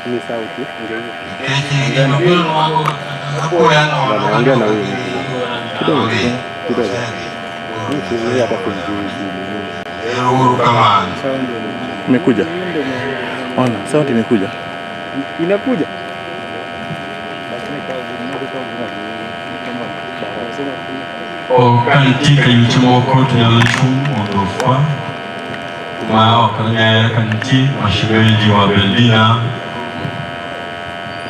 Ni sauti. Nikech gima biro apoya nono. Ongea na huyu kidogo kidogo. Mimi hata kumjui. Ero uru kamano. Imekuja. Ona, sauti imekuja. Inakuja. Ka nitie kayuche moko to nyalo chung' mondo ofwa ma ok ong'ere ka nitie mashemeji wa Beldina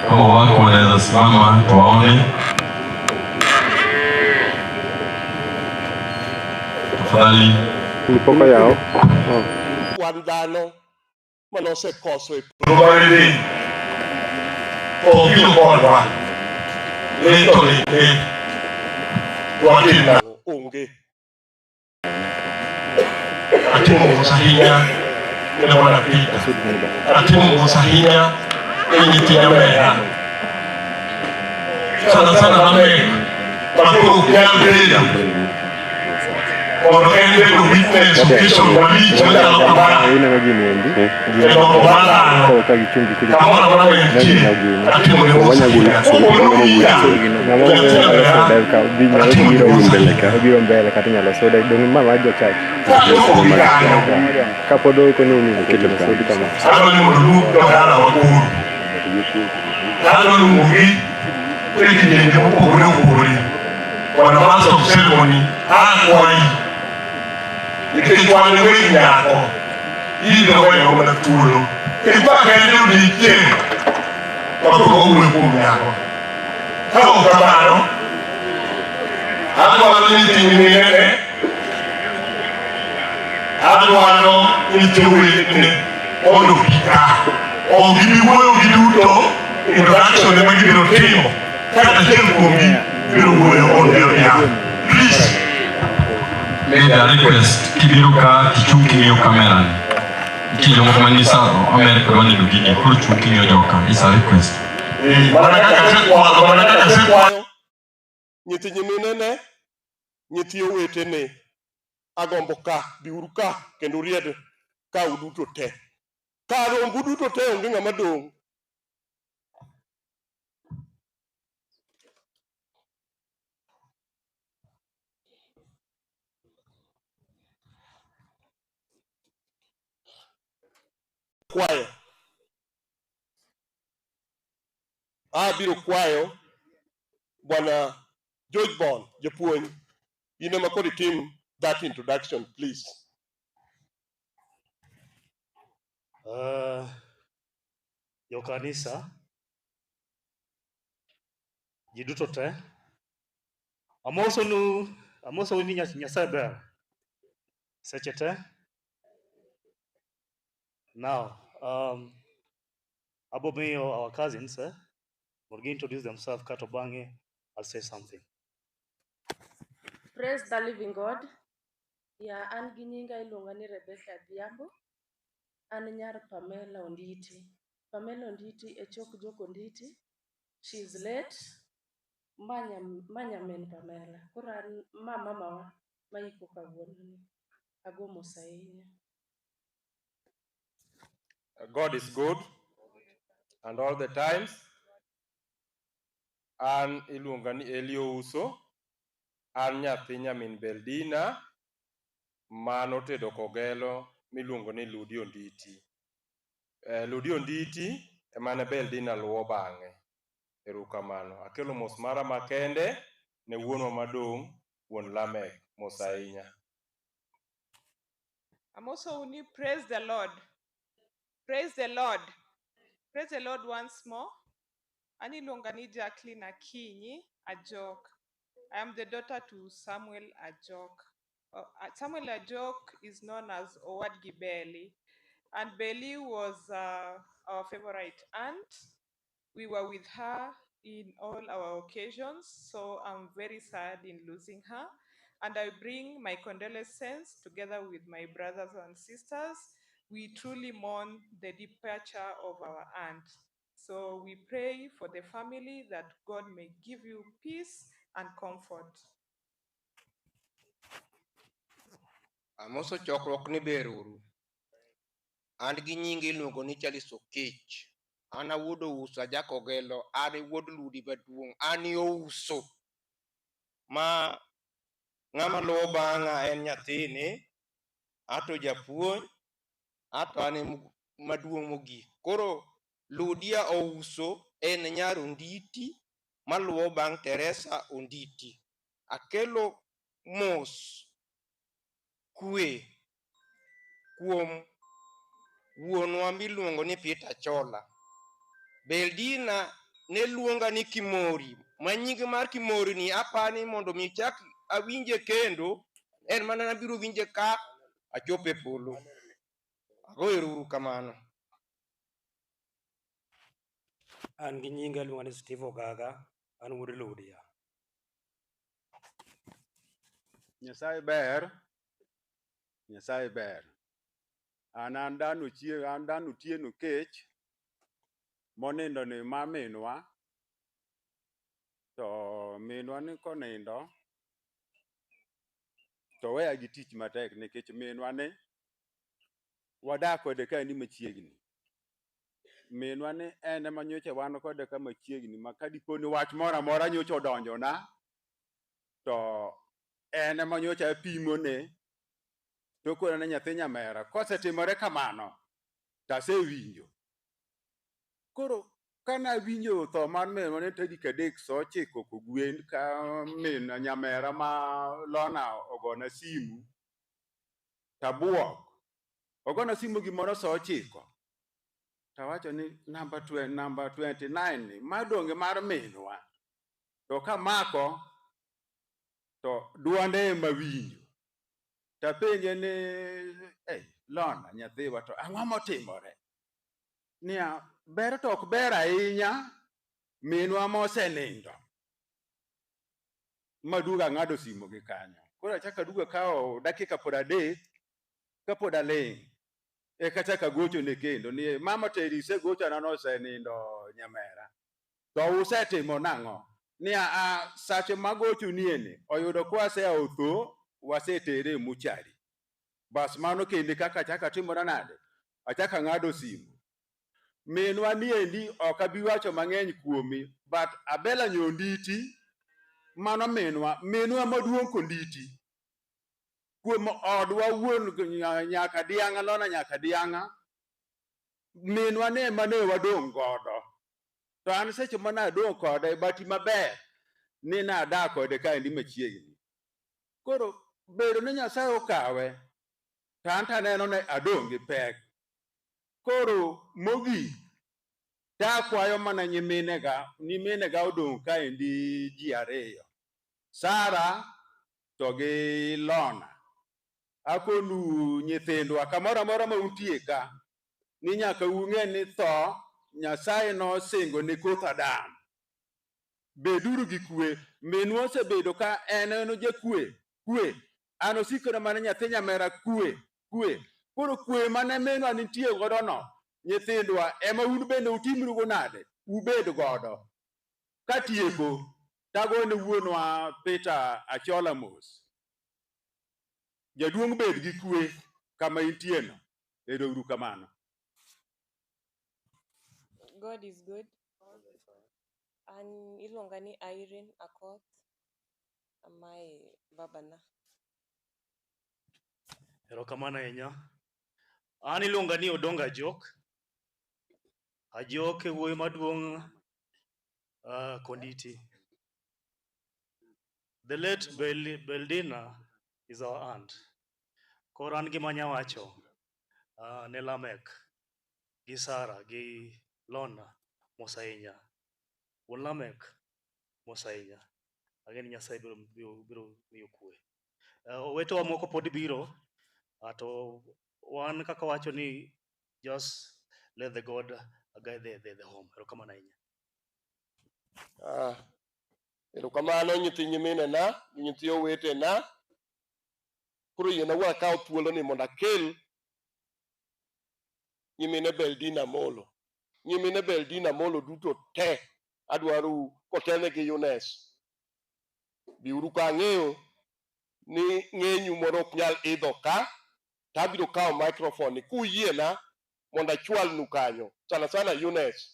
kama wako wanaweza simama tuwaone tafadhali. Mipoko yao. Wan dhano manosekoso e Rubaridi obiro kodwa lit to litne watim nang'o onge. Atimo mos ahinya ne Bwana Peter, atimo mos ahinya ne nyithi nyamera, sana sana Lamek makoro ok nyal bedo mondo en bedo witness occasion malich machalo kama Ineno gini endi. e loko mar dhano Koro ka gichung' gikuja. kamoro amora ma entie atimo ne mos ahinya opogore owinja Ng'ama nyathi nyalo nyamera soda ka dhi nyalo atimo ne biro mos ahinya obiro mbele kata inyalo soda dong' ma mar jo church. kachopo gi kanyo Kapod oiko ni uni sodi kama. Adwa ni mondo oluong jodalawa koro. Adwa luongogi e kidienje mopogore opogore. Bwana Master of Ceremony, akwayi nikech wan e weg nyako, ibiro weyowa mana thuolo. Nikech ma kende odiechieng' ma koro wawuoyo kuom nyako. Ka ok kamano, adwaro nyithi nyiminene, adwaro nyithi owetene mondo obi ka. Ok gibi wuoyo giduto, introduction ema gibiro timo. Kata achiel kuomgi biro wuoyo on their behalf. Please. Made a request kibiro ka tichung' king'iyo kamera ni. Nitie jomoko manyisa Amerika dwa neno gini, koro chung' king'iyo joka. It's a request. Mana kaka asekwadho, mana kaka asekwayo. Nyithi nyiminene, nyithi owetene, agombo ka, biuru ka kendo uried ka uduto te. Kar rombu duto te onge ng'ama dong'. Kwayo. Abiro kwayo Bwana George Bond, japuonj, in ema koro itim that introduction, please. Jokanisa, ji duto te, amosonu, amosou ni Nyasaye ber seche te. Now, abo miyo our cousins mondo gi introduce themselves kato bang'e I'll say something. Praise the living God. Ya an gi nyinga iluonga ni Rebecca Adhiambo. An nyar Pamela Onditi. Pamela Onditi e chok Jok Onditi. She's late. Ma nyamin Pamela. Koro an ma mamawa maiko kawuono ni. Ago mos ahinya. God is good and all the times. An iluonga ni Elio Uso. An nyathi nyamin Beldina manotedo kogelo miluongo ni Ludi Onditi. Ludi Onditi emane Beldina luwo bang'e. Erokamano. Akelo mos mara makende ne wuonwa madong' wuon Lamek. Mos ahinya. Amosou ni praise the Lord. Praise the Lord. Praise the Lord once more. An iluonga ni Jacqueline Akinyi Ajok. I am the daughter to Samuel Ajok. Samuel Ajok is known as Owadgi Beli. And Beli was our favorite aunt. We were with her in all our occasions, so I'm very sad in losing her. And I bring my condolences together with my brothers and sisters. We truly mourn the departure of our aunt. So we pray for the family that God may give you peace and comfort. Amoso chokruok ni ber uru. An gi nyinga iluongo ni Charles Okech. An awuod Ouso Ajakogelo, an e wuod Ludi maduong', an e Ouso. Ma ng'ama luwo bang'a en nyathini, ato japuonj, ato an e maduong' mogik. Koro Ludia Ouso en nyar Onditi maluwo bang' Teresa Onditi. Akelo mos kwe kuom wuonwa miluongo ni Peter Chola. Beldina ne luonga ni Kimori, ma nying mar Kimori ni apani mondo mi chak awinje kendo, en mana nabiro winje ka achopo e polo. Ago ero uru kamano. An gi nyinga iluonga ni Steve Ogaga, an wuod Ludia. Nyasaye ber, Nyasaye ber. An an dhano chie, an dhano Otieno Kech, monindo ni ma minwa, to minwa ni konindo, to weya gi tich matek nikech minwa ni wadak kode kaendi machiegni. Minwa ni en ema nyocha wan kode ka machiegni ma ka dipo ni wach moro amora nyocha odonjona, to en ema nyocha apimone to okona ni nyathi nyamera kosetimore kamano to asewinjo. Koro kane awinjo tho mar minwa ne tarik 3 sa 9 kogwen ka min nyamera ma Lona ogona simu tabuok. Ogona simu gimoro sa 9 tawacho ni namba 29 ni ma donge mar minwa. To kamako to duonde ema winjo. Tapenje ni hey, Lona nyathiwa to ang'o motimore? Niya, ber to ok ber ahinya minwa mosenindo. Maduogo ang'ado simu gi kanyo. Koro achako aduogo akawo dakika 30 kapod aling'. Eka achako agochone kendo ni mama teri isegochona nosenindo nyamera. To usetimo nang'o? Ni a sache magochonieni ni oyudo kwasea otho wasetere e mochari. Bas mano kende kaka achako atimora nade? Achako ang'ado simu. Minwa niendi ok abi wacho mang'eny kuomi, but Abela Nyonditi, mano minwa, minwa maduong' konditi. Kuom odwa wuon nyaka diang'a, Lona nyaka diang'a, minwa ne ema ne wadong' godo. To an seche mane adong' kode, bati maber ni nadak kode kaendi machiegni. Koro bedo ni Nyasaye okawe, to an to aneno ni adong' gi pek. Koro mogik, takwayo mana nyiminega, nyiminega odong' kaendi ji 2. Sara to gi Lona. Akonu nyithindwa kamoro amora ma untie ka, ni nyaka ung'e ni tho Nyasaye nosingo ne koth Adam. Beduru gi kwe. Minwa osebedo ka en jakwe, kwe. An osikona mana nyathi nyamera kwe, kwe. Koro kwe mane minwa nitie godo no, nyithindwa ema un bende utimrugo nade? Ubed godo. Katieko, tagone wuonwa Peter Achola mos. Jaduong' bed gi kwe kama intie no. Ero uru kamano. God is good. An iluonga ni Irene Akoth, amae babana. Erokamano ahinya. An iluonga ni Odonga Ajok. Ajok e wuoyi maduong' Konditi. The late Beldina is our aunt. Koro an gima anya wacho ne Lamek gi Sara gi Lona mos ahinya. Wuon Lamek mos ahinya. Ang'e ni Nyasaye biro miyo kwe. Owetewa moko pod biro, to wan kaka wacho ni just let the God guide the home. Erokamano ahinya. Erokamano nyithi nyiminena gi nyithi owetena. Koro yiena wuo akaw thuolo ni mondo akel nyimine Beldina Molo. Nyimine Beldina Molo duto te adwaro kotelne gi Yunes. Biuru ka ang'eyo ni ng'enyu moro ok nyal idho ka, to abiro kawo microphone ni kuyiena mondo achwalnu kanyo sana sana Eunice.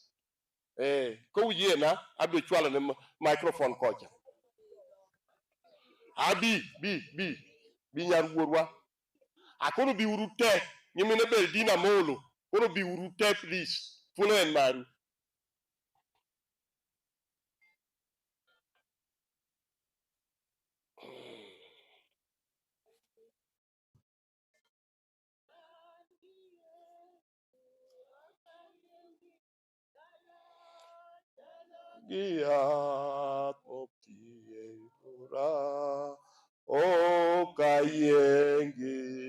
Eh, kouyiena abiro chwalo ne microphone kocha. Abi bi bi bi nyar wuorwa. Akoro biuru te nyimine Beldina Molo. Koro biuru te please. Thuolo en maru. Gi yath mopie bura ok ayiengini.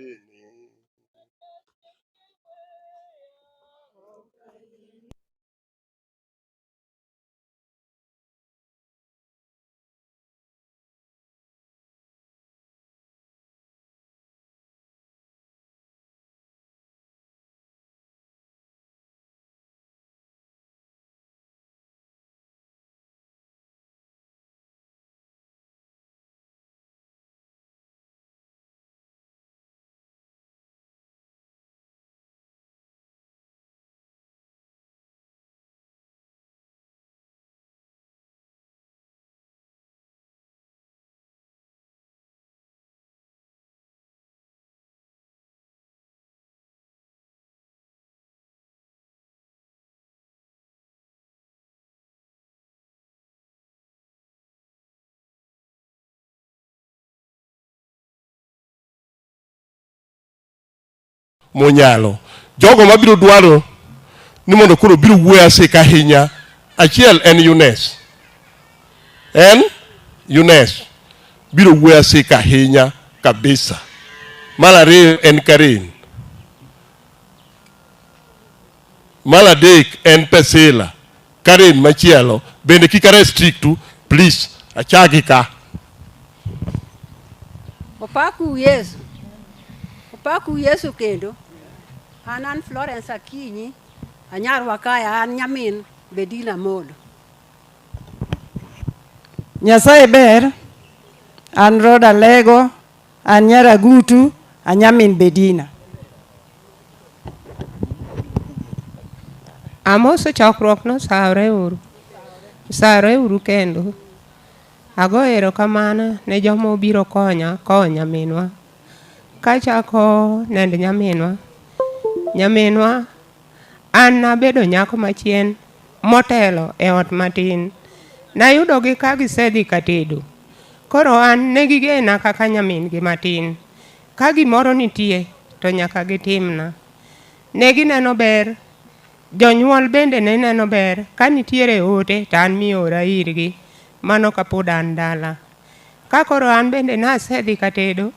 Monyalo. Jogo mabiro dwaro ni mondo koro biro wuoyo asika ahinya, achiel en Eunice. En Eunice biro wuoyo asika ahinya kabisa. Mar ariyo en Karen. Mar adek en Pesila. Karen machielo bende kik a restrictu please achagi ka. Opaku Yesu. Opaku Yesu kendo. An an Florence Akinyi, anyar Wakaya, an nyamin Bedina Molo. Nyasaye ber, an Roda Lego, an nyar Agutu, anyamin Bedina. Amoso chokruok no sawre uru. Sawre uru kendo. Ago erokamano ne joma obiro konya kowo nyaminwa. Kachako nend nyaminwa. Nyaminwa, an nabedo nyako machien motelo e ot matin. Nayudogi ka gisedhi ka tedo. Koro an ne gigena kaka nyamin gi matin. Ka gimoro nitie to nyaka gitimna. Ne gineno ber, jonyuol bende ne neno ber ka nitiere ote to an miora irgi mano kapod an dala. Ka koro an bende nasedhi ka tedo,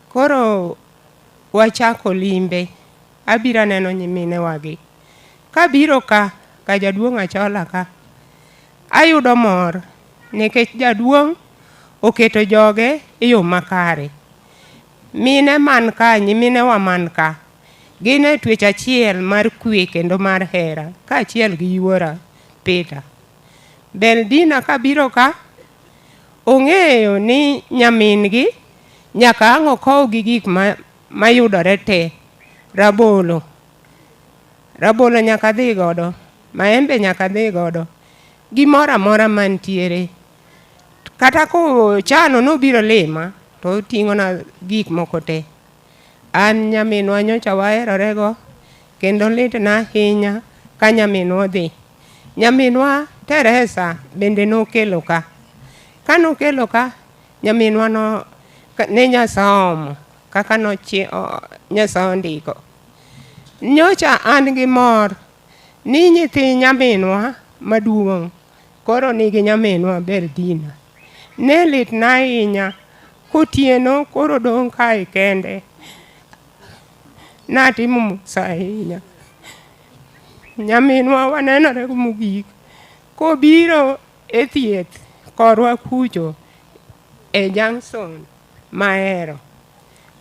koro wachako limbe, abiro aneno nyiminewagi. Kabiro ka, ka jaduong' Achola ka, ayudo mor nikech jaduong' oketo joge e yo makare. Mine man ka, nyiminewa man ka, gin e twech achiel mar kwe kendo mar hera kaachiel gi yuora Peter. Beldina kabiro ka, ong'eyo ni nyamin-gi nyaka ang' okow gi gik ma, mayudore te. Rabolo, rabolo nyaka dhi godo, maembe nyaka dhi godo, gimoro amora mantiere. Kata kochano nobiro lima to oting'ona gik moko te. An nyaminwa nyocha waherorego kendo litna ahinya ka nyaminwa odhi. Nyaminwa Teresa bende nokelo ka. Ka nokelo ka, nyaminwa no ne Nyasaye oomo kaka nochi, Nyasaye ondiko. Nyocha an gi mor ni nyithi nyaminwa maduong' koro nigi nyaminwa Berdina. Ne litna ahinya kotieno koro dong' kae kende. Natimo mos ahinya. Nyaminwa wanenore mogik kobiro e thieth korwa kucho e junction mahero.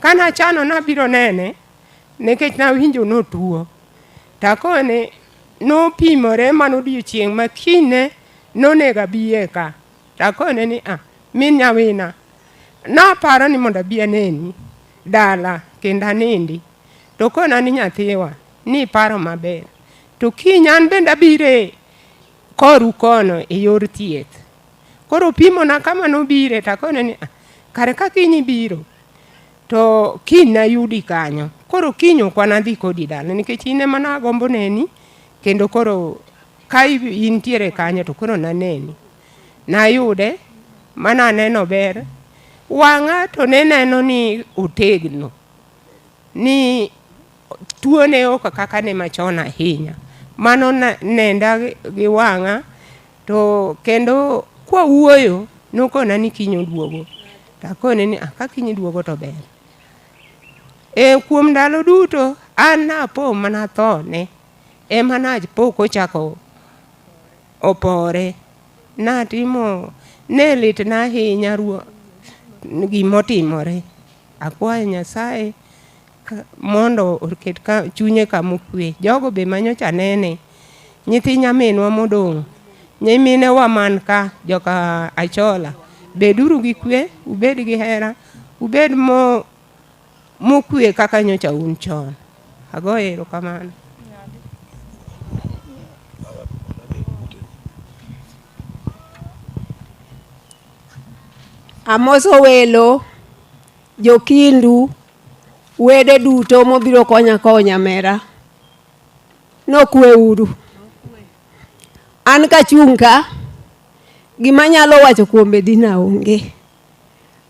Kanachano nabiro nene nikech nawinjo notuo. Takone nopimore mano odiochieng' ma kinyne nonego abiye ka. Takone ni ah, min nyawina, naparo ni mondo abi aneni dala kendo anindi. To kona ni nyathiwa, ni iparo maber. To kiny an bende abire koru kono e yor thieth. Koro opimona kama nobire to akone ni "Ah, kare ka kiny ibiro to kiny nayudi kanyo. Koro kiny ok wanadhi kodi dala nikech in ema nagombo neni kendo koro ka intiere kanyo to koro naneni. Nayude mana aneno ber. Wang'a to ne neno ni otegno. Ni tuone ok kaka ne machon ahinya. Mano nenda gi wang'a to kendo kwawuoyo nokona ni kiny oduogo. To akone ni ah, ka kiny iduogo to ber. E kuom ndalo duto an napo mana thone ema napo kochako opore. Natimo ne litna ahinya ruo gimotimore. Akwayo Nyasaye mondo oket chunye kama okwe. Jogo be manyocha nene, nyithi nyaminwa modong', nyiminewa man ka, joka Achola, beduru gi kwe, ubed gi hera, ubed mokwe kaka nyocha un chon. Agoyo erokamano. Amoso welo, jokindu, wede duto mobiro konya kowo nyamera. Nokwe uru. An kachung' ka, gima anyalo wacho kuom Bedina onge.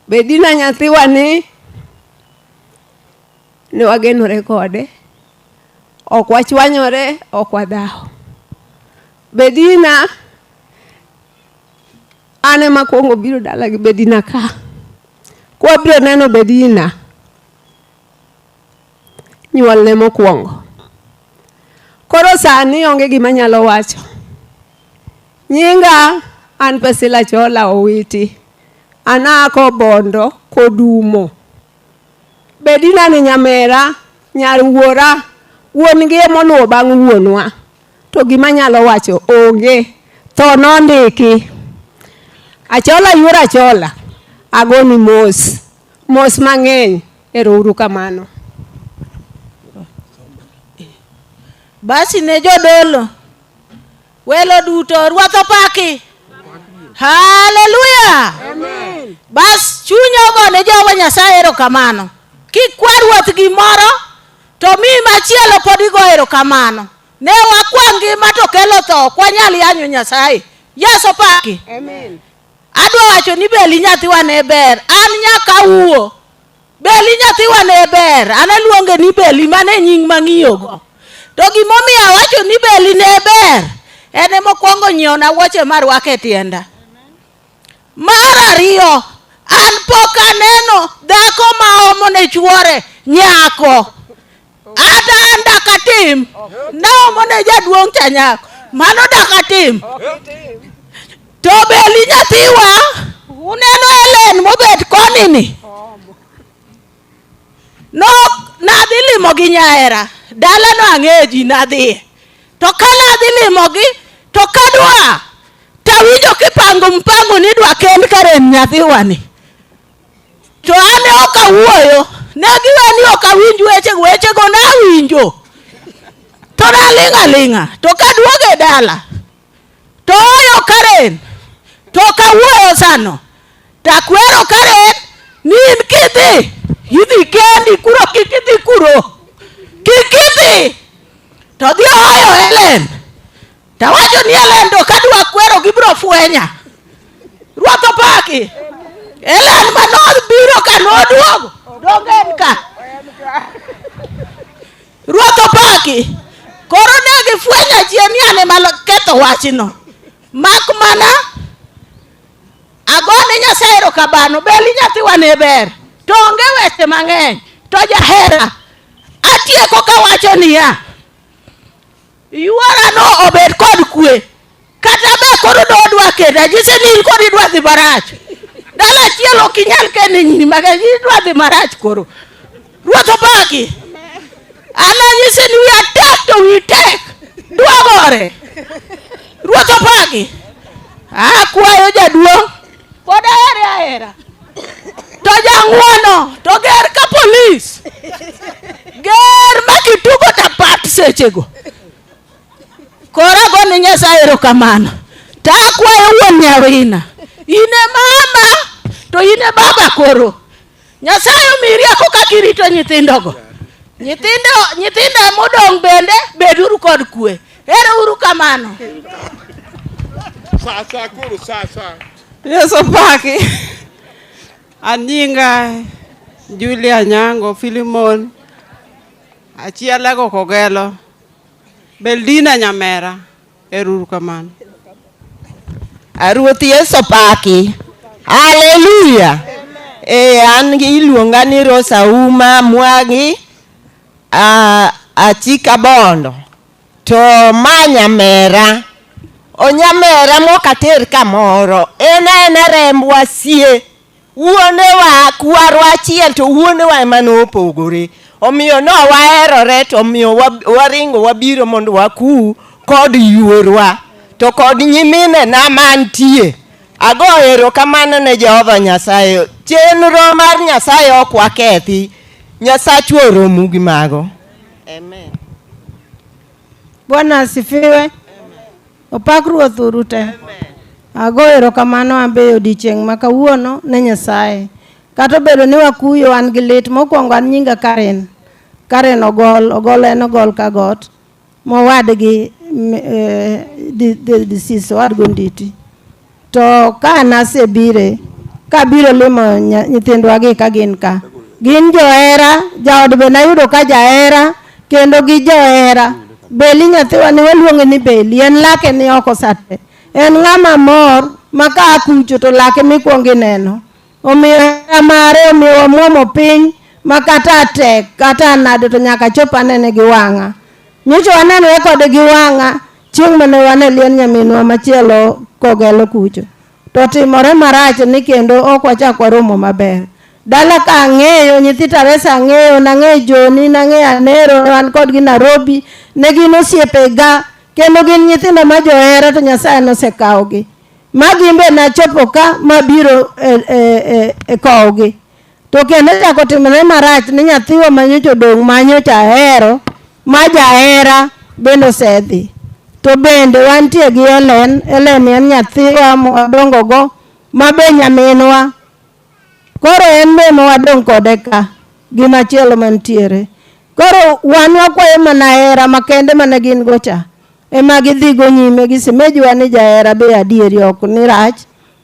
Bedina nyathiwa ni ne wagenore kode, ok wachwanyore, ok wadhawo. Bedina An ema akwongo biro dala gi Bedina ka. Kwabiro neno Bedina, nyuolne mokwongo. Koro sani onge gima anyalo wacho. Nyinga an Priscilla Chola Owiti. An aa Kobondo, Kodumo. Bedina ni nyamera, nyar wuora, wuon gi ema oluwo bang' wuonwa. To gima anyalo wacho onge. Tho nondiki. Achola yuor achola. Agoni mos. Mos mang'eny. Ero uru kamano. Basi ne jodolo, welo duto, Ruoth opaki. Haleluya! Bas chunya ogo ne Jehova Nyasaye erokamano. Kikwa Ruoth gimoro to mi machielo pod igo erokamano. Ne wakwa ngima to kelo tho, ok wanyal yanyo Nyasaye. Yesu opaki. Amen. Adwa wacho ni Beli nyathiwa ne ber. An nyaka wuo. Beli nyathiwa ne ber. An aluonge ni Beli, mano e nying mang'iyogo. To gimomiyo awacho ni Beli ne ber, en ema okwongo nyiewona wuoche marwako e tienda. Mar ariyo, an pok aneno dhako ma omo ne chuore nyako. Ata an dak atim. Naomo ne jaduong' cha nyako. Mano dak atim. To Beli nyathiwa, uneno Helen mobet koni ni. No, nadhi limogi Nyahera. Dalano ang'eyo ji nadhiye. To ka nadhi limogi, to kadwa, tawinjo kipango mpango ni idwa kend Karen nyathiwani. To an ne ok awuoyo, ne giwe ni ok awinj wechego, wechego nawinjo. To naling' aling'a, to kaduogo e dala, to oyo Karen, to ok awuoyo sano. To akwero Karen ni in kidhi, idhi kendi kuro, kik idhi kuro, kik idhi. To dhi oyo Helen. Tawacho ni Helen to kadwa kwero gibiro fwenya. Ruoth opaki. Helen manobiro ka noduogo. Donge en ka. Ruoth opaki. Koro ne gifwenyo achien ni an ema ketho wachno. Mak mana agone Nyasaye erokamano. Beli nyathiwa ne ber. To onge weche mang'eny. To jahera. Atieko kawacho niya. Yuora no obed kod kwe. Kata be koro dodwa kenda, nyise ni in koro idwa dhi marach. Dala achiel ok inyal kende nyiri mang'eny, idwa dhi marach koro. Ruoth opaki. An anyise ni wiya tek to wi tek. Dwa gore. Ruoth opaki. Akwayo jaduong' pod ahere ahera. To jang'uono to ger ka polis. Ger ma kitugo to pat seche. sechego. Koro ago ne Nyasaye erokamano. To akwayo wuon nyawina, in e mama to in e baba koro. Nyasaye omiyi rieko kaka irito nyithindogo. Nyithindo nyithindo modong' bende beduru kod kwe. Ero uru kamano. Sasa koro sasa. Yesu opaki. An nyinga Julia Nyango Filimon. Achielago Kogelo. Beldina Nyamera. Ero uru kamano. Ruoth Yesu opaki. Haleluya. Eh, an gi iluonga ni Rosa Uma Mwangi Achika Bondo. To ma nyamera. Onyamera mok ater kamoro. En aena rembwa sie. Wuonewa kwarwa achiel to wuonewa ema nopogore. Omiyo no waherore to omiyo waringo wabiro mondo waku kod yuorwa to kod nyiminena mantie. Ago erokamano ne Jehova Nyasaye. Chenro mar Nyasaye ok wakethi. Nyasachwa oromu gi mago. Amen. Bwana asifiwe. Opak Ruoth uru te. Ago erokamano an be odiechieng' ma kawuono ne Nyasaye. Kata obedo ni wakuyo an gi lit, mokwongo an nyinga Karen. Karen Ogol, Ogol en Ogol Kagot, mowadgi the deceased, owadgi Onditi. To ka nasebire, kabiro limo nyithindwa gi ka gin ka, gin johera, jaod be nayudo ka jahera, kendo gi johera. Beli nyathiwa ni waluonge ni Beli, en lake ni oko sate. En ng'ama mor ma ka akucho to lake mikwongo ineno. Omiyo hera mare omiyo wamuomo piny ma kata tek kata nade to nyaka chop anene gi wang'a. Nyocha wanenore kode gi wang'a chieng' mane wan e liend nyaminwa machielo Kogelo kucho. To timore marach ni kendo ok wachak waromo maber. Dala ka ang'eyo, nyithi Teresa ang'eyo, nang'eyo Joni, nang'eyo Anero, wan kodgi Nairobi, ne gin osiepega kendo gin nyithindo ma johera to Nyasaye nosekawogi. Ma gin be nachopo ka mabiro e kowgi. To kendo chako timore marach ni nyathiwa ma nyocha odong' ma nyocha ahero, ma jahera bende osedhi. To bende wantie gi Ellen, Ellen en nyathiwa mwadongo go ma be nyaminwa. Koro en be ma wadong' kode ka gi machielo mantiere. Koro wan wakwayo mana hera makende mane gin go cha ema gidhigo nyime gi semejiwa ni jahera be adieri ok ni rach.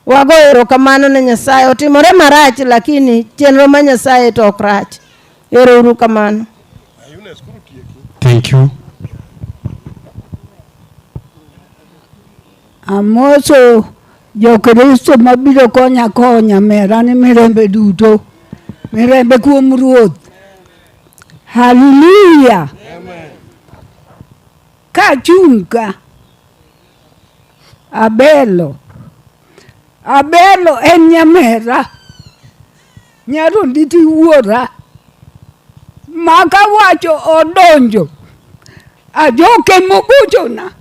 Wago erokamano ne Nyasaye. Otimore marach lakini chenro ma Nyasaye to ok rach. Ero uru kamano. Thank you. Amoso Jokristo mabiro konya konya mera ni mirembe duto. Mirembe kuom Ruoth. Haleluya. Kachung' ka Abelo. Abelo en nyamera. Nyar Onditi wuora. Ma kawacho odonjo. Ajoke mogochona.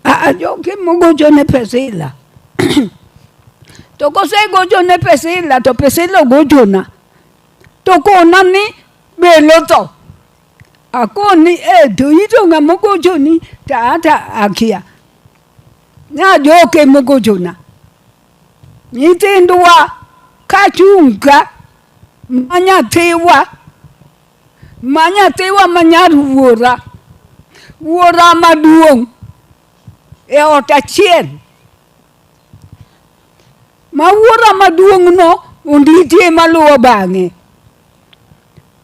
Ajoke mogochone Priscilla. To kosegochone Priscilla to Priscilla ogochona. To kona ni Belo tho. Akoni e to ito ng'ama ogochoni to ata akia. Najoke mogochona. Nyithindwa kachung' ka ma nyathiwa ma nyathiwa ma nyar wuora wuora maduong' e ot achiel ma wuora maduong' no Onditi ema luwo bang'e.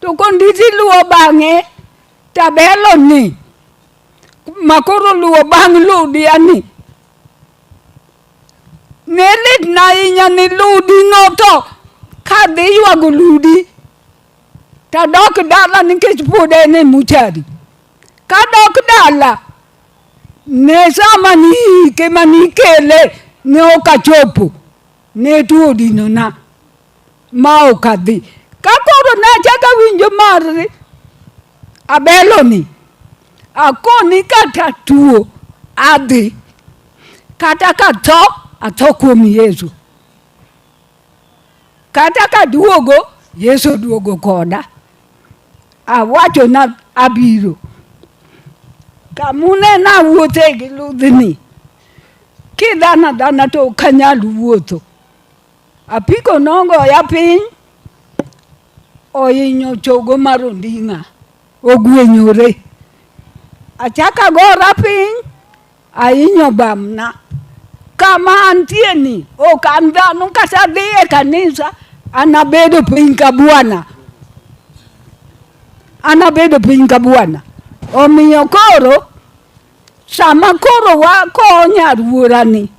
To konditi luwo bang'e tabelo ni ma koro luwo bang' Ludia ni ne litna ahinya ni Ludi noto kadhi ywago Ludi tadok dala nikech pod en e muchari. Kadok dala ne sama niike manikele ne ok achopo ne tuo odinona ma ok adhi. Ka koro nachako awinjo mar Abeloni, akoni kata tuo adhi, kata katho atho kuom Yesu, kata kaduogo Yesu oduogo koda. Awacho na abiro. Kamunena awuothe gi ludhni. Kidhana dhana to ok anyal wuotho. Apiko nogoya piny, ohinyo chogo mar onding'a, ogwenyore. Achako agora piny, ahinyo bamna. Kama antie ni, ok an dhano kata dhi e kanisa, an abedo piny ka bwana. An abedo piny ka bwana. Omiyo koro, sama koro wakowo nyar wuorani,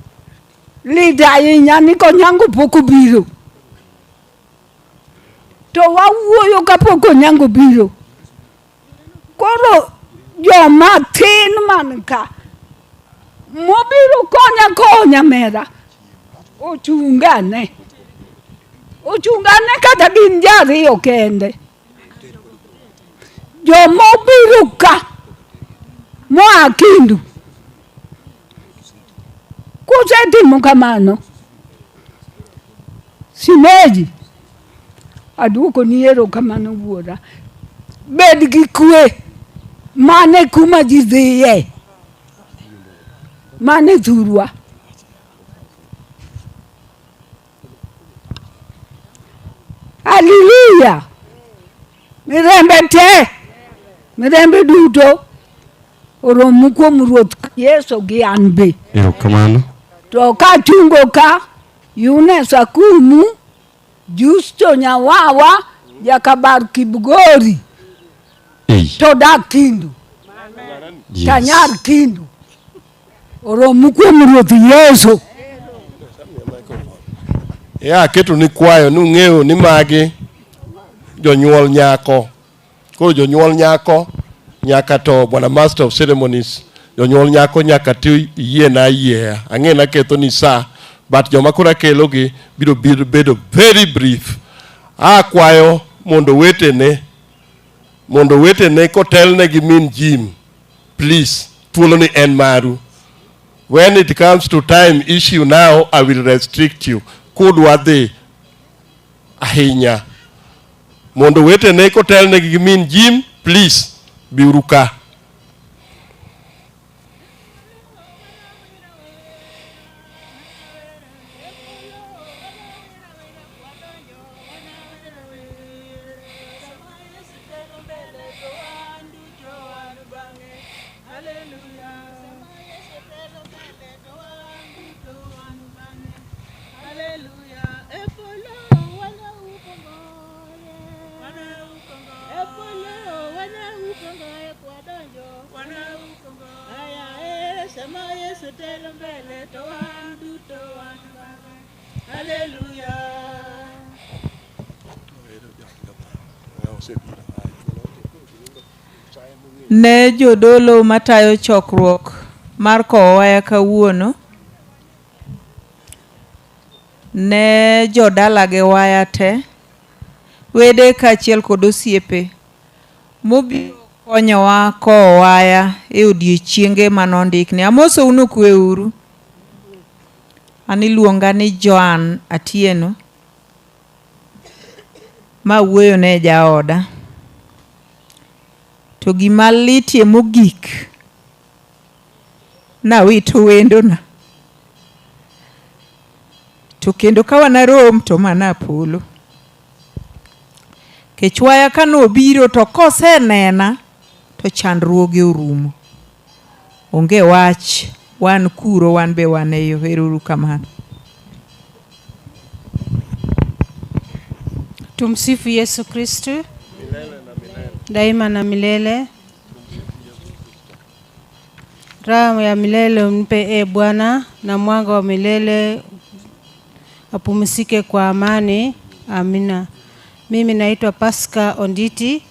lit ahinya ni Konyango pok obiro. To wawuoyo kapok Onyango obiro. Koro joma tin man ka mobiro konya kowo nyamera ochungane. Ochungane kata gin ji ariyo kende. Joma obiro ka moa Kindu kusetimo kamano Simeji aduokoni erokamano wuora. Bed gi kwe. Mano e kuma ji dhiye. Mano e thurwa. Haleluya! Mirembe te, mirembe duto oromu kuom Ruoth Yesu gi an be. Erokamano. To kachungo ka, Eunice Akumu, Justo Nyawawa, Jakabar Kibgori, to dak Kindu, Yes. Tanyar Kindu. Oromu kuom Ruoth Yesu. Ya aketo ni kwayo ni ung'eyo ni magi jonyuol nyako. Koro jonyuol nyako nyaka to bwana master of ceremonies jonyuol nyako nyaka ti iyie na ayieya. Ang'e naketho ni sa but joma koro akelogi biro bedo very brief. Akwayo mondo wetene mondo wetene kotelne gi min Jim please thuolo ni en maru. When it comes to time issue now I will restrict you. Kudwa dhi ahinya mondo wetene kotelne gi min Jim please biuru ka. Ne jodolo matayo chokruok mar kowo waya kawuono, ne jodalagi waya te, wede kaachiel kod osiepe mobiro konyowa kowo waya e odiechienge manondikni. Amosou ni okwe uru. An iluonga ni Joan Atieno ma wuoyo ne jaoda. To gima litie mogik, nawito wendona. To kendo ka wanarom to mana Apollo. Kech waya ka nobiro to kosenena to chandruoge orumo. Onge wach, wan kuro wan be wan e yo. Ero uru kamano. Tumsifu Yesu Kristu daima na milele. Raha ya milele umpe e Bwana, na mwanga wa milele apumzike kwa amani. Amina. Mimi naitwa Pasca Onditi,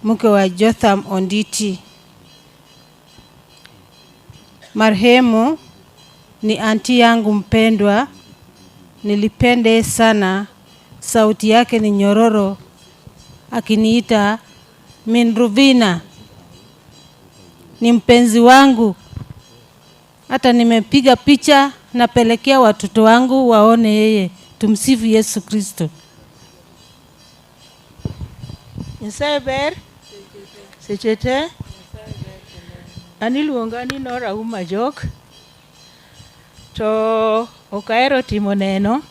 mke wa Jotham Onditi. Marehemu ni anti yangu mpendwa, nilipende sana. Sauti yake ni nyororo, akiniita Minruvina. Ni mpenzi wangu, hata nimepiga picha napelekea watoto wangu waone yeye. Tumsifu Yesu Kristo. Nyasaye ber seche te. An iluonga ni Nora Uma Jok. To ok ahero timo neno,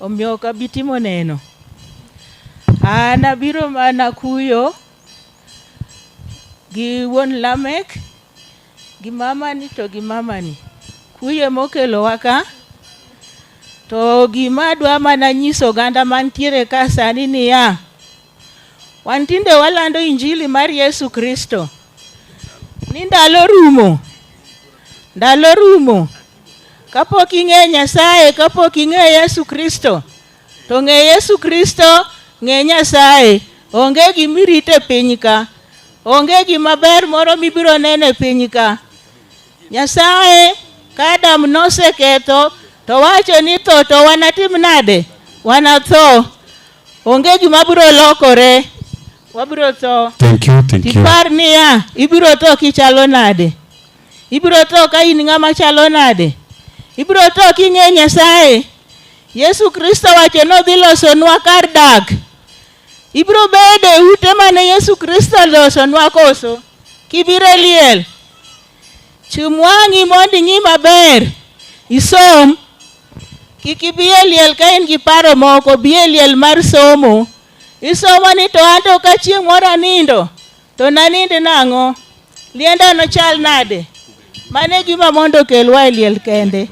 omiyo ok abi timo neno. An abiro mana kuyo gi wuon Lamek gi mamani to gi mamani. Kuyo emokelowa ka. To gima adwa mana nyiso oganda mantiere ka sani niya, wan tinde walando injili mar Yesu Kristo. Ni ndalo rumo. Ndalo rumo. Kapok ing'e Nyasaye, kapok ing'e Yesu Kristo, to ng'e Yesu Kristo, ng'e Nyasaye. Onge gima irito e piny ka. Onge gima ber moro mibiro neno e piny ka. Nyasaye ka Adam noseketho to wacho ni tho to wanatim nade? Wanatho. Onge gima biro lokore. Wabiro tho. Thank you, thank you. Tipar niya, ibiro tho kichalo nade? Ibiro tho ka in ng'ama chalo nade? Ibiro tho king'e Nyasaye. Yesu Kristo wacho nodhi losonwa kar dak. Ibiro bedo e ute mane Yesu Kristo olosonwa koso? Kibiro e liel, chum wang'i mondo ing'i maber, isom. Kik ibi e liel ka in gi paro moko, bi e liel mar somo. Isomo ni to anto ka chieng' moro anindo, to nanind nang'o? Lienda nochal nade? Mano e gima mondo okelwa e liel kende.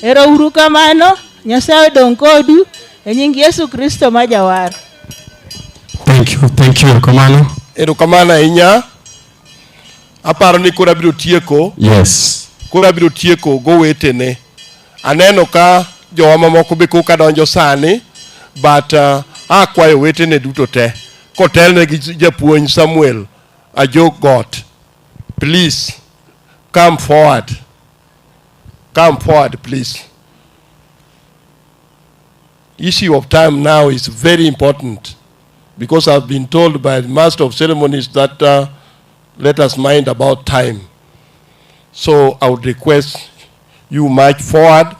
Ero uru kamano, Nyasaye odong' kodu e nying Yesu Kristo ma Jawar. Thank you, thank you. Erokamano. Erokamano ahinya. Aparo ni koro abiro tieko. Yes. Koro abiro tieko gowetene. Aneno ka jowa mamoko be koka donjo sani, but akwayo wetene duto te kotelne gi japuonj Samuel Ajok Got. Please come forward. Come forward, please. Issue of time now is very important because I've been told by the master of ceremonies that let us mind about time. So I would request you march forward.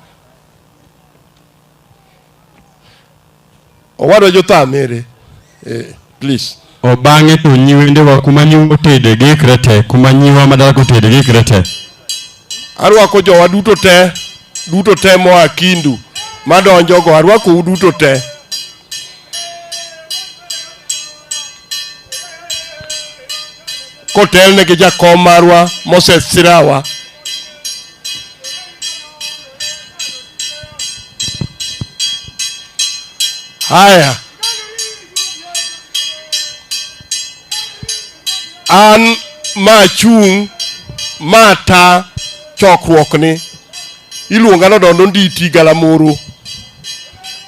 Owadwa Jotham ere, please. Obang'e to nyiwendewa kuma nyiwa otede giikre te, kuma nyiwa madalako otede giikre te. Arwako jowa duto te, duto te moa Kindu madonjogo, arwakou duto te. Kotelne gi jakom marwa Moses Sirawa. Haya. An ma chung' ma ta chokruokni iluonga ni Odondo Nditi Galamoro.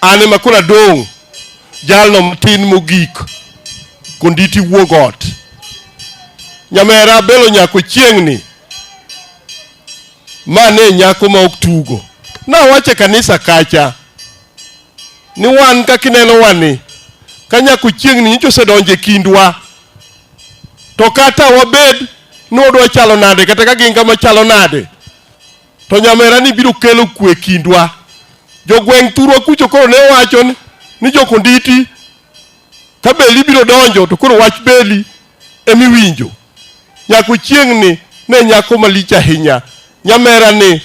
An ema koro adong' jalno matin mogik konditi wuog ot. Nyamera Abelo nyako chieng'ni ma ne nyako ma ok tugo. Nawacho e kanisa kacha ni wan kaka ineno wani ka nyako chieng'ni nyocha osedonjo e kindwa to kata wabed ni wadwa chalo nade kata ka gin kama chalo nade to nyamera ni biro kelo kwe kindwa. Jogweng' thurwa kucho koro ne wacho ni jokonditi ka beli biro donjo to koro wach beli emiwinjo. Nyako chieng'ni ne nyako malich ahinya. Nyamera ni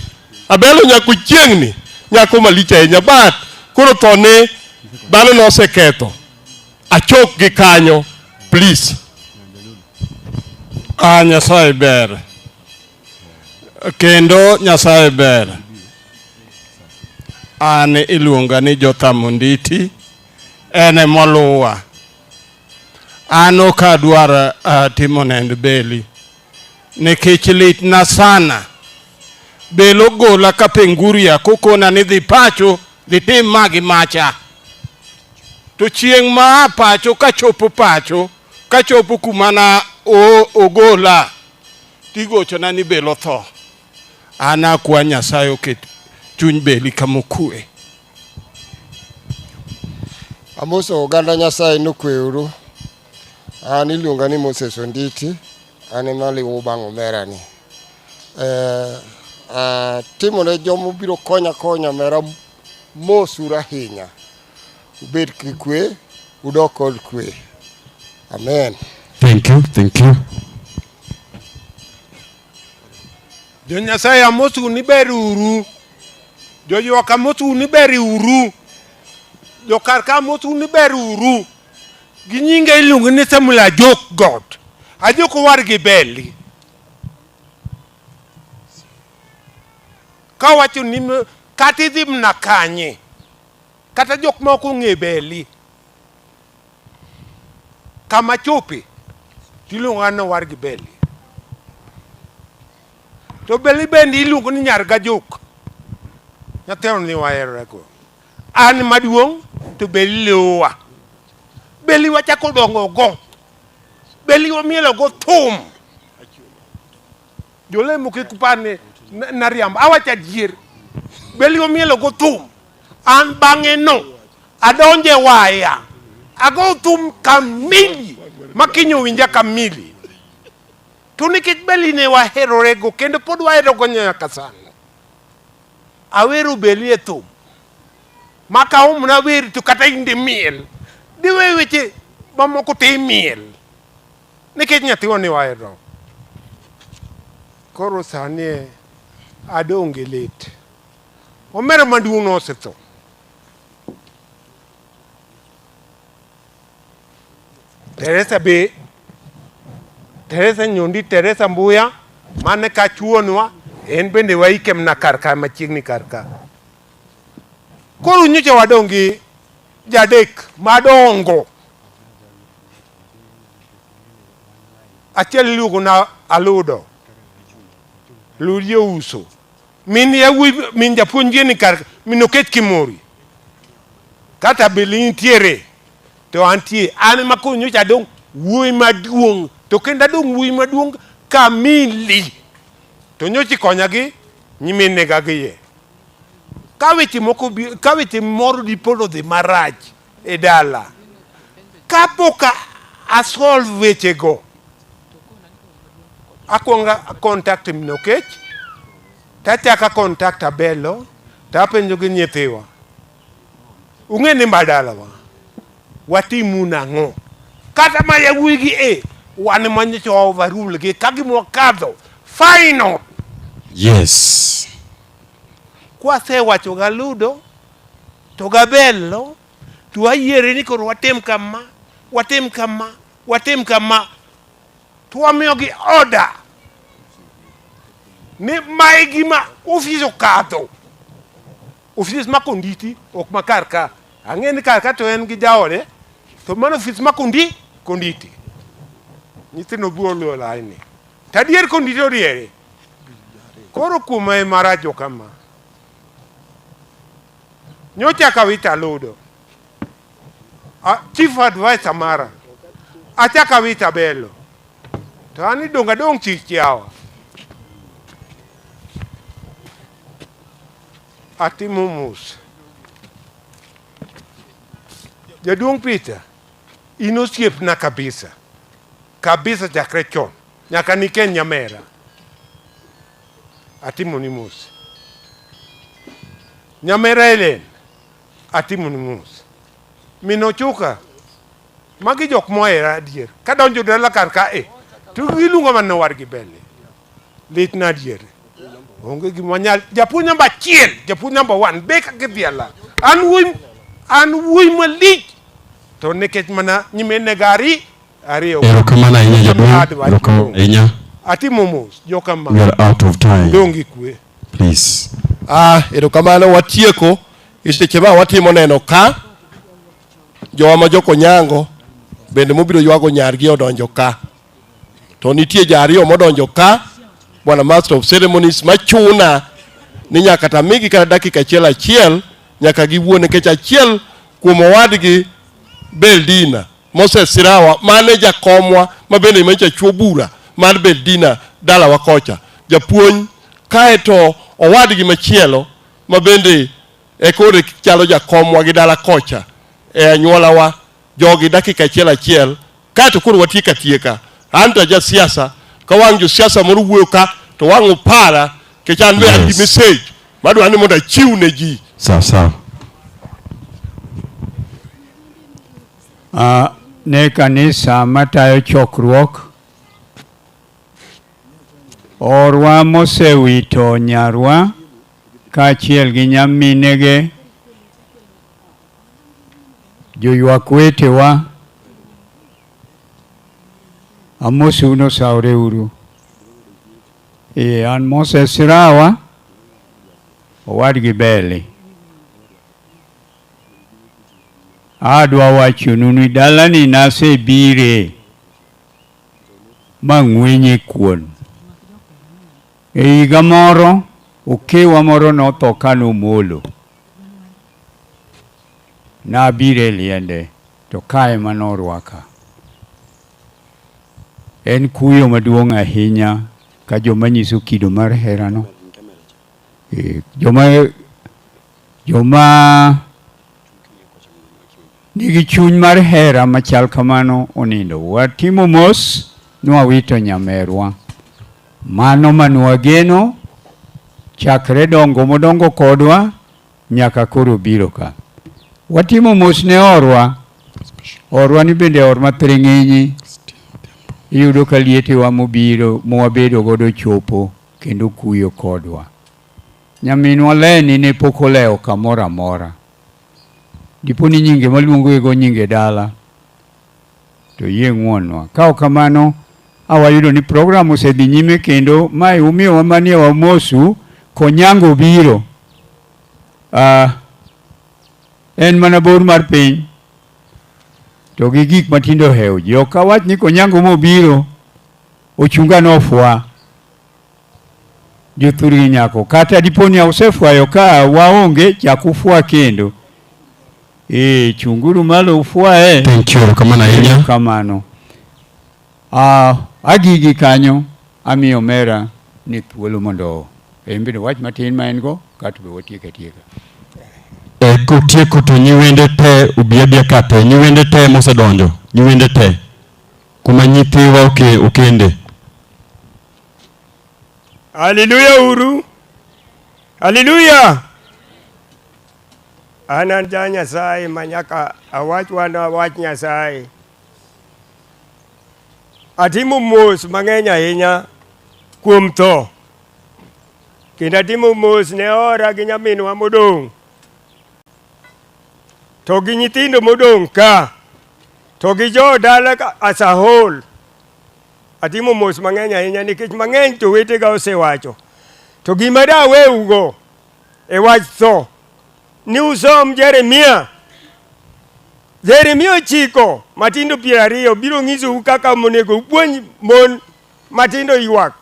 Abelo nyako chieng'ni nyako malich ahinya but koro tho ne dhano noseketho. Achok gi kanyo please. Nyasaye ber. Kendo Nyasaye ber. An iluonga ni Jotham Onditi, en emoluwa. An ok adwar timo nend Beli nikech litna sana. Bel ogola Kapenguria kokona ni dhi pacho, dhi tim ma gi macha. To chieng' ma a pacho kachopo pacho, kachopo kuma na ogola, tigochona ni Bel otho. An akwa Nyasaye oket chuny Beli kama okwe. Amoso oganda Nyasaye nokweuru. An iluonga ni Moses Onditi, an ema aliwo bang' omera ni. Timo ne joma obiro konya konya omera mos uru ahinya. Ubed gi kwe, udok kod kwe. Amen. Thank you, thank you. Jo Nyasaye amosou ni ber uru. Joywak amosou ni ber uru. Jokar ka amosou ni ber uru. Gi nyinga iluongo ni Samuel Ajok God. Ajok owargi Beli. Kawacho ni kata idhi mna kanye. Kata jok ma ok ong'e Beli. Kama chope tiluongo ni owargi Beli. To Beli bende iluongo ni nyar Gajok. Nyathino ni waherore go. An maduong' to Beli luwa. Beli wachako dongo go. Beli wamielo go thum. Jolemo kik upar ni nariambo. Awacho adier. Beli wamielo go thum. An bang'e no adonje waya. Ago thum kamili. Makinyo winja kamili. To nikech Beli ne waherorego kendo pod waherogo nyaka sani. Awero Beli e thum. Maka omna wer to kata in dimiel. Diwe weche mamoko te imiel. Nikech nyathiwa ne wahero. Koro sani adong' gi lit. Omera maduong' nosetho. Teresa be Teresa Nyondi, Teresa Mbuya, mane ka chuonwa, en bende waike mna kar ka machiegni kar ka. Koro nyocha wadong' gi jadek madongo. Achiel iluongo na Aludo. Ludi ouso. Min yawuoyi min japuonj ni kar min oket Kimori. Kata beli nitiere to antie an ema koro nyocha adong' wuoyi maduong' to kendo adong' wuoyi maduong' kamili to nyocha ikonya gi nyiminega gi iye. Ka weche moko ka weche moro dipo odhi marach e dala kapok asolve wechego akwongo a contact min Okech tachako a contact Abelo tapenjo gi nyithiwa ung'e ni madalawa watimu nang'o kata ma yawuoyi gi e wan ema nyocha wa overrule gi ka gima wakadho final Yes. Kwasewacho galudo to gabello to wayiere ni koro watim kama watim kama watim kama to wamiyogi order ni mae gima ofis okadho ofis ma konditi ok ma kar ka ang'e ni kar ka to en gi jaode to mano ofis ma kondi konditi nyithindo biro luwo laini to adier konditi oriere koro kuoma e maracho kama nyocha kawito aludo chief advisor mara achako awito abelo to an idong' adong' chich yawa atimo mos jaduong' Peter in osiepna kabisa kabisa chakre chon nyaka niken nyamera atimoni mos nyamera Helen atimoni mos min Ochuka magi jok mohera adier kadonjo dala kar ka e to giluongo mana wargi bele litna adier onge gima nyal japuonj namba achiel japuonj namba 1 be kaka idhiala an wuoyi an wuoyi malich to nikech mana nyimine ga ariyo Erokamano ahinya jaduong'. Erokamano ahinya. atimo mos jokama We are out of time. dong' gi kwe Please. Erokamano watieko e seche ma watimo neno ka jowa ma jokonyango bende mobiro ywago nyargi odonjo ka to nitie ja ariyo modonjo ka bwana master of ceremonies machuna ni nyaka tamigi kata dakika achiel achiel nyaka giwuo nikech achiel kuom owadgi Beldina Moses Sirawa mane jakomwa ma bende manyicha chuo bura mar Beldina dalawa kocha japuonj kaeto owadgi machielo ma bende e koro chalo jakomwa gi dala kocha e anyuolawa jogi dakika achiel achiel kaeto koro watieko atieka an to aja siasa ka wang' josiasa moro wuoyo ka to wang' upara nikech an be an gi message madwa ni mondo achiw ne ji Sawa sawa. ne kanisa matayo chokruok. Orwa mosewito nyarwa kaachiel gi nyaminege, joywak wetewa, amosou nosawre uru. Ee, an Moses Rawa, owadgi Beli. Adwa wachonu ni dalani nasebire mang'wenye kuon. E higa moro, okewa moro notho kanomolo. Nabiro e liende, to kae ema norwaka. En kuyo maduong' ahinya ka joma nyiso kido mar herano. E, joma joma nigi chuny mar hera machal kamano onindo. Watimo mos nwawito nyamerwa. Mano manwageno chakre dongo modongo kodwa nyaka koro biro ka. Watimo mos ne orwa. Orwa ni bende or mathiring'inyi. Iyudo ka lietewa mobiro mwabedo godo chopo kendo kuyo kodwa. Nyaminwa Leni ne pok olewo kamoro amora. Dipo ni nyinge maluongoego nyinge dala to yie ng'wonwa. Ka ok kamano, awayudo ni program osedhi nyime kendo mae umiyowa manie wamosu konyango biro. En mana bor mar piny to gi gik matindo ohewo ji. Ok awach ni konyango mobiro ochunga nofwa jothurgi nyako kata dipo ni usefwayo ka waonge chak ufwa kendo. Eh, chunguru malo ufwaye. Thank you, erokamano ahinya. Kamano. Agigi kanyo amiyo omera ni thuolo mondo en bende wach matin ma en go kato be watiek atieka. Kotieko to nyiwende te obi abia ka te, nyiwende te mosedonjo, nyiwende te kuma nyithiwa okende. Haleluya uru. Haleluya. An an ja Nyasaye ma nyaka awach wana wach Nyasaye. Atimo mos mang'eny ahinya kuom tho. Kendo atimo mos ne ora gi nyaminwa modong'. To gi nyithindo modong' ka. To gi jo dala ka as a whole. Atimo mos mang'eny ahinya nikech mang'eny to wetega osewacho. To gima daweugo e wach tho ni usom Jeremia. Jeremia ochiko matindo 20 biro nyisou kaka onego upuonj mon matindo ywak.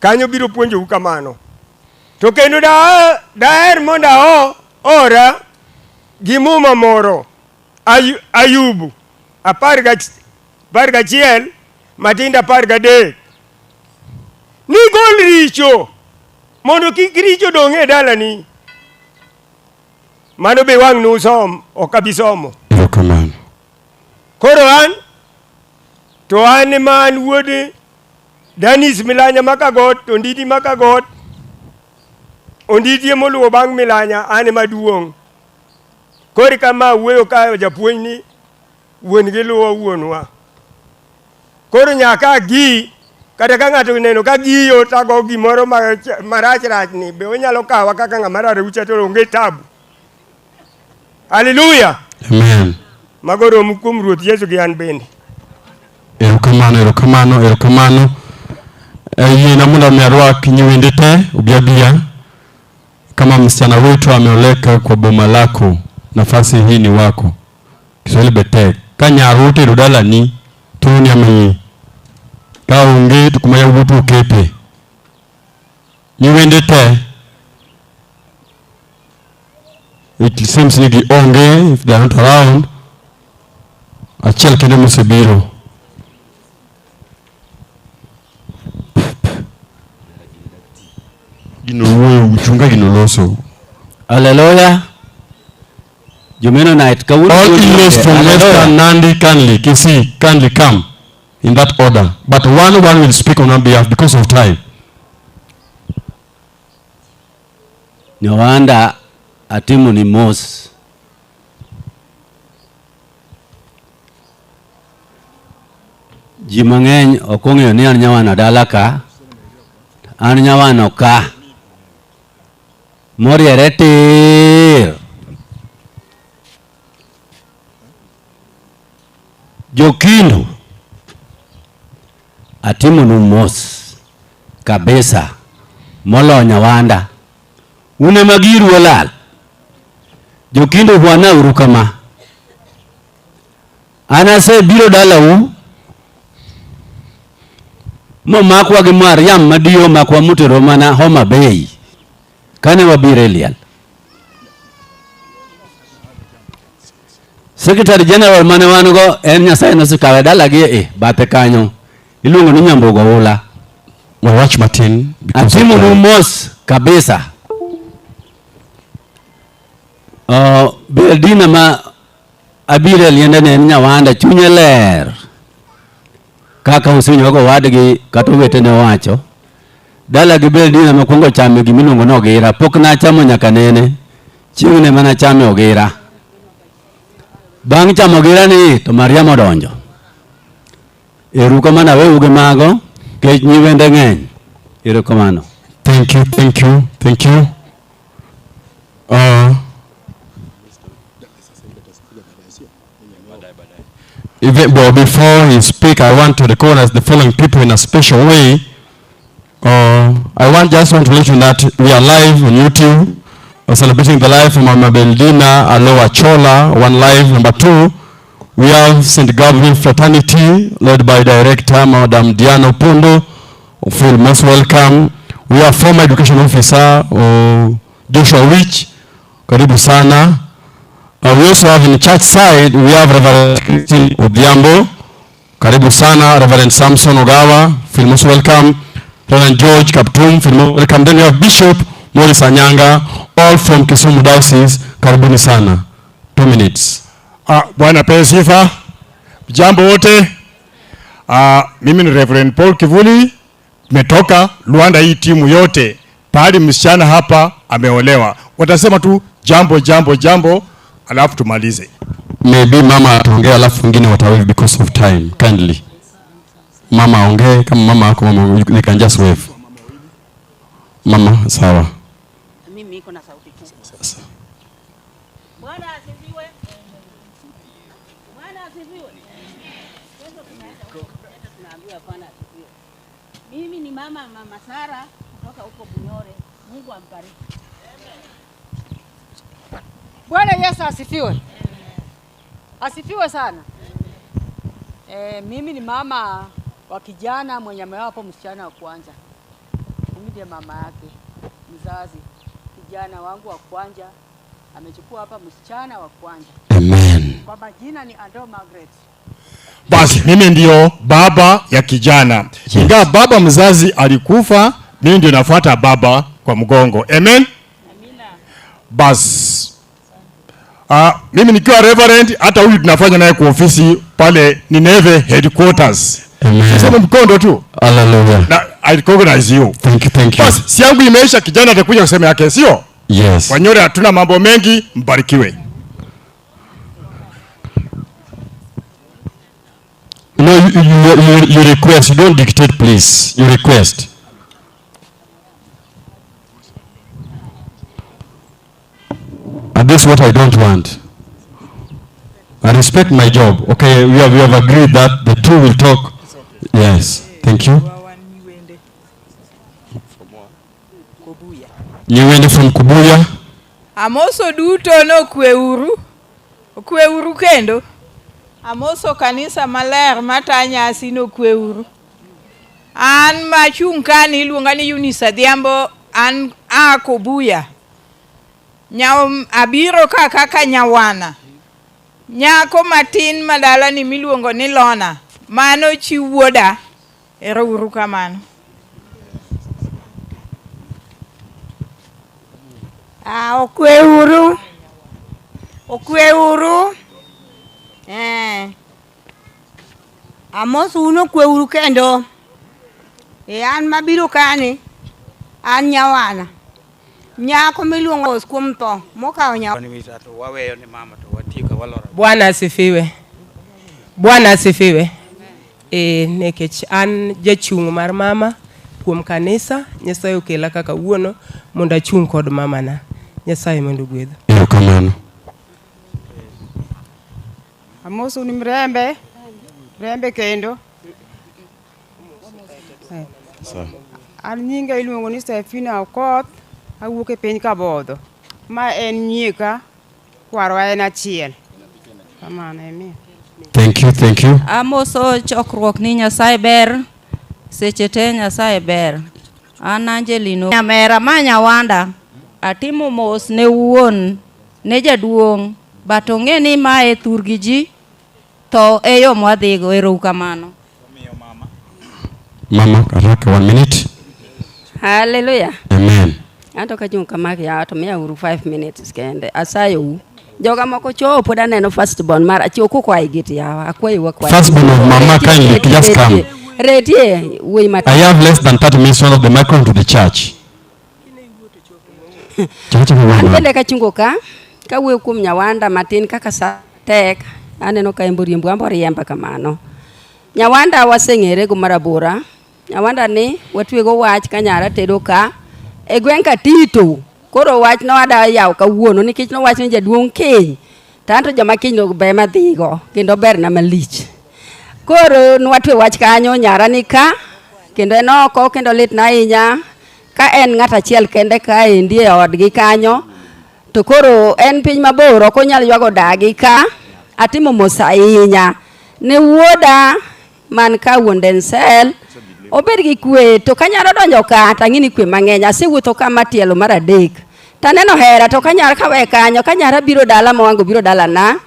Kanyo biro puonjou kamano. To kendo daher mondo aho ora gi muma moro Ayubu 11 matindo 13 ni gol richo mondo kik richo dong' e dalani. Mano be wang' nusom, ok abi somo. Erokamano. Koro an to an ema an wuod Danis Milanya Makagot, Onditi Makagot, Onditi emoluwo bang' Milanya, an ema duong'. Koro kama awuoyo ka japuonj ni wuon gi luwo wuonwa. Koro nyaka agi, kata ka ng'ato oneno ka giyo tago gimoro marach rach ni be onyalo kawa kaka ng'ama rareucha to onge tabu. Haleluya. Amen. Mago romo kuom Ruoth Yesu gi an bende. Erokamano, erokamano, erokamano. Yiena mondo mi arwak nyiwende te obi abia. Kama msichana wetu ameoleka kwa boma lako, nafasi hii ni wako. Kiswahili be tek. Ka nyaru otero dalani, to ni amiyi. Ka onge to kuma yawuotu okete. Nyiwende te. It seems ni gionge, if they are not around. Achiel kende mosebiro. Gino wuoyo, uchunga gino loso. Hallelujah. Jo-Mennonite kawuono All in-laws from Western Nandi kindly, Kisii, kindly come in that order. But one will speak on our behalf because of time. Nyawanda atimo ni mos. Ji mang'eny ok ong'eyo ni an nyawano dala ka. An nyawano ka. Moriere tir. Jokindu, atimonu mos kabisa moloyo Nyawanda. Un ema giru olal. Jokindu hwana uru kama. An asebiro dalau momakwa gi Mariam madiyo makwa motero mana Homa Bay kane wabiro e liel. Secretary General mane wan go en Nyasaye nosekawe dalagi e bathe kanyo iluongo ni Nyambugo Oula. Wawach matin because of Atimonu time. mos kabisa. Beldina ma abiro e liende ne en Nyawanda, chunye ler. Kaka usinyogo wadgi kata owetene owacho. Dala gi Beldina mokwongo chame gimiluongo ni ogira. Pok nachamo nyaka nene. Chieng'ne mana chame ogira. Bang' chamo ogira ni to Mariam odonjo. Erokamano awewu gi mago, kech nyiwende ng'eny. Erokamano. Thank you, thank you, thank you. Even, well, before he speak, I want to recognize the following people in a special way. I just want to let you know that we are live on YouTube. We're celebrating the life of Mama Beldina Aloa Chola, one live. Number two, we have St. Gabriel Fraternity, led by Director Madam Diana Opondo. Feel most welcome. We have former Education Officer Joshua Wich, karibu sana. We also have in the church side, we have Reverend Christine Odhiambo, karibu sana. Reverend Samson Ogawa, feel most welcome. Reverend George Kaptum, feel most welcome. Then we have Bishop Morris Anyanga, all from Kisumu Diocese, karibuni sana. 2 minutes. Bwana pewe sifa. Jambo wote. Mimi ni Reverend Paul Kivuli, tumetoka Luanda, hii timu yote. Pahali msichana hapa ameolewa. Watasema tu jambo, jambo, jambo, alafu tumalize. Maybe mama ataongea alafu wengine watawave because of time. Kindly. Mama aongee, kama mama ako mama, you can just wave. Mama, sawa. Mimi niko na sauti kubwa. Bwana asifiwe. Bwana asifiwe. Kesho tunaenda huko, tunaambiwa Bwana asifiwe. Mimi ni mama Sara kutoka huko Bunyore. Mungu ambariki. Bwana Yesu asifiwe. Asifiwe sana. Mimi ni mama wa kijana mwenye ameoa hapo msichana wa kwanza. Mimi ndiye mama yake mzazi. Kijana wangu wa kwanza amechukua hapa msichana wa kwanza. Amen. Kwa majina ni Ando Margaret. Basi mimi ndio baba ya kijana. Yes. Ingawa baba mzazi alikufa, mimi ndio nafuata baba kwa mgongo. Amen. Amina. Basi mimi nikiwa reverend, hata huyu tunafanya naye kwa ofisi pale Nineve headquarters. Amen. Sasa mkondo tu. Hallelujah. Na I recognize you. Thank you, thank you. Basi si yangu imeisha, kijana atakuja kusema yake, sio? Yes. Wanyore hatuna mambo mengi, mbarikiwe. No, you request, you don't dictate, please. You request. And this is what I don't want. I respect my job. Okay, we have agreed that the two will talk. Yes, thank you. Nyewende from Kubuya. Amoso duto no kweuru. Kweuru kendo. Amoso kanisa maler matanyasi no kweuru. An machung' kani iluonga ni Eunice Adhiambo, an a Kubuya. Nyaw abiro ka kaka nyawana. Nyako matin madalani miluongo ni Lona. Mano chi wuoda. Ero uru kamano. Okwe uru. Okwe uru. Amoso uno kwe uru kendo. An mabiro kani, an nyawana. Nyako miluongo kuom tho mokawo Bwana asifiwe. Bwana asifiwe. E, nikech an jachung' mar mama kuom kanisa, Nyasaye okela kaka wuono mondo achung' kod mamana. Nyasaye mondo ogwedhu. Erokamano. Amosu ni mrembe, rembe kendo. An nyinga iluongo ni Sefina Okoth, awuok e piny Kabodho. Ma en nyieka, kwarwa en achiel. Kamano, amen. Thank you, thank you. Amoso chokruok ni Nyasaye ber, seche te Nyasaye ber. An Angelino Nyamera ma Nyawanda, atimo mos ne wuon, ne jaduong', but ong'e ni mae thurgi ji, tho e yo mwadhigo, ero kamano. Mama, haraka one minute. Haleluya. Amen. Anto kachung' kama ya to miya uru 5 minutes kende. Asayou. Joga moko chopo pod aneno first born mara chopo koa e gate yawa. Akwayou akwayo. First born of Mama kindly just come. Retie wuoyi matin. I have less than 30 minutes to hand off the microphone to the church. Church of An bende kachungo ka kawuoyo kuom Nyawanda matin kaka sa tek aneno ka embo riembo ambo riemba kamano. Nyawanda waseng'ere go marabora. Nyawanda ni watwego wach ka nyara tedo ka e gweng' Katito. Koro wach no ada yawo kawuono nikech nowach ni jaduong' kiny. To anto joma kiny no ber madhigo kendo berna malich. Koro nwatwe wach kanyo nyara ni ka kendo en oko kendo litna ahinya ka en ng'at achiel kende kaendi e odgi kanyo to koro en piny mabor ok onyal ywago dagi ka atimo mos ahinya ne wuoda man ka wuon Denzel obed gi kwe to kanyalo donjo ka to ang'e ni kwe mang'eny asewuotho ka matielo mar adek taneno hera to kanyalo kawe kanyo kanyara biro dala mowango biro dalana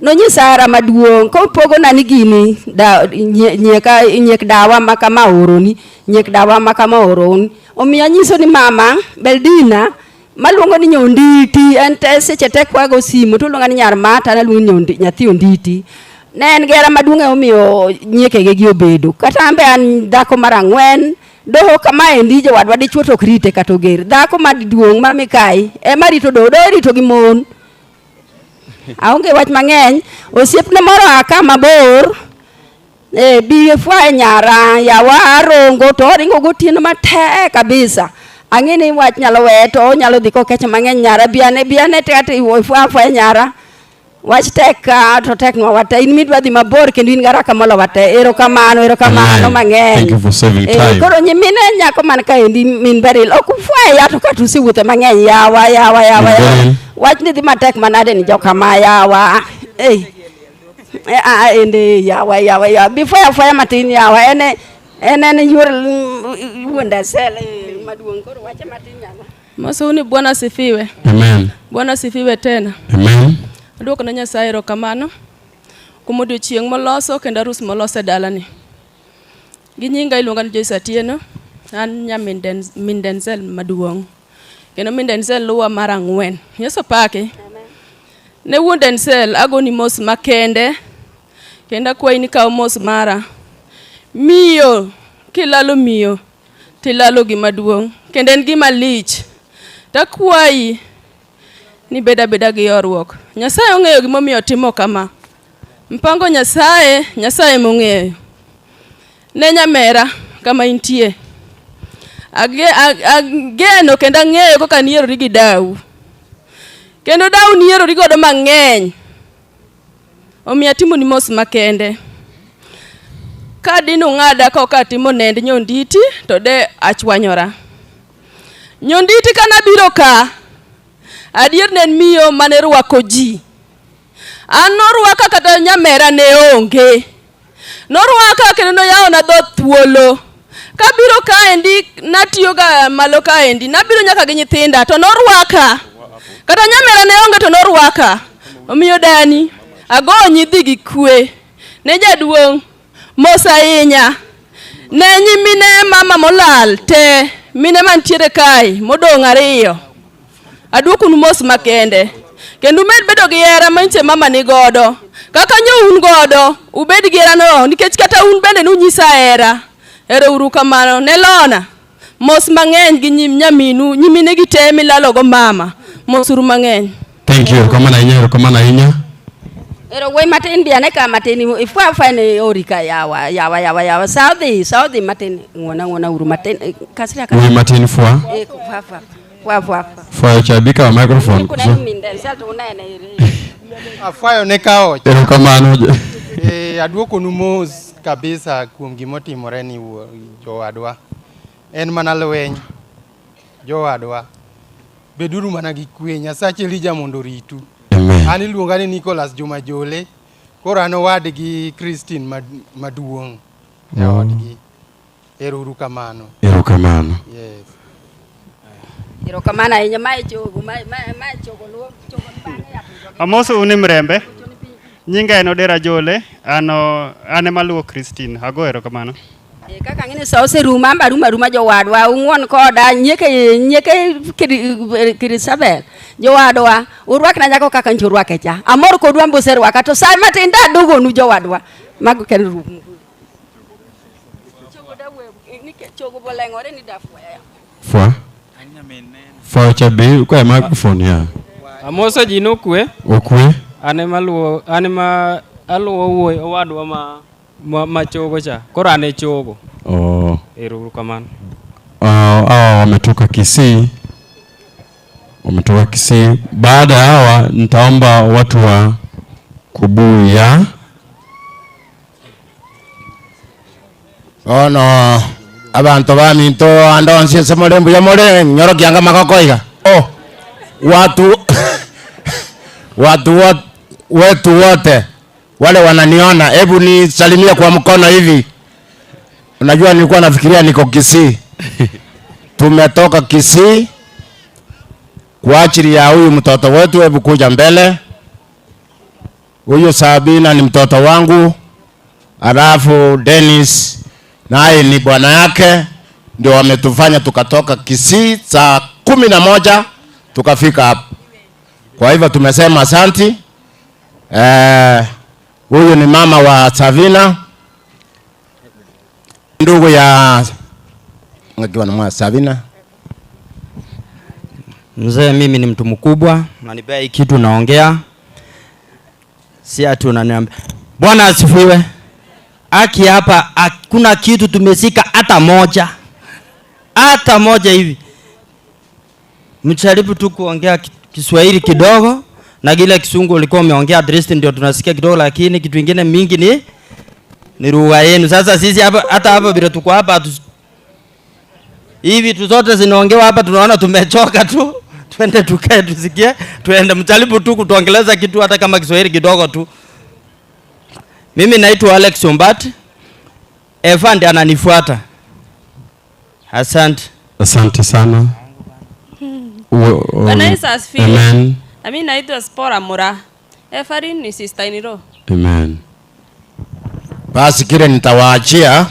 nonyisa hera maduong' kopogona ni gini da, nyieka, nyiek dawa ma kama oroni nyiek dawa ma kama oroni omiyo anyiso ni mama Beldina maluongo ni Nyonditi en te seche te kwago simu to oluonga ni nyar mata naluongo ni Nyondi, nyathi Onditi ne en gi hera maduong' emomiyo nyiekege gi obedo kata an be an dhako mar ang'wen doho kamaendi jowadwa dichuo to ok rite kata oger dhako maduong' ma mikai ema rito doho doho irito gi mon aonge wach mang'eny osiepne moro a ka mabor e, bi fwaye nyara yawa arongo to oringo gotieno matek kabisa ang'e ni wach nyalo weye to onyalo dhi kokecho mang'eny nyara biane biane kata ifwa afwaya nyara wach tek ka to tek nwa wate in midwa dhi mabor kendo in garaka molo wate erokamano erokamano mang'eny Thank you for saving Eh, time. koro nyimine nyako man kaendi min Beryl ok ufwaye ya to kata usewuothe mang'eny yawa yawa yawa Min yawa Beryl. wach ni dhi matek manade ni jokama yawa eh Eh, ah, ende yawa yawa yawa bifwaya afwaya matin yawa en en en yor wuon Denzel eh, maduong' koro wache matin yawa Masauni, Bwana asifiwe. Amen. Bwana asifiwe tena. Amen. Aduoko ne Nyasaye erokamano kuom odiochieng' moloso kendo arus moloso e dalani. Gi nyinga iluonga ni Joyce Atieno, an nyamin Den, min Denzel maduong'. Kendo min Denzel luwa mar ang'wen. Yesu opaki. Ne wuon Denzel agoni mos makende kendo akwayi ni kaw mos mara. Miyo, kilalo miyo tilalo gima duong' kendo en gima lich. Takwayi ni bed abeda gi horuok. Nyasaye ong'eyo gimomiyo otimo kama. Mpango Nyasaye, Nyasaye mong'eyo. Ne nyamera kama intie. Ageno kendo ang'eyo kaka niyierori gi dau. Kendo dau niyierori godo mang'eny. Omiyo atimoni mos makende. Ka dine ung'ada ka ok atimo nend Nyonditi to de achwanyora. Nyonditi kanabiro ka, adier ne en miyo mane rwako ji. An norwaka kata nyamera ne onge. Norwaka kendo noyawona dhood thuolo. Kabiro kaendi natiyoga malo kaendi, nabiro nyaka gi nyithinda to norwaka. Kata nyamera ne onge to norwaka. Omiyo dani, agonyi dhi gi kwe. Ne jaduong', mos ahinya. Ne nyimine mama molal te, mine mantiere kae modong' ariyo. Aduokonu mos makende. Kendo umed bedo gi hera manyiche mama ni godo. Kaka nyo un godo, ubed gi hera no nikech kata un bende nunyisa hera. Ero uru kamano. Ne Lona, mos mang'eny gi nyaminu, nyimine gi te milalo go mama. Mos uru mang'eny. Thank you. Erokamano ahinya, erokamano ahinya. Ero wuoyi matin bi ane ka matin ifwa fwa ne ori ka yawa yawa yawa yawa sa odhi sa odhi matin ng'uona ng'uona uru matin kasri aka Wuoyi matin fwa. Eh fwa fwa fwa fwa Fwa cha bi kawo microphone. Kuna minde sal to unene iri. Afwayo ne kaoch. Erokamano. Eh, aduokonu mos kabisa kuom gimotimore ni jowadwa. En mana lweny. Jowadwa. Beduru mana gi kwe. Nyasach Elija mondo oritu. Amen. An iluonga ni Nicholas Juma Jole. Koro an owadgi Christine maduong' e Oh. odgi. Ero uru kamano. Erokamano. Yes. Erokamano ahinya mae chogo mae mae mae chogo luo chogo bang'e ya. Amoso un e Mrembe. Nyinga en Odera Jole, an an ema aluwo Christine. Ago erokamano. Kaka ng'ini sa oserumo amba rumo aruma jowadwa ung'uon koda nyieke nyieke Kirisabel jowadwa urwakna nyako kaka ncho urwake cha amor kodu ambo oserwaka to sa matin da dugonu jowadwa mago kendo rumo chogo da we chogo boleng'ore ni dafwaya Fwa. Fwa cha bi kwa microphone ya. Amoso ji nokwe. Okwe. An ema aluwo an ema aluwo wuoyi owadwa ma chogo cha. Koro an e chogo. Oh. Ero uru kamano. Hawa wametoka Kisii. Wametoka Kisii. Baada ya hawa nitaomba watu wa Kubuya. Ono abantu baminto andonsi ase more mbuya more nyorokianga magoko iga. Oh, watu watu wetu wote wale wananiona, hebu nisalimie kwa mkono hivi. Unajua nilikuwa nafikiria niko Kisii. Tumetoka Kisii kwa ajili ya huyu mtoto wetu, hebu kuja mbele. Huyu Sabina ni mtoto wangu, alafu Dennis naye ni bwana yake, ndio wametufanya tukatoka Kisii saa 11 tukafika hapa. Kwa hivyo tumesema asanti. Huyu ni mama wa Sabina, ndugu ya ngakiwa na mwa Sabina. Mzee, mimi ni mtu mkubwa, unanipea hii kitu naongea, si ati unaniambia. Bwana asifiwe. Aki hapa hakuna kitu tumesika hata moja, hata moja hivi. Mjaribu tu kuongea Kiswahili kidogo na kile Kisungu ulikuwa umeongea at least ndio tunasikia kidogo, lakini kitu kingine mingi ni lugha yenu. Sasa sisi hapa hata hapa bila tuko hapa hivi tu zote zinaongewa hapa, tunaona tumechoka tu. Twende tukae tusikie, twende. Mjaribu tu kutuongeleza kitu hata kama Kiswahili kidogo tu. Mimi naitwa Alex Ombati. Eva ndiye ananifuata. Asante. Asante sana. Bwana Yesu asifiwe. Amen. Na mimi naitwa Spora Mura. Efarin ni sister in law. Amen. Basi kile nitawaachia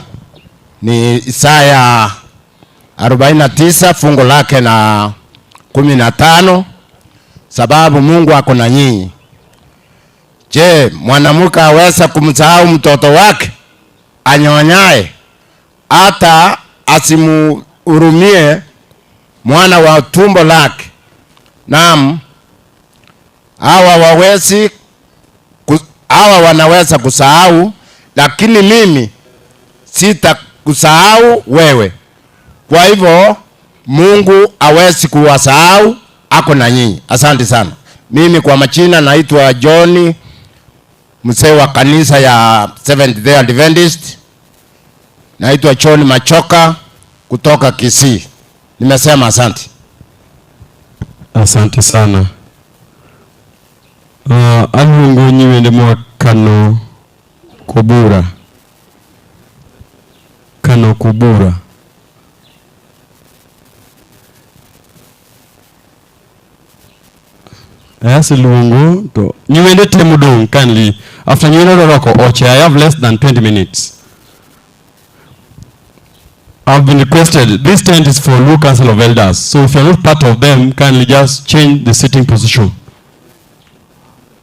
ni Isaya 49 fungu lake na 15, sababu Mungu ako na nyinyi. Je, mwanamke aweza kumsahau mtoto wake anyonyaye, hata asimuhurumie mwana wa tumbo lake? Naam, hawa wanaweza kusahau, lakini mimi sitakusahau wewe. Kwa hivyo Mungu hawezi kuwasahau, ako na nyinyi. Asante sana. Mimi kwa majina naitwa John, mzee wa kanisa ya Seventh Day Adventist. Naitwa John Machoka kutoka Kisii. Nimesema asante. Asante sana. Aluongo nyiwende moa Kano Kubura. Kano Kubura. Aseluongo to nyiwende te modong' kindly. After nyiwende orwako oche, I have less than 20 minutes. I've been requested, this tent is for Luo Council of Elders, so if you're not part of them, kindly just change the sitting position.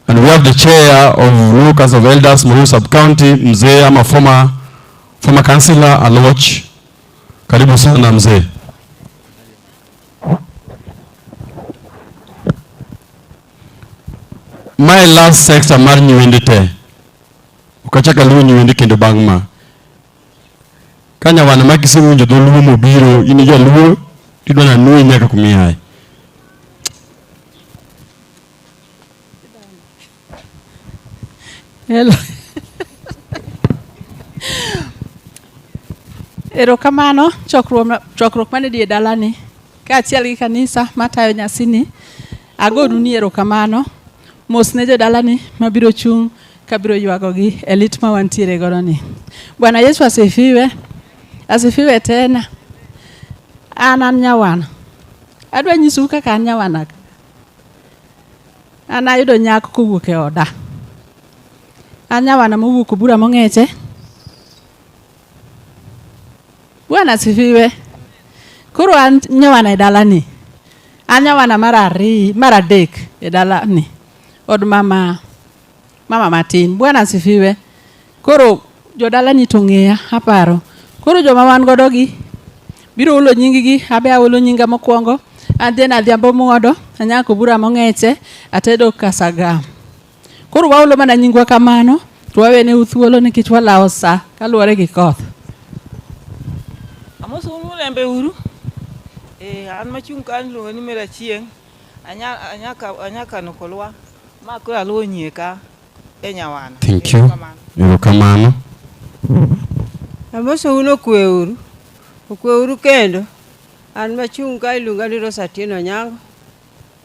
And we have the chair of Luo Council of Elders, Meru Sub-County, Mzee, I'm a former councillor, Aloch. Karibu sana Mzee. Mae last sector mar nyiwende te. Ok achak aluwo nyiwende kendo bang' ma. Ka nyawana ma kisewinjo dholuo mobiro, in jaluo, tidwa nanuoyi nyaka kumiaye. Hello. Erokamano chokruok chokruok mane die dalani kaachiel gi kanisa matayo nyasini. Agonu ni erokamano. Mos ne jodalani mabiro chung' kabiro ywagogi e lit ma wantiere godo ni. Bwana Yesu asifiwe. Asifiwe tena. An an nyawana. Adwa nyisou kaka an nyawana. An ayudo nyako kowuok e oda. An nyawana mowuok Obura Mong'eche. Bwana asifiwe. Koro an nyawana e dalani. An nyawana mar ariyo, mar adek e dalani. Od mama mama matin. Bwana asifiwe. Koro jodalani to ng'eya aparo. Koro joma wan godo gi biro hulo nying gi, abe ahulo nyinga mokwongo. An then Adhiambo Muodo, anyako Obura Mong'eche, atedo Kasagam. Koro wahulo mana nyingwa kamano, to waweneu thuolo nikech walawo sa kaluwore gi koth. Amosou mulembe uru. Eh, an machung' ka iluongo ni Mary Achieng'. Anya anyaka anyaka Kolwa. Ma koro aluwo nyieka e Nyawana. Thank you. Erokamano. Amosou nokwe uru. Okwe uru kendo. An machung' ka iluonga ni Rose Atieno Onyango.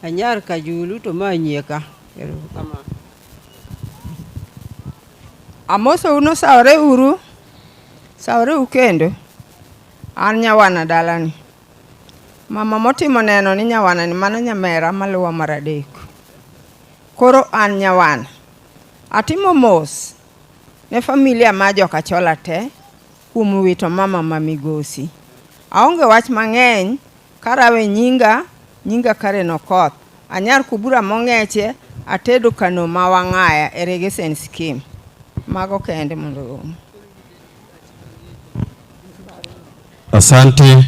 Anyar Kajulu to ma nyieka. Erokamano. Amosou nosawore uru, sawore u kendo. An nyawana dalani. Mama motimo neno ni nyawana ni mano nyamera maluwa mar adek. Koro an nyawana. Atimo mos ne familia ma Jokachola te kuom wito mama ma migosi. Aonge wach mang'eny karawe nyinga, nyinga Karen Okoth. Anyar Kubura Mong'eche, atedo kano ma Wang'aya e irrigation scheme. Mago kende mondo orom. Asante.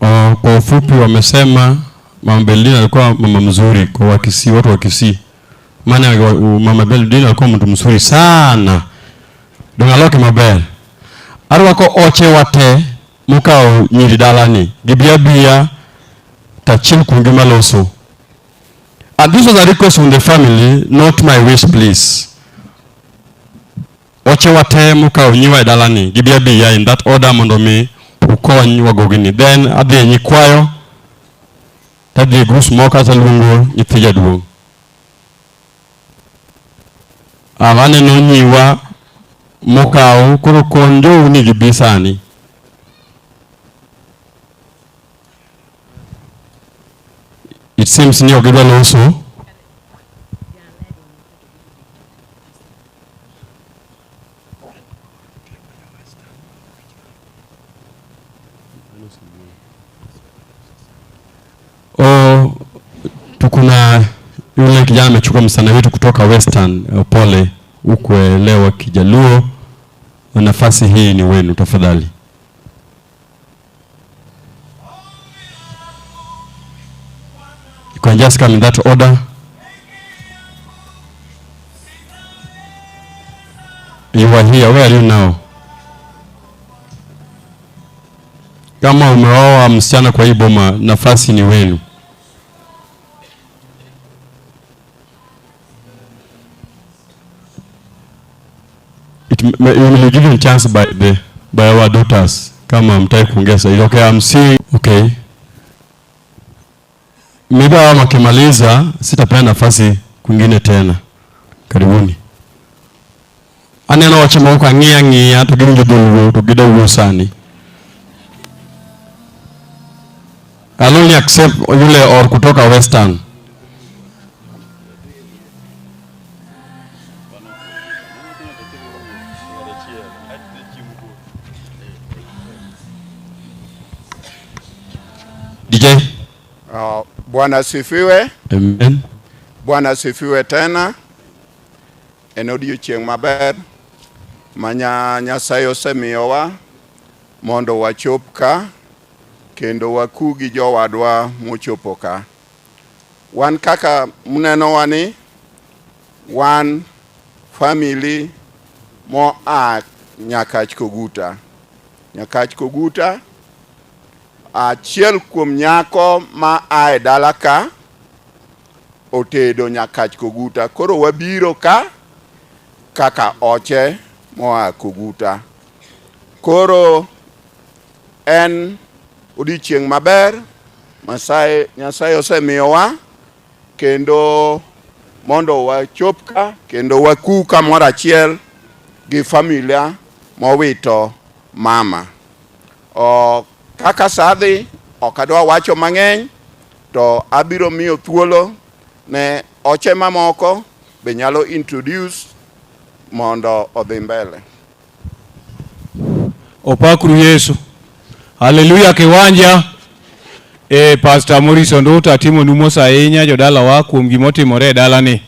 Oh, kwa ufupi wamesema Mama Beldina alikuwa mama mzuri kwa Wakisii, watu wa Kisii. Maana Mama Beldina alikuwa mtu mzuri sana. Dongaloke maber. Arwako oche wate mukawo nyiri dalani. Gibi abiya tachiel kuomgi maloso. And this was a request from the family, not my wish please. Oche wate mukawo nyiwa e dalani. Gibi abiya in that order mondo mi ukony wagogini. Then adhi e nyikwayo tadhi e groups moko asaluongo nyithi jaduong'. Aneno nyiwa mokaw koro kony jou ni gibi sani. It seems ni ok gidwa loso. Oh, tukuna yule kijana amechukua msichana wetu kutoka Western. Pole, ukuelewa Kijaluo. Nafasi hii ni wenu, tafadhali. You can just come in that order. You are here. Where are you now? Kama umeoa msichana kwa hii boma, nafasi ni wenu. You will be given chance by our daughters. Kama mtaki kuongea sasa. Okay, I'm seeing. Okay. Maybe hawa wakimaliza sitapeana nafasi kwingine tena. Karibuni. Aneno wache moko ang'iya ng'iya to giwinjo dholuo to gida wuo sani. I'll only accept yule or kutoka Western. DJ. Bwana asifiwe. Amen. Bwana asifiwe tena. En odiochieng' maber ma Nyasaye osemiyowa mondo wachop ka kendo waku gi jowadwa mochopo ka. Wan kaka munenowa ni wan family moa Nyakach Koguta. Nyakach Koguta, achiel kuom nyako ma a e dala ka otedo Nyakach Koguta. Koro wabiro ka kaka oche moa Koguta. Koro en odiochieng' maber Masaye Nyasaye osemiyowa kendo mondo wachop ka kendo waku kamoro achiel gi familia mowito mama. O, kaka sa dhi ok adwa wacho mang'eny to abiro miyo thuolo ne oche mamoko be nyalo introduce mondo odhi mbele. Opakuru Yesu. Haleluya kiwanja. E, Pastor Morrison Nduta atimonu mos ahinya jodalawa kuom gima otimore e dalani.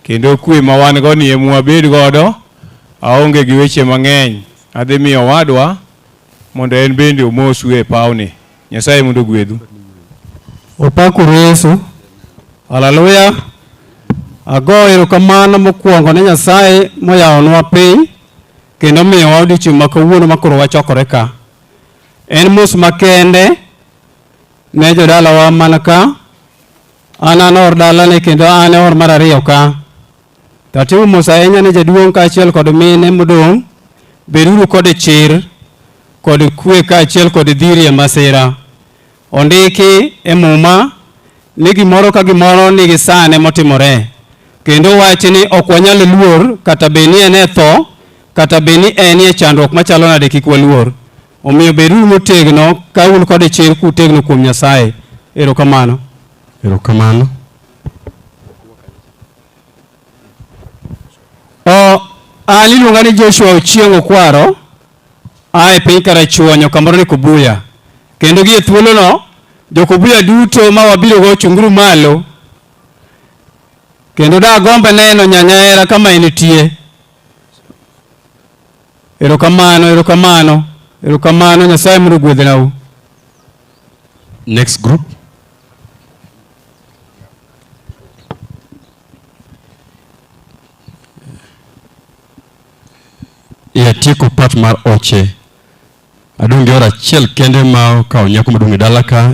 Kendo kwe ma wan go ni ema wabed godo. Aonge gi weche mang'eny. Adhi miyo owadwa mondo en bende omosu e pawni. Nyasaye mondo ogwedhu. Opakuru Yesu. Haleluya. Ago erokamano mokwongo ne Nyasaye moyawonwa piny kendo omiyowa odiechieng' ma kawuono ma koro wachokore ka. En mos makende ne jodalawa man ka. An an or dalani kendo an e or mar ariyo ka. To atimo mos ahinya ne jaduong' kaachiel kod mine modong'. Beduru kod chir kod kwe kaachiel kod dhiri e masira. Ondiki e Muma ni gimoro ka gimoro nigi sane motimore. Kendo owachi ni ok wanyal luor kata bed ni en e tho, kata bed ni en e chandruok machalo nade kik waluor. Omiyo beduru motegno ka un kod chir kutegno kuom Nyasaye. Erokamano. Erokamano. O, an iluonga ni Joshua Ochieng' Okwaro, a e piny Karachuonyo kamoro ni Kubuya. Kendo gie thuolono, jo-Kubuya duto ma wabirogo chunguru malo. Kendo dagomb neno nyanyahera kama entie. Erokamano, erokamano, erokamano, Nyasaye mondo ogwedhnau. Next group. Atieko part mar oche. Adong' gi or achiel kende ma okawo nyako maduong' e dala ka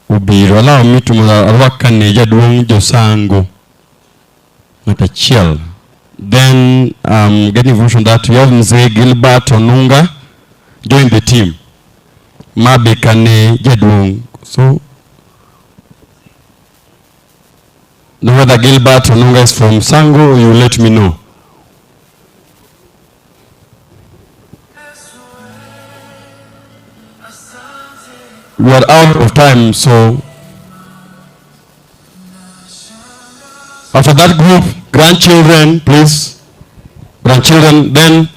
obiro. Allow me to mondo arwak ka ne jaduong' Josango ng'at achiel. Then getting information that we have Mzee Gilbert Onunga join the team. Ma be kane jaduong'. So no whether Gilbert Onunga is from Sango, you let me know. We are out of time, so after that group, grandchildren, please. Grandchildren, then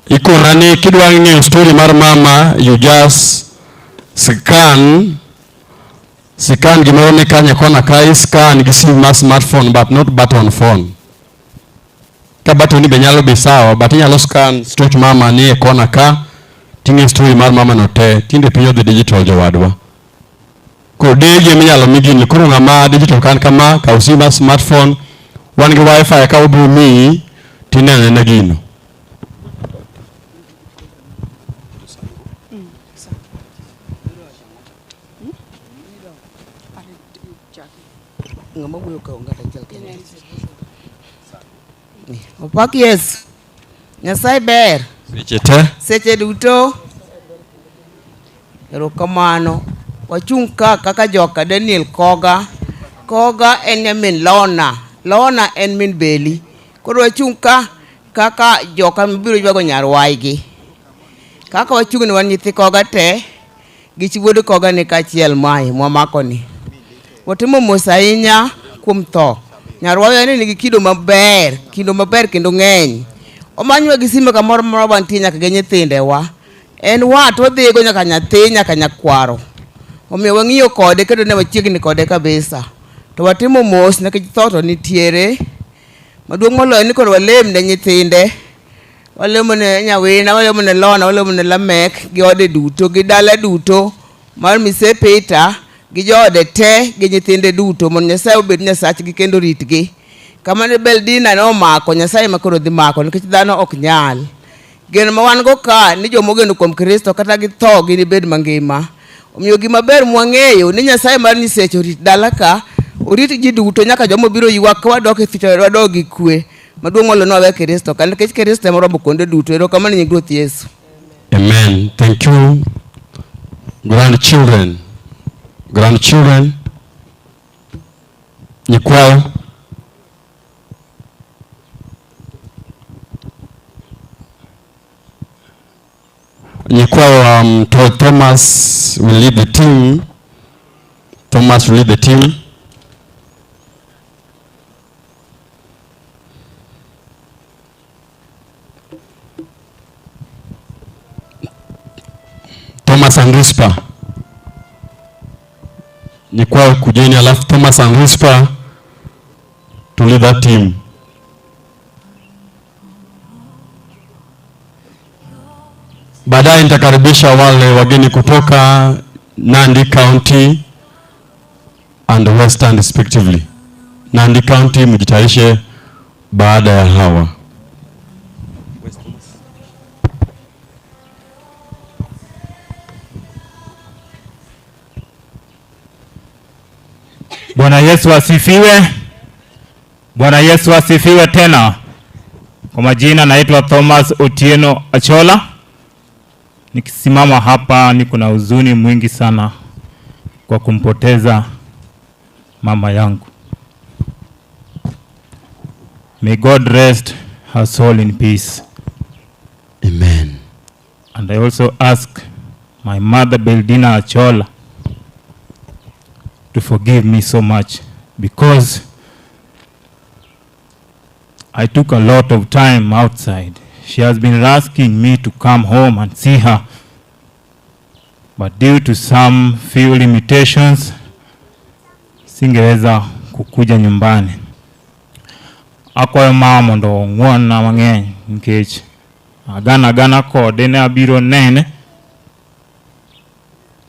ikonani kidwa ng'eyo story mar mama, you just scan scan gimoro ni kanye kona ka scan gi simu mar smartphone but not button phone. Ka button ni be nyalo be sawa but inyalo scan stoch mama ni e kona ka ting'e story mar mama no te tinde piny odhi digital jowadwa. Koro dege minyalo mi gini koro ng'ama digital kan kama kaw simu mar smartphone wan gi wifi ka obiro miyi tineno anena gino. Ng'ama wuoyo ka onge kata achiel kende. Opak Yesu. Nyasaye ber. Seche te. Seche duto. Erokamano. Wachung' ka kaka joka Daniel Koga. Koga en nyamin Lona. Lona en min Beli. Koro wachung' ka kaka joka mabiro ywago nyar waygi. Kaka wachung' ni wan nyithi Koga te gi chi wuod Koga ni kaachiel mae mwamako ni. Watimo mos ahinya kuom tho. Nyarwa ni nigi kido maber, kido maber kendo ng'eny. Omanywa gi sime kamoro amora wantie nyaka gi nyithindewa. En wat wadhigo nyaka nyathi nyaka nyakwaro. Omiyo wang'iyo kode kendo ne wachiegni kode kabisa. To watimo mos nikech tho to nitiere. Maduong' moloyo ni koro walem ne nyithinde. Walemo ne Nyawina, walemo ne Lona, walemo ne Lamek gi ode duto gi dala duto mar Mise Peter. gi joode te gi nyithinde duto mondo Nyasaye obed Nyasachgi kendo oritgi. Kama ne Beldina nomako, Nyasaye ema koro dhi mako nikech dhano ok nyal. Geno ma wan go ka ni joma ogeno kuom Kristo kata githo ginibed mangima. Omiyo gima ber mwang'eyo ni Nyasaye mar nyiseche orit dala ka, orit ji duto nyaka joma obiro ywak ka wadok e thich wadog gi kwe. Maduong' moloyo ni wawe Kristo ka nikech Kristo ema oromo kuonde duto. Erokamano e nying Ruoth Yesu. Amen. Thank you. Grandchildren. Grandchildren. Nyikwayo. Nyikwayo to Thomas will lead the team. Thomas will lead the team. Thomas and Rispa. Nyikwayo kujeni, alafu Thomas and Rispa to lead that team. Baadaye nitakaribisha wale wageni kutoka Nandi County and Western respectively. Nandi County mjitayarishe baada ya hawa. Bwana Yesu asifiwe. Bwana Yesu asifiwe tena. Kwa majina naitwa Thomas Otieno Achola. Nikisimama hapa niko na huzuni mwingi sana kwa kumpoteza mama yangu. May God rest her soul in peace. Amen. And I also ask my mother Beldina Achola to forgive me so much because I took a lot of time outside. She has been asking me to come home and see her, but due to some few limitations, singeweza kukuja nyumbani. Akwayo mama mondo ong'won-na mang'eny nikech agana agana kode ne abiro nene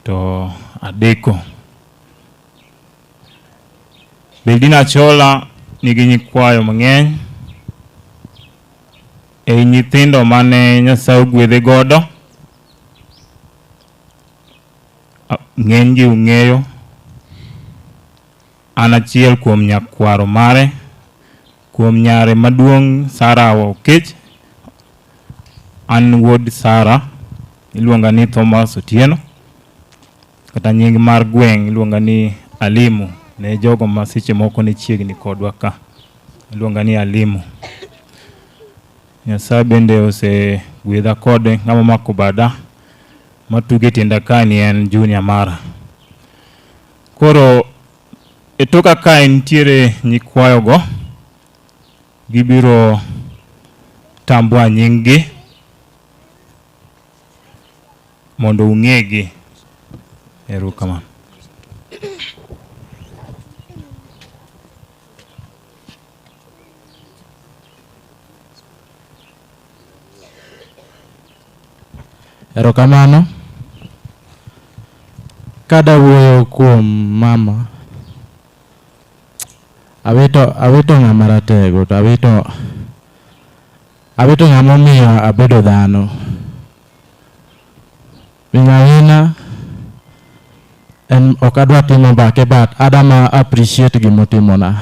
to adeko. Beldina Achola nigi nyikwayo mang'eny. Ei nyithindo mane Nyasaye ogwedhe godo, ng'eny gi ung'eyo. An achiel kuom nyakwaro mare, kuom nyare maduong' Sara Okech. An wuod Sara, iluonga ni Thomas Otieno, kata nying mar gweng' iluonga ni Alimu, ne jogo ma seche moko ne chiegni kodwa ka, iluonga ni Alimu. Nyasaye bende osegwedha kode ng'ama omako bada matugo e tienda ka ni en Junior mara. Koro e toka kae nitiere nyikwayogo, gibiro tambua nying gi mondo ung'egi. Erokamano. Erokamano. Kada wuoyo kuom mama, awito ng'ama ratego to awito ng'ama omiyo abedo dhano. Min en ok adwa timo mbake but adama appreciate gimotimona.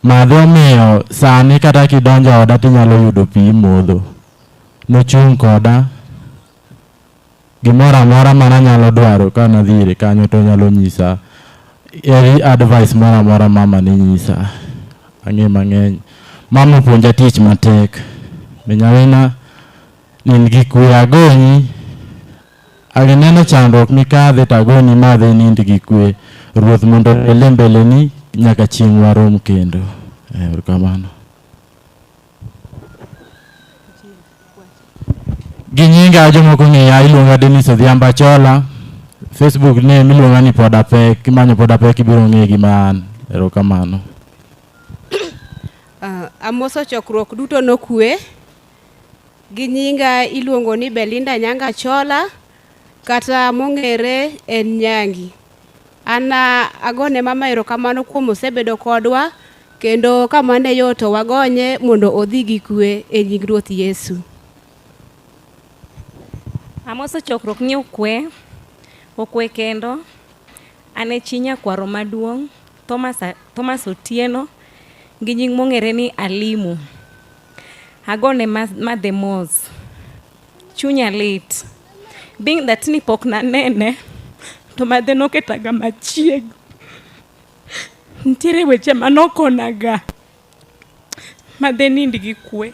Madhe omiyo sani kata kidonjo oda tinyalo yudo pi imodho. Nochung' koda, gimoro amora mananyalo dwaro ka nadhi ire kanyo to onyalo nyisa. Eri advice moro amora mama ne nyisa. Ang'e mang'eny. Mama opuonja tich matek. Minyawina nind gi kwe agonyi. Agineno chandruok mikadhe to agonyi madhi nind gi kwe. Ruoth mondo ele mbeleni nyaka chieng' warom kendo. Erokamano. Gi nyinga jomoko ng'eya iluonga Dennis Odhiambo Achola. Facebook name iluonga ni Poda Pek. Kimanyo Poda Pek ibiro ng'e gima an. Erokamano. Amoso chokruok duto nokwe. Gi nyinga iluongo ni Belinda Nyanga Achola. Kata mong'ere en Nyangi. An agone mama erokamano kuom osebedo kodwa kendo kama ne yo to wagonye mondo odhi gi kwe e nying Ruoth Yesu. Amoso chokruok ni okwe, okwe kendo. An e chi nyakwaro maduong' Thomas, Thomas Otieno gi nying mong'ere ni Alimu. Agone madhe mos. Chunya lit. Being that ni pok nanene, to madhe noketaga machiegni. Nitiere weche manokonaga. Madhe nind gi kwe.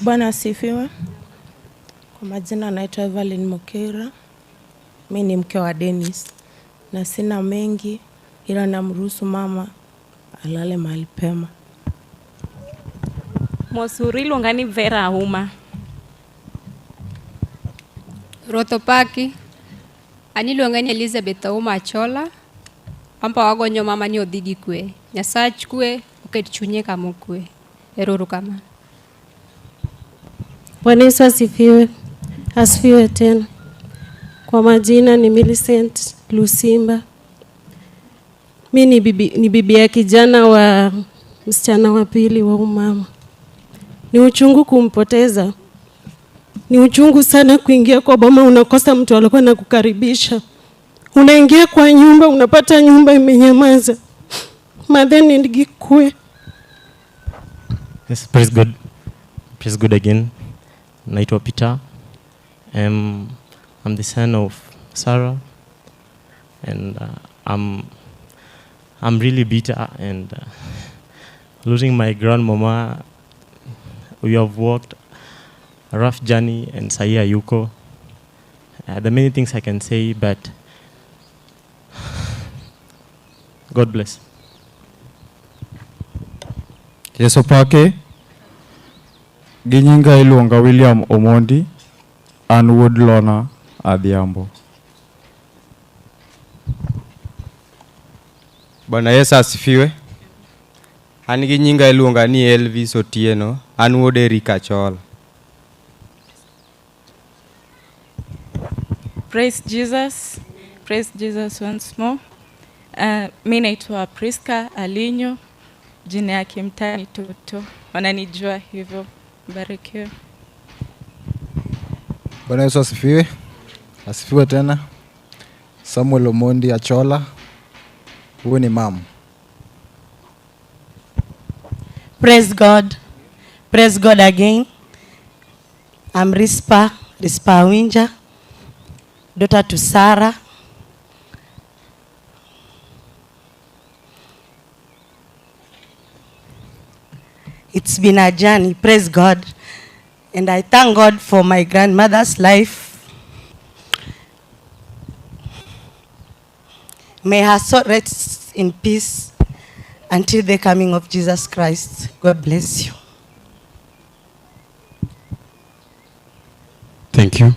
Bwana asifiwe. Kwa majina naitwa Evelyn Mokera. Mi ni mke wa Dennis na sina mengi, ila namruhusu mama alale mahali pema. Mosuri iluonga ni Vera Auma. Ruoth opaki. An iluonga ni Elizabeth Auma Achola. Pampa wagonyo mama ni odhi gi kwe. Nyasach kwe oket chunye kama okwe. Ero uru kamano. Bwana Yesu asifiwe. Asifiwe tena. Kwa majina ni Millicent Lusimba. Mi ni bibi ya kijana wa msichana wa pili wa umama. Ni uchungu kumpoteza. Ni uchungu sana kuingia kwa boma unakosa mtu alikuwa anakukaribisha. Unaingia kwa nyumba unapata nyumba imenyamaza. Madheni ndigikwe. Yes, praise God. Praise God again. Naitwa Peter. I'm the son of Sarah, and I'm really bitter and losing my grandmama. We have walked a rough journey, and Saia Yuko. There are many things I can say, but God bless. Yesu pake. Gi nyinga iluonga William Omondi, an wuod Lona Adhiambo. Bwana Yesu asifiwe. An gi nyinga iluonga ni Elvis Otieno, an wuod Eric Achola. Praise Jesus. Praise Jesus once more. Mi naitwa Priska Alinyo, jina ya kimtaa ni Toto. Wananijua hivyo. Barikiwe. Bwana Yesu asifiwe. Asifiwe tena. Samuel Omondi Achola. Huyu ni mama. Praise God. Praise God again. I'm Rispa, Rispa Winja, daughter to Sarah. It's been a journey, praise God. And I thank God for my grandmother's life. May her soul rest in peace until the coming of Jesus Christ. God bless you. Thank you.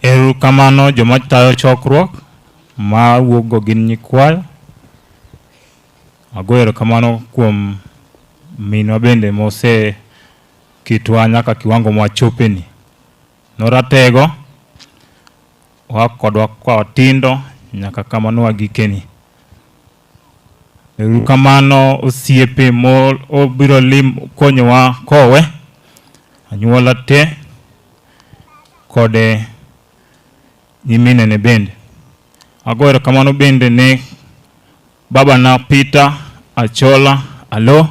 Erokamano joma tayo chokruok ma wuok gin nyikwayo. Agoyo erokamano kuom minwa bende mose kitwa nyaka kiwango mwachopeni. Noratego oa kodwa kwa watindo nyaka kama nwagikeni. Erokamano osiepe mo obiro lim konyowa kowe anyuola te kode nyiminene bende. Agoyo erokamano bende ne baba na Peter Achola Alo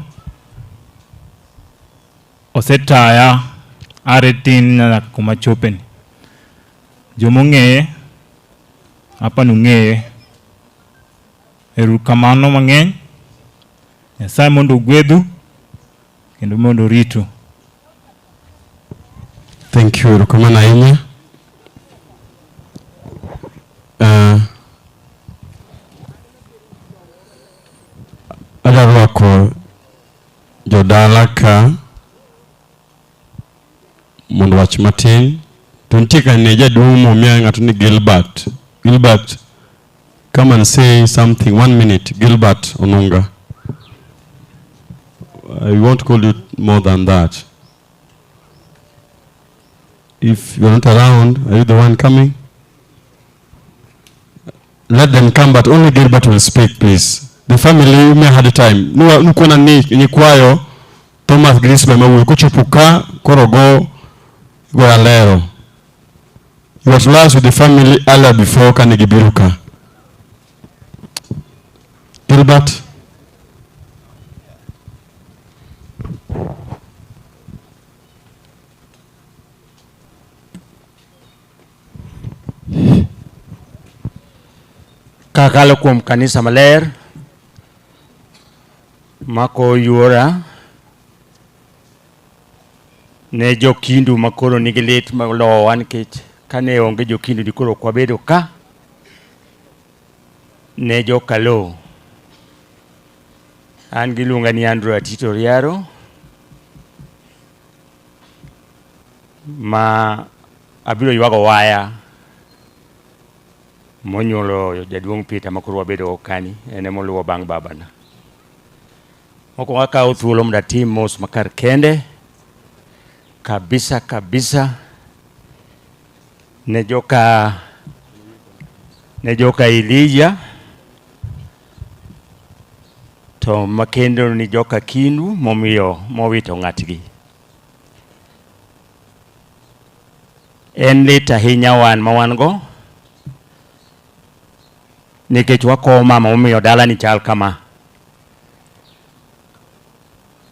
osetaya are tin nyaka kuma chopeni. Jomong'eye apa nung'eye. Erokamano mang'eny. Nyasaye mondo ogwedhu kendo mondo oritu. Thank you, erokamano ahinya. Adwa rwako jodala ka mondo wach matin. To nitie ka ne jaduong' momiya ng'ato ni Gilbert. Gilbert, come and say something. 1 minute. Gilbert Onunga. I won't call you more than that. If you're not around, are you the one coming? Let them come, but only Gilbert will speak, please. The family may had a time. Nukona ni nyikwayo Thomas Grisman mawuoyi kochopo ka koro go alero. He was last with the family earlier before kane gibiro ka. Gilbert. Kakalo kuom kanisa maler mako yuora ne jokindu makoro nigi lit molowa nikech kane onge jokindu dikoro ok wabedo ka ne jokalo. An giluonga ni Andrew Atito Riaro ma abiro ywago waya monyuolo jaduong' Peter makoro wabedo kani, en emoluwo bang' babana. Mokwongo akawo thuolo mondo atim mos makar kende kabisa kabisa ne joka Elijah to makendo ni joka Kindu momiyo mowito ng'atgi. En lit ahinya wan ma wan go nikech wakowo mama momiyo dalani chal kama.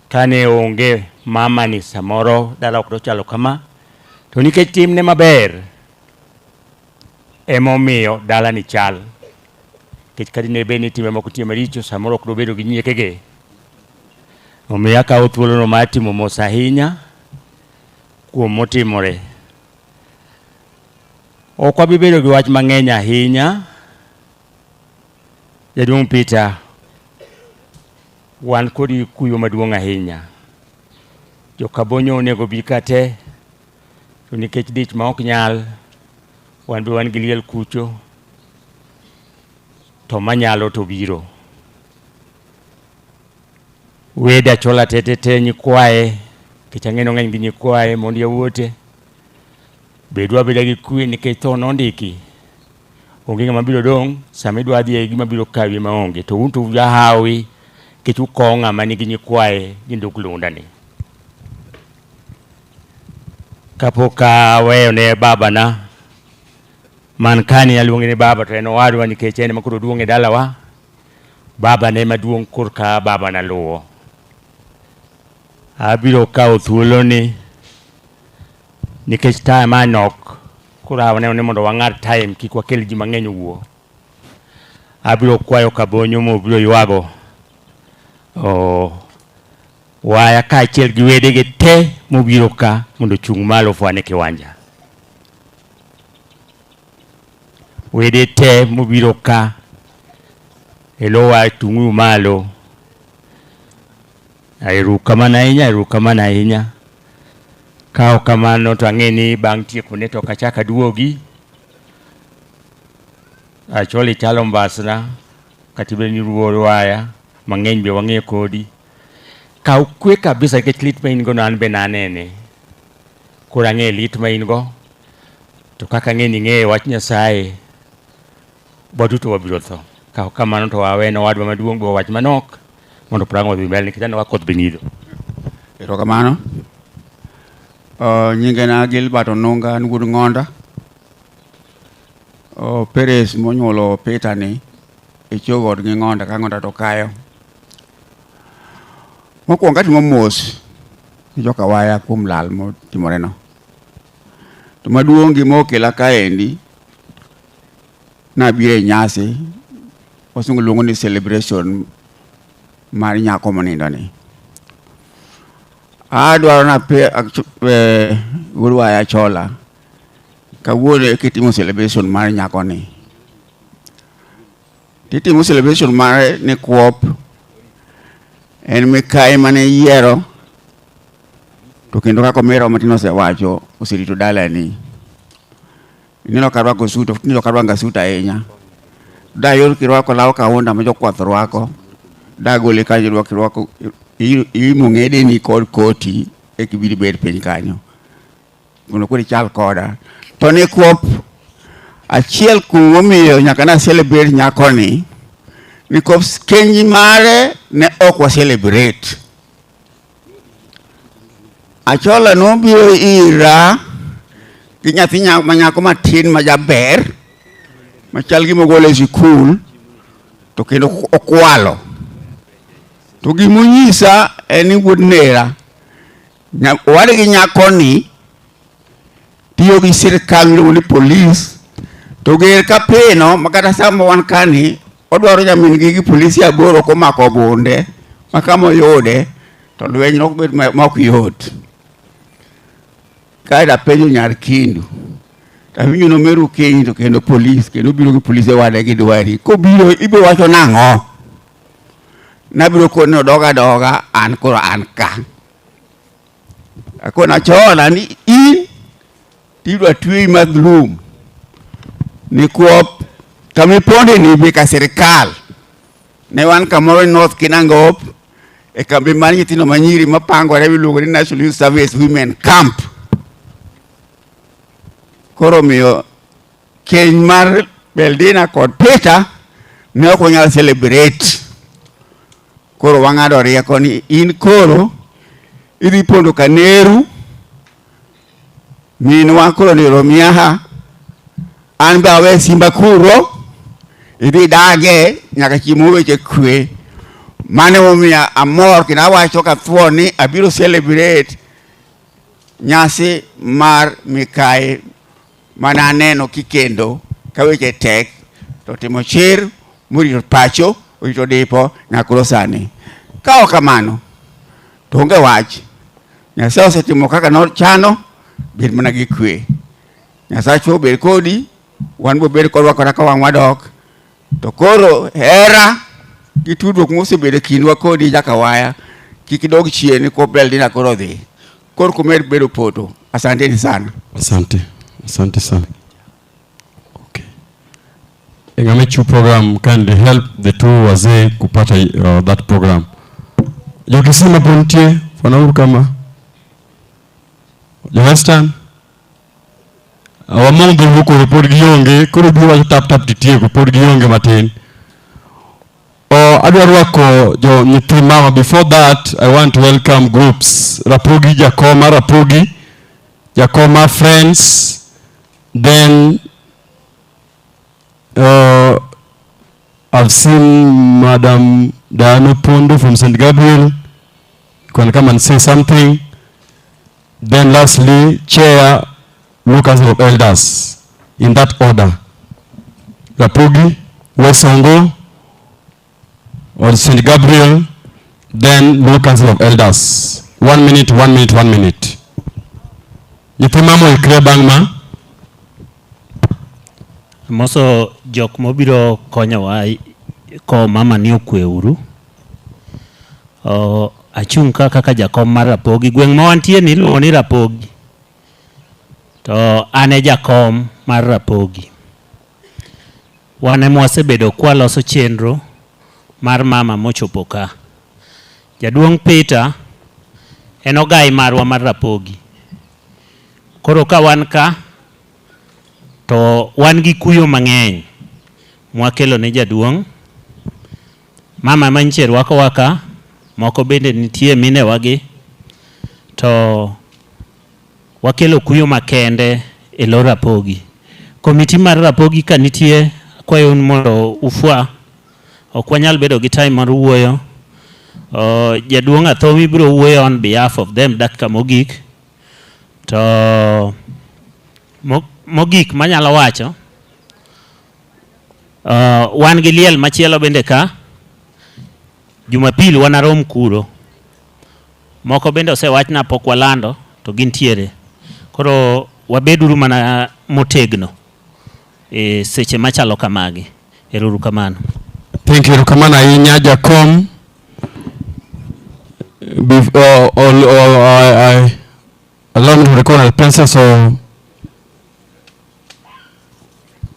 Kane onge mama ni samoro dala ok dochalo kama, to nikech timne maber emomiyo dalani chal. Nikech kadine bed ni time moko tiyo maricho samoro ok dobedo gi nyiekege. Omiyo akawo thuolono mar timo mos ahinya kuom motimore. Ok wabi bedo gi wach mang'eny ahinya. Jaduong' Peter, wan kodi kuyo maduong' ahinya. Jokabonyo onego bi ka te, to nikech dich ma ok nyal, wan be wan gi liel kucho, to manyalo to biro. Wede Achola te te te nyikwaye, nikech ang'e ni ong'eny gi nyikwaye mond yawuote, bedwa abeda gi kwe nikech tho nondiki. Onge ng'ama biro dong', sama idwa dhi e gima biro kawi maonge. To un to ujahawi nikech ukowo ng'ama nigi nyikwaye gi nduk lundani. Kapok aweyo ne babana, man kani aluonge ni baba to en owadwa nikech en ema koro oduong' e dalawa. Babane maduong' korka babana luwo. Abiro kawo thuoloni nikech time a nok. Koro aneno ni mondo wang'ad time kik wakel ji mang'eny owuo. Abiro kwayo Kabonyo mobiro ywago waya kaachiel gi wedege te mobiro ka mondo ochung' malo ofwane kiwanja. Wede te mobiro ka e lowa chung'uru malo. Erokamano ahinya, erokamano ahinya. Ka ok kamano to ang'e ni bang' tiekone to ok achak aduogi. Acholi chalo mbasna, kata bed ni ruor waya, mang'eny be wang'eyo kodi. Kaw kwe kabisa nikech lit ma in go no an be nanene. Koro ang'eyo lit ma in go, to kaka ang'e ni ing'eyo wach Nyasaye, waduto wabiro tho. Ka ok kamano to wawe ne owadwa maduong' be owach manok mondo prang' odhi mbele nikech aneno ka koth be nyidho. Erokamano. Nyingena Gilbert Onunga, an wuod Ng'onda. Peres monyuolo Peter ni e chogo odgi Ng'onda ka Ng'onda to kayo. Mokwongo atimo mos ni joka waya kuom lal motimoreno. To maduong' gima okela kaendi, nabiro e nyasi, wasungu luongo ni celebration mar nyako monindo ni. Adwaro na wuod waya Achola, kawuono eka itimo celebration mar nyako ni. Titimo celebration mare ni kuop, en mikayi mane iyiero, to kendo kaka omera matin osewacho, oserito dalani. Ineno ka arwako sut, tinde ok arwak ga sut ahinya. Dayud kirwako law kaunda ma jokwath rwako, dagoli kanyo irwako Imo ng'edeni kod koti eka ibiro ibed piny kanyo mondo koro ichal koda. To nikwop achiel kuom momiyo nyaka na celebrate nyakoni nikwop keny mare ne ok wa celebrate. Achola nobiro ira gi nyathi ma nyako matin ma jaber machal gima ogol e sikul to kendo okwalo. To gimonyisa en ni wuod nera owadgi nyakoni tiyo gi sirkal miluongo ni polis to ger ka pino ma kata sama wan kani odwaro nyamin gi gi polisi aboro komako bunde ma kama oyude to lweny ok bed ma ok yot. Kaeto apenjo nyar Kindu tawinjo nomeru kiny to kendo polis kendo obiro gi polise wade gidwari kobiro ibiro wacho nang'o? Nabiro koni ni odog adoga an koro an ka. Akona chona ni in tidwa tweyi madhlum nikwop kama iponde ni be ka sirikal. Ne wan kamoro North Kinangop e kambi mar nyithindo manyiri mapangore miluongo ni National Youth Service Women Camp. Koro omiyo keny mar Beldina kod Peter ne ok wanyal celebrate. Koro wang'ado rieko ni in koro idhi pondo kaneru minwa koro ni Romiaha an be awe simba kuro idhi dage nyaka chieng' weche kwe. Mano emomiyo amor kendo awacho kathuon ni abiro celebrate nyasi mar Mikayi mane aneno kikendo ka weche tek to timo chir morito pacho orito dipo nyaka koro sani. Ka ok kamano to onge wach. Nyasaye osetimo kaka nochano, bed mana gi kwe. Nyasachwa obed kodi, wan be obed kodwa kata ka wang' wadok. To koro hera gi tudruok mosebedo e kindwa kodi Jakawaya kik idog chien ko Beldina koro dhi. Koro kumed bedo poto. Asanteni sana. Asante. Asante sana. Okay. Ng'amechu program kindly help the two wazee kupata that program. Jokisima po nitie, wanauru kama. Jo Western. Wamong dholuo koro pod gionge, koro biro wacho tap tap titieko, pod gionge matin. Oh, adwa rwako jo nyithi mama. Before that, I want to welcome groups. Rapogi Jakoma, Rapogi, Jakoma Friends, then I've seen Madam Diana Pondo from St. Gabriel. You can come and say something. Then lastly, Chair Lucas of Elders, in that order. Rapogi, Wesongo, or St. Gabriel, then Luo Council of Elders. 1 minute, 1 minute, 1 minute. Nyithi mama oikre bang' ma? Moso jok mobiro konyowa ko mama ni okwe uru. Achung' ka kaka jakom mar Rapogi. Gweng' ma wantie ni iluongo ni Rapogi. To an e jakom mar Rapogi. Wan ema wasebedo kwaloso chenro mar mama mochopo ka. Jaduong' Peter en ogai marwa mar Rapogi. Koro ka wan ka to wan gi kuyo mang'eny mwakelo ne jaduong'. Mama manyiche rwakowa ka, moko bende nitie minewagi, to wakelo kuyo makende e lo Rapogi. Komiti mar Rapogi ka nitie, akwayou mondo ufwa, ok wanyal bedo gi time mar wuoyo. Jaduong' Athomi biro wuoyo on behalf of them dakika mogik. To mogik manyalo wacho, wan gi liel machielo bende ka, Jumapil wanarom kuro. Moko bende osewachna pok walando to gintiere. Koro wabeduru mana motegno e seche machalo kamagi. Ero kamano. Thank you. Erokamano ahinya jakom. Allow me to record the presence of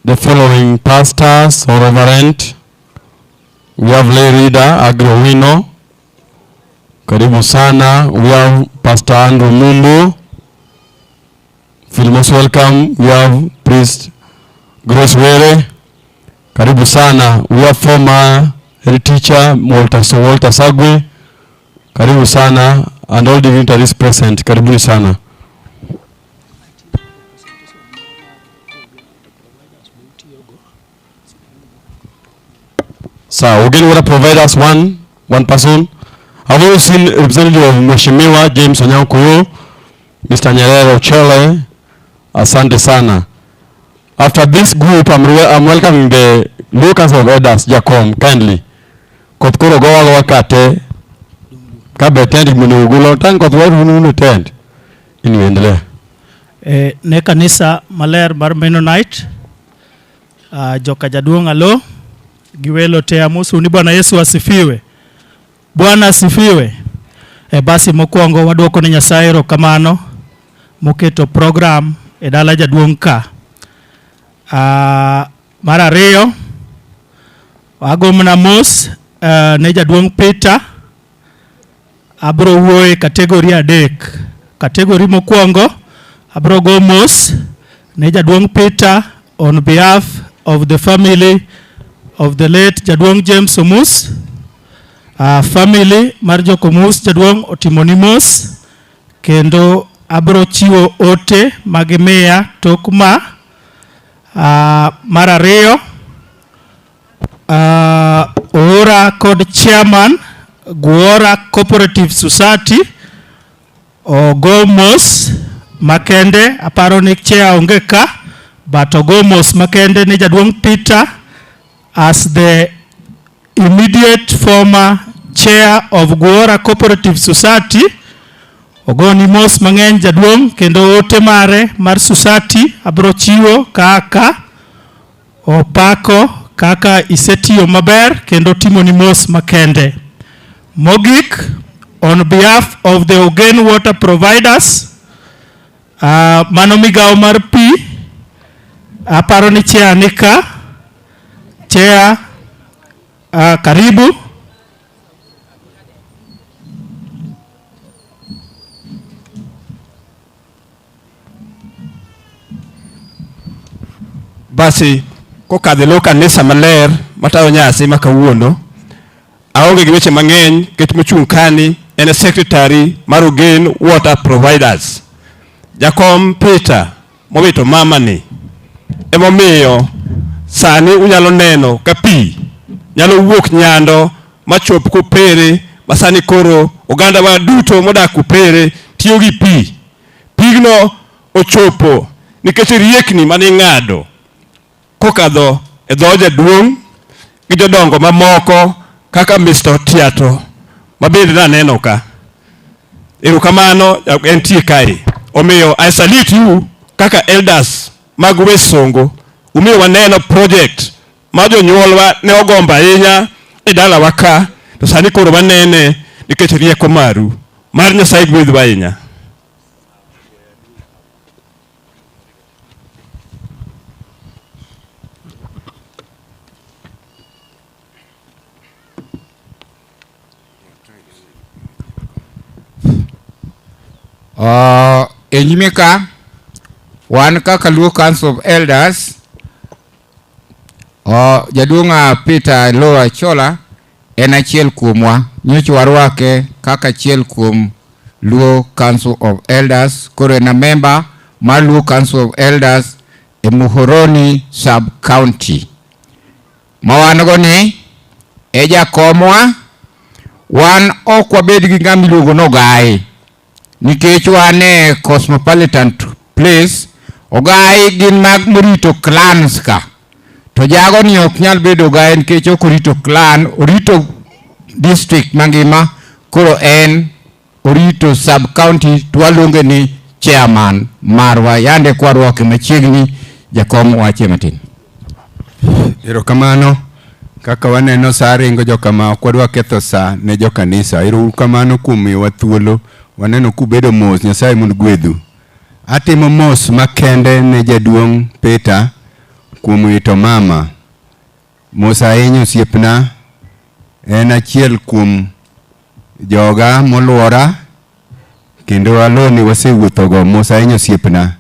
the following pastors or reverend. We have lay reader Agrowino, Karibu sana. We have Pastor Andrew Mumbu. Feel most welcome. We have Priest Grace Were. Karibu sana. We have former head teacher Walter, Walter Sagwe. Karibu sana and all dignitaries present. Karibuni sana. So, Ogen Water provide us one person. I've also seen representative of Mheshimiwa James Onyango Kuyo, Mr. Nyerere Ochele. Asante sana. After this group, I'm welcoming the Luo Council of Elders, Jakom, kindly. Koth koro gowa gowa kate. Kabe tent mondo ugulo, tang koth waru nunu tent. Anyway, endelea. Ne kanisa maler mar Mennonite, joka jaduong' alo gi welo te amosu ni Bwana Yesu asifiwe. Bwana asifiwe. Basi mokwongo waduoko ne Nyasaye erokamano moketo program e dala jaduong' ka. Mar ariyo, wago mana mos ne jaduong' Peter. Abro wuoyo e kategori adek. Kategori mokwongo, abro go mos ne jaduong' Peter on behalf of the family of the late jaduong' James Omus. Family mar Jokomus jaduong' otimoni mos kendo abro chiwo ote magimiya tok ma. Mar ariyo, oora kod chairman Guora Cooperative Society ogo mos makende, aparo ni chair onge ka, but ogo mos makende ni jaduong' Peter as the immediate former chair of Guora Cooperative Society. Ogoni mos mang'eny jaduong' kendo ote mare mar society abro chiwo kaka opako kaka isetiyo maber kendo timoni mos makende. Mogik, on behalf of the Ogen Water Providers, mano migawo mar pi, aparo ni chair ni ka, chair, karibu. Basi, kokadho e lo kanisa maler matayo nyasi ma kawuono, aonge gi weche mang'eny nikech mochung' kani en e secretary mar Ogen Water Providers. Jakom Peter mowito mama ni emomiyo sani unyalo neno ka pi nyalo wuok nyando machop Kopere ma sani koro oganda wa duto modak Kopere tiyo gi pi. Pigno ochopo nikech riekni mane ing'ado kokadho e dho jaduong' gi jodongo mamoko kaka Mr. Otiato ma bende naneno ka. Erokamano entie kae. Omiyo I salute you kaka elders mag West Songo. Umiyo waneno project ma jonyuolwa ne ogombo ahinya e dalawa ka, to sani koro wanene nikech rieko maru. Mar Nyasaye gwedhwa ahinya. E nyime ka wan kaka Luo Council of Elders, jaduong' Peter Lo Achola en achiel kuomwa. Nyocha warwake kaka achiel kuom Luo Council of Elders. Koro en a member mar Luo Council of Elders e Muhoroni Sub-County. Ma wan go ni e jakomwa, wan ok wabed gi ng'ama iluongo ni Ogai, nikech wan e cosmopolitan place. Ogai gin mag morito clans ka, to jago ni ok nyal bedo Ogai nikech ok orito clan, orito district mangima. Koro en orito sub county to waluonge ni chairman marwa. Yande kwarwake machiegni, jakom wache matin. Erokamano. Kaka waneno sa ringo jokama, ok wadwa ketho sa ne jokanisa. Erokamano kuom miyowa thuolo. Waneno kubedo mos, Nyasaye mondo gwedhu. Atimo mos makende ne jaduong' Peter kuom wito mama. Mos ahinya osiepna, en achiel kuom Joga moluora kendo aloni wasewuothogo mos ahinya osiepna.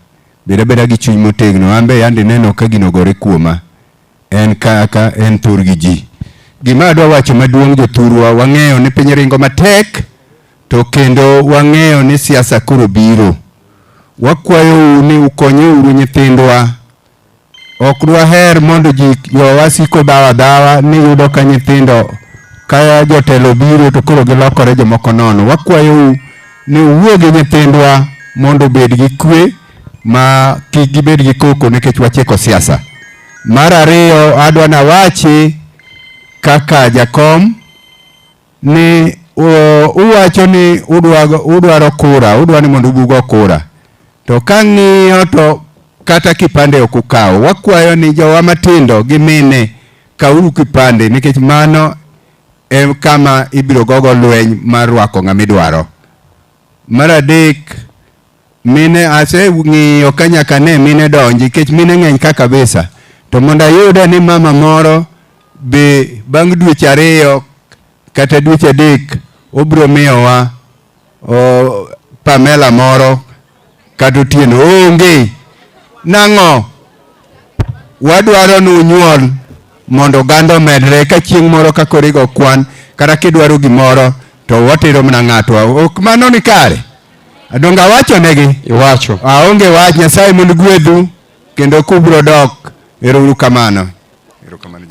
Bed abeda gi chuny motegno. An be yande neno ka gino ogore kuoma. En kaka en thurgi ji. Gima adwa wacho maduong' jothurwa, wang'eyo ni piny ringo matek to kendo wang'eyo ni siasa koro biro. Wakwayou ni ukonyeuru nyithindwa. Ok dwaher mondo ji jowa siko dhawa dhawa ni yudo ka nyithindo ka jotelo biro to koro gilokore jomoko nono. Wakwayou ni uwuo gi nyithindwa mondo obed gi kwe ma kik gibed gi koko nikech wachiko siasa. Mar ariyo adwa nawachi kaka jakom ni uwacho ni udwaro kura, udwa ni mondo ubugo kura. To kang'iyo to kata kipande ok ukawo. Wakwayo ni jowa matindo gi mine kawuru kipande nikech mano e kama ibiro gogo lweny mar rwako ng'ama idwaro. Mar adek, mine aseng'iyo ka nyaka ne mine donji nikech mine ng'eny ka kabisa. To mondo ayude ni mama moro be bang' dweche 2 kata dweche 3 obiro miyowa Pamela moro kata Otieno onge. Nang'o? Wadwaro ni unyuol mondo oganda omedre ka chieng' moro ka koro igo kwan kata kidwaro gimoro to watero mana ng'atwa. Ok mano ni kare? Donge awacho negi? Iwacho. Aonge wach. Nyasaye mondo gwedhu kendo kubro dok. Ero uru kamano. Erokamano.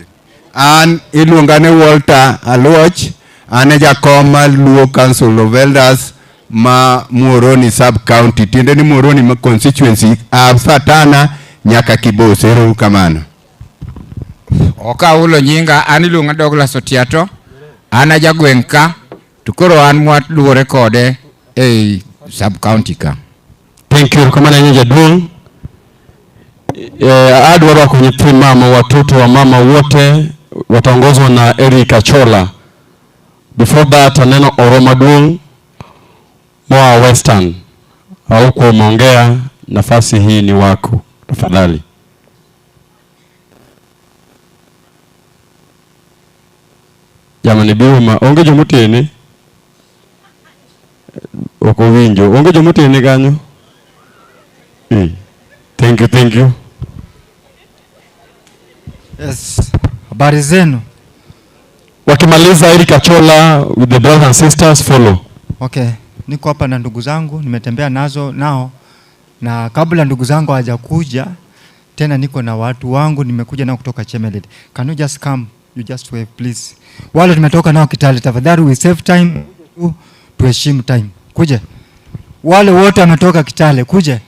An iluonga ni Walter Aluoch, an e jakom mar Luo Council of Elders ma Muhoroni Sub County, tiende ni Muhoroni constituency, a Satana nyaka Kibos. Ero uru kamano. Ok ahulo nyinga, an iluonga Douglas Otiato, an a jagweng' ka, to koro an mwaluwore kode ei sub county ka. Thank you. Erokamano ahinya jaduong'. Adwa rwako nyithi mama, watoto wa mama wote wataongozwa na Eric Achola. Before that aneno oro maduong' moa Western. Haukuwa umeongea, nafasi hii ni wako. Tafadhali. Jamani biuma, onge jomotene? Ok owinjo. Onge jomotene kanyo? Thank you, thank you. Yes. Habari zenu. Wakimaliza Eric Achola with the brothers and sisters follow. Okay, niko hapa na ndugu zangu, nimetembea nazo nao, na kabla ndugu zangu hawajakuja tena niko na watu wangu nimekuja nao kutoka Chemelil. Can you just come? You just wave please. Wale tumetoka nao Kitale, tafadhali we save time, tuheshimu time. Kuja. Wale wote wametoka Kitale, kuja.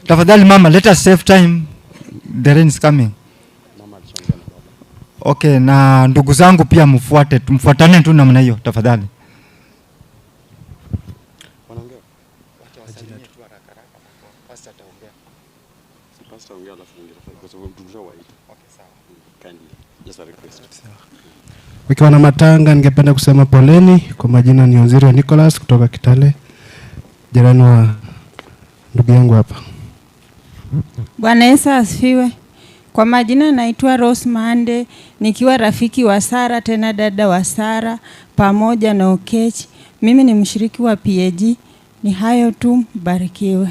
Tafadhali mama, let us save time. The rain is coming. Okay, na ndugu zangu pia mfuate, mfuatane tu namna hiyo tafadhali. Nikiwa na matanga, ningependa kusema poleni. Kwa majina ni Waziri Nicholas kutoka Kitale, jirani wa ndugu yangu hapa. Bwana Yesu asifiwe. Kwa majina naitwa Rose Mande, nikiwa rafiki wa Sara tena dada wa Sara pamoja na Okech. Mimi ni mshiriki wa PAG. Ni hayo tu, mbarikiwe.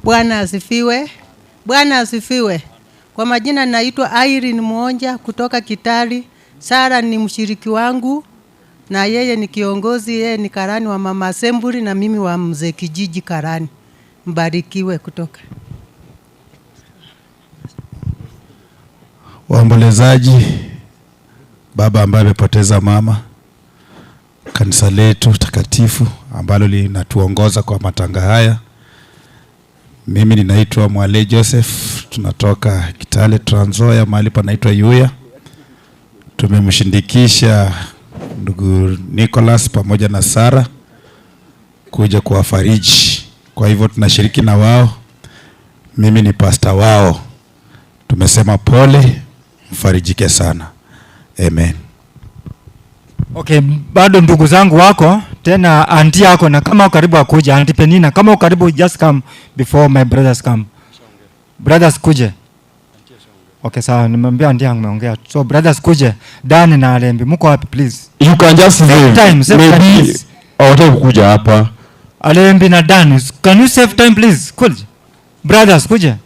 Bwana asifiwe. Bwana asifiwe. Kwa majina naitwa Irene Mwonja kutoka Kitale. Sara ni mshiriki wangu na yeye ni kiongozi, yeye ni karani wa Mama Assembly na mimi wa mzee kijiji karani. Mbarikiwe kutoka. Waombolezaji, baba ambaye amepoteza mama, kanisa letu takatifu ambalo linatuongoza kwa matanga haya. Mimi ninaitwa Mwale Joseph, tunatoka Kitale Trans Nzoia, mahali panaitwa Yuya. Tumemshindikisha ndugu Nicholas pamoja na Sara kuja kuwafariji. Kwa hivyo tunashiriki na wao. Mimi ni pastor wao. Tumesema pole, mfarijike sana. Amen. Okay, bado ndugu zangu wako tena, auntie yako, na kama karibu akuja, auntie Penina, kama karibu just come before my brothers come. Brothers kuje. Okay, sawa, nimemwambia ndiye ameongea. So brothers kuje, Dani na Alembi, mko wapi please? You can just Save leave. time, save time, Maybe please. hawataki kukuja hapa. Alembi na Dani, can you save time please? Kuja. Brothers kuja.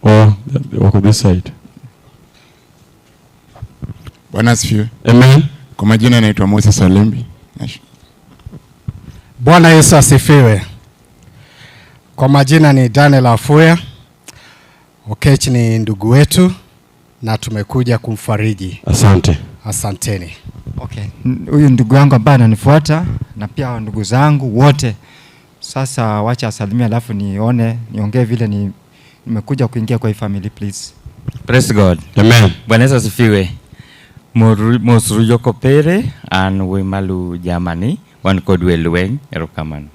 Oh, wako this side. Bwana asifiwe. Amen. Kwa majina naitwa Moses Alembi. Bwana Yesu asifiwe. Kwa majina ni Daniel Afuya. Okech ni ndugu wetu na tumekuja kumfariji. Asante. Asanteni. Okay. Huyu ndugu yangu ambaye ananifuata na pia ndugu zangu wote. Sasa wacha asalimie alafu nione niongee vile nimekuja kuingia kwa hii family please. Praise God. Amen. Bwana Yesu asifiwe. Mosru Jokopere an Wimalu Germany wan kod lweny erokamano.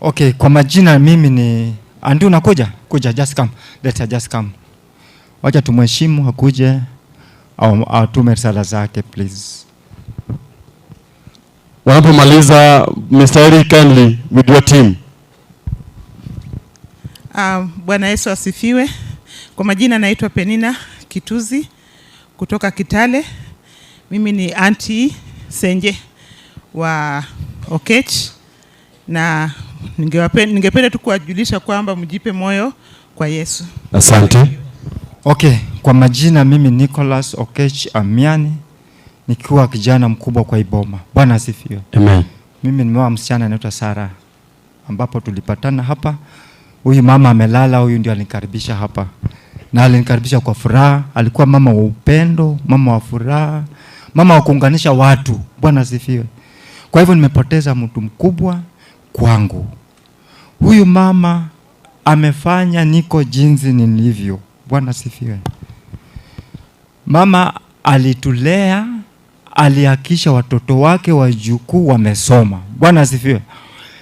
Okay, kwa majina mimi ni Andu, unakuja? Kuja, just come. Let her just come. Wacha tumheshimu akuje au atume risala zake please. Wanapomaliza, Mr. Eric, kindly with your team. Bwana Yesu asifiwe. Kwa majina naitwa Penina Kituzi kutoka Kitale. Mimi ni auntie Senje wa Okech na ningependa tu kuwajulisha kwamba mjipe moyo kwa Yesu. Asante. Okay, kwa majina mimi Nicholas Okech Amiani, nikiwa kijana mkubwa kwa Iboma. Bwana asifiwe. Amen. Mimi nimeoa msichana anaitwa Sara, ambapo tulipatana hapa. Huyu mama amelala, huyu ndio alinikaribisha hapa. Na alinikaribisha kwa furaha. Alikuwa mama wa upendo, mama wa furaha, mama wa kuunganisha watu. Bwana asifiwe. Kwa hivyo nimepoteza mtu mkubwa kwangu. Huyu mama amefanya niko jinsi nilivyo. Bwana asifiwe. Mama alitulea, alihakisha watoto wake wajukuu wamesoma. Bwana asifiwe.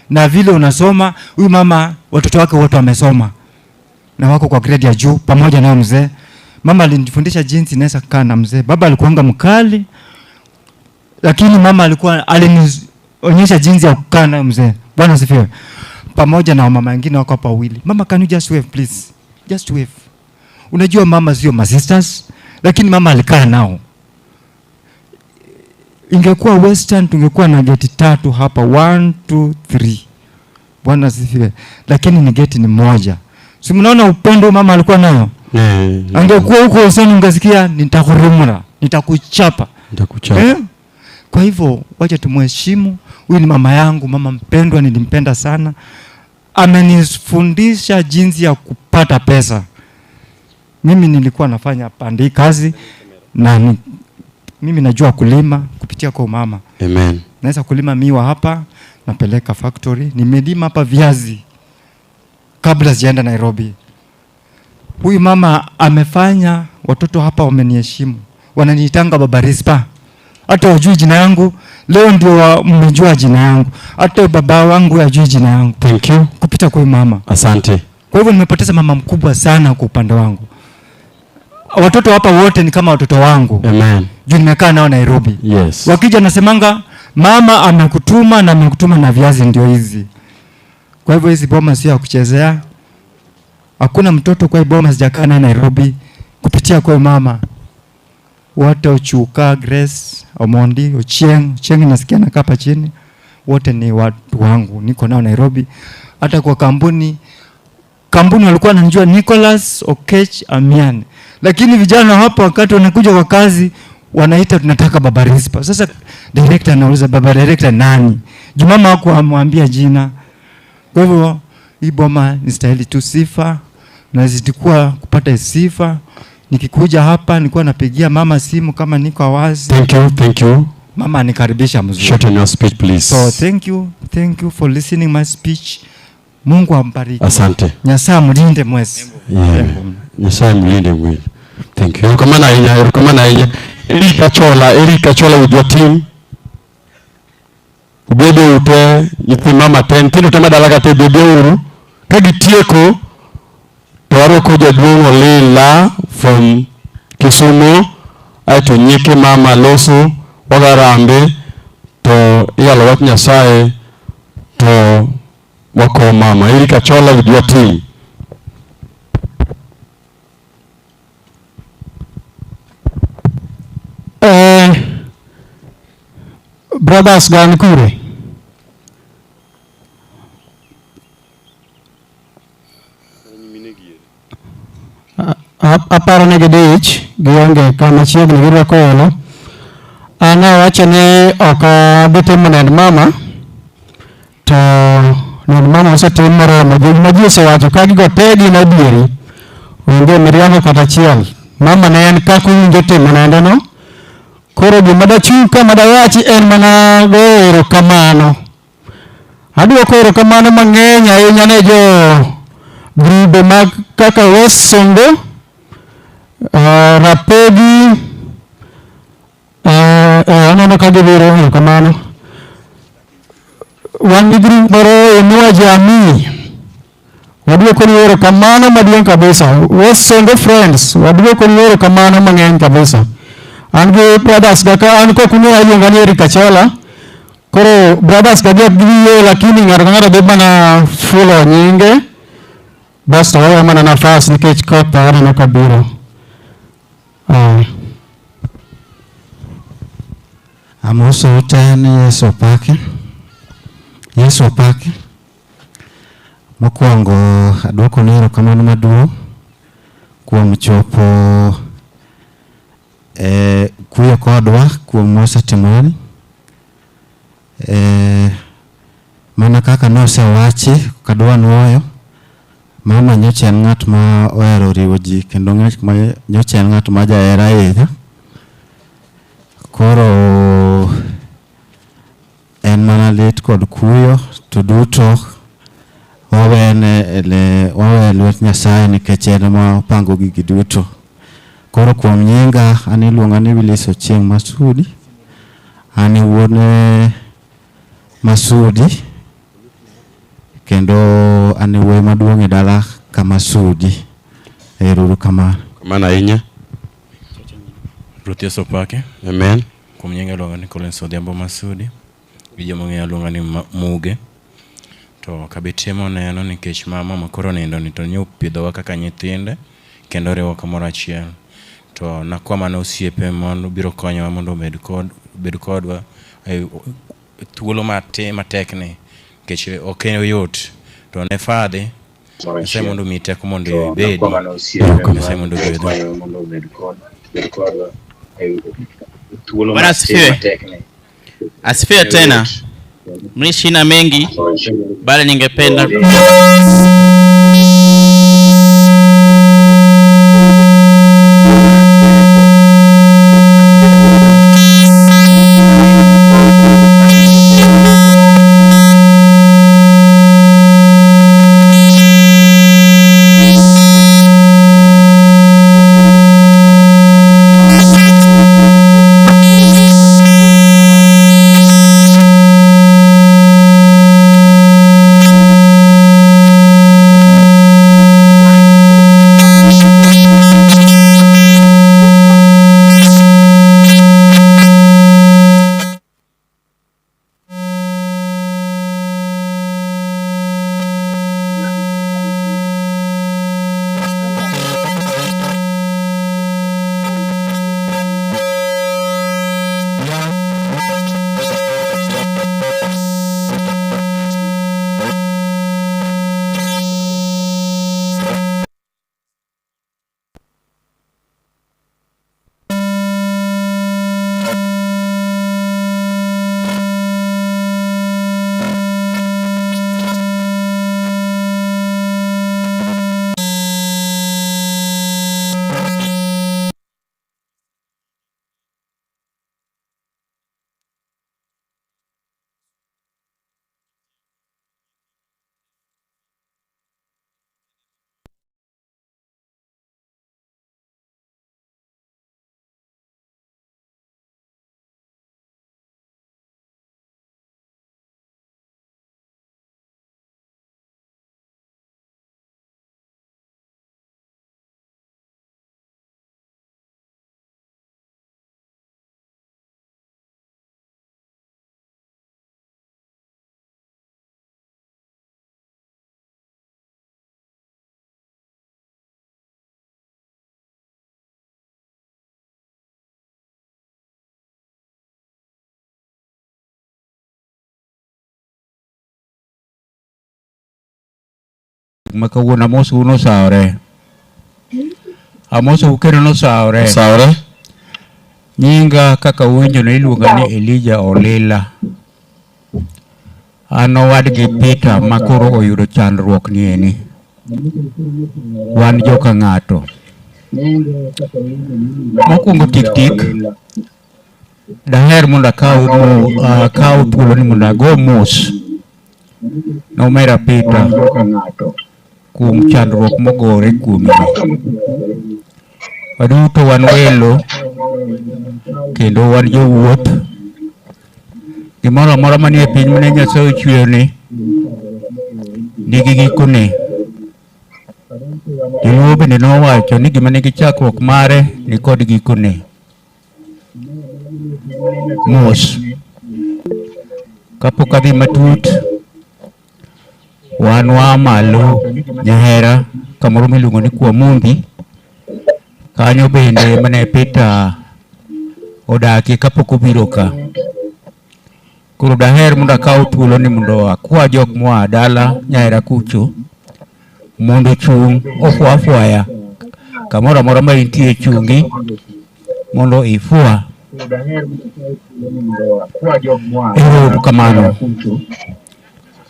Na vile unasoma, huyu mama watoto wake wote wamesoma na wako kwa grade ya juu pamoja na mzee. Mama alinifundisha jinsi naweza kukaa na mzee. Baba alikuwa mkali, lakini mama alikuwa alinionyesha jinsi ya kukaa na mzee. Bwana asifiwe. Pamoja na mama wengine wako hapa wawili. Mama, can you just wave please? Just wave. Unajua mama sio my sisters, lakini mama alikaa nao. Ingekuwa Western tungekuwa na geti 3 hapa, 1 2 3. Bwana asifiwe. Lakini ni geti ni moja. Si mnaona upendo mama alikuwa nayo? Angekuwa huko usoni ungesikia nitakurumura, nitakuchapa. Nitakuchapa. Kwa hivyo wacha tumheshimu. Huyu ni mama yangu, mama mpendwa, nilimpenda sana. Amenifundisha jinsi ya kupata pesa. Mimi nilikuwa nafanya pande kazi na mimi najua kulima kupitia kwa mama. Amen. Naweza kulima miwa hapa, napeleka factory. Nimelima hapa viazi kabla sijaenda Nairobi. Huyu mama amefanya watoto hapa wameniheshimu. Wananiitanga Baba Rispa. Hata wajui jina yangu, leo ndio mmejua jina yangu. Hata baba wangu hajui jina yangu. Thank you. Kupita kwa mama. Asante. Kwa hivyo nimepoteza mama mkubwa sana kwa upande wangu. Watoto hapa wote ni kama watoto wangu. Amen. Juu nimekaa nao Nairobi. Yes. Wakija nasemanga mama amekutuma na amekutuma na viazi ndio hizi. Kwa hivyo hizi boma sio ya kuchezea. Hakuna mtoto kwa boma sijakaa naye Nairobi kupitia kwa mama. Wote Ochuka, Grace, Omondi, Ochieng, Ochieng nasikia nakaa hapa chini. Wote ni watu wangu, niko nao Nairobi. Hata kwa kampuni walikuwa wananijua Nicholas Okech Amiani. Lakini vijana hapo wakati wanakuja kwa kazi wanaita tunataka Baba Rispa. Sasa director anauliza Baba director nani? Jumama hakuamwambia jina. Kwa hivyo hii boma ni stahili tu sifa, na zitakuwa kupata sifa. Nikikuja hapa nilikuwa napigia mama simu kama niko wazi. Thank you, thank you. Mama anikaribisha mzuri. Shorten your speech please. So thank you for listening my speech. Mungu ambariki. Asante. Nyasaye mlinde mwezi. Yeah. Nyasaye mlinde mwezi. Thank you. Erokamano ahinya. Eric Achola with your team. Ubede ute, nyithi mama te, nyithindo te madala ka te bede uru. Ka gitieko, to warwako jaduong' Olila from Kisumu, aeto nyike mama loso, wagarambe, to iyalo wach Nyasaye, to wako mama. Eric Achola with your team. Brothers gan kure? Aparo ni gidich, gionge kama chiegni girwako olo. An awacho ni ok abi timo nend mama, to nend mama osetim moromo. Gik ma ji osewacho ka gigo te gin adieri. Onge miriambo kata achiel. Mama ne en kaka owinjo timo nendeno. Koro gima dachung' ka ma dawachi en mana goyo erokamano. Adwoko erokamano mang'eny ahinya ne jo grube mag kaka West Songo, Rapogi, aneno ka gibiro, erokamano. Wan gi group moro Inua Jamii. Wadwoko ni erokamano maduong' kabisa. West Songo Friends, wadwoko ni erokamano mang'eny kabisa. An gi brothers ga ka an kok ung'eyo iluonga ni Eric Achola. Koro brothers ga gi ok gibi yie lakini ng'ato ka ng'ato dhi mana fulo nyinge. Basto wawe mana nafas nikech koth aneno ka biro. Amosou te ni Yesu opaki. Yesu opaki. Mokwongo aduokonu erokamano maduong' kuom chopo e kuyo kodwa kuom mosetimoreni. Mana kaka nosewachi kadwa nuoyo, mama nyocha en ng'at ma ohero riwo ji kendo nyocha en ng'at ma jahera ahinya. Koro en mana lit kod kuyo to duto wawene wawe lwet Nyasaye nikech en ema opango gigi duto. Koro kuom nyinga an iluonga ni Willis Ochieng' Masudi. An e wuon Masudi kendo an e wuoyi maduong' e dala ka Masudi. Ero uru kamano. Kamano ahinya. Ruoth Yesu opaki. Amen. Kuom nyinga iluonga ni Collins Odhiambo Masudi. Gi joma ong'eya luonga ni Muge. To ok abi timo neno nikech mama ma koro onindo ni to nyo opidhowa kaka nyithinde kendo riwo kamoro achiel. To nakwa mana osiepe mondo biro konyowa mondo obed kod, obed kodwa e thuolo matek ni nikech ok oyot. To ne fadhi Nyasaye mondo omiyi teko mondo ibedi. Nyasaye mondo ogwedhu. Bwana asifiwe. Asifiwe tena. Mimi sina mengi, bali ningependa Ma kawuono amosou nosawore. Amosou kendo nosawore. Osawore. Nyinga kaka uwinjo no iluonga ni Elijah Olila. An owadgi Peter ma koro oyudo chandruok ni eni. Wan joka ng'ato. Mokwongo tik tik, daher mondo akaw akaw thuolo ni mondo ago mos ne omera Peter kuom chandruok mogore kuome. Waduto wan welo kendo wan jowuoth. Gimoro amora manie piny mane Nyasaye ochweyo ni nigi gikone. Joluo bende nowacho ni gima nigi chakruok mare ni kod gikone. Mos. Kapok adhi matut, wan waa malo Nyahera kamoro miluongo ni Kwamumbi. Kanyo bende mane Peter odakie kapok obiro ka. Koro daher mondo akaw thuolo ni mondo akwa jok moa dala Nyahera kucho mondo ochung' ofwa afwaya kamoro amora ma intie chungi mondo ifwa. Ero uru kamano.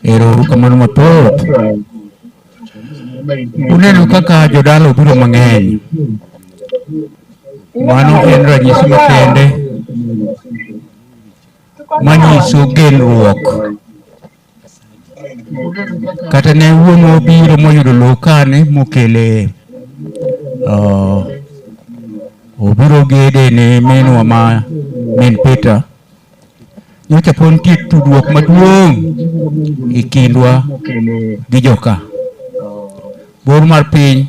Ero uru kamano mathoth. Uneno kaka jodala obiro mang'eny. Mano en ranyisi makende manyiso genruok. Kata ne wuonwa obiro moyudo lowo kane mokele obiro gede ne minwa ma min Peter. Nyocha pod nitie tudruok maduong' e kindwa gi joka. Bor mar piny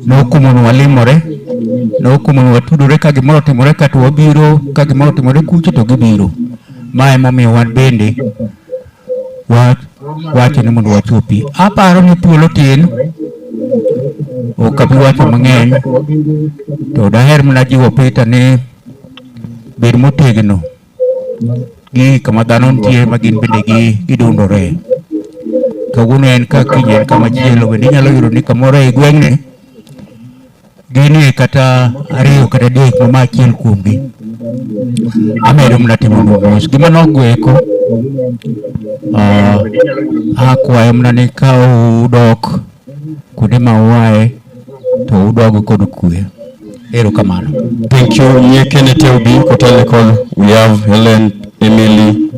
nokumonwa limore, nokumonwa tudore ka gimoro otimore ka to wabiro, ka gimoro otimore kucho to gibiro. Ma emomiyo wan bende wacho ni mondo wachopi. Aparo ni thuolo tin, ok abi wacho mang'eny, to daher mana jiwo Peter ni bed motegno gi kama dhano nitie ma gin bende gidundore. Kawuono en ka, kiny en kama chielo, bende inyalo yudo ni kamoro e gweng'ni ginie kata ariyo kata adek ma ma achiel kuomgi. Amedo mana timo mos. Gima nogoeko, akwayo mana ni ka udok kuonde ma uaye to udog kod kwe. Erokamano. Thank you. Nyeke Neteubi Kotelekol. We have Helen, Emily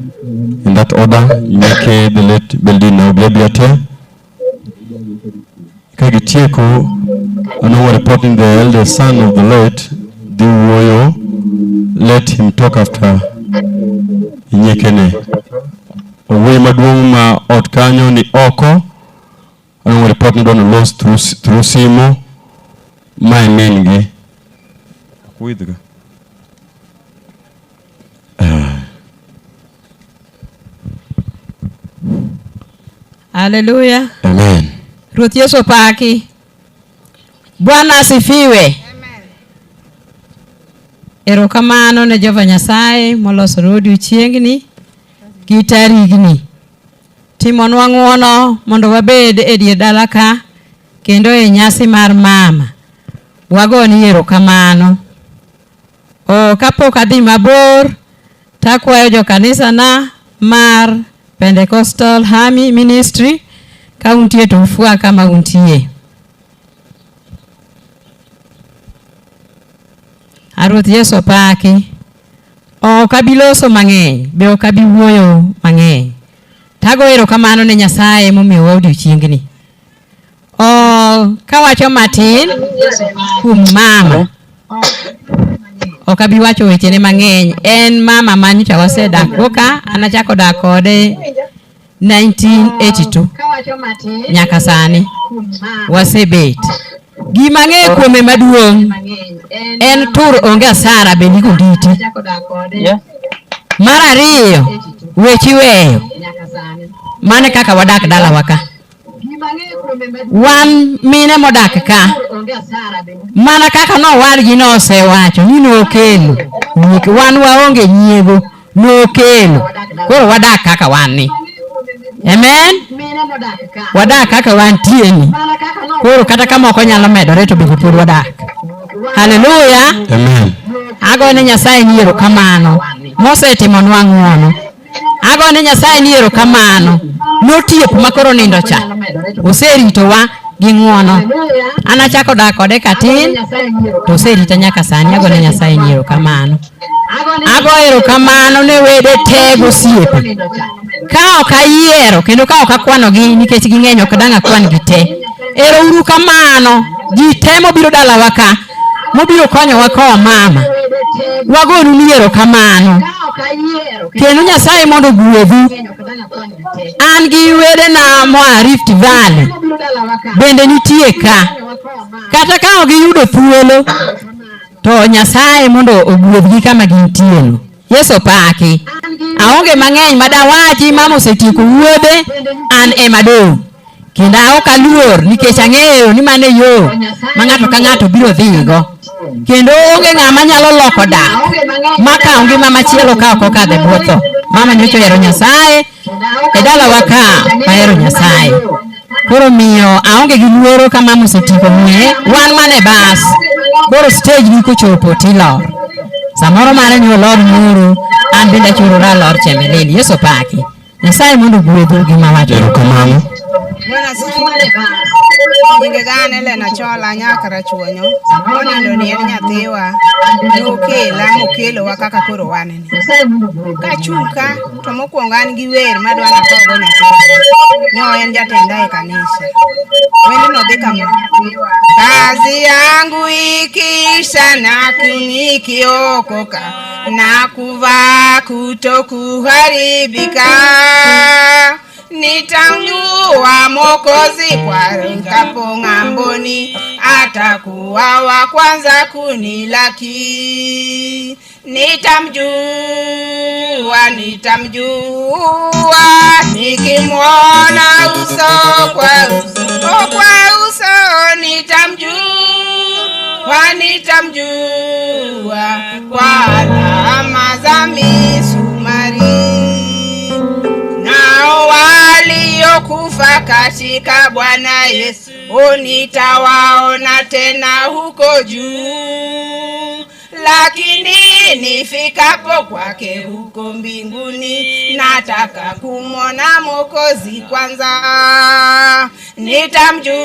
in that order. Nyeke, the late Beldina Oblebiate. Kagitieko, ano reporting the eldest son of the late, Diwoyo. Let him talk after Nyekene. Owuoyi maduong' ma ot kanyo ni oko. Ano report ni dwano los through simu. Ma e min gi. Kuidhga. Haleluya. Amen. Ruoth Yesu opaki. Bwana asifiwe. Erokamano ne Jehova Nyasaye moloso odiochiengni gi tarigni. Timonwa ng'uono mondo wabed e dier dala ka kendo e nyasi mar mama. Wagoni erokamano. Kapok adhi mabor, takwayo jokanisana mar Pentecostal Army Ministry ka untie to ufwa kama untie. A Ruoth Yesu opaki. Ok abi loso mang'eny, be ok abi wuoyo mang'eny. Tago erokamano ne Nyasaye momiyowa odiochiengni. Kawacho matin kuom mama, ok abi wacho wechene mang'eny. En mama ma nyocha wasedak go ka, an achako dak kode 1982 nyaka sani wasebet. Gima ang'eyo kuome maduong' en tur onge asara be ndiko nditi. Mar ariyo, weche iweyo. Mano e kaka wadak dalawa ka. Wan mine modak ka, mana kaka nowadgi nosewacho ni nokelo, wan waonge nyiego, nokelo. Koro wadak kaka wan ni. Amen. Wadak kaka wantie ni. Koro kata ka moko nyalo medore to bende pod wadak. Haleluya. Amen. Agone Nyasaye ni erokamano mosetimonwa ng'wono. Agone Nyasaye ni erokamano notieko ma koro nindo cha. Oseritowa gi ng'wono. An achako dak kode katin to oserita nyaka sani. Agone Nyasaye ni erokamano. Ago erokamano ne wede te gosiepe. Ka ok ayiero kendo ka ok akwanogi nikech ging'eny ok dang' akwan gi te. Ero uru kamano. Ji te mobiro dalawa ka mobiro konyowa kowo mama. Wagonu ni erokamano. Kendo Nyasaye mondo ogwedhu. An gi wedena moa Rift Valley bende nitie ka. Kata ka ok giyudo thuolo to Nyasaye mondo ogwedhgi kama gintie no. Yesu opaki. Aonge mang'eny madawachi mama osetieko wuodhe an ema dong'. Kendo ok aluor nikech ang'eyo ni mano e yo ma ng'ato ka ng'ato biro dhigo. Kendo onge ng'ama nyalo loko dak makawo ngima machielo ka ok okadho e bwo tho. Mama nyocha ohero Nyasaye e dalawa ka wahero Nyasaye. Koro miyo aonge gi luoro ka mama osetieko ng'weye, wan mana e bas. Koro stage ni kochopo tilor. Samoro mare ni olor nyoro, an bende achorora alor Chemelil. Yesu opaki. Nyasaye mondo ogwedhu gima wacho. Erokamano. Bwana asifiwe. Nyinge ga an Ellen Achola nyaka Rachuonyo. Monindo ni en nyathiwa. Nokela mokelowa kaka koro wan ni. Kachung' ka to mokwongo an gi wer madwa nakogo nyathiwa. Nyo en jatenda e kanisa. Wendno dhi kama. Kazi yangu ikiisha na nikiokoka na kuvaa kutokuharibika nitamjua Mwokozi kwa nikapo ng'amboni, atakuwa wa kwanza kunilaki. Nitamjua, nitamjua nikimwona uso kwa uso, kwa uso nitamjua, nitamjua kwa alama za misumari. Nao waliokufa katika Bwana Yesu nitawaona tena huko juu, lakini nifikapo kwake huko mbinguni nataka kumwona Mwokozi kwanza. Nitamjua,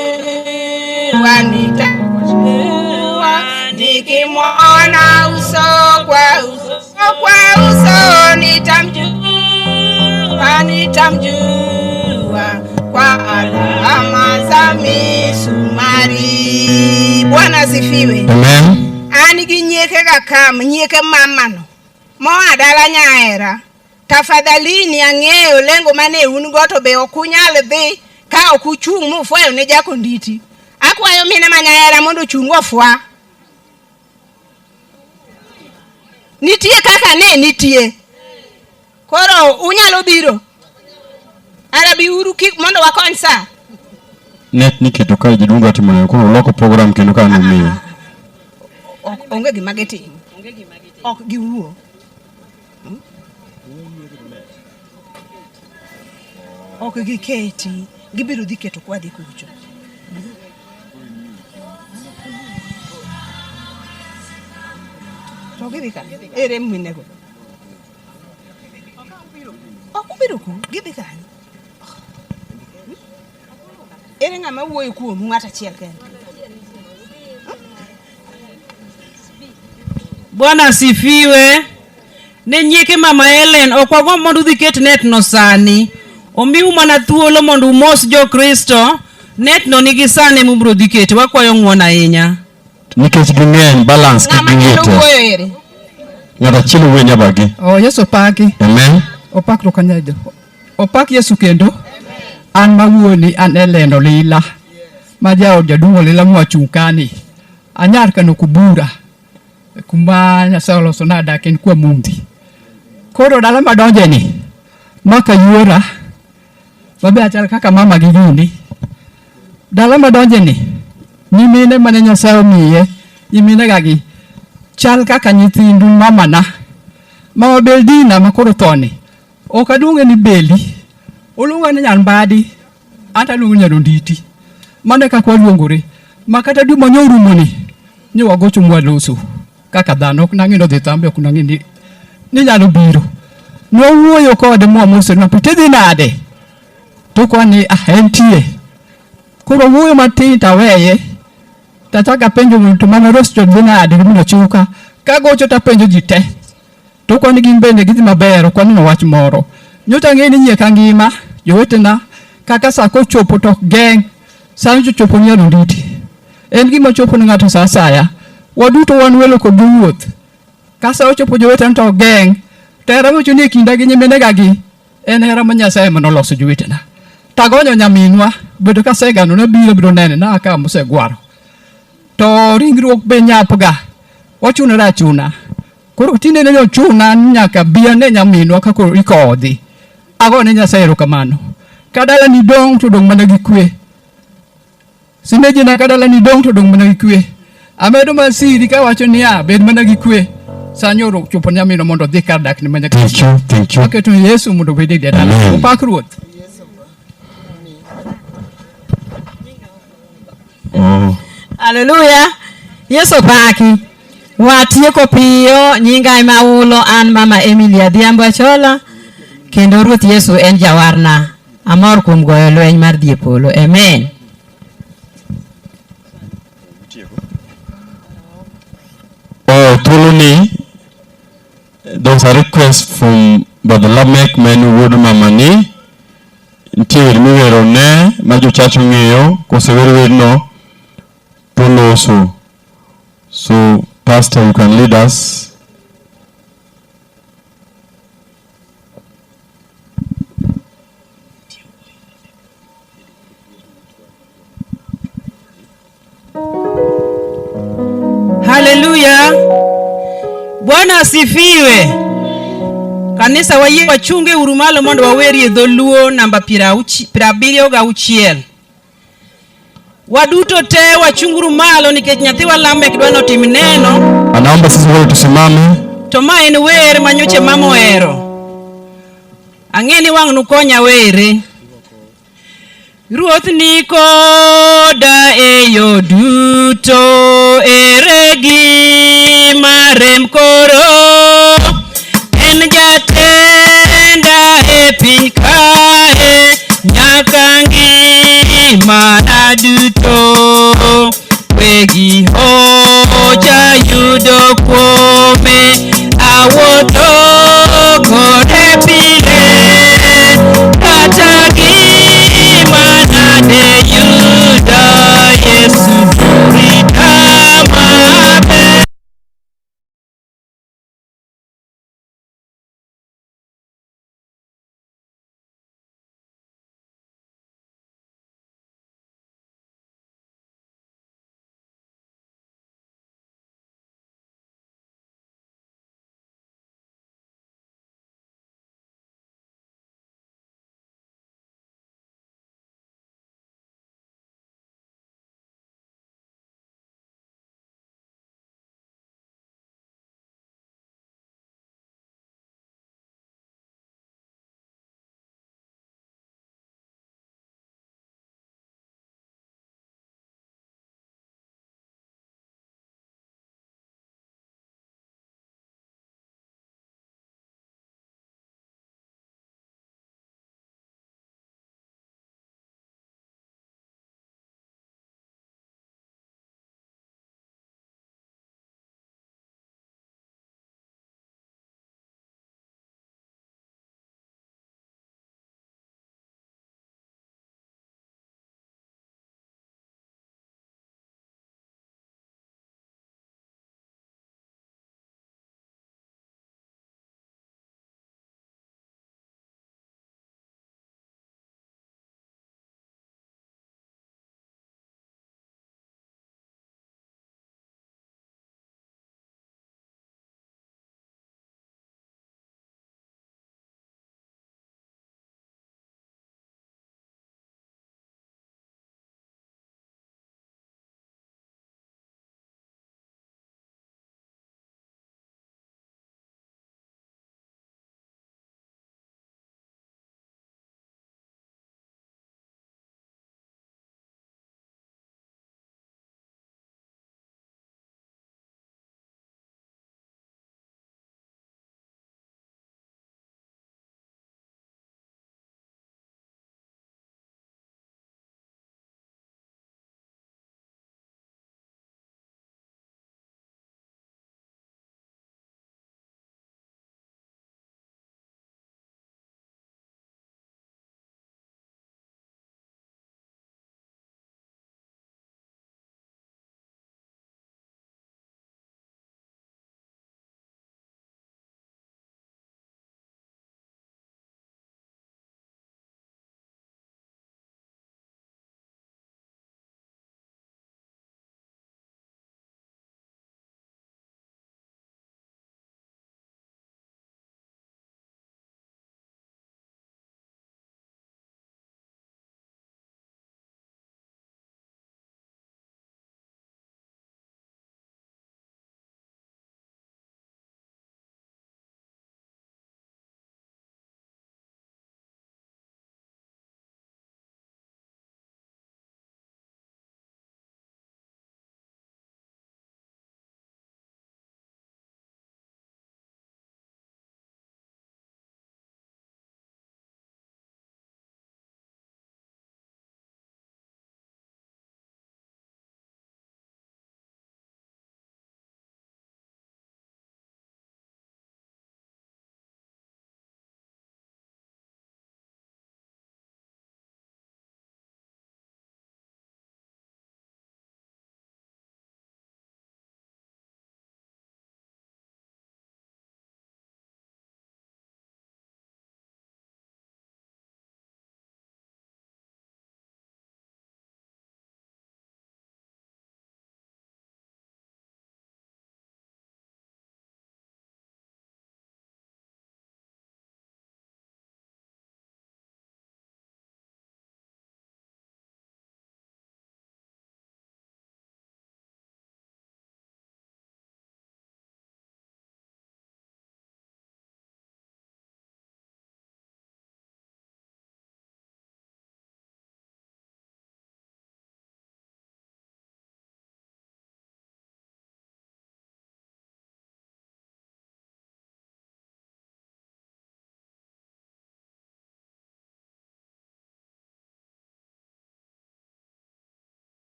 nitamjua nikimwona uso kwa uso, kwa uso nitamjua, nitamjua kwa alama za misumari. Bwana asifiwe. Amen. An gi nyieke ga kam, nyieke mamano moa dala Nyaera. Tafadhalini, ang'eyo lengo mane un go to be ok unyal dhi ka ok uchung' mufwayo ne jakonditi. Akwayo mine ma Nyaera mondo ochung' ofwa. Nitie kaka ne nitie. Koro unyalo biro. Arabiuru kik mondo wakony sa. Net niketo kae jaduong' dwa timo neno koro oloko program kendo ka nomiyo. Ok onge gima gitimo. Ok giwuo. Ok giketi. Gibiro dhi keto kwa dhi kucho. To gidhi ka. Ere minego. Ok ubiro ku, gidhi kanyo. Ere ng'ama wuoyo kuomu ng'at achiel kende? Bwana asifiwe. Ne nyieke mama Ellen, ok wagomb mondo udhi ket net no sani. Omiu mana thuolo mondo umos jo Kristo. Net no nigi sane mubiro dhi kete. Wakwayo ng'uono ahinya. Nikech ging'eny balance kik Ng'ama nyalo giwuote. wuoyo ere? Ng'ato achiel owuoyo nyabagi. Oh, Yesu opaki. Amen. Opak Ruoth Opak Yesu kendo. An mawuoni an Ellen Olila. Ma jaod jaduong' Olila mwachung' kani. Anyar kano kubura. Kuma Nyasaye oloso nadak en kwa Mumbi. Koro dala madonje ni, maka yuora, mabe achal kaka mama gi gini. Dala madonje ni, nyimine mane Nyasaye omiye, nyimine gagi, chal kaka nyithindu mamana. Mama Beldina makoro thoni, ok aluonge ni Beli, oluonga ni Nyambadi. Anta aluongo ni Nyaronditi. Mano e kaka waluongore. Ma kata dwe mane orumoni, ne wagocho mwaloso kaka dhano. Ok nang'e ni odhi thambe, ok nang'e ni nyalo biro. Nwawuoyo kode mwamose ni tidhi nade? To kwani ah, entie. Koro wuoyo matin taweye. Tachaka penjo to mana Rose to dhi nade gi min Ochuka. Kagocho tapenjo ji te. To kwani gin bende gidhi maber, ok waneno wach moro. Nyocha ang'eyo ni nyieka ngima, jowetena, kaka sa kochopo to ok geng'. Sani chochopo ni Nyaronditi. En gima chopo ne ng'ato sa asaya. Waduto wan welo kod jowuoth. Ka sa ochopo jowetena to ok geng'. To hera mocho ni e kinda gi nyiminega gi, en hera ma Nyasaye ema noloso jowetena. Tagonyo nyaminwa, bedo kasegano nabiro biro nene na ka mosegwaro. To ringruok be nyapga. Wachunore achuna. Koro tinde ne ochuna ni nyaka bi ane nyaminwa kaka ikodhi. Agone Nyasaye erokamano. Ka dalani dong' to dong' mana gi kwe. Simejina ka dalani dong' to dong' mana gi kwe. Amedo masiri kawacho niya, bed mana gi kwe. Sani oro chopo nyaminwa mondo odhi kar dakne ma nyaka Thank you, thank you. Aketo Yesu mondo obed e dala. Amen. Opak Ruoth. Oh. Haleluya. Yesu opaki. Watieko piyo, nyinga ema Aulo, an mama Emily Adhiambo Achola, kendo Ruoth Yesu en jawarna. Amor kuom goyo lweny mar dhi e polo. Amen. Oh, thuolo ni there was a request from Brother Lamek ma en wuod mamani. Nitie wer miwero ne ma jochach ong'eyo, kosewer werno to loso. So, Pastor, you can lead us. Haleluya. Bwana asifiwe. Kanisa wayie wachunge uru malo mondo wawerie dholuo namba 76. Waduto te wachunguru malo nikech nyathiwa Lamek dwa notim neno. Anaomba sisi wote tusimame. To ma en wer ma nyocha mama ohero. Ang'e ni wang' nukonya were. Ruoth ni koda e yo duto, ere gima rem koro? En jatenda e piny kae, nyaka ngimana duto. Wegi hocha yudo kuome, awuotho kode pile, kata gima nade yudo Yesu rita maber.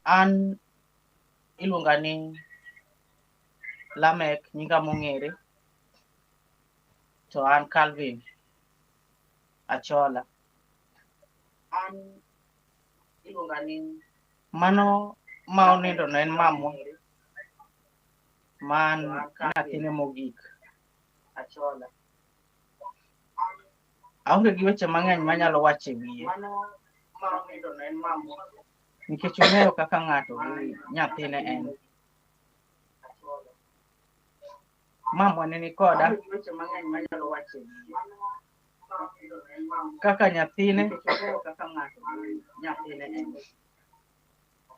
An iluonga ni Lamek, nyinga mong'ere. To an Calvin Achola. An iluonga ni mano ma onindo no en mamwa man nyathine mogik. Achola. Aonge gi weche mang'eny manyalo wacho e wiye. Nikech ong'eyo kaka ng'ato gi nyathine en. Mamwa ne ni koda kaka nyathine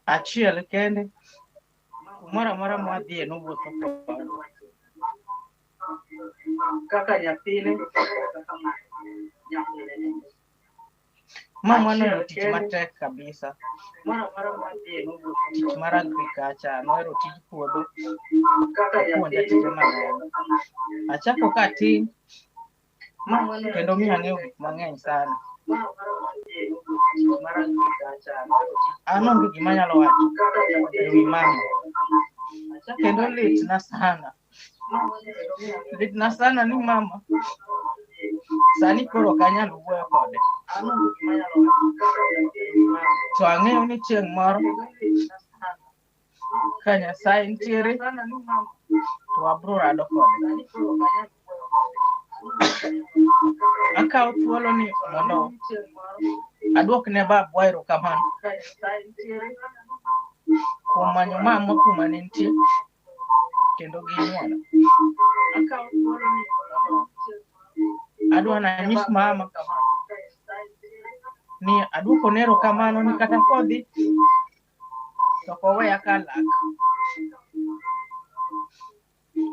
achiel kende kumoro amora mwadhiye nowuotho koda kaka nyathine. Mamwa nohero tich matek kabisa. Tich mar agriculture, nohero tij puodho, opuonja tije mang'eny. Achako katin kendo miyo ang'eyo gik mang'eny sana. An onge gima anyalo wacho ewi mama. Kendo litna sana. Litna sana ni mama sani koro ok anyal wuoyo kode. To ang'eyo ni chieng' moro ka Nyasaye nitiere to wabro rado kode. Akawo thuolo ni mondo aduok ne babwa erokamano kuom manyo mamwa kuma ne nitie kendo ginyuola. Adwa nanyis mama ni aduokone erokamano ni kata kodhi to ok oweya ka alak.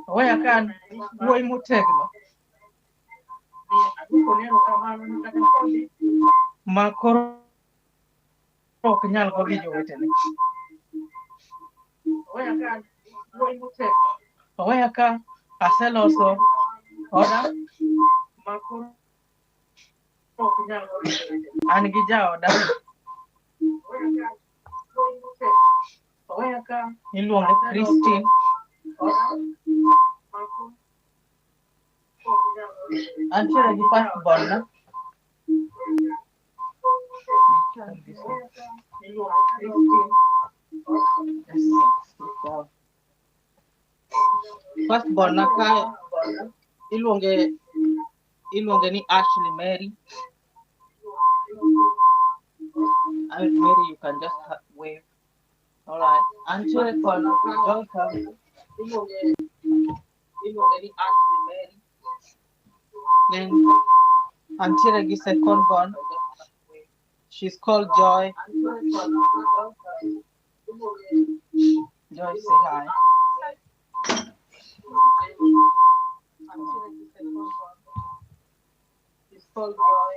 Oweya ka an wuoyi motegno ma koro ok nyal go gi jowetene. Oweya ka aseloso oda an gi jaoda iluonge Christine. Antiere gi first born na. First born na ka iluonge ni Ashley Mary. Mary, you can just wave. All right. Antiere kod Jonathan iluonge ni Ashley Mary. Then antiere gi second born. She's called Joy. Joy, say hi. She's called Joy.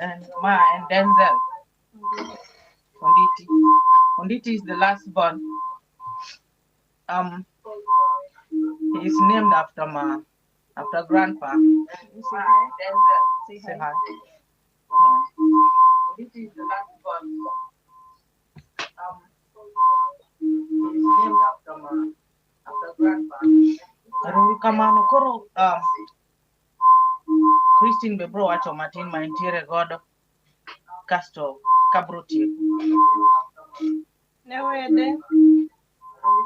And Ma and Denzel. Onditi. Onditi is the last born. He is named after after grandpa. Say hi. Onditi is the last born. He is named after after grandpa. Erokamano koro Christine be bro wacho matin ma entiere godo kasto kabro tieko. Ne wede,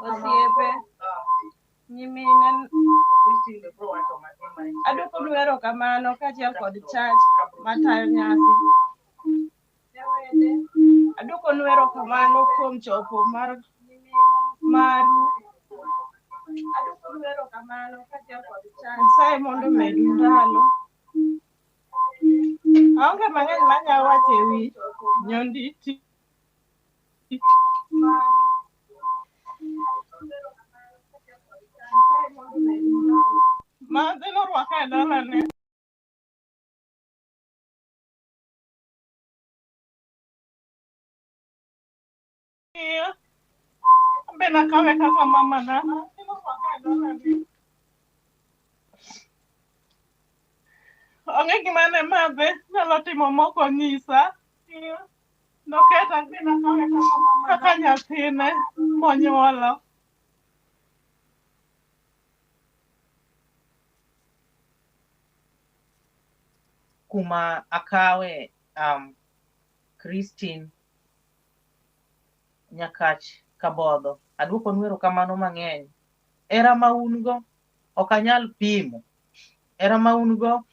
osiepe, nyimine, aduokonu erokamano kaachiel kod church matayo nyasi. Aduokonu erokamano kuom chopo maru. Nyasaye mondo omedu ndalo. Aonge mang'eny manyalo wacho ewi Nyonditi. Madhe norwaka e dalane. Be nakawe kaka mamana. Onge gima ne madhe nyalo timo mok onyisa. Kaka nyathine monyuolo. Kuma akawe Christine Nyakach Kabodho. Aduokonu erokamano mang'eny. Hera ma un go ok anyal pimo. Hera ma un go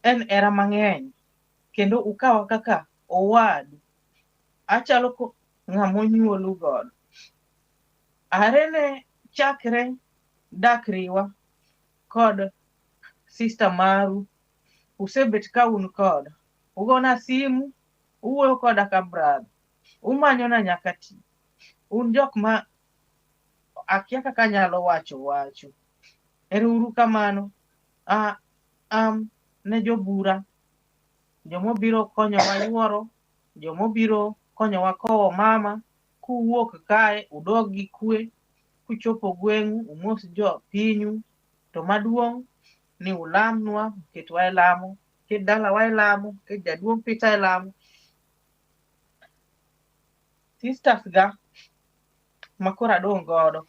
en hera mang'eny. Kendo ukawa kaka owadu. Achalo ng'ama onyuolu godo. Are ne chakre dak riwa kod sister maru, usebet ka un koda. Ugona simu, uwuoyo koda ka brother. Umanyona nyaka tich. Un jok ma akia kaka anyalo wacho wachu. Ero uru kamano. Ne jobura, jomobiro konyowa yuoro, jomobiro konyowa kowo mama, kuwuok kae udog gi kwe, kuchopo gweng'u umos jopinyu, to maduong' ni ulamnwa, uketwa e lamo, ket dalawa e lamo, ket jaduong' Peter e lamo. Sisters ga makoro adong' godo,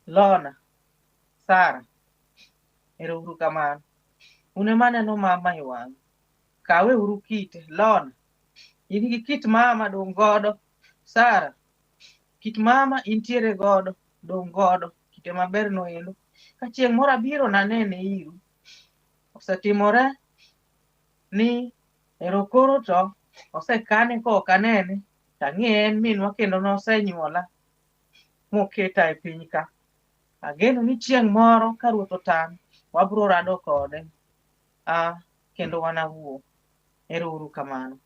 Lona, Sara, ero uru kamano. Un ema aneno mama e wang'u. Kawe uru kite, Lona. In gi kit mama dong' godo. Sara, kit mama intiere godo, dong' godo. Kite maber no endo. Ka chieng' moro abiro nanene iru. Osetimore ni ero koro to osekane ka ok anene, tang'e en minwa kendo nosenyuola moketa e piny ka. Ageno ni chieng' moro ka Ruoth otang', wabiro rado kode. Kendo wanawuo. Ero uru kamano.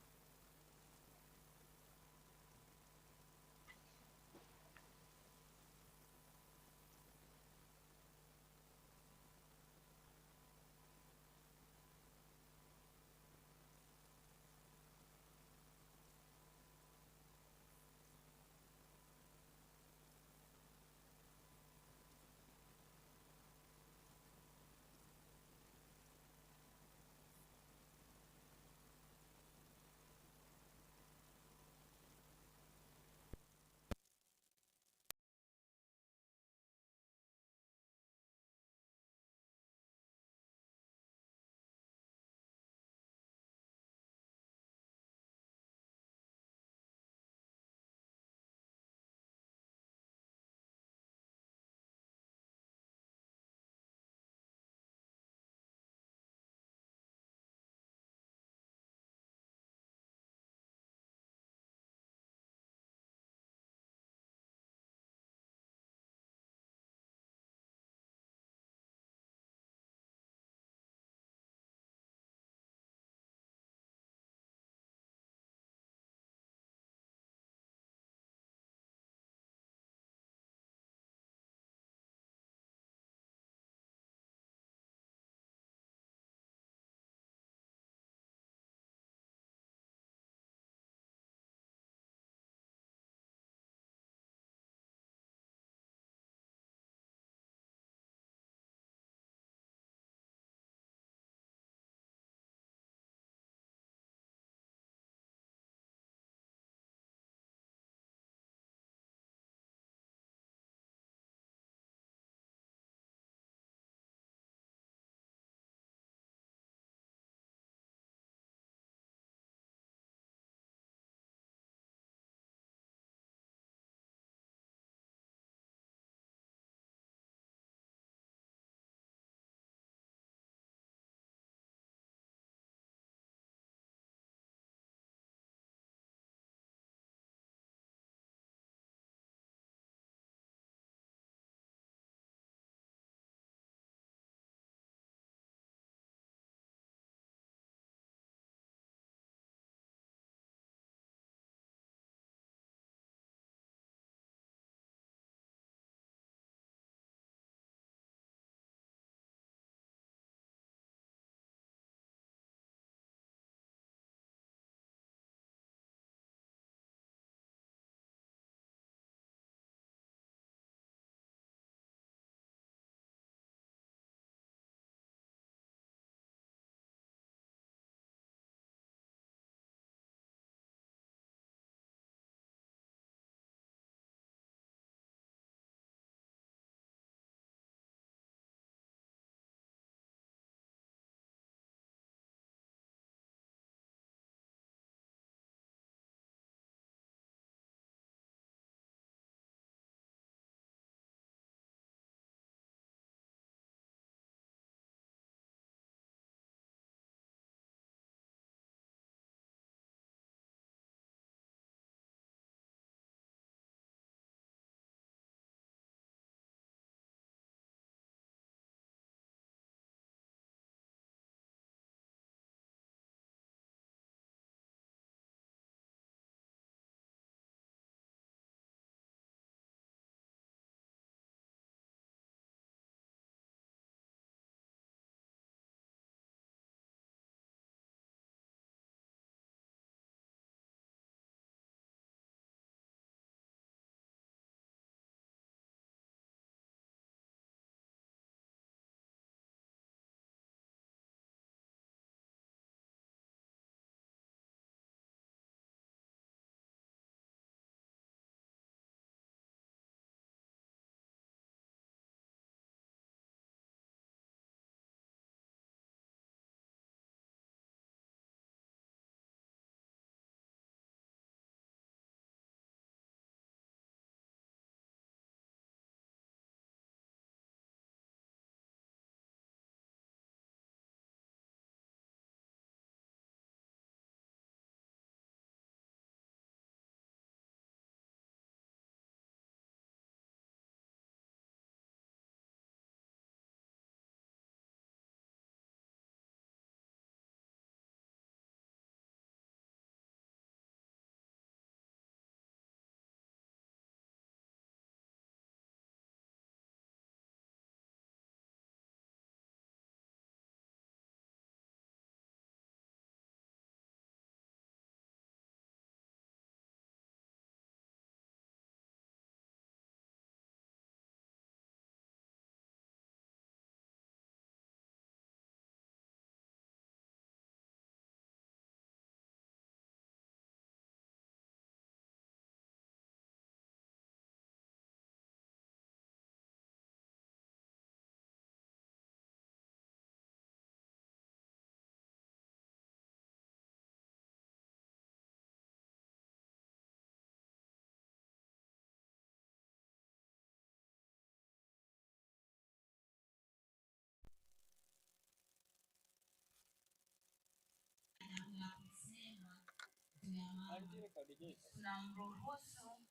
Tunamruhusu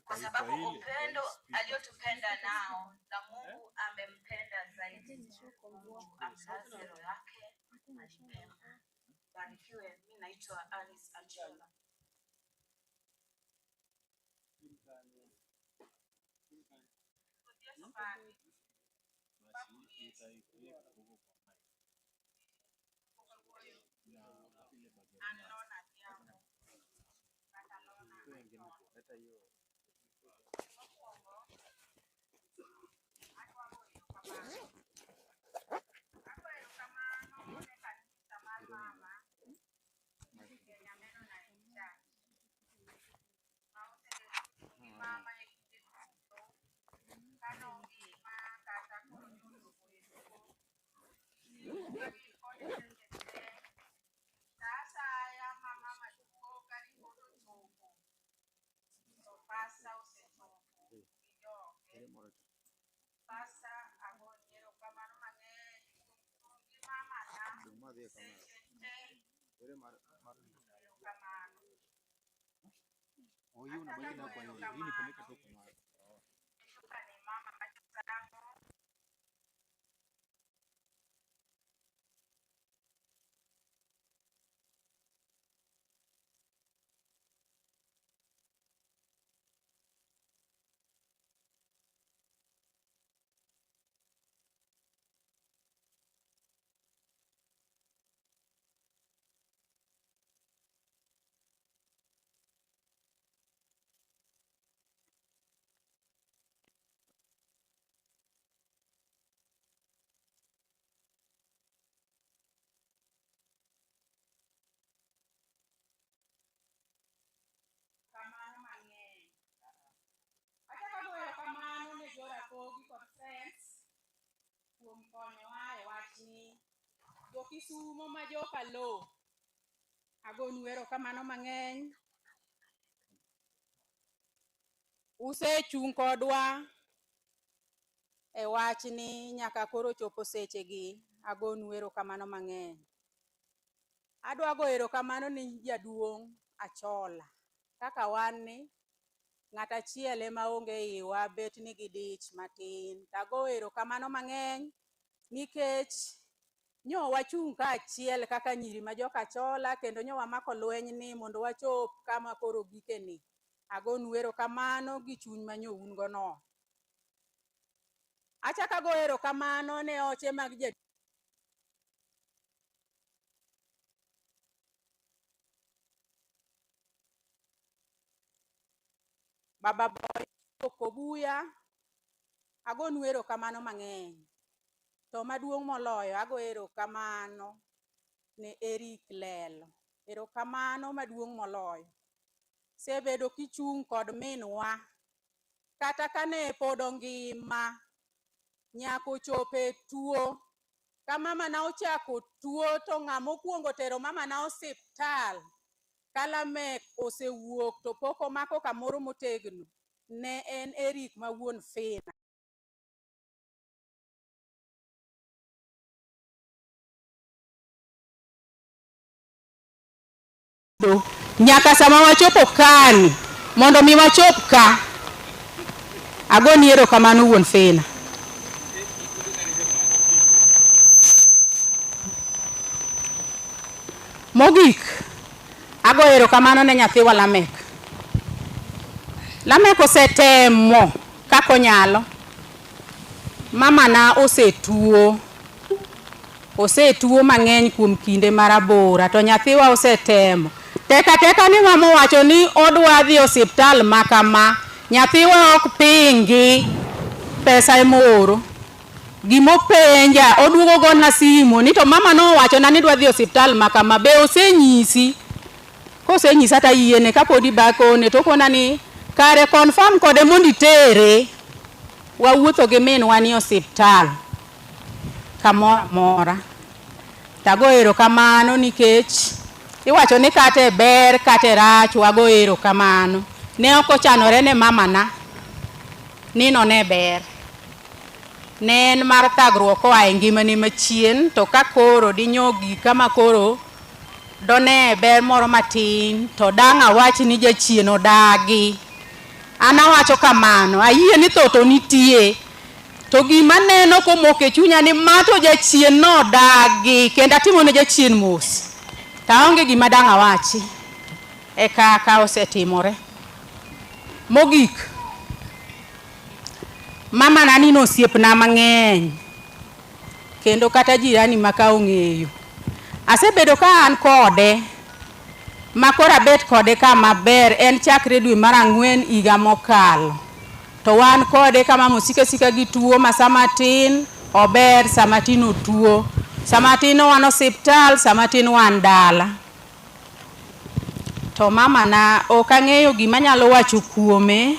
kwa sababu upendo aliotupenda nao na Mungu amempenda zaidi. Mungu amlaze roho yake mahali pema. Barikiwe. Mimi naitwa Alice Achola. Kamano mang'eny. Achako agoyo erokamano ne Jorapogi kod Friends kuom konyowa e wachni. Jokisumo ma joka Lo, agonu erokamano mang'eny. Usechung' kodwa e wachni nyaka koro chopo sechegi, agonu erokamano mang'eny. Adwa goyo erokamano ne jaduong' Achola. Kaka wan ni, ng'at achiel ema onge iwa bet nigi dich matin. Tago erokamano mang'eny nikech nyo wachung' kaachiel kaka nyiri ma joka Achola kendo nyo wamako lweny ni mondo wachop kama koro gikeni. Agonu erokamano gi chuny ma nyo un go no. Achako ago erokamano ne oche mag Baba Boy Kobuya, agonu erokamano mang'eny. To maduong' moloyo ago erokamano ne Eric Lelo. Erokamano maduong' moloyo. Sebedo kichung' kod minwa kata kane pod ongima nyaka ochopo e tuo. Ka mama na ochako tuo to ng'ama okuongo tero mama na osiptal ka Lamek osewuok to pok omako kamoro motegno ne en Eric ma wuon Fina. Nyaka sama wachopo kani mondo mi wachop ka, agoni erokamano wuon Fina. Mogik, ago erokamano ne nyathiwa Lamek. Lamek osetemo kaka onyalo. Mama na osetuo. Osetuo mang'eny kuom kinde marabora to nyathiwa osetemo. Teka teka ni mama owacho ni odwa dhi osiptal ma kama, nyathiwa ok pingi, pesa emooro. Gimopenja, oduogo gona simu ni to mama nowachona ni dwa dhi osiptal ma kama, be osenyisi? Kosenyisa to ayiene, kapodi bakone to okona ni kare confirm kode mondo itere. Wawuotho gi minwa ni osiptal kamoro amora. Tago erokamano nikech iwacho ni kata e ber kata e rach wago erokamano. Ne ok ochanore ne mamana ni none ber. Ne en mar thagruok koa e ngimane machien to ka koro dinyo gik kama koro Done ber moro matin to dang' awach ni jachien odagi. An awacho kamano, ayie ni tho to nitie. To gima neno komoko e chunya ni ma to jachien nodagi kendo atimo ne jachien mos. To aonge gima dang' awachi e kaka osetimore. Mogik, mama na ni osiepna mang'eny kendo kata jirani ma ka ong'eyo. Asebedo ka an kode ma koro abet kode kama ber en chakre dwe mar ang'wen higa mokalo. To wan kode ka mama osiko asika gi tuo ma sama tin ober, sama tin otuo. Sama tin wan osiptal, sama tin wan dala. To mama na ok ang'eyo gima anyalo wacho kuome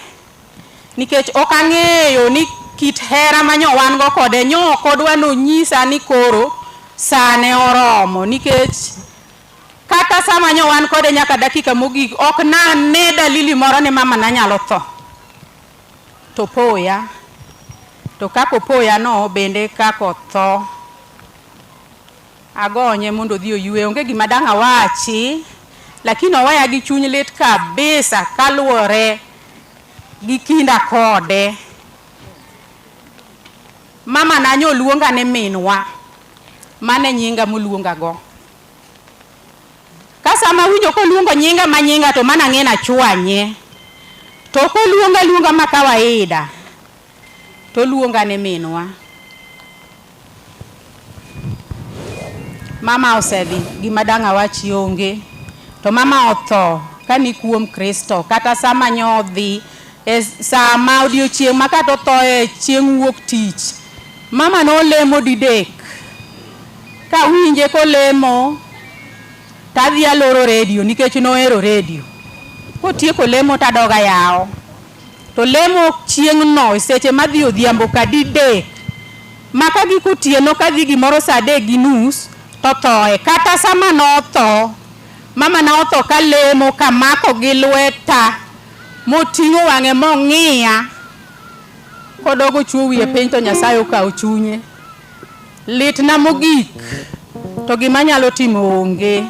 nikech ok ang'eyo ni kit hera ma nyo wan go kode nyo ok odwa nonyisa ni koro sane oromo nikech kata sama nyo wan kode nyaka dakika mogik ok nane dalili moro ni mama na nyalo tho. To poya, to kaka opoya no bende kaka otho. Agonye mondo odhi oywe, onge gima dang' awachi, lakini oweya gi chuny lit kabisa kaluwore gi kinda kode. Mama na nyo luonga ni minwa, mano e nyinga moluonga go. Ka sama awinjo koluongo nyinga ma nyinga to mano ang'e ni achwanye. To koluonga aluonga ma kawaida to oluonga ni minwa. Mama osedhi, gima dang' awachi onge. To mama otho ka ni kuom Kristo, kata sama nyo odhi, e sama odiochieng' ma kata othoe chieng' wuok tich, mama nolemo didek. Kawinje kolemo, tadhi aloro redio nikech nohero redio. Kotieko lemo tadog ayawo. To lemo chieng'no e seche madhi odhiambo ka didek. Ma ka giko otieno kadhi gimoro saa adek gi nus to thoe. Kata sama notho, mama na otho kalemo kamako gi lweta moting'o wang'e mong'iya kodogo chuo wiye piny to Nyasaye okawo chunye. Litna mogik to gima anyalo timo onge.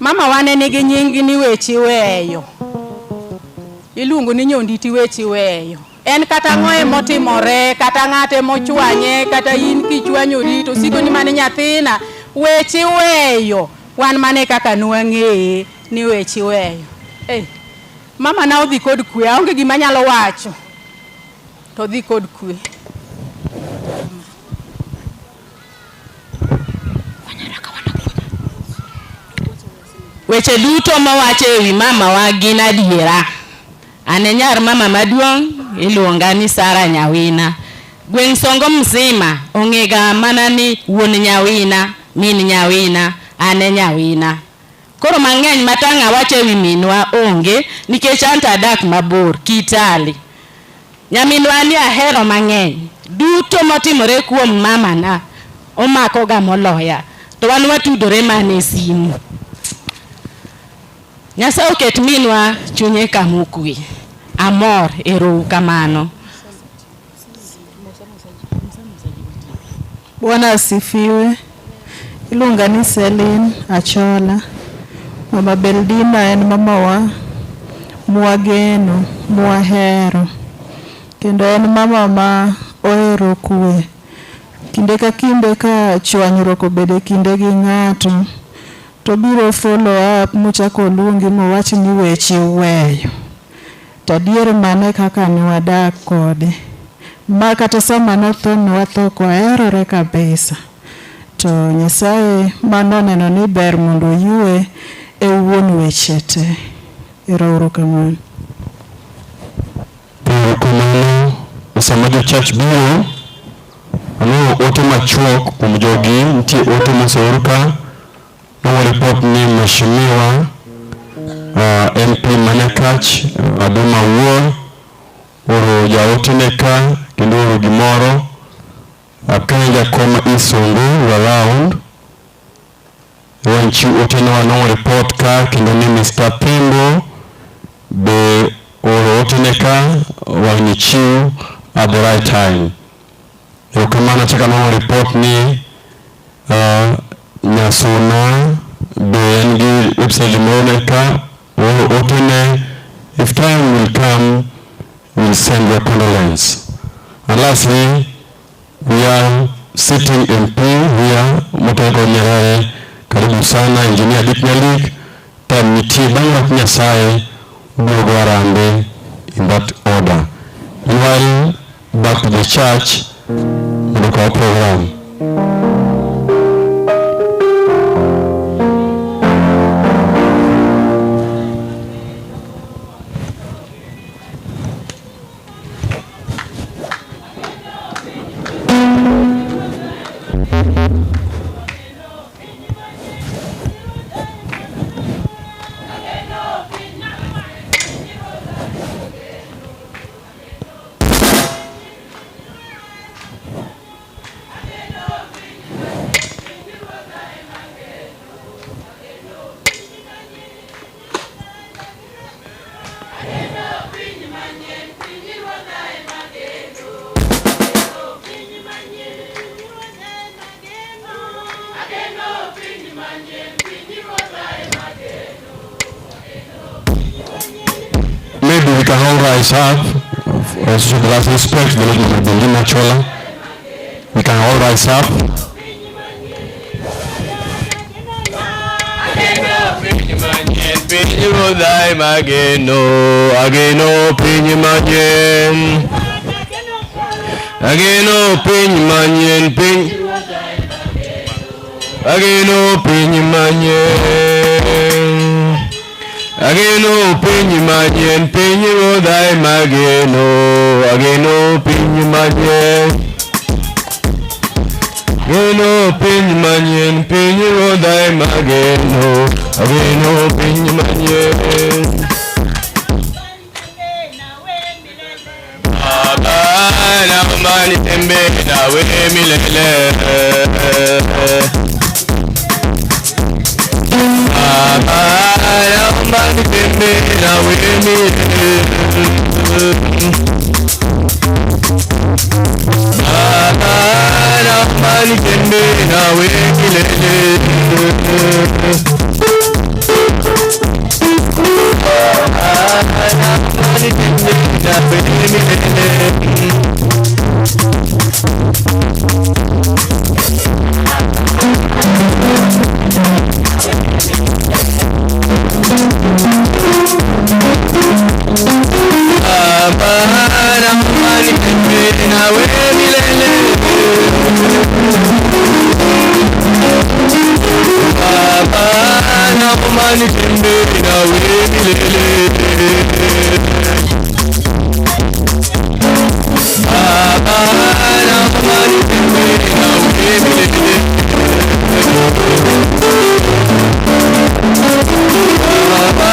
Mama wa ne nigi nying ni weche iweyo. Iluongo ni nyonditi weche iweyo. En kata ang'o emotimore, kata ng'ate mochwanye, kata in kichwanyori to siko ni mane nyathina, weche iweyo. Wan mane kaka nwang'eye ni weche iweyo. Hey, mama na odhi kod kwe, aonge gima anyalo wacho. To odhi kod kwe. Weche duto mowach e wi mamawa gin adiera. An e nyar mama maduong' iluonga ni Sara Nyawina. Gweng' Songo mzima ong'ega mana ni wuon Nyawina, min Nyawina, an e Nyawina. Koro mang'eny matang' awacho e wi minwa onge nikech anto adak mabor, Kitale. Nyaminwa ni ahero mang'eny. Duto motimore kuom mamana omakoga moloya. To wan watudore mana e simu. Nyasaye oket minwa chunye kama okwe. Amor, ero kamano. Bwana asifiwe. Iluonga ni Celine Achola. Mama Beldina en mamawa mwageno, mwahero. Kendo en mama ma ohero kwe. Kinde ka kinde ka chwanyruok obedo e kinde gi ng'ato, to obiro follow up mochako oluongi mowach ni weche weyo. To adier mano e kaka ne wadak kode. Ma kata sama notho ne watho kwaherore kabisa. To Nyasaye ma noneno ni ber mondo oyue e wuon weche te. Ero uru kamano. Erokamano. Sama jo church biro, aneno ote machuok kuom jogi, nitie ote moseor ka. Nogo report ni Mheshimiwa MP Manyakach Aduma Wuor oro jaote ne ka kendo oro gimoro. Ka jakom Isongo around wanchiw ote no anong'o report ka kendo ni Mr. Pimbo be oro ote ne ka wang' chiw at the right time. Erokamano achako anwang'o report ni Nyasuna Be en gi website moro ka otene. If time will come, we'll send your condolence. And lastly, we are sitting MP here, Motego Nyerere. Karibu sana Engineer Dick Nyalik. Time nitie bang' wach Nyasaye ubiro go harambee in that order. Meanwhile, back to the church mondo okaw program. Maybe we can all rise up as the last respect to the late Mama Beldina Chola. We can all rise up. Piny ruodha mageno, ageno piny manyien. Ageno piny manyien, piny. Ageno piny manyien. Ageno piny manyien, piny ruodha mageno, ageno piny manyien. Ageno piny manyien, piny ruodha mageno, ageno piny manyien. Baba, naomba nitembee nawe milele. Baba, naomba nitembee nawe milele. Baba, naomba nitembee nawe milele. Baba, naomba nitembee nawe milele. Baba, naomba nitembee nawe milele. Baba, naomba nitembee nawe milele. Baba, naomba nitembee nawe milele. Baba,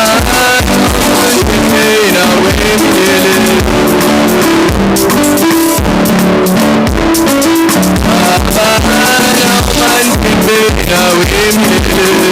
naomba nitembee nawe milele. Baba, naomba nitembee nawe milele.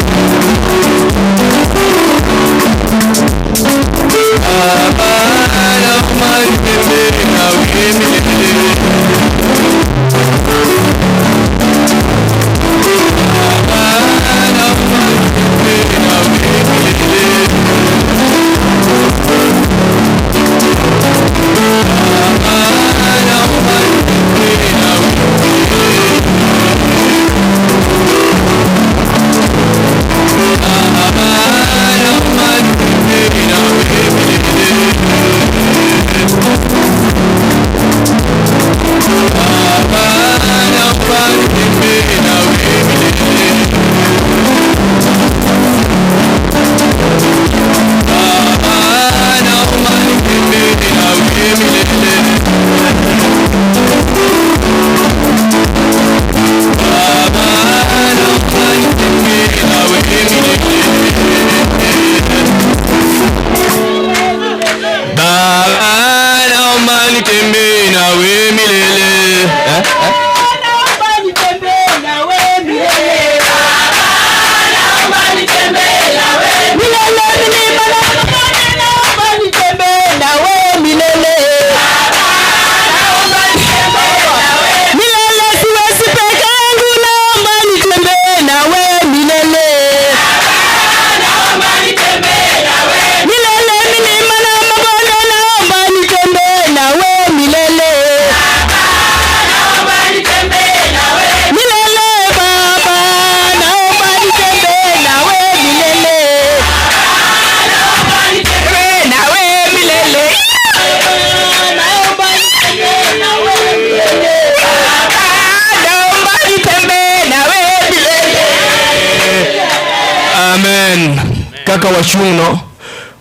wachung'no,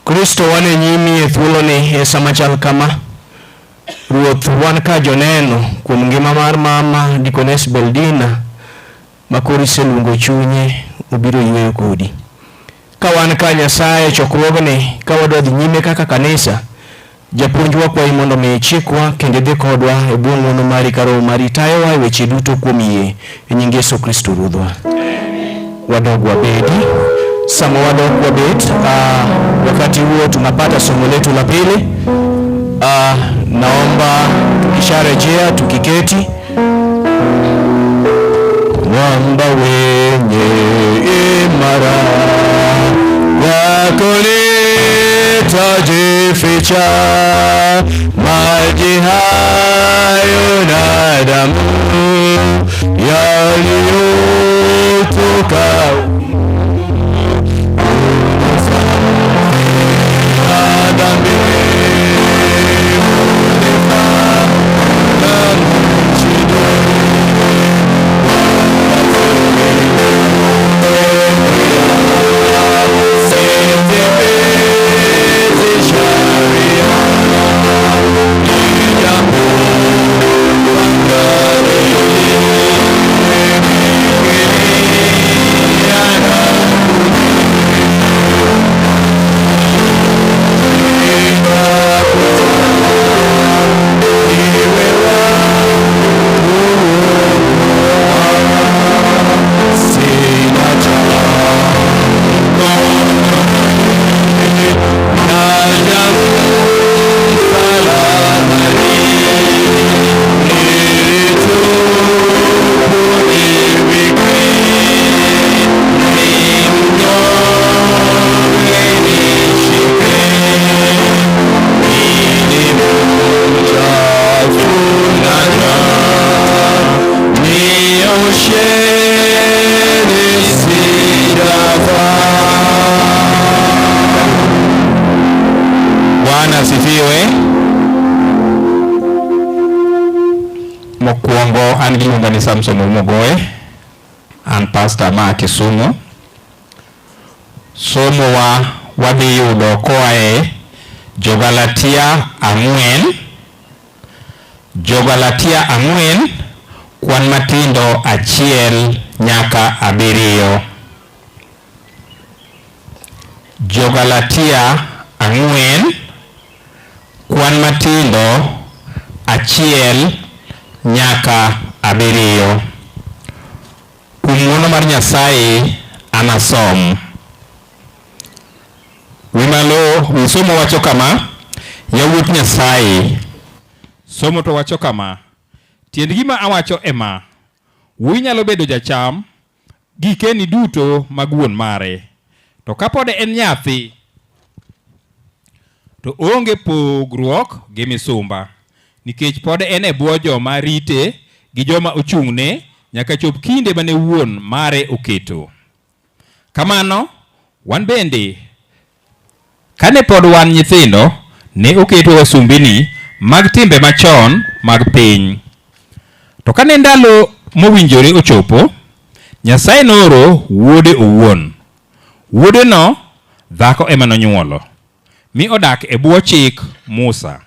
Kristo wan e nyimi e thuoloni e sama chal kama. Ruoth, wan ka joneno kuom ngima mar mama Deaconess Beldina ma koro iseluongo chunye obiro yweyo kodi. Ka wan ka Nyasaye e chokruogni, ka wadwa dhi nyime kaka kanisa, japuonj wakwayi mondo mi ichikwa kendo idhi kodwa e bwo ng'wono mari ka Roho mari tayowa e weche duto kuom yie e nying Yesu Kristo Ruodhwa. Wadog wabedi. Sama wadok wabet, wakati huo tunapata somo letu la pili. Naomba tukisharejea tukiketi. Mwamba wenye imara wako nitajificha, maji hayo na damu yaliyotoka dhambi. Bwana asifiwe. Mokwongo an giluonga ni Samson Omogoe, an pastor ma Kisumu. Somo wa wadhi yudo koa e Jogalatia 4, Jogalatia 4 kwan matindo 1 nyaka 7. Jogalatia 4 kwan matindo 1 nyaka 7. Kuom ng'wono mar Nyasaye anasom. Wi malo, wi somo wacho kama, yawuot Nyasaye. Somo to wacho kama, tiend gima awacho ema, wuoyi nyalo bedo jacham gikeni duto mag wuon mare, to kapod en nyathi to onge pogruok gi misumba, nikech pod en e bwo joma rite gi joma ochung'ne nyaka chop kinde mane wuon mare oketo. Kamano, wan bende kane pod wan nyithindo, ne oketwa wasumbini mag timbe machon mag piny. To kane ndalo mowinjore ochopo, Nyasaye nooro wuode owuon. Wuodeno dhako ema nonyuolo, mi odak e bwo chik Musa,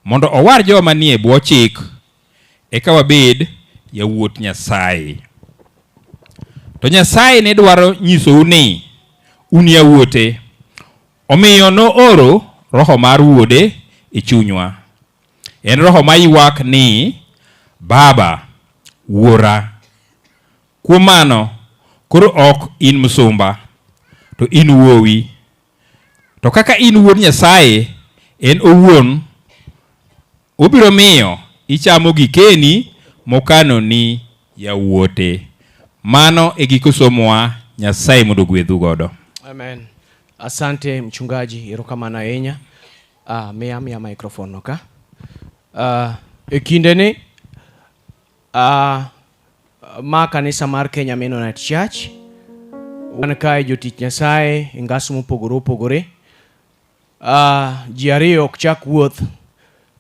mondo owar joma nie bwo chik, eka wabed yawuot Nyasaye. To Nyasaye ne dwaro nyisou ni un yawuote, omiyo nooro Roho mar Wuode e chunywa. En Roho maywak ni, Baba, Wuora. Kuom mano, koro ok in msumba, to in wuowi. To kaka in wuod Nyasaye, en owuon obiro miyo ichamo gikeni mokano ni yawuote. Mano e giko somowa, Nyasaye mondo ogwedhu godo. Amen. Asante mchungaji, erokamano ahinya. Miya microphone no ka. E kinde ni ma kanisa mar Kenya Mennonite Church, wan kae jotich Nyasaye e ngas mopogore opogore. Ji ariyo ok chak wuoth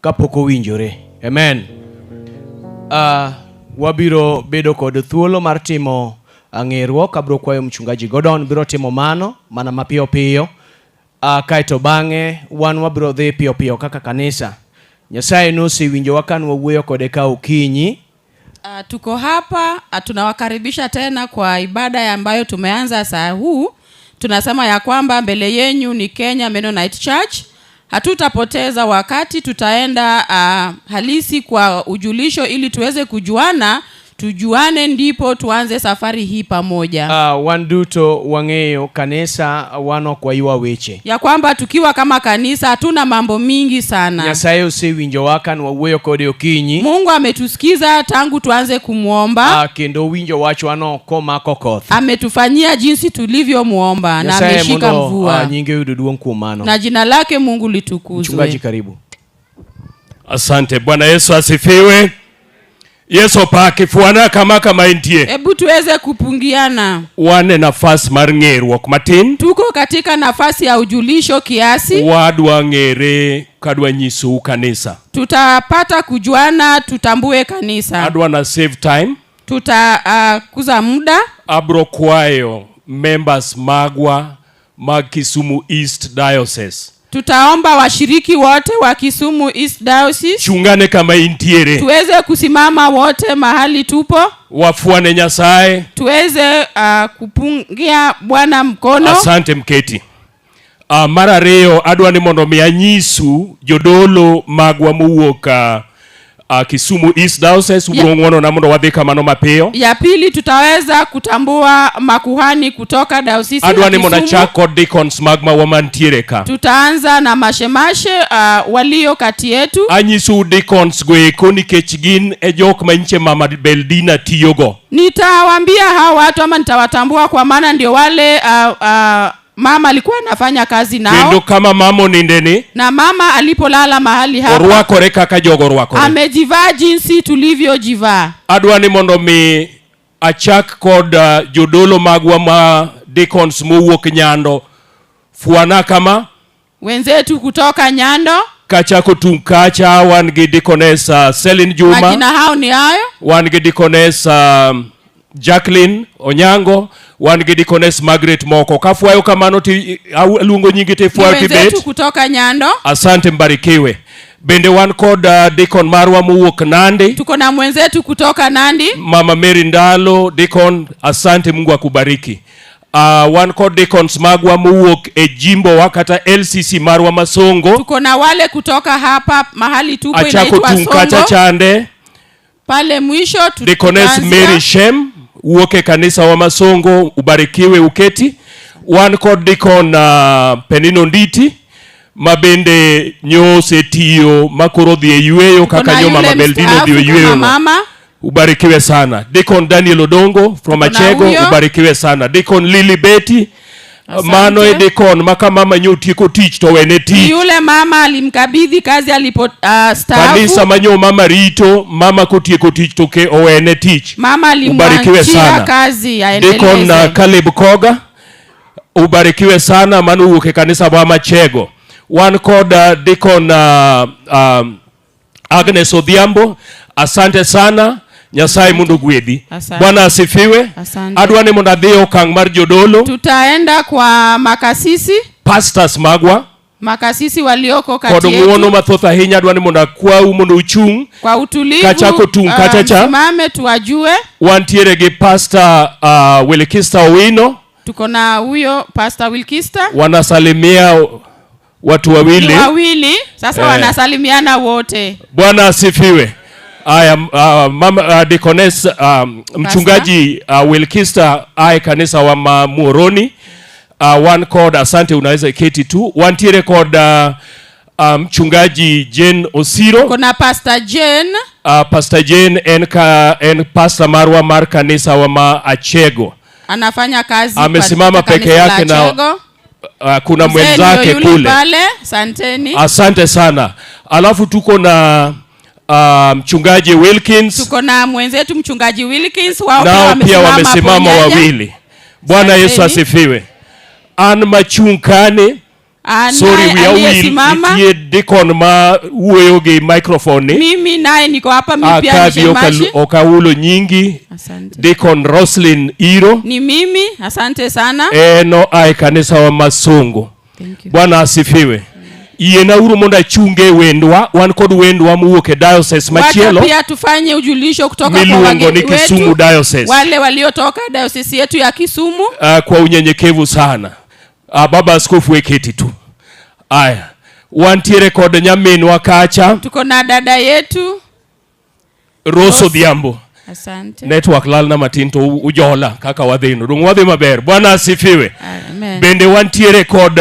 kapok owinjore. Amen. Wabiro bedo kod thuolo mar timo ng'eruok. Abiro kwayo mchungaji Gordon biro timo mano mana mapiyo piyo. Kaeto bang'e wan wabiro dhi piyo piyo kaka kanisa. Nyasaye nosewinjowa ka nwawuoyo kode ka okinyi. Tuko hapa, tunawakaribisha tena kwa ibada ambayo tumeanza saa huu. Tunasema ya kwamba mbele yenyu ni Kenya Mennonite Church. Hatutapoteza wakati, tutaenda halisi kwa ujulisho ili tuweze kujuana, tujuane ndipo tuanze safari hii pamoja. Wan duto wang'eyo kanisa wan ok waywa weche. Ya kwamba tukiwa kama kanisa hatuna mambo mingi sana. Nyasaye osewinjowa ka nwawuoyo kode okinyi. Mungu ametusikiza tangu tuanze kumuomba. Kendo owinjo wachwano komako koth. Ametufanyia jinsi tulivyomuomba na Nyasaye ameshika mondo, mvua. Nyinge oyud duong' kuom mano. Na jina lake Mungu litukuzwe. Mchungaji, karibu. Asante. Bwana Yesu asifiwe. Yesu opaki fuana kama kama entie. Hebu tuweze kupungiana. Wan e nafas mar ng'eruok matin. Tuko katika nafasi ya ujulisho kiasi. Wadwa ng'ere kadwa nyisou kanisa. Tutapata kujuana, tutambue kanisa. Adwa na save time. Tutakuza muda. Abro kwayo members magwa mag Kisumu East Diocese. Tutaomba washiriki wote wa Kisumu East Diocese. Chungane kama intiere. Tuweze kusimama wote mahali tupo. Wafuane Nyasaye. Tuweze kupungia Bwana mkono. Asante mketi. Mar ariyo adwa ni mondo mi anyisu jodolo magwa mowuok Kisumu East Diocese. Ubiro ng'wono na mondo wadhi kamano mapiyo. Ya pili tutaweza kutambua makuhani kutoka diocese ya Adwa ni mondo Kisumu. achak kod deacons mag mawa mantiere ka. Tutaanza na mashemashe walio kati yetu. Anyisu deacons go eko nikech gin e jok ma nyiche mama Beldina tiyogo. Nitawaambia hao watu ama nitawatambua kwa maana ndio wale mama alikuwa anafanya kazi nao. Kendo kama mama onindeni, Na mama alipolala mahali hapa, orwakore kaka jogo orwakore. Amejivaa jinsi tulivyojivaa. Adwa ni mondo mi achak kod jodolo magwa ma deacons mowuok Nyando. Fuana kama wenzetu kutoka Nyando. Kachako tung' kacha wan gi deaconess Celine Juma. Majina hao ni hayo. Wan gi deaconess Jacqueline Onyango, wan gi deaconess Margaret Moko. Kafuayo kamano ti aluongo nyingi te fuayo Ni tibet. wenzetu kutoka Nyando. Asante, mbarikiwe. Bende wan kod deacon marwa mowuok Nandi. Tuko na mwenzetu kutoka Nandi. Mama Mary Ndalo, deacon, asante, Mungu akubariki. Wan kod deacons magwa mowuok e jimbo wa kata LCC marwa Masongo. Tuko na wale kutoka hapa mahali tupo Achako inaitwa tung' kacha Songo. chande. Pale mwisho Deaconess tutaanzia. Mary Shem wuok e kanisa wa Masongo, ubarikiwe uketi. Wan kod deacon Penino Nditi ma bende nyo osetiyo ma koro dhi e yweyo Tuko kaka na nyo mama yule Beldino mstaafu dhi e yweyo kama no. mama. Ubarikiwe sana. Deacon Daniel Odongo from Tuko na Achego, huyo. ubarikiwe sana. Deacon Lily Betty, Asante. mano e deacon ma ka mama nyo otieko tich to wene tich. Yule mama alimkabidhi kazi alipo staafu. Kanisa ma nyo mama rito, mama kotieko tich to ke owene tich. Mama Ubarikiwe alimwachia sana. kazi aendeleze. Deacon Caleb Koga, ubarikiwe sana, mano owuok e kanisa wa Machego. Wan kod Deacon Agnes Odhiambo, asante sana. Nyasaye mondo ogwedhi. Asante. Bwana asifiwe. Asante. Adwa ni mondo adhi e okang' mar jodolo. Tutaenda kwa makasisi. Pastors magwa. Makasisi walioko kati Kod yetu. ng'uono mathoth ahinya adwa ni mondo akwau mondo uchung'. Kwa utulivu, Kachako tung' kacha cha. msimame tuwajue. Wantiere gi Pastor Wilkista Owino. Tuko na huyo Pastor Wilkista. Wanasalimia watu wawili. Ni wawili. Sasa wanasalimiana wote. Bwana asifiwe. Aya, mama Deaconess, mchungaji Wilkista aye kanisa wa Muhoroni. One kod, asante, unaweza keti tu. Wantiere kod mchungaji Jane Osiro. Kuna Pastor Jane. Pastor Jane en pastor marwa mar kanisa wa Achego. Anafanya kazi Amesimama katika peke kanisa la yake na, Achego. kuna Mzee ndio mwenzake yule kule. Pale, asanteni. Asante sana. Alafu tuko na mchungaji Wilkins. Tuko na mwenzetu mchungaji Wilkins, wao pia Nao pia wamesimama wamesimama hapo nyanya. wawili. Bwana Yesu Asanteni. asifiwe. An machung kane. Sorry, Naye wiya wil aliyesimama nitie deacon ma wuoyo gi microphone ni. mimi naye niko hapa, mimi pia ni Akabi shemashi. ok ahulo nyingi. Asante. Deacon Roslyn Iro Ni mimi, asante sana. en oa e kanisa wa Masungu. Bwana asifiwe. Yienauru mondo achunge wendwa, wan kod wendwa mowuok e diocese Wacha machielo pia tufanye ujulisho kutoka kwa miluongo ni wageni Kisumu wetu Diocese. wale waliotoka diocese yetu ya Kisumu. Kwa unyenyekevu sana. Baba askofu weketi tu. Aya, wantiere kod nyaminwa kacha Tuko na dada yetu. Rose Odhiambo. Asante. Network lalna matin to ujola kaka wadhino. Dong wadhi maber. Bwana asifiwe. Amen. Bende wantiere kod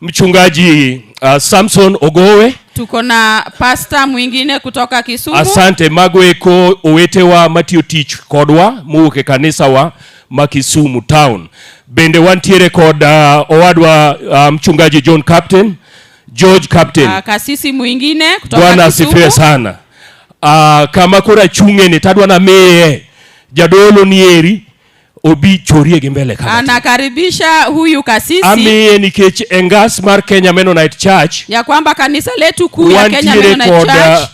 mchungaji Samson Ogowe. Tuko na pasta mwingine kutoka Kisumu. Asante, mago eko owetewa matiyo tich kodwa mowuok e kanisa wa ma Kisumu town. Bende wantiere kod owadwa mchungaji John Captain, George Captain. Kasisi mwingine kutoka Bwana Kisumu. asifiwe sana. Kama koro achung'e ni tadwa namiye jadolo nieri obi chorie gi mbele ka. Anakaribisha huyu kasisi Amiye nikech e ngas mar Kenya Mennonite Church ya kwamba kanisa letu kuu ya Kenya wantiere Mennonite kod Church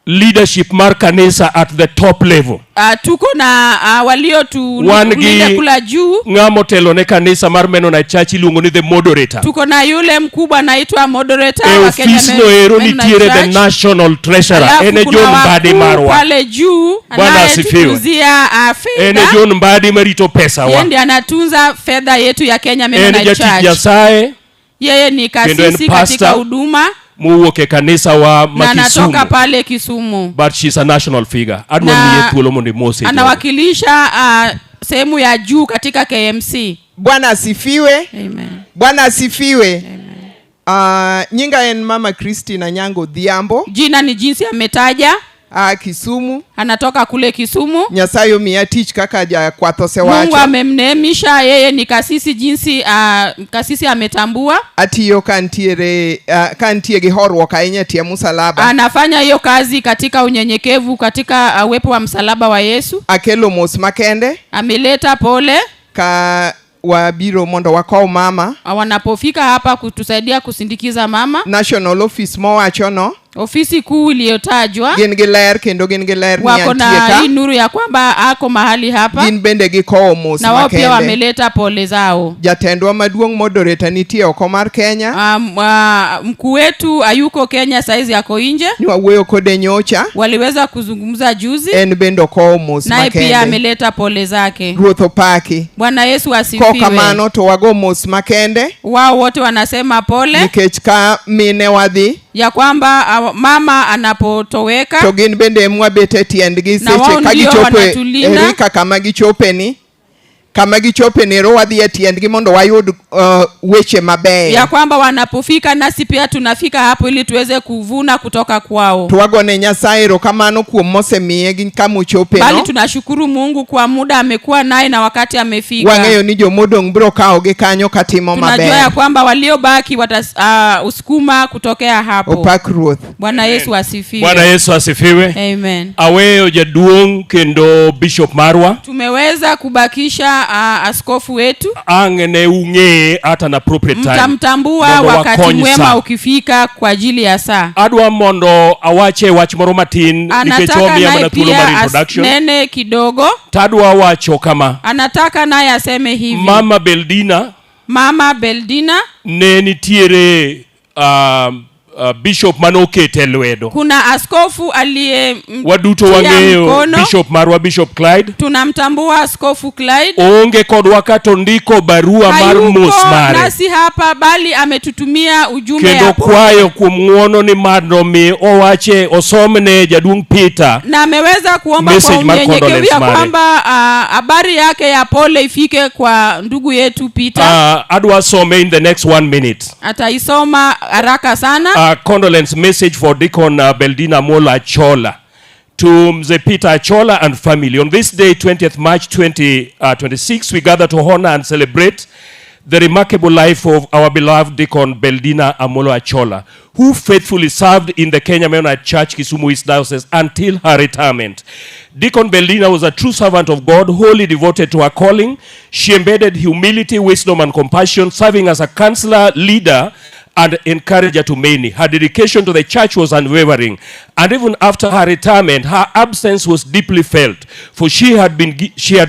leadership mar kanisa at the top level. Tuko na walio tu Wan linda gi kula juu. ng'ama otelo ne kanisa mar Mennonite Church iluongo ni the moderator. Tuko na yule mkubwa anaitwa moderator E wa Kenya ofisno ero Mennonite nitiere the Church. national treasurer, Alafu en e kuna John Mbadi wakuu marwa. pale juu Bwana asifiwe. anayetutunzia En e fedha. John Mbadi marito Yeye pesawa. ndiye anatunza fedha yetu ya Kenya En Mennonite jatich Church. Nyasaye Yeye ni kendo en kasisi katika pastor huduma mowuok e kanisa wa na ma anatoka Kisumu. pale Kisumu. But she's a national figure. Adwa Na miye thuolo mondo imose jogo. Anawakilisha sehemu ya juu katika KMC. Bwana asifiwe. Amen. Bwana asifiwe. Nyinga en Mama Christine Anyango Odhiambo. Jina ni jinsi ametaja. Kisumu. Anatoka kule Kisumu. Nyasaye omiya tich kaka jakwath Mungu osewacho. amemneemisha yeye ni kasisi jinsi kasisi ametambua. Atiyo kantiere kantie gi horuok ahinya e tie musalaba. Anafanya hiyo kazi katika unyenyekevu katika uwepo wa msalaba wa Yesu. Akelo mos makende. Ameleta pole. Ka wabiro mondo wakow mama. Wanapofika hapa kutusaidia kusindikiza mama. National office mowachono. Ofisi kuu iliyotajwa. Gin gi ler kendo gin gi ler ni Wako antie na ka. hii nuru ya kwamba ako mahali hapa. Gin bende gikowo mos Na wao pia makende. wameleta pole zao. Jatendwa maduong' moderator nitie oko mar Kenya. Mkuu wetu hayuko Kenya saizi, ako nje. Ni wawuoyo kode nyocha. Waliweza kuzungumza juzi. En bende okowo mos Naye pia makende. ameleta pole zake. Ruoth opaki. Bwana Yesu asifiwe. Kokamano to wago mos makende. Wao wote wanasema pole Nikech ka mine wadhi ya kwamba mama anapotoweka to gin bende emwabet e tiendgi Na wao seche ka ndio gichopo e wanatulinda. rika kama gichopeni kama gichopeni ero wadhi e tiendgi mondo wayud weche mabeyo. Ya kwamba wanapofika nasi pia tunafika hapo ili tuweze kuvuna kutoka kwao. To wagone Nyasaye erokamano kuom mosemiye gi kamochopeno. Bali tunashukuru Mungu kwa muda amekuwa naye na wakati amefika. Wang'eyo ni jomodong' biro kawogi kanyo katimo Tunajua ya maber. kwamba waliobaki watasukuma kutokea hapo. Opak Ruoth. Bwana Yesu asifiwe. Bwana Yesu asifiwe. Amen. Aweyo jaduong' kendo bishop marwa. Tumeweza kubakisha askofu wetu. Ang' ne ung'eye at an appropriate time. Mtamtambua Mondo wakati wakony mwema sa. ukifika kwa ajili ya saa. Adwa mondo awache wach moro matin nikech Anataka omiya naye mana thuolo mar pia introduction. nene kidogo. Tadwa wacho kama Anataka naye aseme hivi. Mama Beldina Mama Beldina ne nitiere bishop manokete lwedo. Kuna askofu aliye Waduto tia wang'eyo mkono. bishop marwa, Bishop Clyde. Tunamtambua Askofu Clyde. Oonge kodwa kata ondiko barua mar Hayuko mos mare. nasi hapa bali ametutumia ujumbe Kendo hapo. kwayo kuom ng'uono ni mondo mi owache osomne jaduong' Peter Na ameweza kuomba kwa message mar unyenyekevu condolence ya mare. kwamba habari yake ya pole ifike kwa ndugu yetu Peter. Adwa some in the next 1 minute. Ataisoma haraka sana. Condolence message for Deacon Beldina Mola Achola. To Mzee Peter Achola and family. On this day, 20th March 2026, we gather to honor and celebrate the remarkable life of our beloved Deacon Beldina Amolo Achola, who faithfully served in the Kenya Mennonite Church, Kisumu East Diocese, until her retirement. Deacon Beldina was a true servant of God, wholly devoted to her calling. She embedded humility, wisdom, and compassion, serving as a counselor, leader, and encourager to many. Her dedication to the church was unwavering, and even after her retirement, her absence was deeply felt, for she had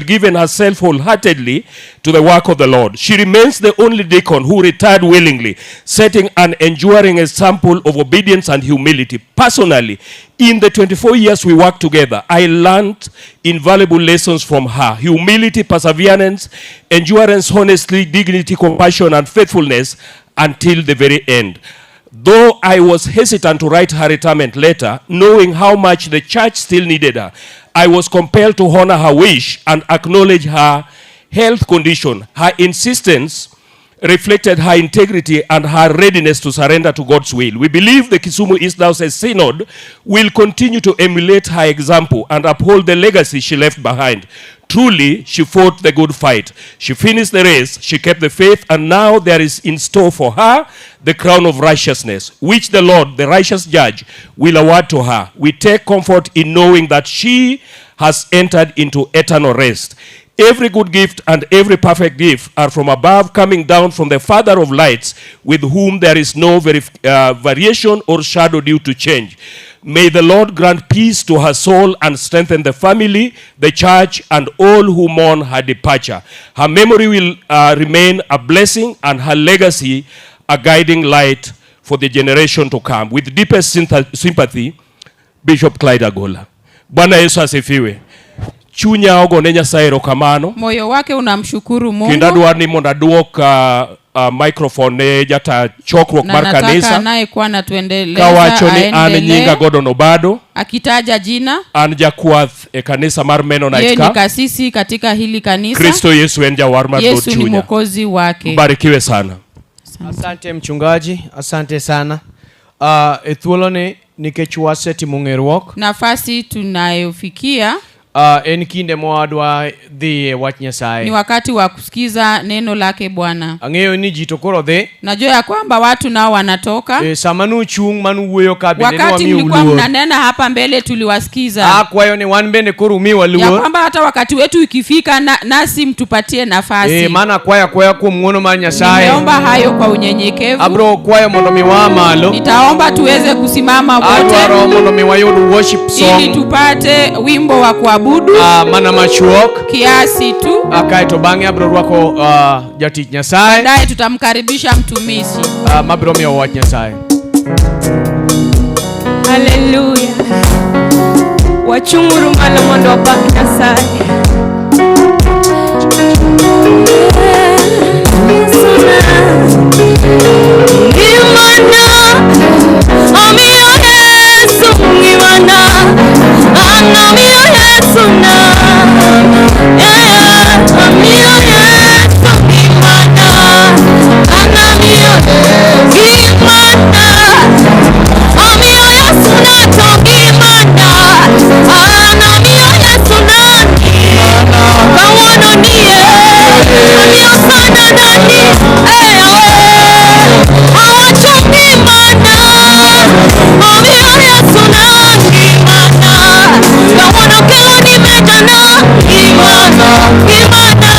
given herself wholeheartedly to the work of the Lord. She remains the only deacon who retired willingly, setting an enduring example of obedience and humility. Personally, in the 24 years we worked together, I learned invaluable lessons from her: humility, perseverance, endurance, honesty, dignity, compassion, and faithfulness until the very end. Though I was hesitant to write her retirement letter, knowing how much the church still needed her, I was compelled to honor her wish and acknowledge her health condition. Her insistence reflected her integrity and her readiness to surrender to God's will. We believe the Kisumu East Diocese Synod will continue to emulate her example and uphold the legacy she left behind. Truly, she fought the good fight. She finished the race, she kept the faith, and now there is in store for her the crown of righteousness, which the Lord, the righteous judge, will award to her. We take comfort in knowing that she has entered into eternal rest. Every good gift and every perfect gift are from above, coming down from the Father of lights, with whom there is no variation or shadow due to change. May the Lord grant peace to her soul and strengthen the family, the church, and all who mourn her departure. Her memory will remain a blessing, and her legacy a guiding light for the generation to come. With deepest sympathy, Bishop Clyde Agola. Bwana Yesu asifiwe. Chunya ogone Nyasaye erokamano. Moyo wake unamshukuru Mungu. Kendo adwaro ni mondo aduok microphone ne jata chokruok Na mar nataka kanisa. anayekuwa anatuendeleza Kawacho ni an aendelee. nyinga Gordon Obado. Akitaja jina. An jakwath e kanisa mar Mennonite Yeye ni ka. kasisi katika hili kanisa. Kristo Yesu en jawar mar dhood Yesu ni chunya. mwokozi wake. Mbarikiwe sana. Asante mchungaji, asante sana. E thuoloni nikech wasetimo ng'eruok. Nafasi tunayofikia En kinde mwadwa dhi e wach ni Nyasaye. wakati wa kusikiza neno lake Bwana. Ang'eyo ni ji to koro dhi. Najua ya kwamba watu nao wanatoka. Sama nuchung' manuwuoyo ka bende ne Wakati wamiu mlikuwa luor. mnanena hapa mbele tuliwasikiza. Akwayo ni wan bende koro umiwa Ya luor. kwamba hata wakati wetu ikifika nasi mtupatie nafasi. Maana akwayo akwaya kuom ng'wono mar Nyasaye. Nimeomba hayo kwa unyenyekevu. Abro kwayo mondo mi waa malo. Nitaomba tuweze kusimama wote. Adwaro mondo mi wayud worship Ili song. tupate wimbo wa kuabudu. Mana machuok. Kiasi tu. Kaeto bang'e abro rwako jatich Nyasaye. Baadaye tutamkaribisha mtumishi. Mabiro miyo wach Nyasaye. Haleluya. Wachunguru malo mondo wapak Nyasaye. Ngimana, omiyo Yesu ngimana, an omiyo Yesu na, yeah, omiyo Yesu ngimana, an omiyo ngimana, omiyo Yesu na to ngimana, an omiyo Yesu na ngimana, kawuono nie, omiyo sana nani, awacho ngimana, omiyo Yesu na ngimana, kawuono kelo ni mejana, ngimana, ngimana.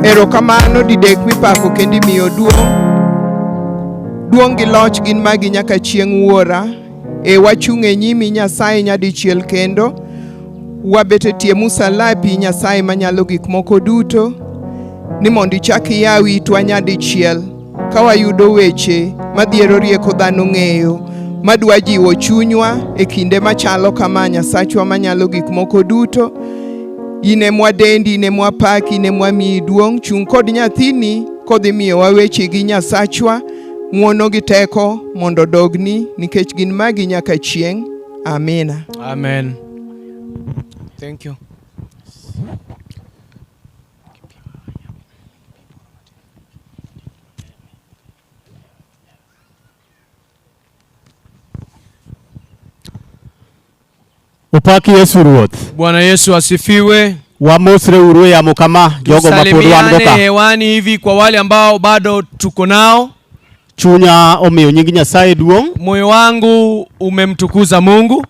Erokamano didek mipako kendo imiyo duong'. Duong' gi loch gin magi nyaka chieng' Wuora. E wachung' e nyimi Nyasaye nyadichiel kendo. Wabet e tie musalapi Nyasaye manyalo gik moko duto. Ni mondo ichak iyaw itwa nyadichiel ka wayudo weche madhiero rieko dhano ng'eyo madwa jiwo chunywa e kinde machalo kama Nyasachwa manyalo gik moko duto. In emwa dendi, in emwa paki, in emwa miyi duong'. Chung' kod nyathini kodhi miyowa wechegi Nyasachwa. Ng'wono gi teko mondo odogni nikech gin magi nyaka chieng'. Amina. Amen. Thank you. Opak Yesu Ruoth. Bwana Yesu asifiwe. Wamosre uru e yamo kama jogo ma pod wan go Tusalimiane ka. hewani hivi kwa wale ambao bado tuko nao. Chunya omiyo nying Nyasaye duong'. Moyo wangu umemtukuza Mungu.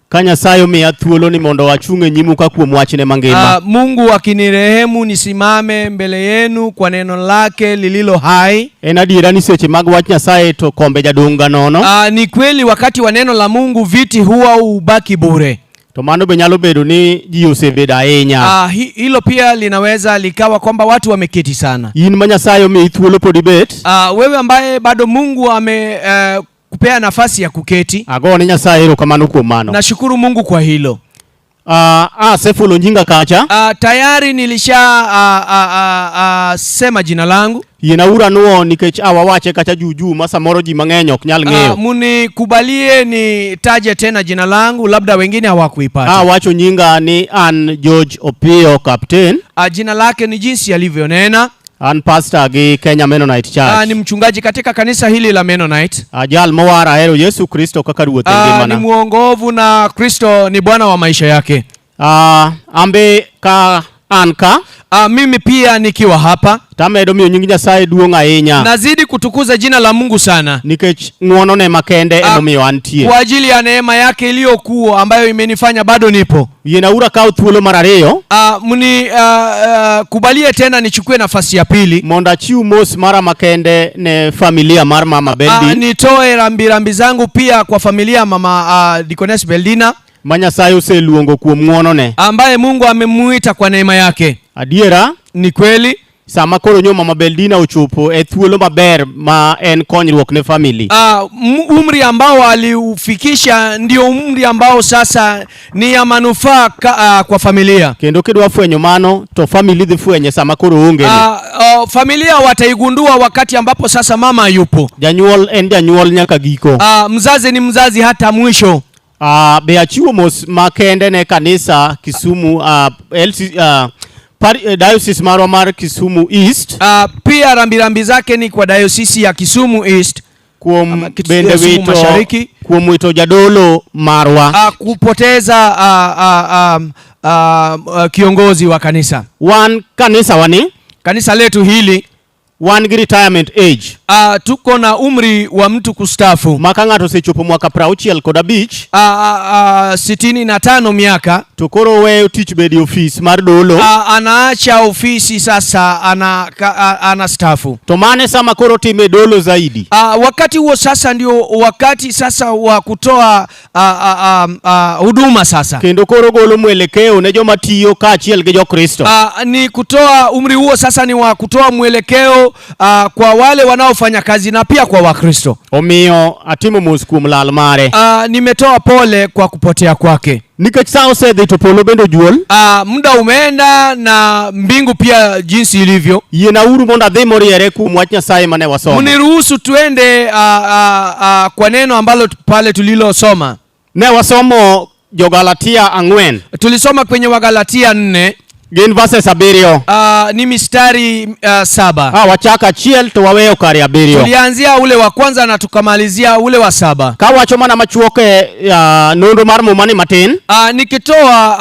Ka Nyasaye omiya thuolo ni mondo achung' e nyimu ka kuom wachne mangima. Mungu akinirehemu nisimame mbele yenu kwa neno lake lililo hai. En adiera ni seche mag wach Nyasaye to kombe jadong' ga nono. Ni kweli wakati wa neno la Mungu viti huwa hubaki bure. To mano be nyalo bedo ni ji osebedo ahinya. Hilo pia linaweza likawa kwamba watu wameketi sana. In ma Nyasaye omiyi thuolo pod ibet. Wewe ambaye bado Mungu ame kupea nafasi ya kuketi. Agone Nyasaye erokamano kuom mano. Nashukuru Mungu kwa hilo. Asefulo nyinga kacha. Tayari nilisha sema jina langu. Yiena nuo nikech awawache kacha juu juu ma samoro ji mang'eny ok nyal ng'eyo. Munikubalie nitaje tena jina langu, labda wengine hawakuipata. Awacho nyinga ni an George Opiyo Captain. Jina lake ni jinsi alivyonena. An pastor gi Kenya Mennonite Church. Ni mchungaji katika kanisa hili la Mennonite. Jal mowar ahero Yesu Kristo kaka ruoth e ngimana. Ni mwongovu na Kristo ni Bwana wa maisha yake. Ambe ka an ka. Mimi pia nikiwa hapa. Tamedo miyo nying Nyasaye duong' ahinya. Nazidi kutukuza jina la Mungu sana. Nikech ng'wonone makende emomiyo antie. Kwa ajili ya neema yake iliyokuwa ambayo imenifanya bado nipo. Yiena kaw thuolo mar ariyo. Kubalie tena nichukue nafasi ya pili. Mondo achiw mos mara makende ne familia mar Mama Beldin. Nitoe rambirambi zangu pia kwa familia Mama Deaconess Beldina. Ma Nyasaye oseluongo kuom ng'wonone. Ambaye Mungu amemuita kwa neema yake. Adiera? Ni kweli. Sama koro nyo Mama Beldina ochopo e thuolo maber ma en konyruok ne family. Umri ambao aliufikisha ndio umri ambao sasa ni ya manufaa kwa familia. Kendo kidwa fwenyo mano to family dhi fwenye sama koro onge ni. Familia wataigundua wakati ambapo sasa mama yupo. Janyuol en janyuol nyaka giko. Mzazi ni mzazi hata mwisho. Be achiwo mos makende ne kanisa Kisumu, LC, diocese marwa mar Kisumu East. Pia rambirambi zake ni kwa diocese ya Kisumu East. Kuom bende Kisumu wito, Mashariki. Kuom wito jadolo marwa. Kupoteza kiongozi wa kanisa. Wan kanisa wani? Kanisa letu hili. Wan gi retirement age. Tuko na umri wa mtu kustafu. Maka ng'ato osechopo mwaka 65. 65 miaka. To koro weyo tich bedo e ofis mar dolo. Anaacha ofisi sasa, anastaafu. To mane sama koro time dolo zaidi? Wakati huo sasa ndio wakati sasa wa kutoa huduma sasa. Kendo koro golo mwelekeo ne joma tiyo kaachiel gi Jokristo. Ni kutoa umri huo sasa ni wa kutoa mwelekeo kwa wale wanaofanya kazi na pia kwa Wakristo. Omiyo atimo mos kuom lal mare. Nimetoa pole kwa kupotea kwake. Nikech sa osedhi to polo bende ojuol. Muda umeenda na mbingu pia jinsi ilivyo. Yienauru mondo adhi moriere kuom wach Nyasaye mane wasomo. Mniruhusu tuende kwa neno ambalo pale tulilosoma. Ne wasomo Jogalatia 4. Tulisoma kwenye Wagalatia 4. Gin verses 7. Ni mistari 7. Wachaka achiel to waweyo kare 7. Tulianzia ule wa kwanza na tukamalizia ule wa 7. Ka wacho mana machuok e nonro mar Muma ni matin. Nikitoa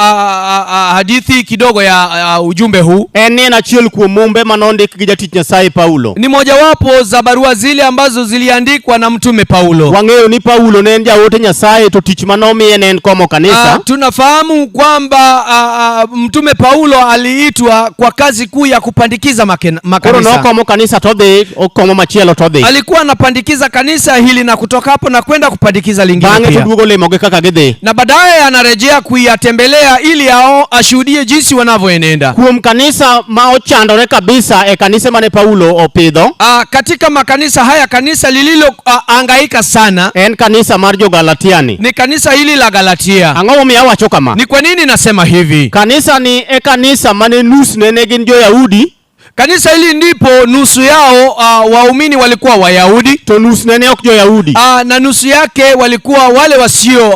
hadithi kidogo ya ujumbe huu. En ni en achiel kuom mumbe manondik gi jatich Nyasaye Paulo. Ni mojawapo za barua zile ambazo ziliandikwa na mtume Paulo. Wang'eyo ni Paulo ne en jaote Nyasaye to tich manomiye ne en komo kanisa. Tunafahamu kwamba mtume Paulo Paulo aliitwa kwa kazi kuu ya kupandikiza Koro makanisa. nokomo kanisa to odhi, okomo machielo to odhi. Alikuwa anapandikiza kanisa hili na kutoka hapo na kwenda kupandikiza lingine Bang'e to pia. duogo limogi kaka gidhi. Na baadaye anarejea kuyatembelea ili ashuhudie jinsi wanavyoenenda. Kuom kanisa ma ochandore kabisa e kanise mane Paulo opidho. Katika makanisa haya, kanisa lililo angaika sana en kanisa mar jo-Galatiani. Ni kanisa hili la Galatia. Ang'o momiyo awacho kama? Ni kwa nini nasema hivi? Kanisa ni e kanisa mane nusne ne gin jo-Yahudi. Kanisa hili ndipo nusu yao waumini walikuwa Wayahudi, to nusne ne ok jo-Yahudi. Na nusu yake walikuwa wale wasio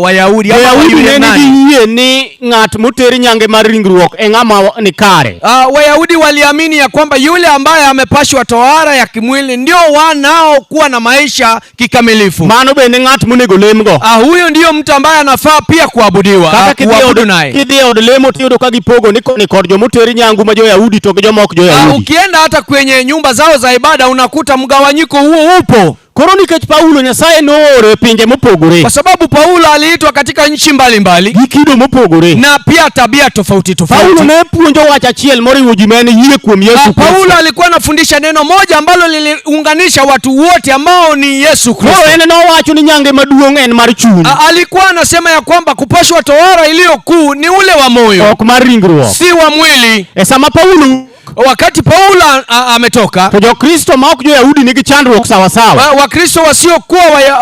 Wayahudi ama Jo-Yahudi ne Wayunani. nigi yie ni ng'at moter nyange mar ringruok e ng'ama ni kare. Wayahudi waliamini ya kwamba yule ambaye amepashwa tohara ya kimwili ndio wanaokuwa na maisha kikamilifu. Mano bende ng'at monego lemgo. Huyo ndiyo mtu ambaye anafaa pia kuabudiwa, Kaka kuabudu naye. kidhi e od lemo tiyudo ka gipogo ni koni kod jomoter nyangu ma jo-Yahudi to gi joma ok jo-Yahudi. Ukienda hata kwenye nyumba zao za ibada unakuta mgawanyiko huo upo. Koro nikech Paulo Nyasaye nooro e pinje mopogore. Kwa sababu Paulo aliitwa katika nchi mbalimbali gi kido mopogore na pia tabia tofauti tofauti. Paulo ne puonjo wach achiel moriwo ji ma en yie kuom Yesu Kristo. Paulo alikuwa anafundisha neno moja ambalo liliunganisha watu wote ambao ni Yesu Kristo. Koro en nowacho ni nyange maduong' en mar chuny. Alikuwa anasema ya kwamba kupashwa tohara iliyo kuu ni ule wa moyo, ok mar ringruok, si wa mwili. E sama Paulo wakati Paulo ametoka, to Jokristo ma ok jo-Yahudi nigi chandruok sawasawa. Wakristo wasiokuwa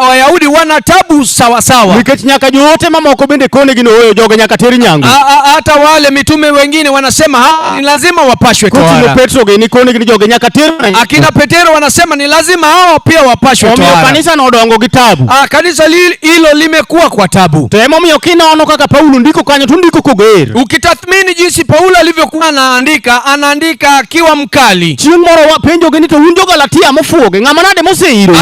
Wayahudi wana tabu sawasawa. Nikech nyaka joote mamoko bende konegi ni ooyo jogo nyaka ter nyangu. Hata wale mitume wengine wanasema ni lazima wapashwe Koting'o tohara. Petro gini konegi ni joge nyaka ter nyangu. Akina Petero wanasema ni lazima hao pia wapashwe Omiyo tohara. kanisa nodongo gi tabu. Kanisa hilo limekuwa kwa tabu. To emomiyo kinono kaka Paulo ndiko kanyo to ndiko koger. Ukitathmini jinsi Paulo alivyokuwa anaandika, anaandika akiwa mkali. Chieng' moro wapenjogi ni to un jo-Galatia mofuwogi, ng'ama nade moseiro?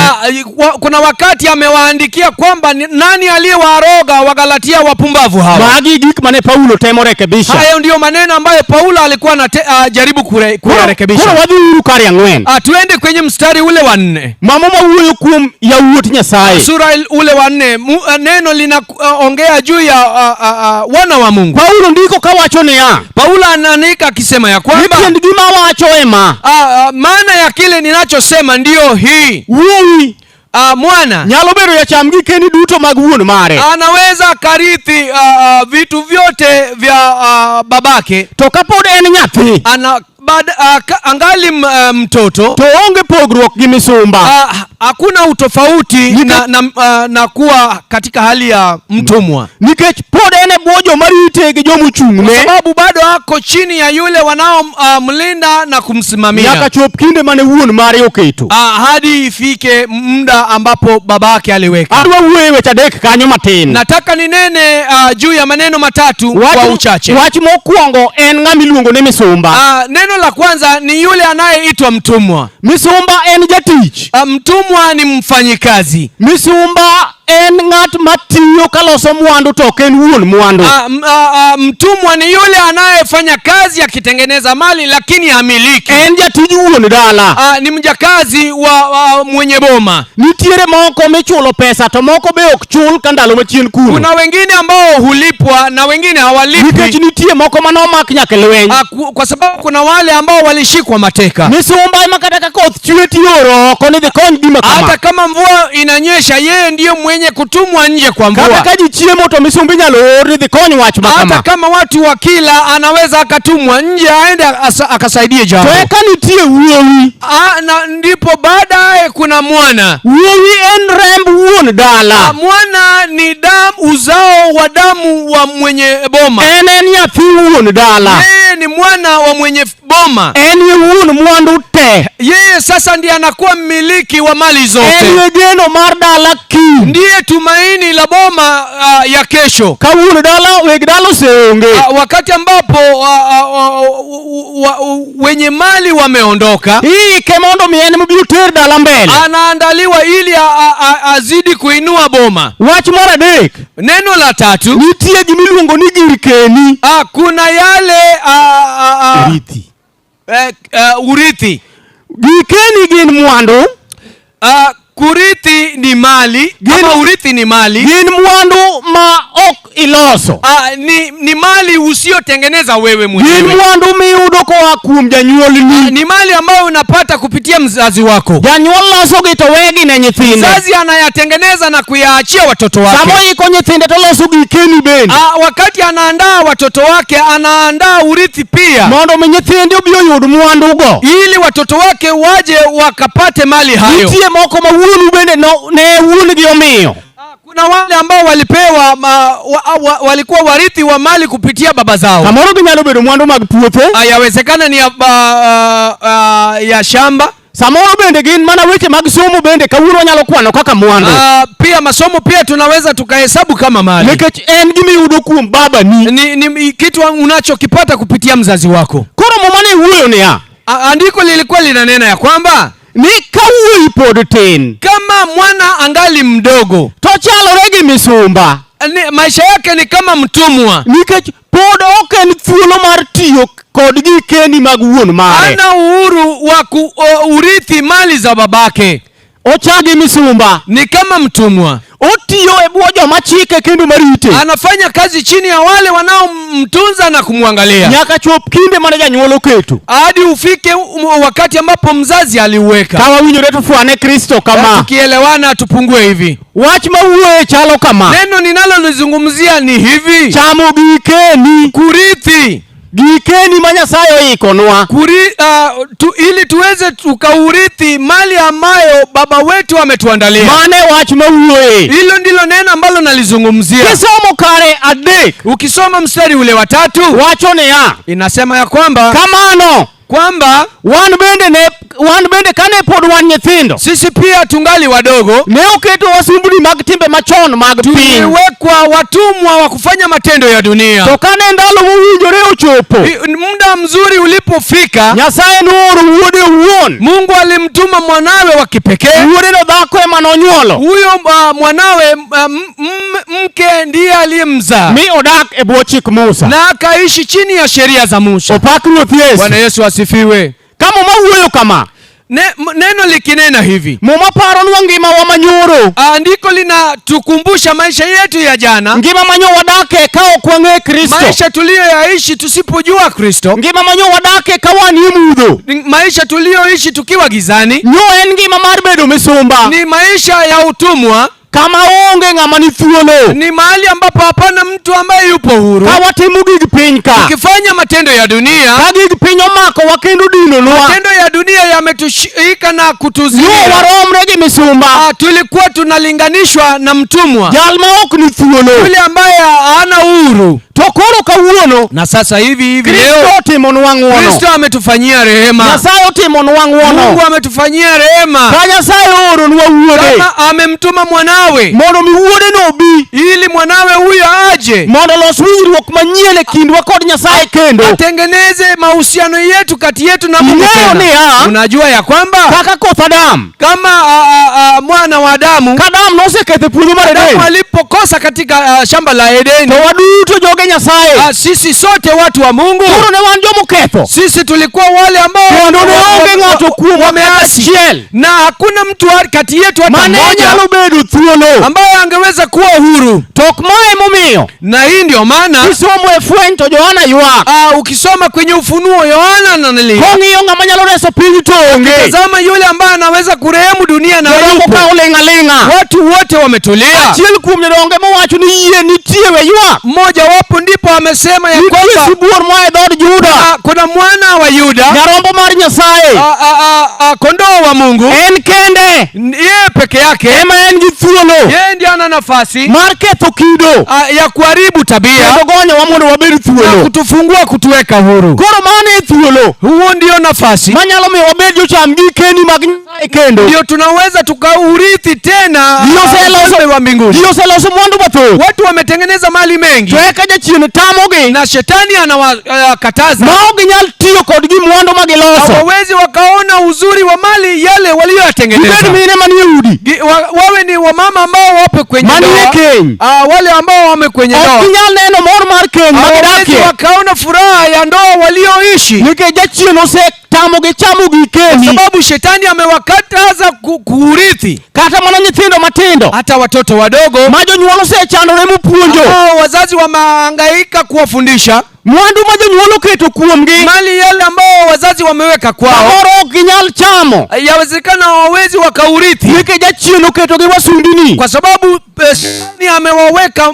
Kuna wakati amewaandikia kwamba nani aliyewaroga Wagalatia wapumbavu hawa. Magi gik mane Paulo temo rekebisha. Hayo ndiyo maneno ambayo Paulo alikuwa anajaribu kuyarekebisha. Koro wadhi uru kar ang'wen. Tuende kwenye mstari ule wa 4. Mamo mawuoyo kuom yawuot Nyasaye. Sura ule wa 4, neno linaongea juu ya wana wa Mungu. Paulo ndiko kawacho niya. Paulo anaandika akisema ya kwamba Ni tiend gima awacho ema. Maana ya kile ninachosema ndiyo hii. Wuowi. Mwana nyalo bedo jacham gikeni duto mag wuon mare. Anaweza karithi vitu vyote vya babake. To kapod en nyathi, angali mtoto, to onge pogruok gi misumba. Hakuna utofauti na kuwa katika hali ya mtumwa. Nikech pod en e bwo joma rite gi joma ochung'ne. Kwa sababu bado ako chini ya yule wanaomlinda na kumsimamia. Nyaka chop kinde mane wuon mare oketo. Hadi ifike muda ambapo babake aliweka. Adwa wuoyo e weche adek kanyo matin. Nataka ninene juu ya maneno matatu kwa uchache. Wach mokwongo en ng'ama iluongo ni misumba. Neno la kwanza ni yule anayeitwa mtumwa. Misumba en jatich. Mtumwa ni mfanyikazi. Misumba en ng'at matiyo kaloso mwandu to ok en wuon mwandu. Mtumwa ni yule anayefanya kazi akitengeneza mali lakini hamiliki. En jatij wuon dala. Ni mjakazi wa mwenye boma. Nitiere moko michulo pesa to moko be ok chul ka ndalo machien kuno. Kuna wengine ambao hulipwa na wengine hawalipwi. Nikech nitie moko manomak nyaka e lweny. Kwa sababu kuna wale ambao walishikwa mateka. Misumba ema kata ka koth chwe tioro oko ni dhi kony gima kama. Hata kama mvua inanyesha yeye ndiyo mwenye kutumwa nje kwa mvua. Kata ka ji chiemo to misumba inyalo or ni dhi kony wach ma kama. Hata kama watu wakila anaweza akatumwa nje aende akasaidie jambo. To eka nitie wuowi. Na ndipo baadaye kuna mwana. Wuowi en remb wuon dala. Mwana ni damu, uzao wa damu wa mwenye boma. En en nyathi wuon dala. Yeye ni mwana wa mwenye boma. En ye wuon mwandu te. Yeye sasa ndiye anakuwa mmiliki wa mali zote. En ye geno mar dala kiny. Ndiye tumaini la boma ya kesho. Ka wuon dala, weg dala oseonge. Wakati ambapo wenye mali wameondoka, iike mondo mi en mobi oter dala mbele. Anaandaliwa ili azidi kuinua boma. Wach mar adek. Neno la tatu. Nitie gima iluongo ni girkeni. Kuna yale, Urithi. Urithi. Gikeni gin mwandu. Kurithi ni mali ama urithi ni mali. Gin mwandu ma ok iloso. Ni mali usiyotengeneza wewe Gin mwenyewe. mwandu miyudo koa kuom janyuolni. Ni mali ambayo unapata kupitia mzazi wako. Janyuol losogi to wegi ne nyithinde. Mzazi anayatengeneza na kuyaachia watoto wake. Sama oiko nyithinde to loso gikeni bende. Wakati anaandaa watoto wake anaandaa urithi pia. Mondo mi nyithinde obi oyud mwandugo. Ili watoto wake waje wakapate mali hayo. Nitie moko ma wuonu bende ne wuon-gi omiyo. Kuna wale ambao walipewa walikuwa warithi wa mali kupitia baba zao. Samoro ginyalo bedo mwandu mag puothe. Yawezekana ni ya shamba. Samoro bende gin mana weche mag somo bende kawuono wanyalo kwano kaka mwandu. Pia masomo pia tunaweza tukahesabu kama mali. Nikech en gima iyudo kuom babani. Ni kitu unachokipata kupitia mzazi wako. Koro muma ne wuoyo niya. Andiko lilikuwa linanena ya kwamba ni ka wuoyi pod tin. Kama mwana angali mdogo, to chalore gi misumba. Maisha yake ni kama mtumwa. Nikech pod ok en thuolo mar tiyo kod gikeni mag wuon mare. Hana uhuru wa urithi mali za babake. Ochagi misumba. Ni kama mtumwa. Otiyo e bwo joma chike kendo marite. Anafanya kazi chini ya wale wanaomtunza na kumwangalia. Nyaka chop kinde mane janyuol oketo. Hadi ufike wakati ambapo mzazi aliuweka. Ka wawinjore to fwane Kristo kama. Tukielewana tupungue hivi. Wach mawuoye chalo kama. Neno ninalolizungumzia ni hivi. Chamo gikeni. Kurithi. Gikeni ma Nyasaye oikonwa. Ili tuweze tukaurithi mali ambayo baba wetu ametuandalia. Mane wach mawuoye. Hilo ndilo neno ambalo nalizungumzia. Kisomo kare 3. Ukisoma mstari ule wa 3, wacho niya. Inasema ya kwamba kamano kwamba wan bende kane pod wan nyithindo, sisi pia tungali wadogo, ne oketo wasumbni mag timbe machon mag piny. Tuliwekwa watumwa wa kufanya matendo ya dunia. To kane ndalo mowinjore ochopo, muda mzuri ulipofika, Nyasaye nooro wuode owuon. Mungu alimtuma mwanawe wa kipekee. Wuode no dhako ema nonyuolo. Huyo mwanawe mke ndiye aliyemzaa. Mi odak e bwo chik Musa. Na akaishi chini ya sheria za Musa. Opak Ruoth Yesu. Bwana Yesu asifiwe. Ka Muma wuoyo kama, Neno likinena hivi, Muma paronwa ngima wa manyoro. Andiko linatukumbusha maisha yetu ya jana. Ngima manyo wadake ka ok wang'e Kristo. Maisha tuliyoyaishi tusipojua Kristo. Ngima manyo wadake ka wan e mudho. Maisha tuliyoishi tukiwa gizani. Nyo en ngima mar bedo misumba. Ni maisha ya utumwa. Kama onge ng'ama ni thuolo. Ni mahali ambapo hapana mtu ambaye yupo huru. Ka watimo gig piny ka. Tukifanya matendo ya dunia. Ka gig piny omako wa kendo dinonwa. Matendo ya dunia yametushika na kutuzuia. Nyo waromre gi misumba. Tulikuwa tunalinganishwa na mtumwa. Jal ma ok ni thuolo. Yule ambaye hana uhuru. To koro kawuono. Na sasa hivi hivi Kristo leo otimonwa ng'uono. Kristo ametufanyia rehema. Nyasaye otimonwa ng'uono. Mungu ametufanyia rehema. Ka Nyasaye ooronwa wuode. Kama amemtuma mwanawe. Mondo mi wuode no obi. Ili mwanawe huyo aje. Mondo los winjruok manyien e kindwa kod Nyasaye kendo. Atengeneze mahusiano yetu kati yetu na Mungu Ing'eyo tena. niya, Unajua ya kwamba kaka koth Adam, kama mwana wa Adamu, ka Adam noseketho puodho mar Adamu Eden, alipokosa katika shamba la Edeni, to waduto joge Nyasaye, sisi sote watu wa Mungu, koro ne wan jomoketho. Sisi tulikuwa wale ambao Kendo ne onge ng'ato kuomwa kata wameasi. achiel. Na hakuna mtu kati yetu hata Mane mmoja nyalo bedo thuolo. ambaye angeweza kuwa huru. To ok mae emomiyo. Na hii ndio maana kisomo e Fweny to Yohana ywak. Ukisoma kwenye Ufunuo Yohana analia. Kong'iyo ng'ama nyalo reso piny to onge. Tazama yule ambaye anaweza kurehemu dunia na Jomoko hayupo. ka oling' aling'a. Watu wote wametulia. Achiel kuom jodonge mowacho ni yie nitie we ywak. Mmoja wapo ndipo amesema ya Nitie kwamba sibuor moa e dhood Juda. Kuna mwana wa Yuda. Nyarombo mar Nyasaye. Kondoo wa Mungu. En kende. Yeye peke yake. Ema en gi thuolo. Yeye ndiye ana nafasi mar ketho kido. Ya kuharibu tabia. Kendo gonyowa mondo wabed thuolo. Na kutufungua kutuweka huru. Koro mano e thuolo. Huo ndio nafasi manyalo miyo wabed jocham gikeni mag Nyasaye kendo. Ndio tunaweza tukaurithi tena Ji ufalme wa mbinguni. Ji oseloso mwandu mathoth. Watu wametengeneza mali mengi. To eka jachien tamogi. Na shetani anawakataza. Ma ok ginyal tiyo kod gi mwandu ma giloso. Hawawezi wakaona uzuri wa mali yale waliyoyatengeneza. Gibed mine manie udi. Wawe ni wamama ambao wapo kwenye Manie ndoa. keny. Wale ambao wame kwenye Ok ndoa. ginyal neno mor mar keny ma Hawawezi gidakie. wakaona furaha ya ndoa walioishi. Nikech jachien osetamogi chamo gikeni. Kwa sababu shetani amewakataza Kukataza kuurithi. Kata mana nyithindo matindo. Hata watoto wadogo. Ma jonyuol osechandore mopuonjo. Ambao wazazi wamehangaika kuwafundisha. Mwandu ma jonyuol oketo kuomgi. Mali yale ambao wazazi wameweka kwao. Samoro ok ginyal chamo. Yawezekana hawawezi wakaurithi. Nikech jachien oketogi wasumbini. Kwa sababu shetani amewaweka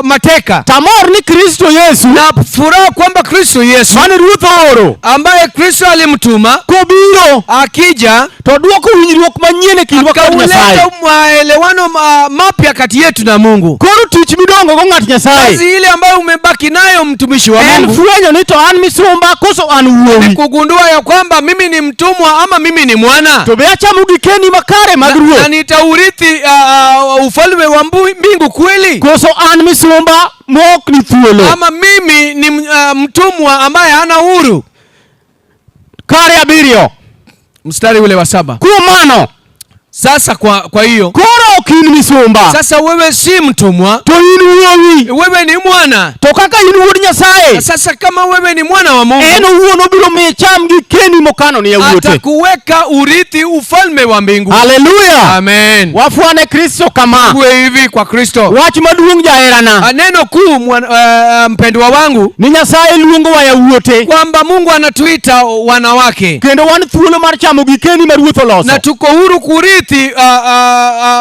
mateka. Tamor ni Kristo Yesu. Na furaha kwamba Kristo Yesu mane Ruoth ooro. Ambaye Kristo alimtuma. Kobiro. Akija. To duoko winjruok manyien e kindwa kod Nyasaye. Akauleta maelewano mapya kati yetu na Mungu. Koro tich midongo go ng'at Nyasaye. Kazi ile ambayo umebaki nayo mtumishi wa En Mungu. fwenyo ni to an misumba koso an wuowi. Ni kugundua ya kwamba mimi ni mtumwa ama mimi ni mwana. To be achamo gikeni makare mag Ruoth. Na nitaurithi ufalme wa mbingu kweli. Koso an misumba mok ni thuolo. Ama mimi ni mtumwa ambaye hana uhuru. Kare 7. Mstari ule wa 7. Kuom mano. Sasa kwa hiyo. Koro ok in misumba. Sasa wewe si mtumwa. To in wuowi. Wewe ni mwana. To kaka in wuod Nyasaye. Na sasa kama wewe ni mwana wa Mungu. En owuon obiro miyi cham gikeni mokano ni yawuote. Atakuweka urithi ufalme wa mbingu. Haleluya. Amen. Wafuane Kristo kama. Kuwe hivi kwa Kristo. Wach maduong' jaherana. Neno kuu mpendwa wangu. Ni Nyasaye luongo wa yawuote. Kwamba Mungu anatuita wanawake. Kendo wan thuolo mar chamo gikeni ma Ruoth oloso. Na tuko huru kurithi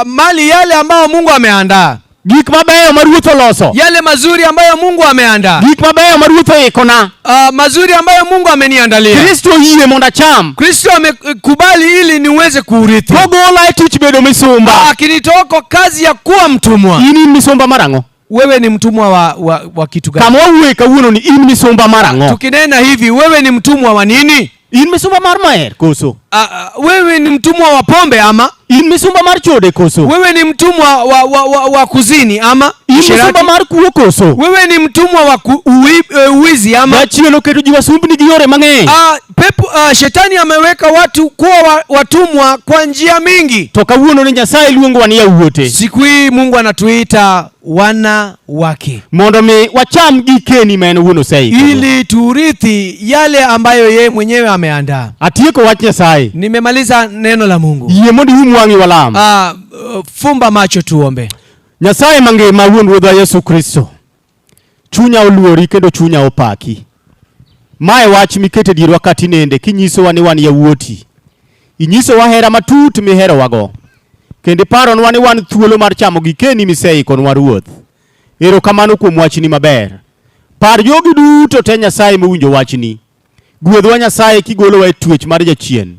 mali yale ambayo Mungu ameandaa. Gik mabeyo ma Ruoth oloso. Yale mazuri ambayo Mungu ameandaa. Gik mabeyo ma Ruoth oikona. Mazuri ambayo Mungu ameniandalia. Kristo oyie mondo acham. Kristo amekubali ili niweze kurithi. Kogola e tich bedo misumba. Akinitoa kwa kazi ya kuwa mtumwa. In in misumba mar ang'o? Wewe ni mtumwa wa kitu gani? Kama wawuoye kawuono ni in misumba mar ang'o? Tukinena hivi, wewe ni mtumwa wa nini? In misumba mar maer koso? Wewe ni mtumwa wa pombe ama? In misumba mar chode koso? Wewe ni mtumwa wa kuzini ama? In Usherati? misumba mar kuo koso? Wewe ni mtumwa wa uwizi ama? Jachien oketo ji wasumbni gi yore mang'eny. Shetani ameweka watu kuwa watumwa kwa njia mingi. To kawuono ni Nyasaye luongowa ni yawuote. Siku hii Mungu anatuita wana wake. Mondo mi wacham gikeni ma en owuon oseiko. Ili turithi yale ambayo yeye mwenyewe ameandaa. Atieko wach Nyasaye. Nimemaliza neno la Mungu. Yie mondo ium wang'i walam. Fumba macho tuombe. Nyasaye mangima wuon Ruodhwa Yesu Kristo. Chunya oluori kendo chunya opaki. Mae wach mikete dierwa katinende kinyisowa ni wan yawuoti. Inyisowa hera matut miherowago. Kendo iparonwa ni wan thuolo mar chamo gikeni miseikonwa Ruoth. Erokamano kuom wachni maber. Par jogi duto te Nyasaye mowinjo wachni. Gwedhwa Nyasaye kigolowa e twech mar jachien.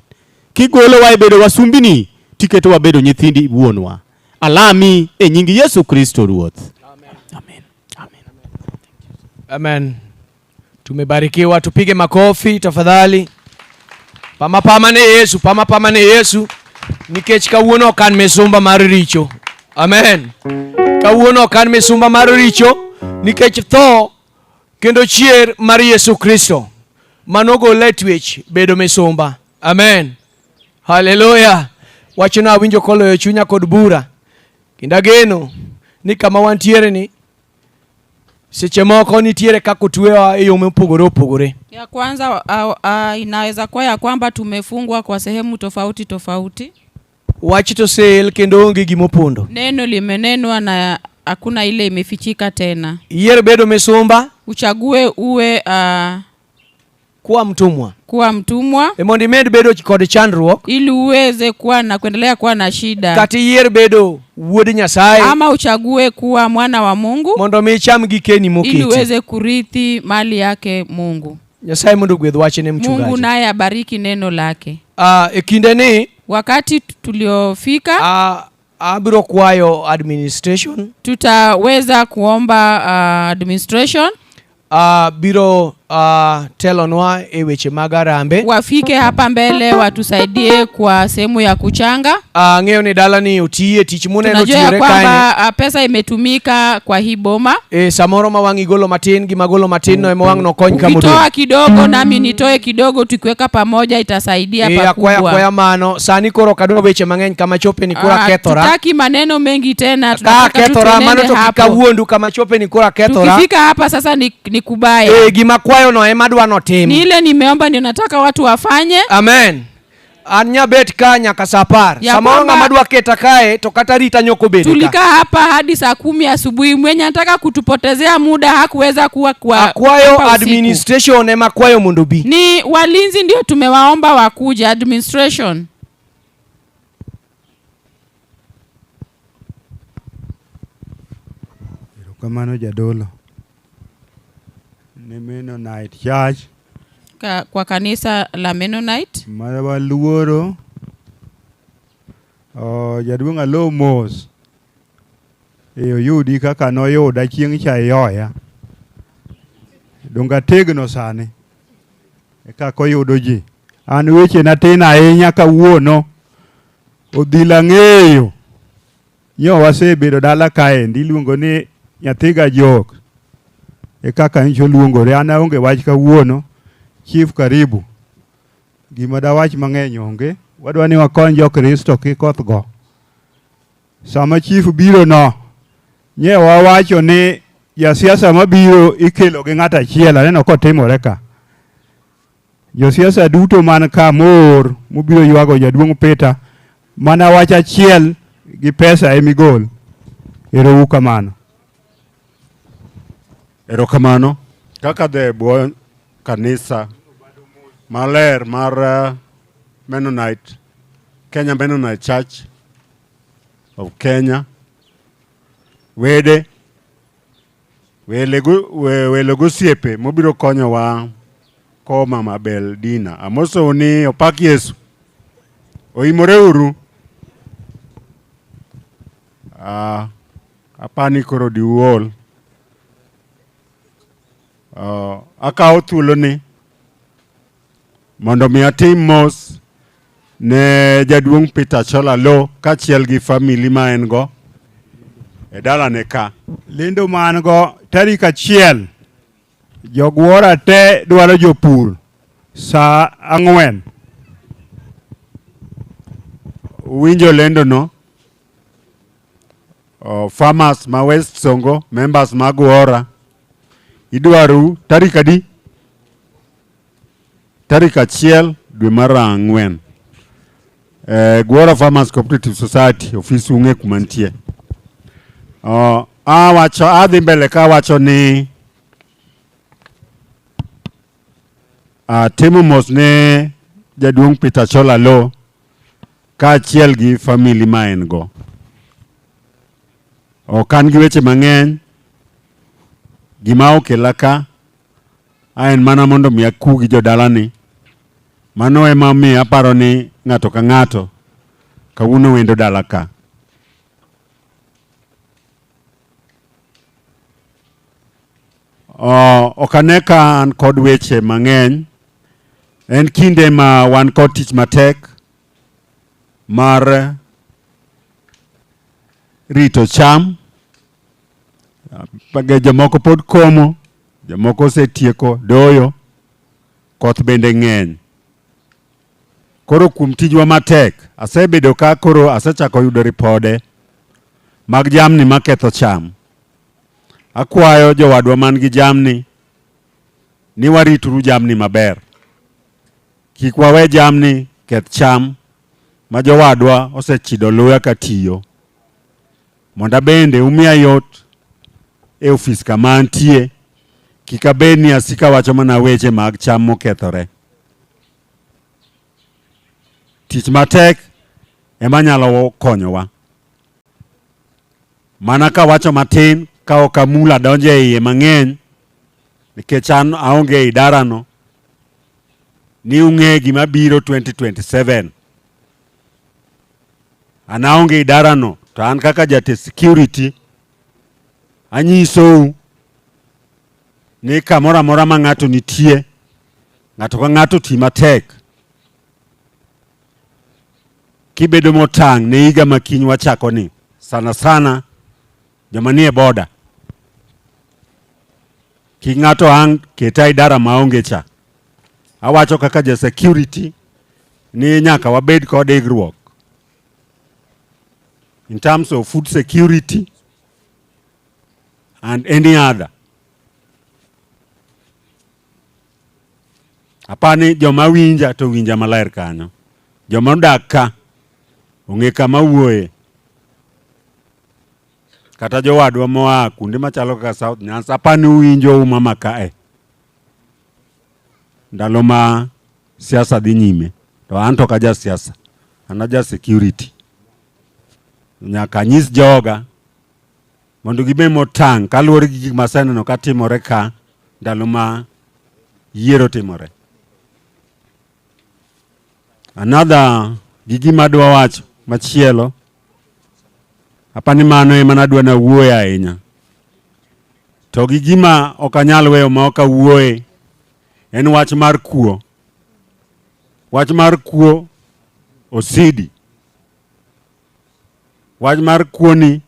Kigolowa e bedo wasumbini, tiketowa bedo nyithindi wuonwa. Alami e nying Yesu Kristo Ruoth. Amen. Amen. Amen. Tumebarikiwa, tupige makofi tafadhali. Pama pama ne Yesu, pama pama ne Yesu. Nikech kawuono ok an misumba mar richo. Amen. Kawuono ok an misumba mar richo nikech tho kendo chier mar Yesu Kristo manogola e twech bedo misumba. Amen. Haleluya. Wachno awinjo koloyo chunya kod bura. Kendo ageno ni kama wantiere ni seche moko nitiere kaka otwewa e yo mopogore opogore. Ya kwanza, inaweza kuwa ya kwamba tumefungwa kwa sehemu tofauti tofauti. Wach to sel kendo onge gimopondo. Neno limenenwa na hakuna ile imefichika tena. Yier bedo misumba. Uchague uwe kuwa mtumwa. Kuwa mtumwa. E mondo imed bedo kod chandruok. Ili uweze kuwa na kuendelea kuwa na shida. Kata iyier bedo wuod Nyasaye. Ama uchague kuwa mwana wa Mungu. Mondo mi icham gikeni moketi. Ili uweze kurithi mali yake Mungu. Nyasaye mondo ogwedh wachne mchungaji. Mungu naye abariki neno lake. E kinde ni, wakati tuliofika, abiro kwayo administration. Tutaweza kuomba administration. Biro telonwa e weche mag arambe. Wafike hapa mbele watusaidie kwa sehemu ya kuchanga. Ang'eyo ni dala ni otiye tich muneno Tunajua ya tiyore kwamba, kae. pesa imetumika kwa hii boma. Samoro ma wang' igolo matin gi magolo matin no ema wang' nokony ka modong'. Ukitoa kidogo nami nitoe kidogo, tukiweka pamoja itasaidia pakubwa. Akwaya mano. Sani koro ok adwa weche mang'eny kama chope ni koro akethora. Tutaki maneno mengi tena, Ka tunataka tu akethora, mano tuenende to kik hapo. awuondu kama chope ni koro akethora. Tukifika hapa sasa ni kubaya. Gima kwayo no ema adwa notim. Ni ile nimeomba ndio nataka watu wafanye. Amen. An nyabet ka nyaka saa apar. Ya Samoro kwamba- ng'ama dwa keta kae to kata rita nyoko bede ka. Tulikaa hapa hadi saa 10 asubuhi. Mwenye anataka kutupotezea muda hakuweza kuwa kwa Akwayo hapa usiku. administration ema kwayo mondo bi. Ni walinzi ndio tumewaomba wakuja, administration. Erokamano jadolo. Ne Mennonite Church Kwa kanisa la Mennonite ma waluoro oh, jaduong' alo mos e oyudi kaka noyuda chieng' cha iyoya. Donge ategno sani e kaka oyudo ji. An wechena tin ahinya kawuono. Odhila ng'eyo nyo wasebedo dala kaendi iluongo ni nyathi gajok e kaka nyicho luongore. An aonge wach kawuono. Chief karibu. Gima dawach mang'eny onge. Wadwa ni wakony jo-Kristo kik koth go. Sama chief biro no, nye wawacho ni jasiasa mabiro ikelo gi ng'ato achiel, aneno kotimore ka. Josiasa duto man ka moor mobiro ywago jaduong' Peter, mana wach achiel gi pesa emigol. Ero uru kamano. Erokamano. Kaka dhe bwo kanisa maler mar Mennonite, Kenya Mennonite Church of Kenya, wede, wele gosiepe mobiro konyowa kowo Mama Beldina. Amosou ni opak Yesu. Oimore uru. Apani koro diuol. Akawo thuoloni mondo mi atim mos ne jaduong' Peter Chola Lo kaachiel gi famili ma en go e dalane ka. Lendo ma an go tarik 1 jogwora te dwaro jopur saa 4. Uwinjo lendo no? Farmers ma West Songo, members mag Gwora, idwaru tarik adi? Tarik 1 dwe mar 4. Gwora Farmers Cooperative Society, ofis ung'e kuma nitie. Adhi mbele ka awacho ni timo mos ne jaduong' Peter Chola Lo kaachiel gi famili ma en go. Ok an gi weche mang'eny. Gima okela ka en mana mondo mi aku gi jodalani. Mano ema omiyo aparo ni ng'ato ka ng'ato kawuono wendo dala ka. Ok ane ka an kod weche mang'eny. En kinde ma wan kod tich matek mar rito cham. Jomoko pod komo, jomoko osetieko doyo, koth bende ng'eny. Koro kuom tijwa matek, asebedo ka koro asechako yudo ripode mag jamni maketho cham. Akwayo jowadwa man gi jamni ni warituru jamni maber. Kik wawe jamni keth cham ma jowadwa osechido luya ka tiyo. Mondo abende umiya yot e ofis kama antie, kik abed ni asika wacho mana weche mag cham mokethore. Tich matek ema nyalo konyowa. Mana kawacho matin, ka ok amula donjo e iye mang'eny, nikech an aonge e idarano, ni ung'e gima biro 2027. An aonge idarano, to an kaka jatend security, anyisou ni kamoro amora ma ng'ato nitie, ng'ato ka ng'ato ti matek. Kibedo motang' ne higa ma kiny wachako ni, sana sana joma nie boda. Kik ng'ato ang' keta idara maonge cha. Awacho kaka ja security ni nyaka wabed kod ikruok. In terms of food security and any other. Apani joma winja to winja maler kanyo. Joma odak ka ong'e kama awuoye. Kata jowadwa moa kuonde machalo kaka South Nyanza, apani uwinjo umama kae. Ndalo ma siasa dhi nyime, to an to ok aja siasa, an aja security. Nyaka anyis joga mondo gibed motang' kaluwore gi gik maseneno ka timore ka ndalo ma yiero timore. Another gi gima adwa wacho machielo, apani mano ema nadwa nawuoye ahinya. To gi gima ok anyal weyo ma ok awuoye en wach mar kuo. Wach mar kuo osidi. Wach mar kuo ni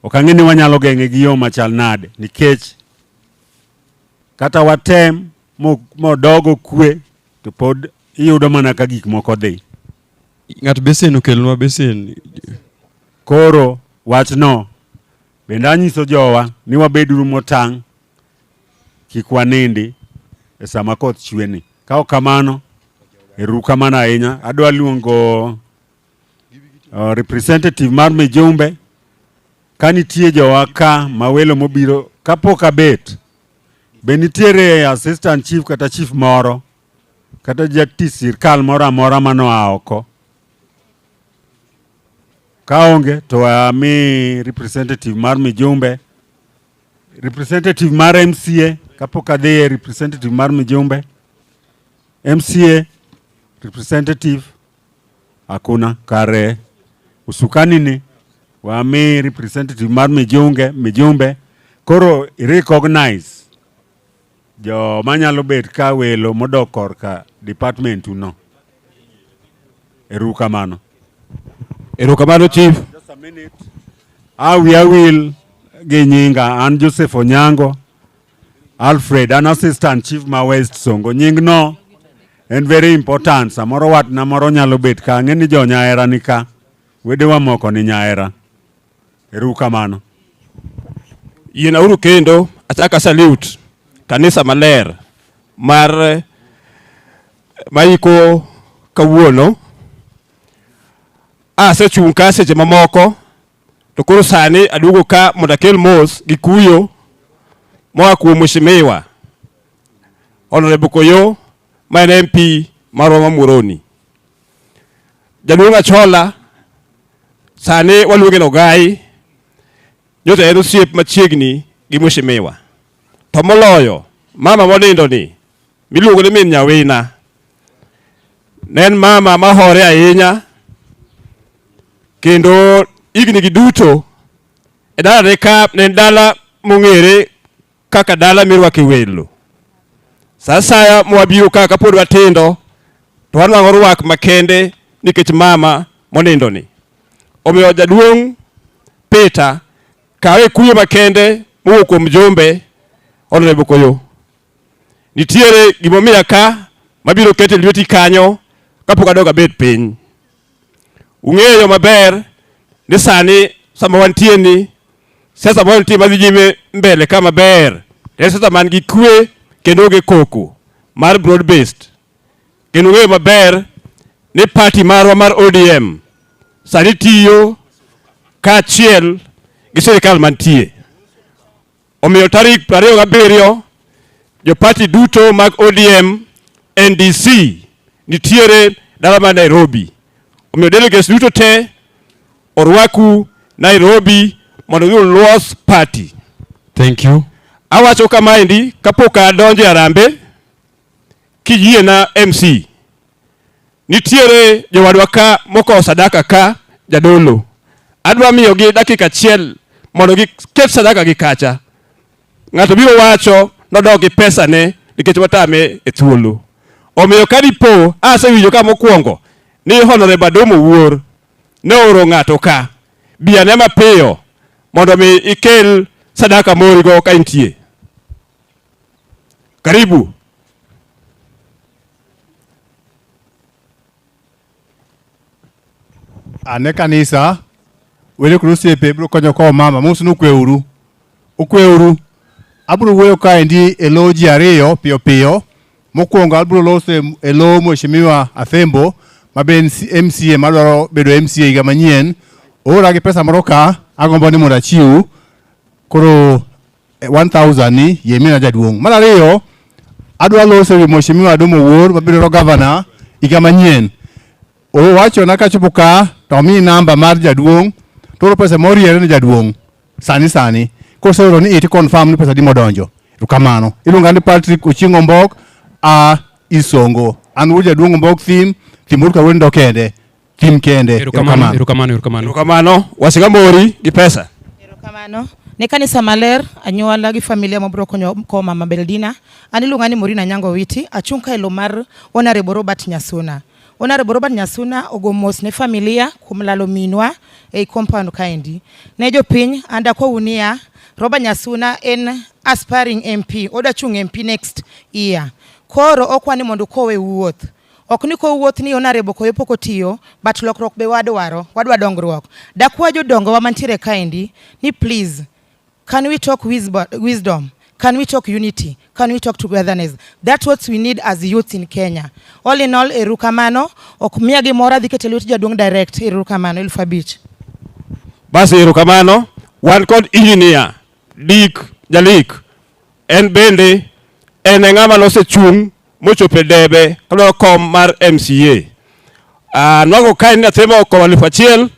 ok ang'e ni wanyalo geng'e gi yo machal nade nikech kata watem modogo kwe to pod iyudo mana ka gik moko dhi. Ng'at besen okelnwa besen. Koro wachno bende anyiso jowa ni wabeduru motang' kik wanindi e sama koth chwe ni. Ka ok kamano, erokamano ahinya. Adwa luongo representative mar Mijumbe ka nitie jowa ka mawelo mobiro kapok abet. Be nitiere assistant chief kata chief moro kata jatich sirkal moro amora manoa oko? Kaonge to ami representative mar Mijumbe, representative mar MCA kapok adhi e representative mar Mijumbe, MCA representative hakuna. Kare usukani ni wami representative mar Mijumbe koro recognize jo manyalo bet ka welo modok korka department no. Erokamano. Erokamano chief. Just a minute. Awiya wil gi nyinga, an Joseph Onyango Alfred, an assistant chief ma West Songo. Nying no en very important. Samoro watna moro nyalo bet ka, ang'e ni jo Nyaera ni ka, wedewa moko ni Nyaera. Erokamano. Yienauru kendo achaka salute kanisa maler mar maiko kawuono. Asechung' ka seche mamoko to koro sani aduogo ka mondo akel mos gi kuyo moa kuom Mheshimiwa Honorable Koyo ma en MP marwa ma Muhoroni. Jaduong' Achola sani waluonge ni Ogai, nyocha en osiep machiegni gi Mheshimiwa. To moloyo mama monindo ni miluongo ni min Nyawina ne en mama mahore ahinya kendo higni gi duto e dalane ka ne en dala mong'ere kaka dala mirwake welo. Sa asaya mwabiro ka kapod watindo to wanwang'o rwak makende nikech mama monindo ni. Omiyo jaduong' Peter kawe kuyo makende mowuok kuom Jumbe Honorable Koyo. Nitiere gimomiya ka mabiro keto e lweti kanyo kapok adok abet piny. Ung'eyo maber ni sani sama wantie ni siasa ma nitie madhi nyime mbele ka maber en siasa man gi kwe kendo onge koko mar broad based. Kendo ung'eyo maber ni party marwa mar ODM sani tiyo kaachiel gi sirikal mantie. Omiyo tarik 27 jo party duto mag ODM NDC nitiere dala mar Nairobi. Omiyo delegates duto te orwaku Nairobi mondo udhi ulos party. Thank you. Awacho kamaendi kapok adonjo e Harambee, kiyiena MC. Nitiere jowadwa ka mokowo sadaka ka jadolo. Adwa miyogi dakika achiel mondo giket sadaka gi kacha. Ng'ato biro wacho nodog gi pesane nikech watame e thuolo. Omiyo ka dipo asewinjo ka mokwongo ni Honorable Adomo Wuor ne ooro ng'ato ka, bi ane mapiyo mondo mi ikel sadaka morigo ka intie. Karibu. Ane kanisa, wede kod osiepe biro konyo kowo mama, mos ni ukweuru. Ukweuru. Abiro wuoyo kaendi e lo ji ariyo piyo piyo. Mokwongo abiro loso e lo Mheshimiwa Athembo ma be en MCA madwaro bedo MCA higa manyien. Oora gi pesa moro ka agombo ni mondo achiw. Koro 1000 ni yie mina jaduong'. Mar ariyo adwa loso gi Mheshimiwa Adomo Owuor mabiro gavana higa manyien. Owachona kachopo ka to omiyi namba mar jaduong' to oro pesa moriere ne jaduong' sani sani. Koseoro ni iti confirm ni pesa di modonjo. Erokamano. Iluonga ni Patrick Ochieng' Ombok a Isongo. An wuod jaduong' Ombok thim, thim wuod Kawendo kende. Thim kende. Erokamano, erokamano, erokamano. Erokamano. Wasika mori gi pesa. Erokamano. Ne kanisa maler, anyuola gi familia mobiro konyo ko Mama Beldina. An iluonga ni Maureen Anyango Witi, achung' ka e lo mar Honorable Robert Nyasuna. Honorable Robert Nyasuna ogo mos ne familia kuom lalo minwa ei compound kaendi. Ne jopiny, an dakwau niya, Robert Nyasuna en aspiring MP, odwa chung' MP next year. Koro okwa ni mondo ukowe wuoth. Ok ni kowuoth ni Honorable koyo pok otiyo, but lokruok be wadwaro, wadwa dongruok. Dakwa jodongowa mantiere kaendi ni please, can we talk wisdom? Can we talk unity? Can we talk togetherness? That's what we need as youths in Kenya. All in all, erukamano, ok miya gimoro adhi keto e lwet jaduong' direct, erukamano, 5,000. Basi erukamano, wan kod engineer Dick Jalik, en bende en e ng'ama nosechung' mochopo e debe kodwaro kom mar MCA. Nwang'o ka en nyathi moko 1,000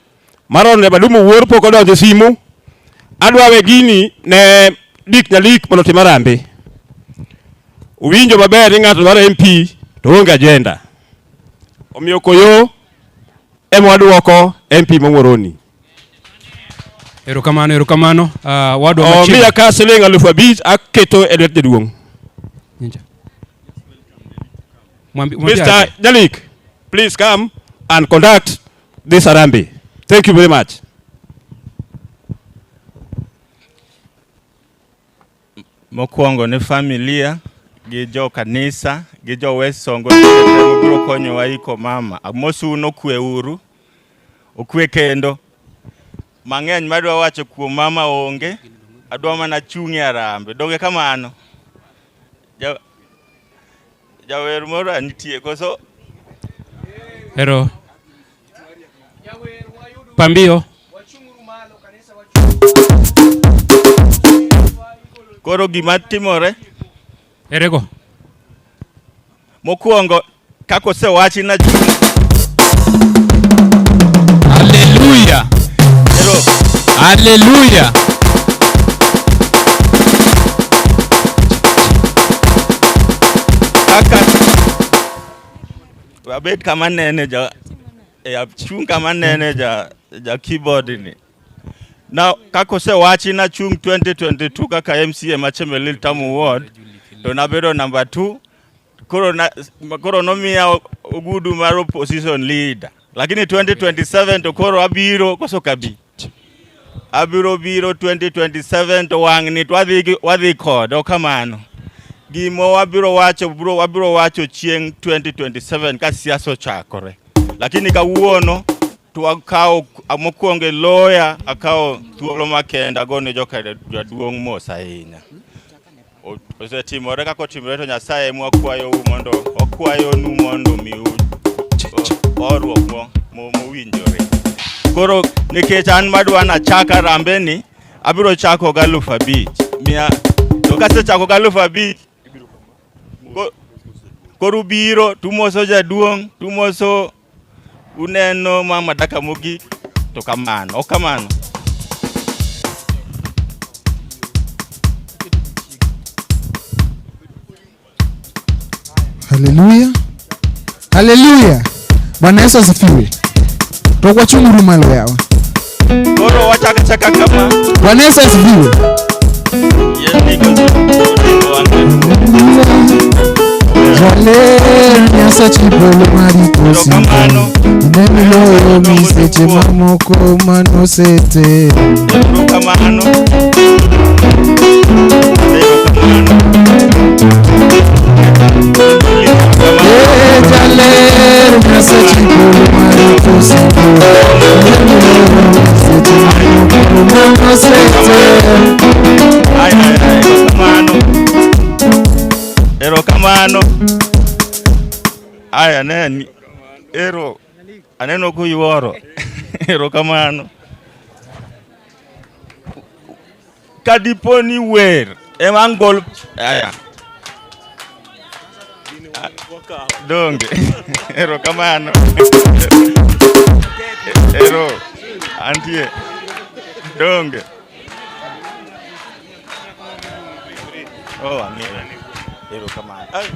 mar Honorable Adumo Owuor pok odonjo e simu. Adwa we gini ne Dick Nyalik mondo otim harambee. Uwinjo maber ni ng'ato dwaro MP to onge agenda. Omiyo koyo ema waduoko MP mong'oroni. Erokamano, erokamano. Wadwa machiegni. Omiya ka siling 5,000 aketo e lwet jaduong'. Nyinja. Mwambi, mwambi Mr. aje. Jalik, please come and conduct this harambee. Thank you very much. Mokwongo ne familia gi jo kanisa gi jo West Songo mobiro konyowa iko mama. Amosou nokwe uru. Okwe kendo. Mang'eny madwa wacho kuom mama onge. Adwa mana chung' e harambee. Donge kamano? Jawer moro nitie koso? Ero. Pambio. Koro gima timore? Erego. Mokwongo, kaka osewachi na Hallelujah. Ero. Hallelujah. Kaka wabet kama nene ja achung' kama nene ja keyboard ni. Na kaka osewachi nachung' 2022 kaka MCA ma Chemelil Tamu Ward to nabedo number 2. Koro nomiya ogudu mar opposition leader. Lakini 2027 to koro abiro koso kabi. Abiro biro 2027 to wang'ni to wadhi kode, ok kamano. Gima wabiro wacho, wabiro wacho chieng' 2027 ka siasa ochakore. Lakini kawuono to wakawo mokwongo e loya, akawo thuolo makende agone joka jaduong' mos ahinya. Osetimore kaka otimore to Nyasaye ema wakwayou mondo, wakwayonu mondo omiu horuok mowinjore. Koro nikech an madwa nachak harambee ni, abiro chako gi 5,000. Mia, to kasechako gi 5,000, koro ubiro tumoso jaduong', tumoso uneno mama daka mogik, to kamano, ok kamano. Haleluya. Haleluya. Bwana Yesu asifiwe. To wachunguru malo yawa. Koro wachaka chaka kama. Bwana Yesu asifiwe. Jaler Nyasachi polo marito singo. Inemiloyo miseche mamoko manosetero. Erokamano. Jaler Nyasachi polo marito singo. Inemiloyo miseche mamoko manosetero. Ay, ay, ay, erokamano. Erokamano. Aya ne ero aneno kuyuoro. Erokamano. Kadipo ni wer ema ang' gol aya. Donge. Erokamano. Ero antie. Donge. Oh, ang'eyo. Erokamano. Ai.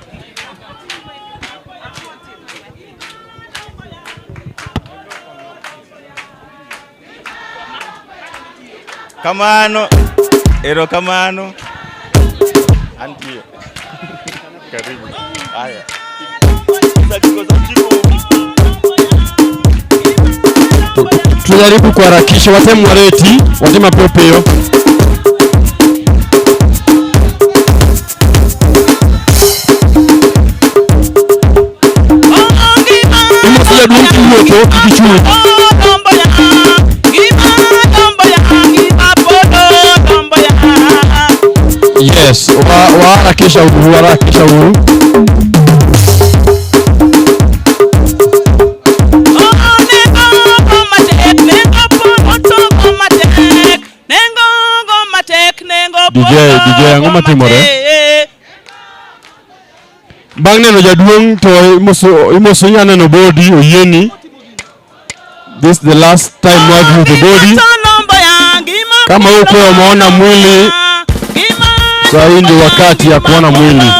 Kamano. Erokamano. Antie. Karibu. Haya. Tujaribu kuharakisha, watemu wareti, watema piyo piyo. Imoso jaduong' kiwuotho kik ichung'. Yes, waharakisha uru, waharakisha uru. DJ, DJ ang'o matimore? Bang' neno jaduong' to imoso imoso inya neno body oyieni. This is the last time we view the body. Kama huko umeona mwili, saa hii ndio wakati ya kuona mwili.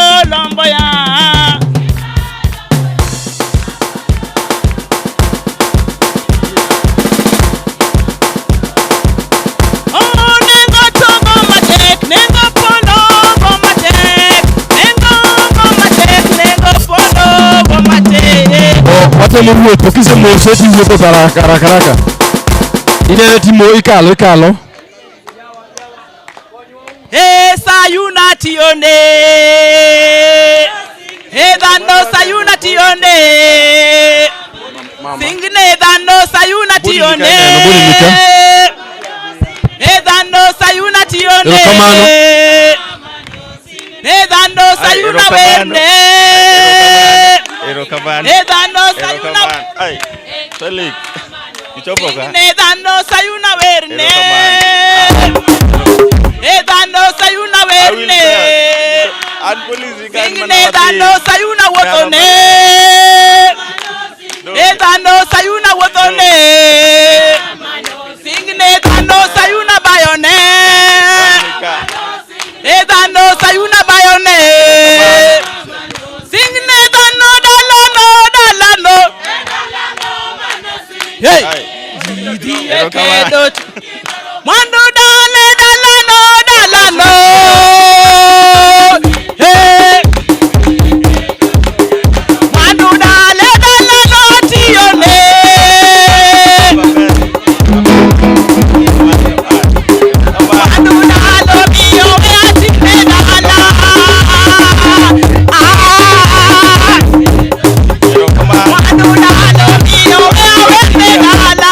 Watemo wuotho kisemose tiwuotho haraka haraka haraka. Ineno timo ikalo ikalo. E Sayuna tione. E dhano Sayuna tione. Singne dhano Sayuna tione. E dhano Sayuna tione. Erokamano. E dhano Sayuna werne. Erokamano. E dhano Sayuna. Ai. Felix. Ichopo ka? Singne dhano Sayuna werne. E dhano Sayuna werne. An polisi ka Singne dhano Sayuna wuothone. E dhano Sayuna wuothone. Singne dhano Sayuna bayone. E dhano Sayuna bayone. Singne dhano dalano dalano. Hey. Erokamano. Mwandu dale dalano dalano. Hey. Mwandu dale dalano tione. Mwandu dalo miyo atine dala. Ah. Mwandu dalo miyo awene dala.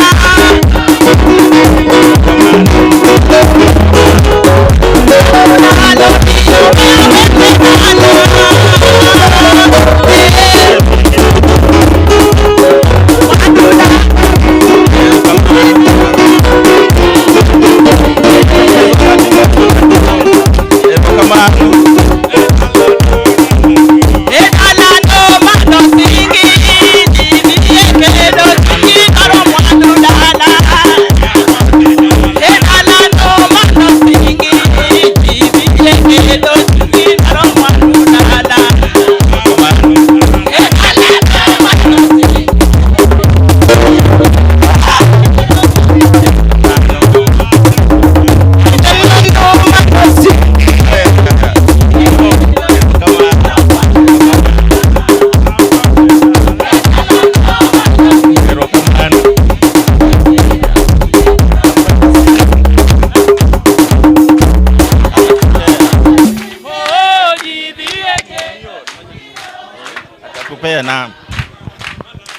Atakupea nam.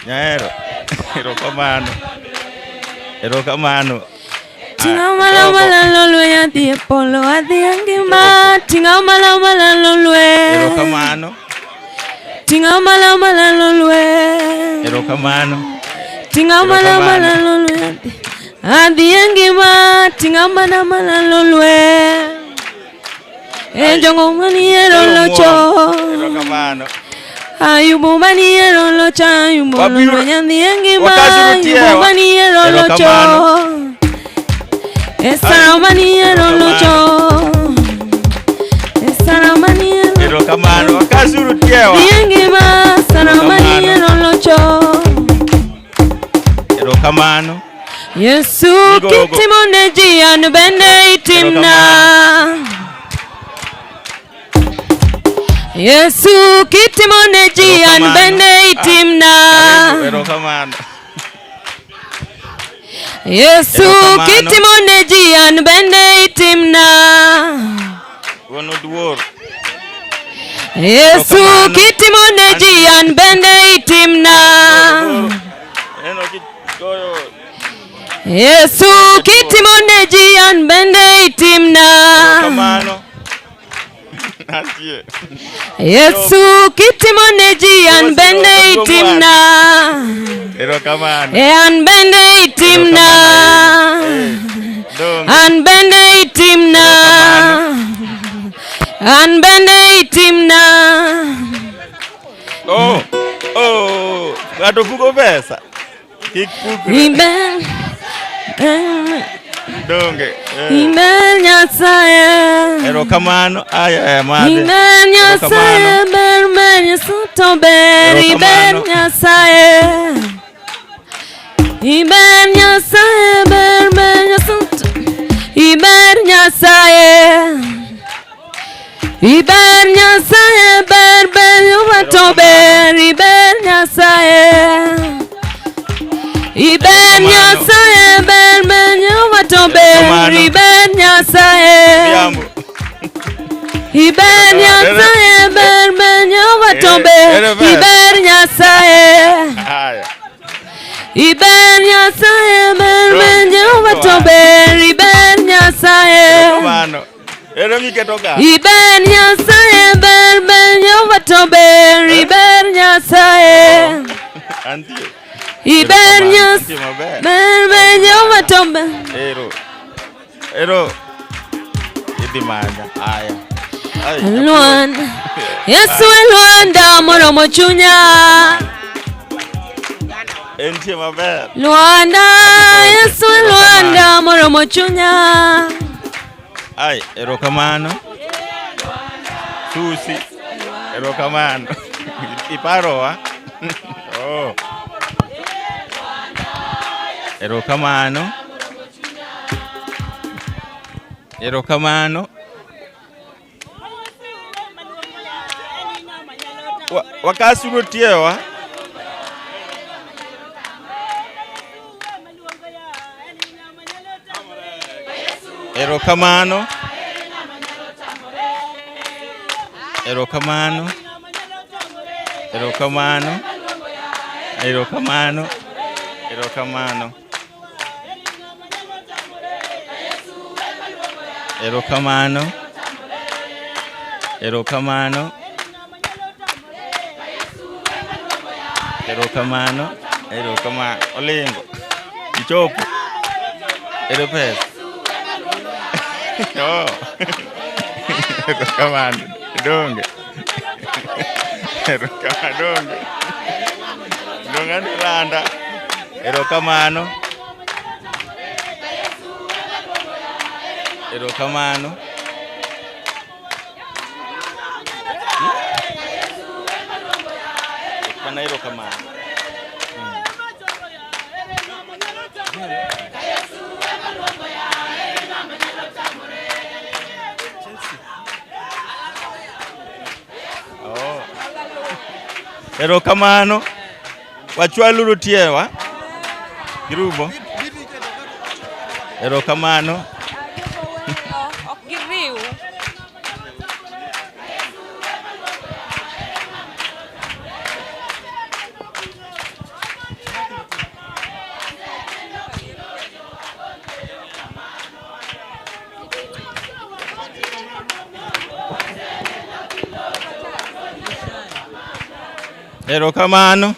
Nyaero. Erokamano. Erokamano. Tinga mala mala lolwe adhi e polo adhi angima. Tinga mala mala lolwe. Erokamano. Tinga mala mala lolwe. Erokamano. Tinga mala mala lolwe. Adhi e ngima tinga mana mala lolwe. E jongo maniero locho. Erokamano. Ayubu maniero locho. Ayubu lolwe nyadhi e ngima. Ayubu maniero locho. Esara maniero locho. Esara maniero. Erokamano. Wakasuru tiewa. Adhi e ngima sara maniero locho. Erokamano. Yesu kitimo ne ji an bende itimna. Yesu kitimo ne ji an bende itimna. Erokamano. Yesu kitimo ne ji an bende itimna. Wuon oduor. Yesu kitimo ne ji an bende itimna. Yesu kitimo ne ji an bende itimna. Yesu kitimo ne ji an bende itimna. E an bende itimna. An bende itimna. An bende itimna. Oh, oh, ng'ato puko pesa. Kik pukre. Iber. Donge. Iber Nyasaye. Erokamano. Aya madhe. Iber Nyasaye ber ber Yesu to ber. Iber Nyasaye. Iber Nyasaye ber ber Yesu to. Iber Nyasaye. Iber Nyasaye ber ber Yesu to ber. Iber Nyasaye. Iber Nyasaye ber ber Jehova to ber. Iber Nyasaye. Iber Nyasaye ber ber Jehova to ber. Iber Nyasaye. Iber Nyasaye ber ber Jehova to ber. Iber Nyasaye. Iber Nyasaye ber ber Jehova to ber. Iber Nyasaye. Iber Nyasaye ber ber Jehova to ber. Ero. Ero. Idhi manya. Aya. Lwanda. Yesu e Lwanda moromo chunya. Entie maber. Lwanda, Yesu e Lwanda moromo chunya. Ai, erokamano. Susi. Erokamano. Iparowa. Oh. Erokamano. Erokamano. Wakasuru tiewa. Erokamano. Erokamano. Erokamano. Erokamano. Erokamano. Erokamano. Erokamano. Erokamano. Erokamano. Olingo. Ichopo. Ero pesa. Oh. Erokamano. Donge. Erokamano. Donge. Donge landa. Erokamano. Erokamano. Mana erokamano. Oh. Erokamano. Wachwaluru tiewa. Girumo. Erokamano. Ok giriw. Erokamano.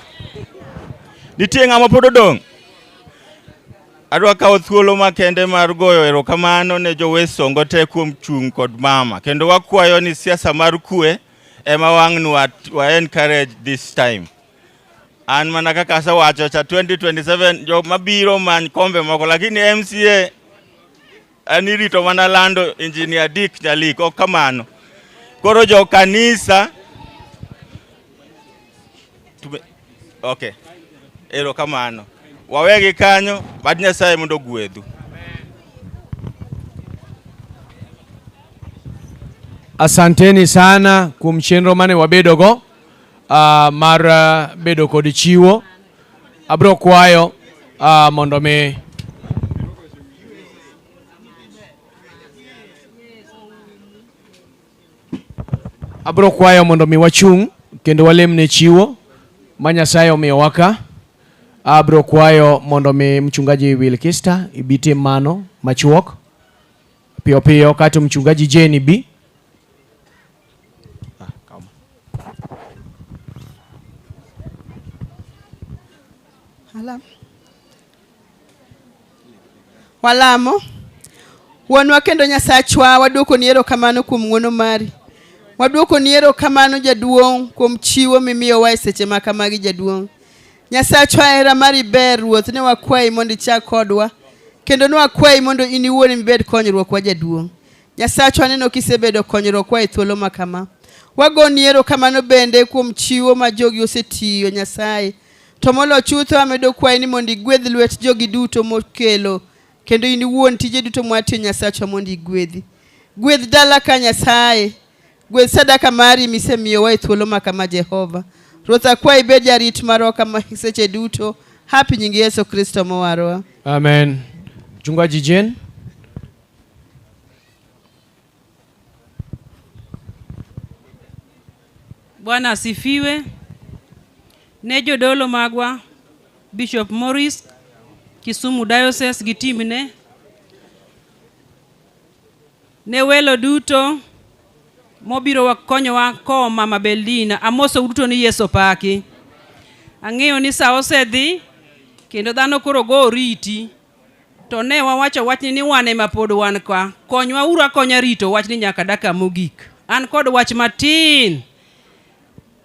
Nitie ng'ama pod odong'? Adwa kawo thuolo makende mar goyo erokamano ne jo West Songo te kuom chung' kod mama. Kendo wakwayo ni siasa mar kwe ema wang'ni wa, wa encourage this time. An mana kaka asewacho cha 2027 jok mabiro many kombe moko lakini MCA an irito mana lando Engineer Dick Nyalik ok kamano. Koro jo kanisa tume, okay. Erokamano. Wawegi kanyo, bad Nyasaye mondo ogwedhu. Asanteni sana kuom chenro mane wabedogo mar bedo kod chiwo. Abro kwayo mondo mi abro kwayo mondo mi wachung' kendo walem ne chiwo ma Nyasaye omiyowa ka. Abro kwayo mondo mi mchungaji Wilkista ibi tim mano machuok piyo piyo, kato mchungaji Jane bi. Alam. Walamo. Wuonwa kendo Nyasachwa, waduokoni erokamano kuom ng'wono mari. Waduokoni erokamano jaduong' kuom chiwo mimiyowa e seche ma kamagi jaduong'. Nyasachwa hera mari ber Ruoth, ne wakwayi mondo ichak kodwa. Kendo ne wakwayi mondo in iwuon ibed konyruokwa jaduong'. Nyasachwa neno kisebedo konyruokwa e thuolo ma kama. Wagoni erokamano bende kuom chiwo ma jogi osetiyo Nyasaye. To molo chutho amedo kwayi ni mondo igwedh lwet jogi duto mokelo kendo in iwuon tije duto mwatiyo Nyasachwa mondo igwedhi. Gwedh dala ka Nyasaye. Gwedh sadaka mari misemiyowa e thuolo ma kama Jehova. Ruoth akwayi ibed jarit marwa kama seche duto. Hapi nying Yesu Kristo mowarwa. Amen. Mchungaji Jane. Bwana asifiwe. Ne jodolo magwa Bishop Morris Kisumu Diocese gi timne. Ne welo duto mobiro konyowa kowo Mama Beldina, amosou duto ni Yesu opaki. Ang'eyo ni sa osedhi kendo dhano koro go oriti. To ne wawacho wachni ni wan ema pod wan ka. Konywa uru akonya rito wachni nyaka dakika mogik. An kod wach matin.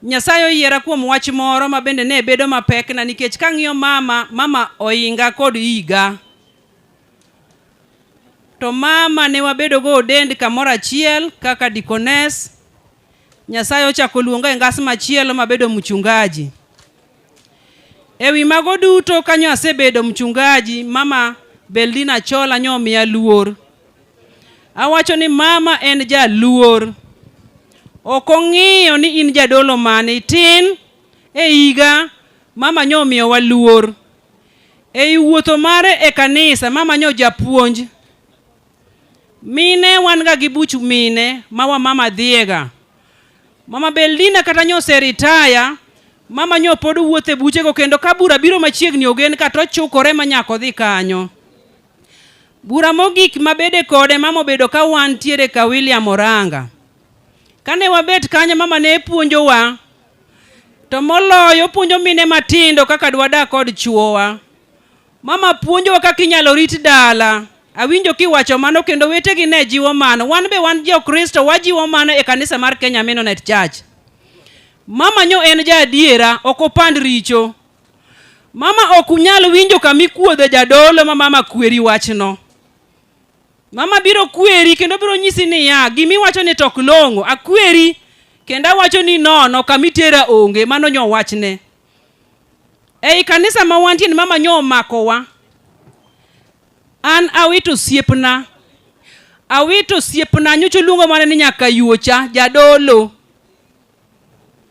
Nyasaye oyiera kuom wach moro ma bende ne bedo mapekna nikech kang'iyo mama, mama oinga kod higa. To mama ne wabedo go odend kamoro achiel kaka dikones. Nyasaye ochako luonga e ngas machielo mabedo mchungaji. Ewi mago duto kanyo asebedo mchungaji, mama Beldina Chola nyo omiya luor. Awacho ni mama en jaluor. Ok ong'iyo ni in jadolo mane, itin e higa, mama nyo omiyowa luor. Ei wuotho mare e kanisa, mama nyo japuonj. Mine wan ga gi buch mine ma wa mama dhiega. Mama Beldina kata nyo oseritaya, mama nyo pod wuotho e buchego kendo ka bura biro machiegni ogen ka to ochukore ma nyaka odhi kanyo. Bura mogik mabede kode mama obedo ka wantiere ka William Oranga. Kane wabet kanyo mama ne puonjowa, to moloyo puonjo mine matindo kaka dwadak kod chuowa. Mama puonjowa kaka inyalo rit dala. Awinjo kiwacho mano kendo wetegi ne jiwo mano. Wan be wan jo-Kristo wajiwo mano e kanisa mar Kenya Mennonite Church. Mama nyo en ja adiera, ok opand richo. Mama ok unyal winjo kama ikuodhe jadolo ma mama kweri wachno. Mama biro kweri kendo biro nyisi niya, gimiwacho ni to ok long'o, akweri kendo awacho ni nono kama itera onge, mano nyo wachne. Ei kanisa ma wantie ni mama nyo omakowa. An awito osiepna. Awito osiepna, nyocha oluonga mana ni nyaka yuocha, jadolo.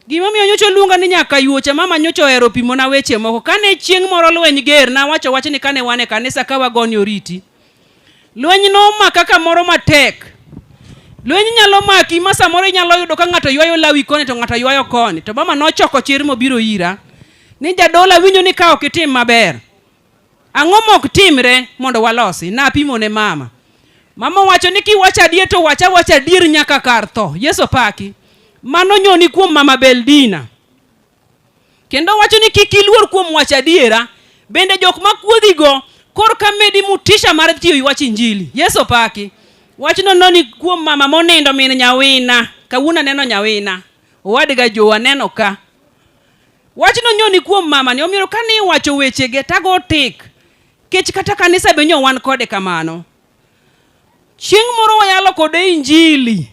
Gimomiyo nyocha oluonga ni nyaka yuocha, mama nyocha ohero pimona weche moko. Kane chieng' moro lweny ger, nawacho wachni kane wan e kanisa ka wagoni oriti. Lweny nomaka kamoro matek. Lweny nyalo maki ma samoro inyalo yudo ka ng'ato ywayo lawi koni to ng'ato ywayo koni. To mama nochoko chir mobiro ira. Ni jadolo awinjo ni ka ok itim maber. Ang'o mok timre mondo walosi? Napimo ne mama. Mama owacho ni kiwacho adier to wach awacha adier nyaka kar tho. Yesu paki. Mano nyoni kuom mama Beldina. Kendo wacho ni kik iluor kuom wacho adiera. Bende jok makuodhigo korka medi mutisha mar tiyo wach injili. Yesu paki. Wachno noni kuom mama monindo min nyawina. Kawuono aneno nyawina. Owadga Joe aneno ka. Wachno nyoni kuom mama ni omiyo kane iwacho wechege tago tik. Kech kata kanisa be nyo wan kode kamano. Chieng' moro wayalo kode injili.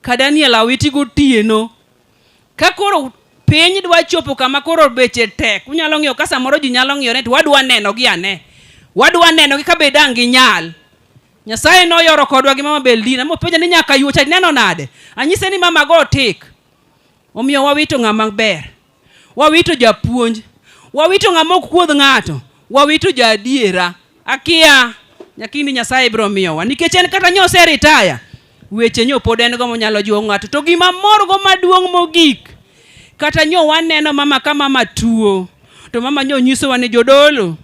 Ka Daniel Awiti gotieno. Ka koro piny dwa chopo kama koro beche tek. Unyalo ng'iyo ka samoro ji nyalo ng'iyo ne to wadwa neno gi ane. Wadwa neno gi ka be dang' ginyal. Nyasaye noyoro kodwa gi mama Beldina mopenja ni nyaka yuocha ineno nade? Anyise ni mama go tik. Omiyo wawito ng'ama ber. Wawito japuonj. Wawito ng'ama ok kuodh ng'ato. Wawito jaadiera. Akia nyakini Nyasaye biro miyowa nikech en kata nyo retire weche nyo pod en go monyalo jiwo ng'ato to gima morgo maduong' mogik kata nyo waneno mama ka mama tuo to mama nyo nyisowa ni jodolo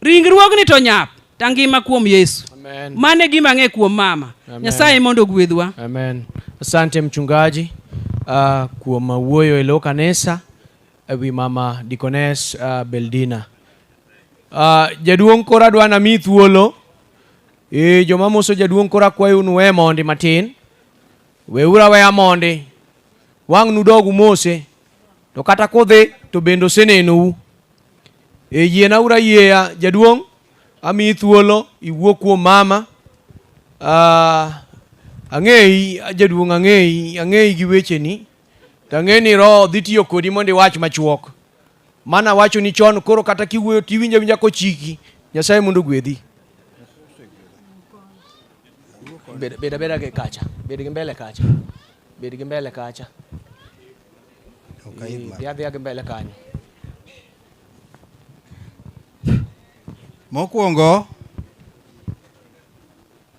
ringruogni to nyap tangima kuom Yesu. Amen. Mano e gima ang'e kuom mama. Amen. Nyasaye mondo ogwedhwa. Amen. Asante mchungaji kuom wuoyo e lo kanisa e wi mama Deaconess Beldina. Jaduong' koro adwa nami thuolo. Joma moso jaduong' koro akwayo nu we mondi matin. Weuru aweya mondi. Wang' nudog umose. To kata kudhi to bende osenenou. Yiena uru ayieya jaduong' amiyi thuolo iwuo kuom mama. Ang'eyi jaduong' ang'eyi, ang'eyi gi wecheni. To ang'eyo ni roho dhi tiyo kodi mondo iwach machuok. Mana wacho ni chon koro kata kiwuoyo tiwinjo awinja kochiki. Nyasaye mondo ogwedhi. Bed bed abeda gi kacha. Bed gi mbele kacha. Bed gi mbele kacha. Dhi adhiya gi mbele kanyo. Mokwongo,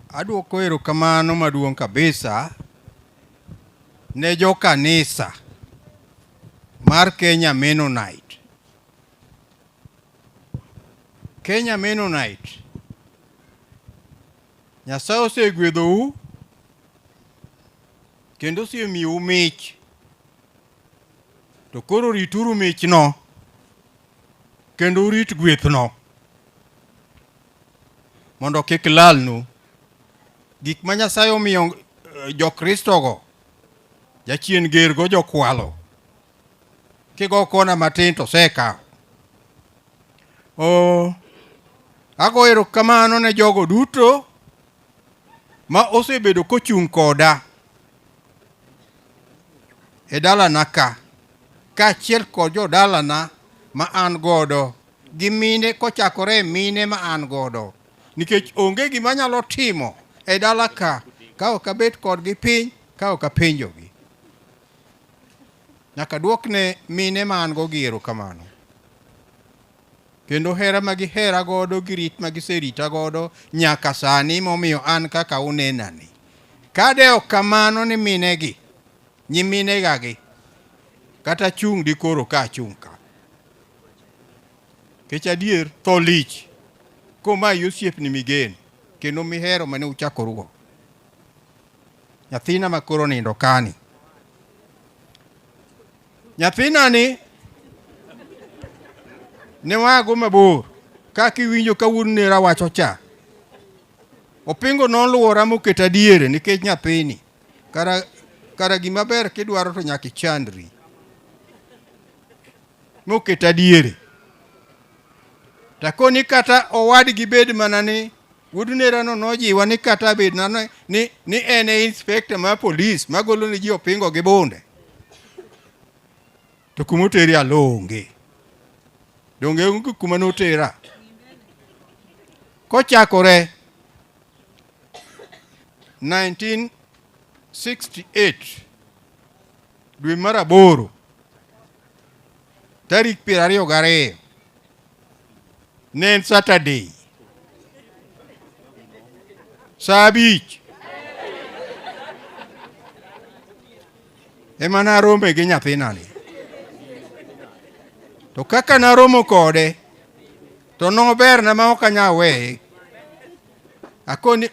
adwoko erokamano maduong' kabisa ne jokanisa mar Kenya Mennonite. Kenya Mennonite, Nyasaye osegwedhou kendo osemiyou mich. To koro rituru michno kendo urit gwethno mondo kik lalnu. Gik ma Nyasaye omiyo Jokristogo, jachien ger go jokwalo. Kigo kona matin to osekawo. Ago erokamano ne jogo duto ma osebedo kochung' koda e dalana ka, kaachiel kod jodalana ma an godo gi mine kochakore e mine ma an godo. Nikech onge gima anyalo timo e dala ka ka ok abet kodgi piny, ka ok apenjogi. Nyaka duokne mine ma an go gi erokamano. Kendo hera ma gihera godo gi rit ma giserita godo nyaka sani momiyo an kaka unenani. Kade ok kamano ni minegi, nyiminegagi, kata chung' dikoro ka achung' ka. Kech adier, tho lich komayi osiepni migeno kendo mihero mane uchakorugo. Nyathina ma koro nindo kani. Nyathina ni ne wago mabor kaka iwinjo ka wuon nera wacho cha. Opingo noluora moketa diere nikech nyathini. Kara gima ber kidwaro to nyaka ichandri. Moketa diere. Takoni kata owadgi bed mana ni wuod nerano nojiwa ni kata bed na ni en e inspector mar polis magolo ne ji opingo gi bunde. To kuma oteri alo onge. Donge onge kuma notera. Kochakore 1968 dwe mar 8 tarik 22 ne en Saturday saa 5 ema narome gi nyathinani. To kaka naromo kode to noberna ma ok anyal weye. Akoni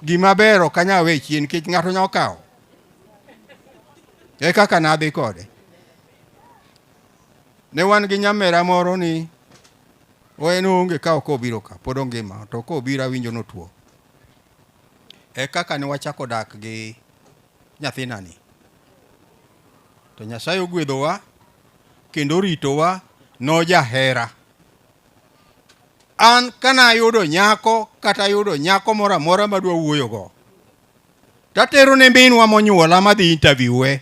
gima ber ok anyal weye chien nikech ng'ato nyalo kawo. E kaka nadhi kode. Ne wan gi nyamera moro ni en oonge ka ok obiro ka, pod ongima, to kobiro awinjo notuo. E kaka ne wachako dak gi nyathinani. To Nyasaye ogwedhowa kendo oritowa, nojahera. An kana ayudo nyako kata ayudo nyako moro amora madwa wuoyogo, tatero ne minwa monyuola madhi interviewe.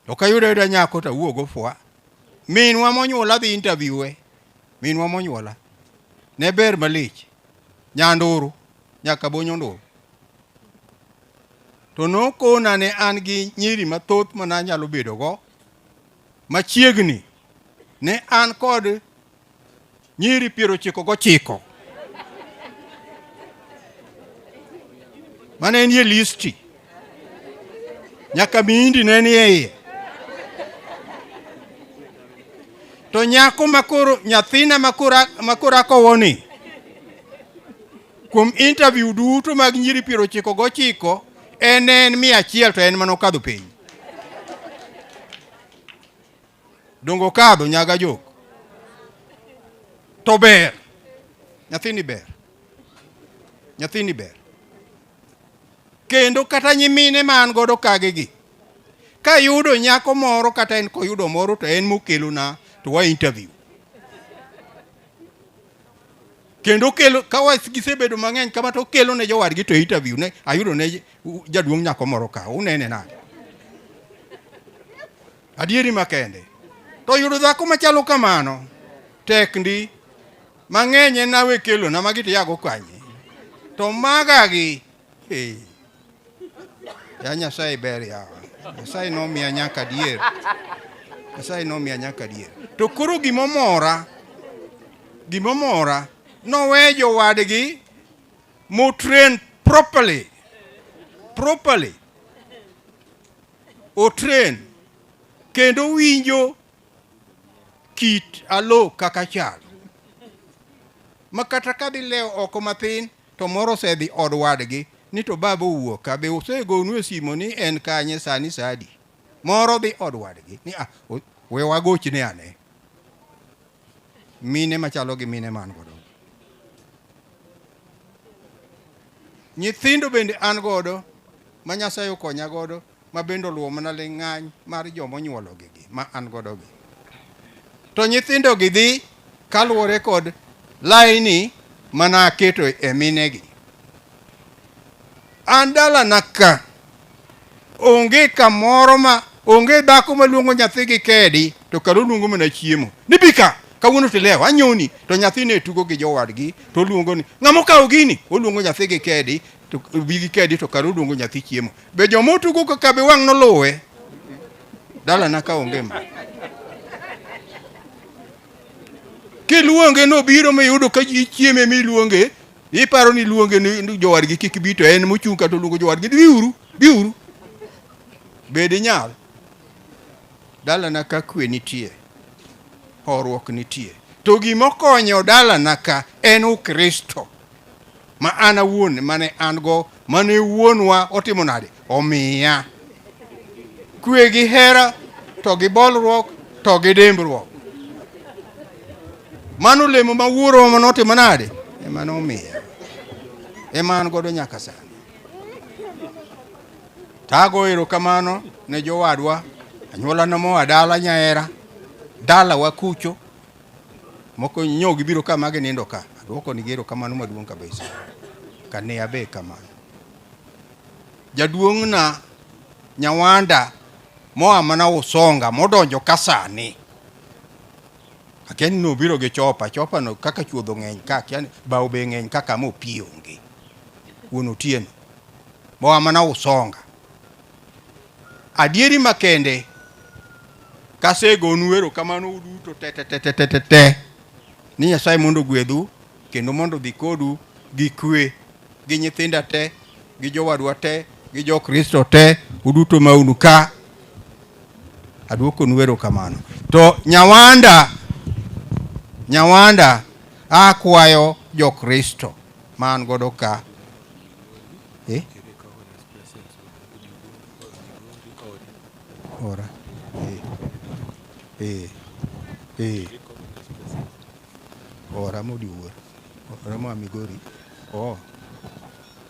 To kayudo ayuda nyako to awuogo fwa. Minwa monyuola dhi interviewe. Minwa monyuola. Ne ber malich. Nyanduru. Nyaka bonyo nduru. To nokona ne an gi nyiri mathoth mananyalo bedo go machiegni. Ne an kod nyiri 99. Mane nie listi. Nyaka miindi ne nie iye. To nyako makoro, nyathina makoro akowoni, kuom interview duto mag nyiri 99, en 100 to en mana okadho piny. Dongo okadho nyaga jok. To ber. Nyathini ber. Nyathini ber. Kendo kata nyimine ma an godo kagegi, kayudo nyako moro kata en koyudo moro to en mokelona to wa interview. Kendo kelo, ka gisebedo mang'eny kama to kelo ne jowadgi to interview ne ayudo ne jaduong' nyako moro ka, unene nade? Adieri makende. To yudo dhako machalo kamano tek ndi. Mang'eny en nawe kelo na magi to yago kanye. To magagi, hey. Ya Nyasaye ber yawa. Nyasaye nomiya nyaka adier. Nyasaye nomiya nyaka adier. To koro gimomora, nowe jowadgi mo train properly. Properly. O train. Kendo winjo kit alo kaka chalo. Ma kata ka dhi lewo oko mathin to moro osedhi od wadgi ni to baba owuok ka be osegonu e simo ni en kanye sani sadi. Moro dhi od wadgi ni ah, we wagochne ane. Mine machalo gi mine man godo. Nyithindo bende an godo ma Nyasaye okonya godo ma bende oluwo mana ling'any mar joma onyuologi gi ma an godo gi. To nyithindo gi dhi kaluwore kod laini mana aketo e minegi. An dalana ka onge kamoro ma onge dhako maluongo nyathi gi kedi to kar oluongo mana chiemo. Ni bi ka, kawuono to ilewo, anyoni. To nyathi ne tugo gi jowadgi to oluongo ni ng'ama okawo gini, oluongo nyathi gi kedi to bi gi kedi to kar oluongo nyathi chiemo. Be joma otugo kaka be wang' noluwe? Dalana ka onge ma. Kiluonge nobiro miyudo ka ji chieme miluonge, iparo ni iluonge ni jowadgi kik bi to en mochung' kata oluongo jowadgi biuru, biuru. Bed inyal. Dalana ka kwe nitie, horuok nitie. To gima okonyo dalana ka en Ukristo ma an awuon mane an go, mane wuonwa otimo nade? Omiya. Kwe gi hera to gi bolruok to gi dimbruok. Mano lemo ma wuoro ma notimo nade? Ema nomiya. Ema an godo nyaka sani. Tago erokamano ne jowadwa, anyuolana moa dala Nyaera, dalawa kucho, moko nyo gibiro ka ma ginindo ka. Aduoko nigi erokamano maduong' kabisa. Kania be kamano. Jaduong'na Nyawanda moa mana Usonga modonjo ka sani. Akia ni nobiro gi chopa, chopa no kaka chuodho ng'eny ka, akia ni bao be ng'eny ka kama opie onge. Wuon Otieno moa mana Usonga. Adieri makende kasegonu erokamano uduto te te te te te te te ni Nyasaye mondo ogwedhu kendo mondo odhi kodu gi kwe gi nyithinda te gi jowadwa te gi jo-Kristo te uduto ma unu ka aduokonu erokamano. To Nyawanda, Nyawanda akwayo jo-Kristo ma an godo ka Ora. Eh. Eh. Ora modiwuor. Ora moa Migori. Oh.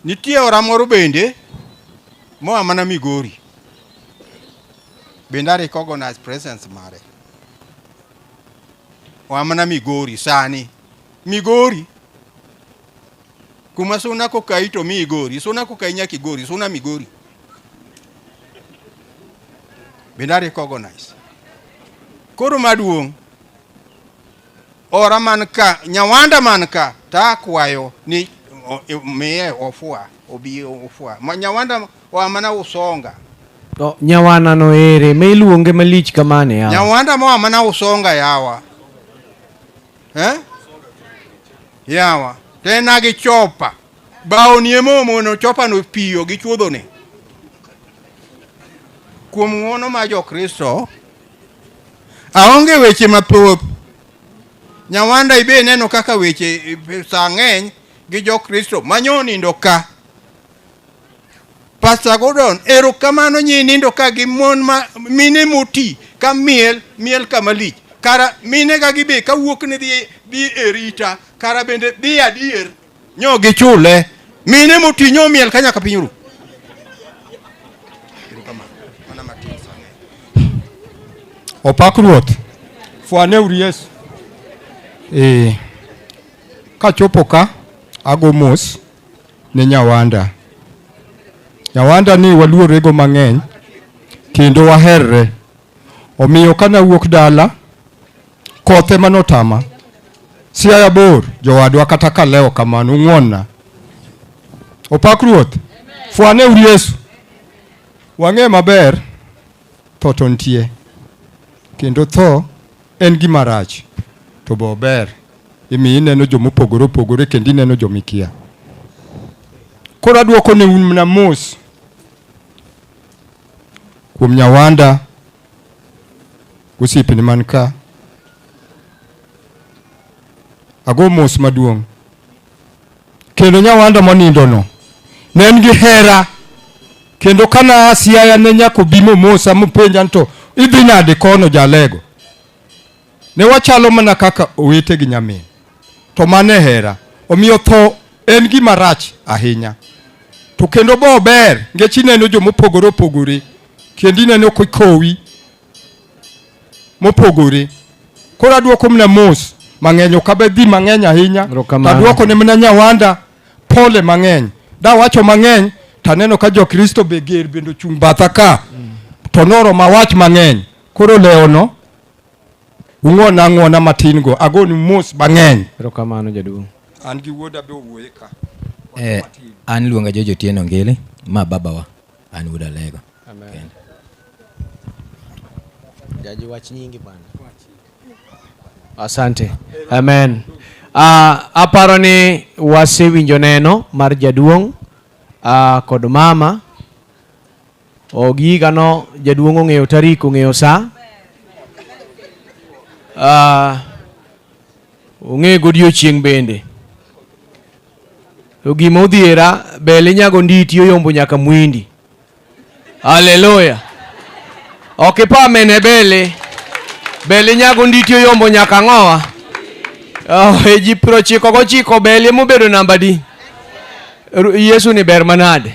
Nitie ora moro bende moa mana Migori. Bende a recognize presence mare. Oa mana Migori sani. Migori. Kuma suna kokai to mi Igori. Suna kokai nyaka Igori. Suna Migori. Bende a recognize. Koro maduong' ora man ka nyawanda man ka ta akwayo ni miye ofwa obi ofwa ma nyawanda oa mana Usonga. To nyawana no ere ma iluonge malich kamane yawa? Nyawanda moa mana Usonga yawa. Eh? Yawa. Tena gi chopa. Bao ni emomono chopa no piyo gi chuodho ne. Kuom ng'uono ma jo-Kristo, aonge weche mathoth. Nyawanda ibe neno kaka weche saa ng'eny gi jo-Kristo manyo nindo ka. Pastor Gordon, erokamano nyi nindo ka gi mon ma mine moti ka miel miel kama lich. Kara mine ga gibe kawuok ni dhi e rita, kara bende dhi adier nyo gichule. Mine moti nyo miel ka nyaka piny ru. Opak Ruoth. Fwaneuru Yesu. Kachopo ka, ago mos ne Nyawanda. Nyawanda ni waluorego mang'eny kendo waherre. Omiyo kana wuok dala, kothe manotama. Siaya bor, jowadwa kata kalewo kamano, ung'wonna. Opak Ruoth. Fwaneuru Yesu. Wang'e maber, tho to nitie. Kendo tho en gima rach, to be ober. Imiyo ineno jomopogore opogore kendo ineno jomikia. Koro aduoko ne un mana mos kuom Nyawanda gosiepene man ka. Ago mos maduong'. Kendo Nyawanda monindo no ne en gi hera, kendo kana Siaya ne nyaka obi momosa mopenja ni to idhi nade kono jalego. Ne wachalo mana kaka owete gi nyamin. To mano e hera. Omiyo tho en gima rach ahinya. To kendo bo ber nikech ineno jomopogore opogore kendo ineno kikowi mopogore. Koro aduoko mana mos mang'eny, ok abe dhi mang'eny ahinya. Erokamano. Aduoko ne mana Nyawanda pole mang'eny. Dawacho mang'eny taneno ka jo-Kristo be ger bende ochung' batha ka. To noromo awach mang'eny. Koro lewono ung'wona ang'wona matin go, agonu mos mang'eny. Erokamano jaduong'. An gi wuoda be owuoye ka. An iluonga George Otieno Ngili, ma babawa, an wuod Alego. Amen. Jaji wach nyingi bwana. Asante. Amen. Aparo ni wasewinjo neno mar jaduong' kod mama. Ogigano jaduong' ong'eyo tarik, ong'eyo sa. Ong'eyo godiochieng' bende. To gima odhiera, bel inyago nditi oyombo nyaka mwindi. Haleluya. Ok ipa mene bele. Bel inyago nditi oyombo nyaka ng'owa. Oh, e ji 99 bel emobedo namba di. Yesu ni ber manade.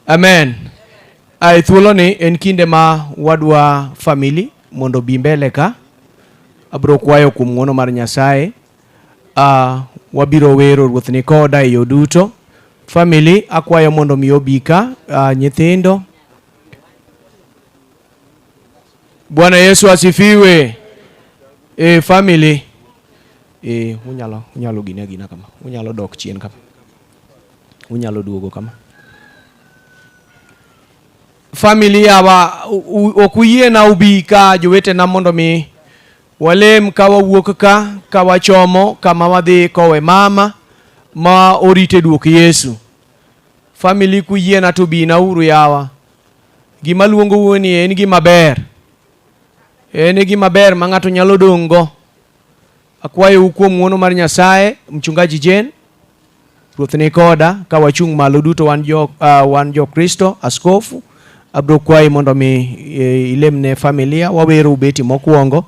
Amen. Ai thuolo ni en kinde ma wadwa family mondo obi mbele ka. Abro kwayo kuom ng'wono mar Nyasaye. Wabiro wero Ruoth ni koda e yo duto. Family akwayo mondo mi obi ka, nyithindo. Bwana Yesu asifiwe. Family. Unyalo gine gina kama. Unyalo dok chien kama. Unyalo duogo kama. Family yawa, ok uyiena ubi ka jowetena mondo mi walem ka wawuok ka wachomo kama wadhi kowe mama ma orite duok Yesu. Family kuyiena to bina uru yawa. Gima luongou ni en gima ber. En gima ber ma ng'ato nyalo dong' go. Akwayou kuom ng'wono mar Nyasaye, Mchungaji Jane, Ruoth ni koda ka wachung' malo duto wan jo Kristo, askofu, Abro kwayi mondo mi ilemne familia, wawero ubeti mokwongo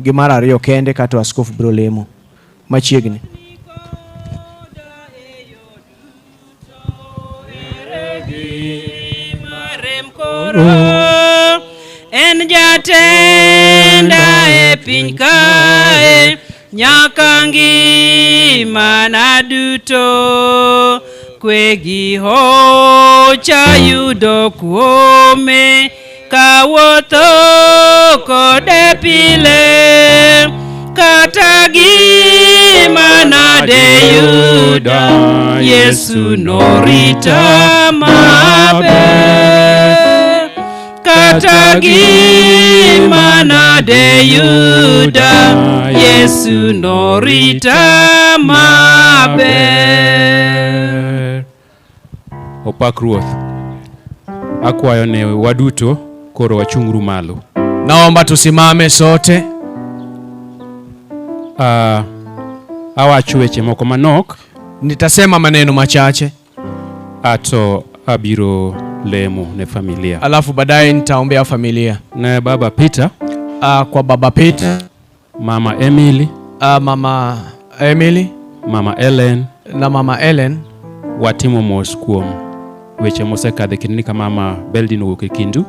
gi mar ariyo kende kato askofu biro lemo machiegni. En jatenda e piny kae nyaka ngimana duto kwe gi hocha yudo kuome kawuotho kode pile kata gima nade yuda Yesu norita maber kata gima nade yuda Yesu norita maber. Opak Ruoth. Akwayo ne waduto koro wachunguru malo. Naomba tusimame sote. Awacho weche moko manok. Nitasema maneno machache. Ato abiro lemo ne familia. Alafu baadaye nitaombea familia. Ne Baba Peter. Kwa Baba Peter. Mama Emily. Mama Emily. Mama Ellen. Na Mama Ellen. Watimo mos kuom weche mosekadho e kindni ka Mama Beldin owuok e kindu.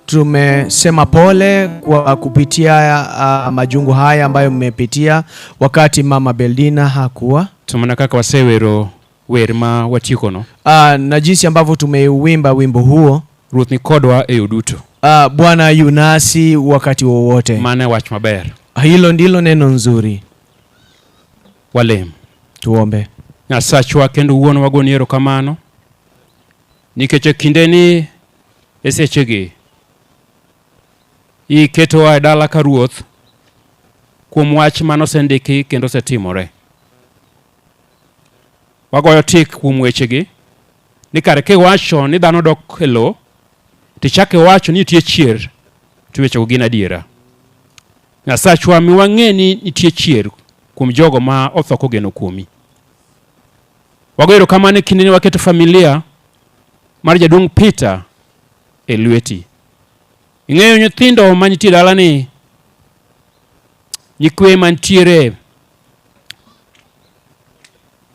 Tumesema pole kwa kupitia majungu haya ambayo mmepitia wakati Mama Beldina hakuwa. To mana kaka wasewero wer ma watiekono. Na jinsi ambavyo tumeuimba wimbo huo. Ruoth ni kodwa e yo duto. Bwana yu nasi wakati wowote. Mano e wach maber. Hilo ndilo neno nzuri. Walem. Tuombe. Nyasachwa kendo Wuonwa wagoni erokamano nikech e kindeni e sechegi iketowa e dala ka Ruoth kuom wach manosendiki kendo osetimore. Wagoyo tik kuom wechegi ni kare kiwacho ni dhano dok e lowo tichako iwacho ni nitie chier to wechego gin adiera. Nyasachwa mi wang'e ni nitie chier kuom jogo ma otho kogeno kuomi. Wagoyo erokamano e kindeni waketo familia mar jaduong' Peter e lweti. Ing'eyo nyithindo manitie dalani, nyikwe mantiere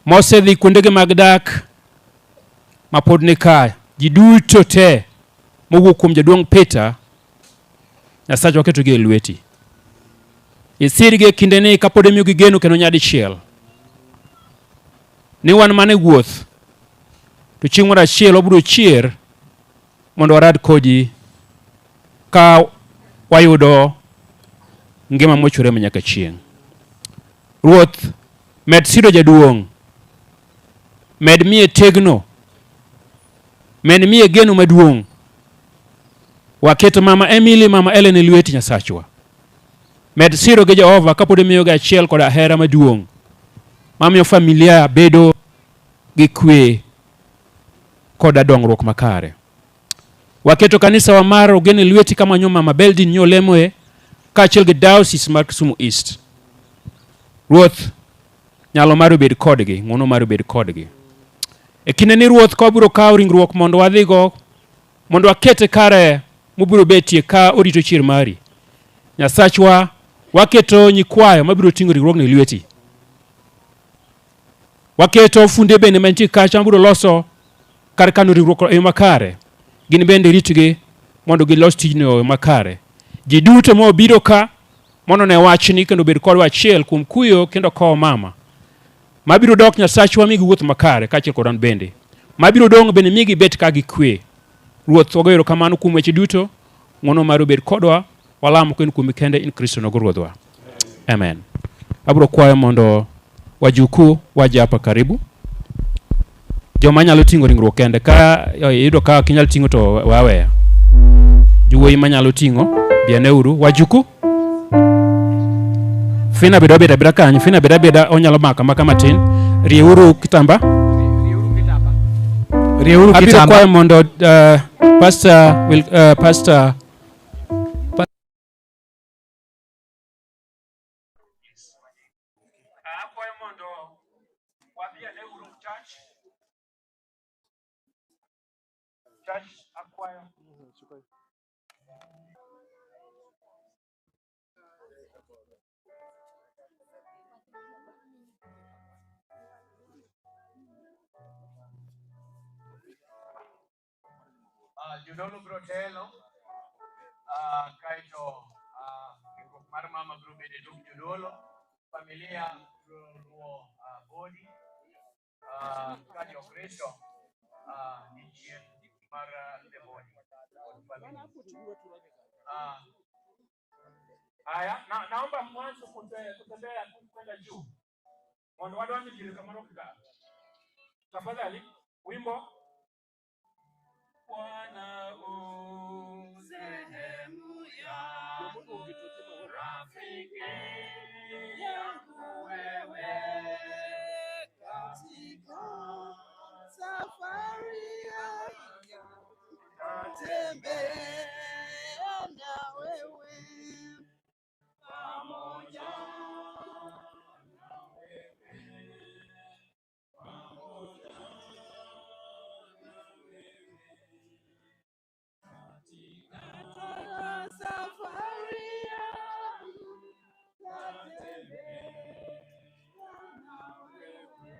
mosedhi kuondegi mag dak mapod ni ka, ji duto te mowuok kuom jaduong' Peter, Nyasachwa waketogi e lweti. Isirgi e kindeni kapod imiyogi geno kendo nyadichiel ni wan mana e wuoth to chieng' moro achiel wabiro chier mondo warad kodi ka wayudo ngima mochwere manyaka chieng'. Ruoth, med siro jaduong', med miye tegno, med miye geno maduong'. Waketo Mama Emily, Mama Ellen e lweti Nyasachwa. Med siro gi Jehova kapod imiyogi achiel koda hera maduong' mamiyo familia bedo gi kwe koda dongruok makare. Waketo kanisa wa mar Ogene lweti kama nyo Mama Beldin nyo lemoe kaachiel gi Diocese mar Kisumu East. Ruoth, nyalo mar obed kodgi, ng'wono mar obed kodgi. E kinde ni Ruoth ka wabiro kawo ringruok mondo wadhigo, mondo wakete kare mobiro betie ka orito chier mari. Nyasachwa, waketo nyikwayo mabiro ting'o ringruogno e lweti. Waketo funde bende mantie kacha mabiro loso kar kano ringruok e yo makare. Gin bende ritgi mondo gilos tijno e yo makare. Ji duto mobiro ka mondo ne wachni kendo obed kodwa achiel kuom kuyo kendo kowo mama. Mabiro dok Nyasachwa migi wuoth makare kaachiel kod an bende. Mabiro dong' bende migi bet ka gi kwe. Ruoth, wagoyo erokamano kuom weche duto. Ng'wono mari obed kodwa. Walamo kendo kuomi kende in Kristo nogo Ruodhwa. Amen. Abiro kwayo mondo wajuku waje hapa karibu. Joma nyalo ting'o ringruok kende ka iyudo ka ok inyal ting'o to waweya. Jowuoyi manyalo ting'o bianeuru wajuku. Fina bedo abeda abeda kanyo, Fina bedo abeda onyalo mako amaka matin. Rieuru kitamba. Rieuru Abiro kitamba. kwayo mondo Pastor will, Pastor Church akwayo. Jodolo biro telo, kaeto riwruok mar mama biro bedo e tok jodolo, familia biro luwo body, ka jokristo ni chien mar the body kod familia. Haya, naomba mwanzo kutembea kwenda juu mondo wadonje diere kamoro kika. Tafadhali wimbo Bwana u sehemu ya rafiki yangu wewe katika safari yangu natembea na wewe pamoja na wewe pamoja katika safari yangu natembea na wewe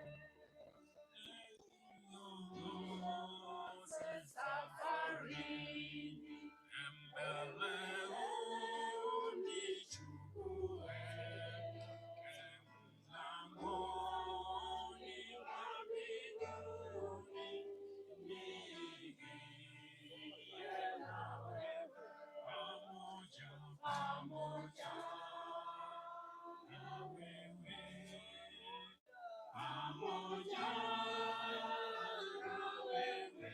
niongoze safarini mbele unichukue mlangoni mwa mbinguni niingie na wewe pamoja pamoja na wewe pamoja na wewe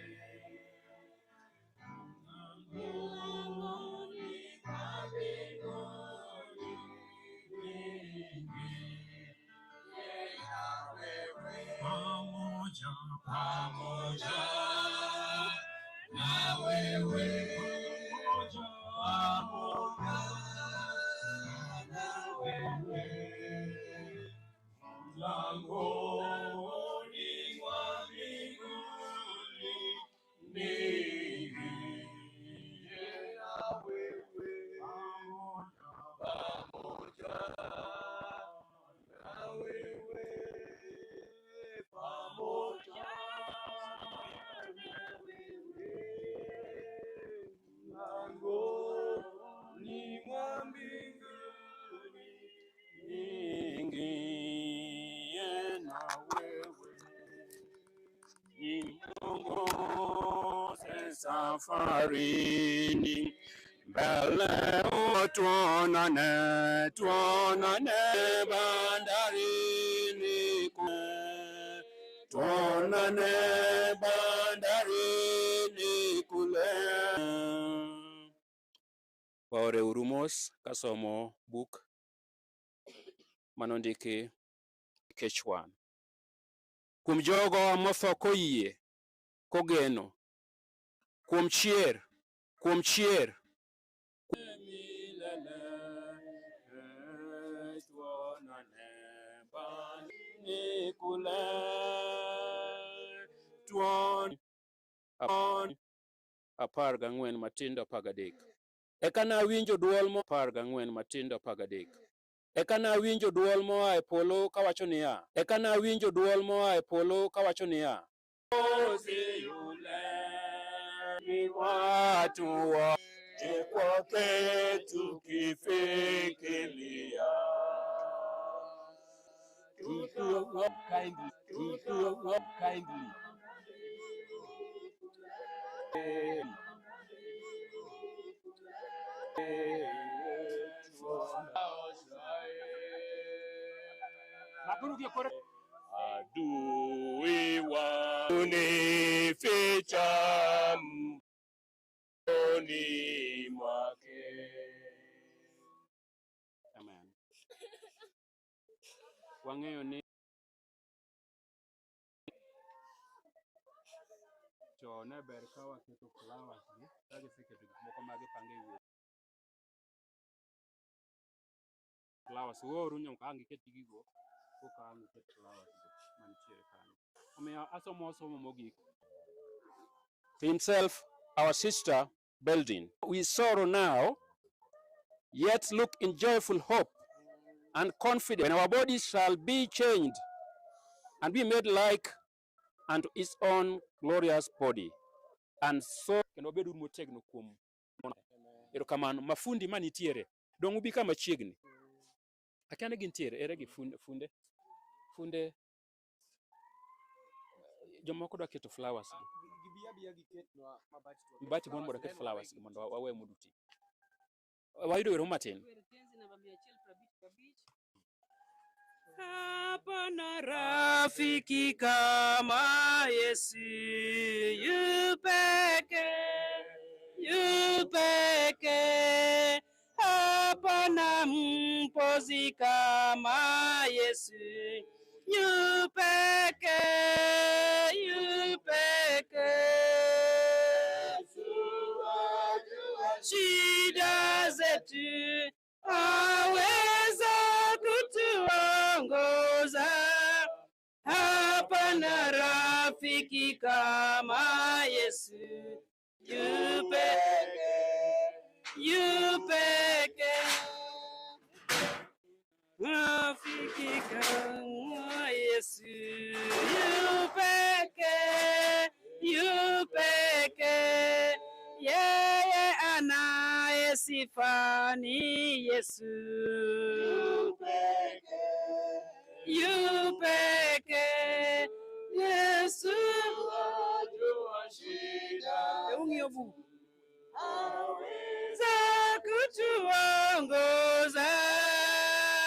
mlangoni mwa mbinguni niingie na wewe pamoja pamoja na wewe pamoja na wewe mlangoni mwa mbinguni niingie na wewe pamoja na wewe pamoja na wewe mlangoni mwa mbinguni niingie na wewe niongoze safarini mbele tuonane tuonane bandarini kule tuonane bandarini kule. Waore uru mos kasomo buk manondiki nikech wan. Kuom jogo motho koyie, kogeno, kuom chier, kuom chier. Milele tuonane bandarini kule tuon 14 matindo 13. Eka nawinjo dwol mo 14 matindo 13. Eka nawinjo dwol moa e polo kawacho niya. Eka nawinjo dwol moa e polo kawacho niya. Ni watu wote kwake tukifikiria kindly Adui wanificha mkononi mwake. Amen. Wang'eyo ni to ne ber ka waketo flowers gi ka giseketo gik moko ma gipango e wiye. Flowers woru nyaka ang' giket gigo koka ang' giket flowers go mantiere kanyo. Omiyo asomo somo mogik. himself our sister Beldin. We sorrow now, yet look in joyful hope and confidence when our bodies shall be changed and be made like unto his own glorious body. And so kendo wabed motegno kuom erokamano mafundi manitiere dong' ubi ka machiegni akia ni gintiere ere gi funde funde funde jomoko dwa keto flowers gi mabati mon mondo oket flowers gi mondo wawe mondo oti wayudo wero matin Hapana rafiki kama Yesu, yu pekee, yu pekee. Hapana mpozi kama Yesu, yu pekee, yu pekee. Shida zetu aweza kutuongoza. Hapana rafiki kama Yesu, yu pekee, yu pekee. Rafiki kama Yesu, yu pekee, yu pekee. Yeye anaye sifa ni Yesu. Yu pekee, Yesu. Ung'io bu. Aweza kutuongoza.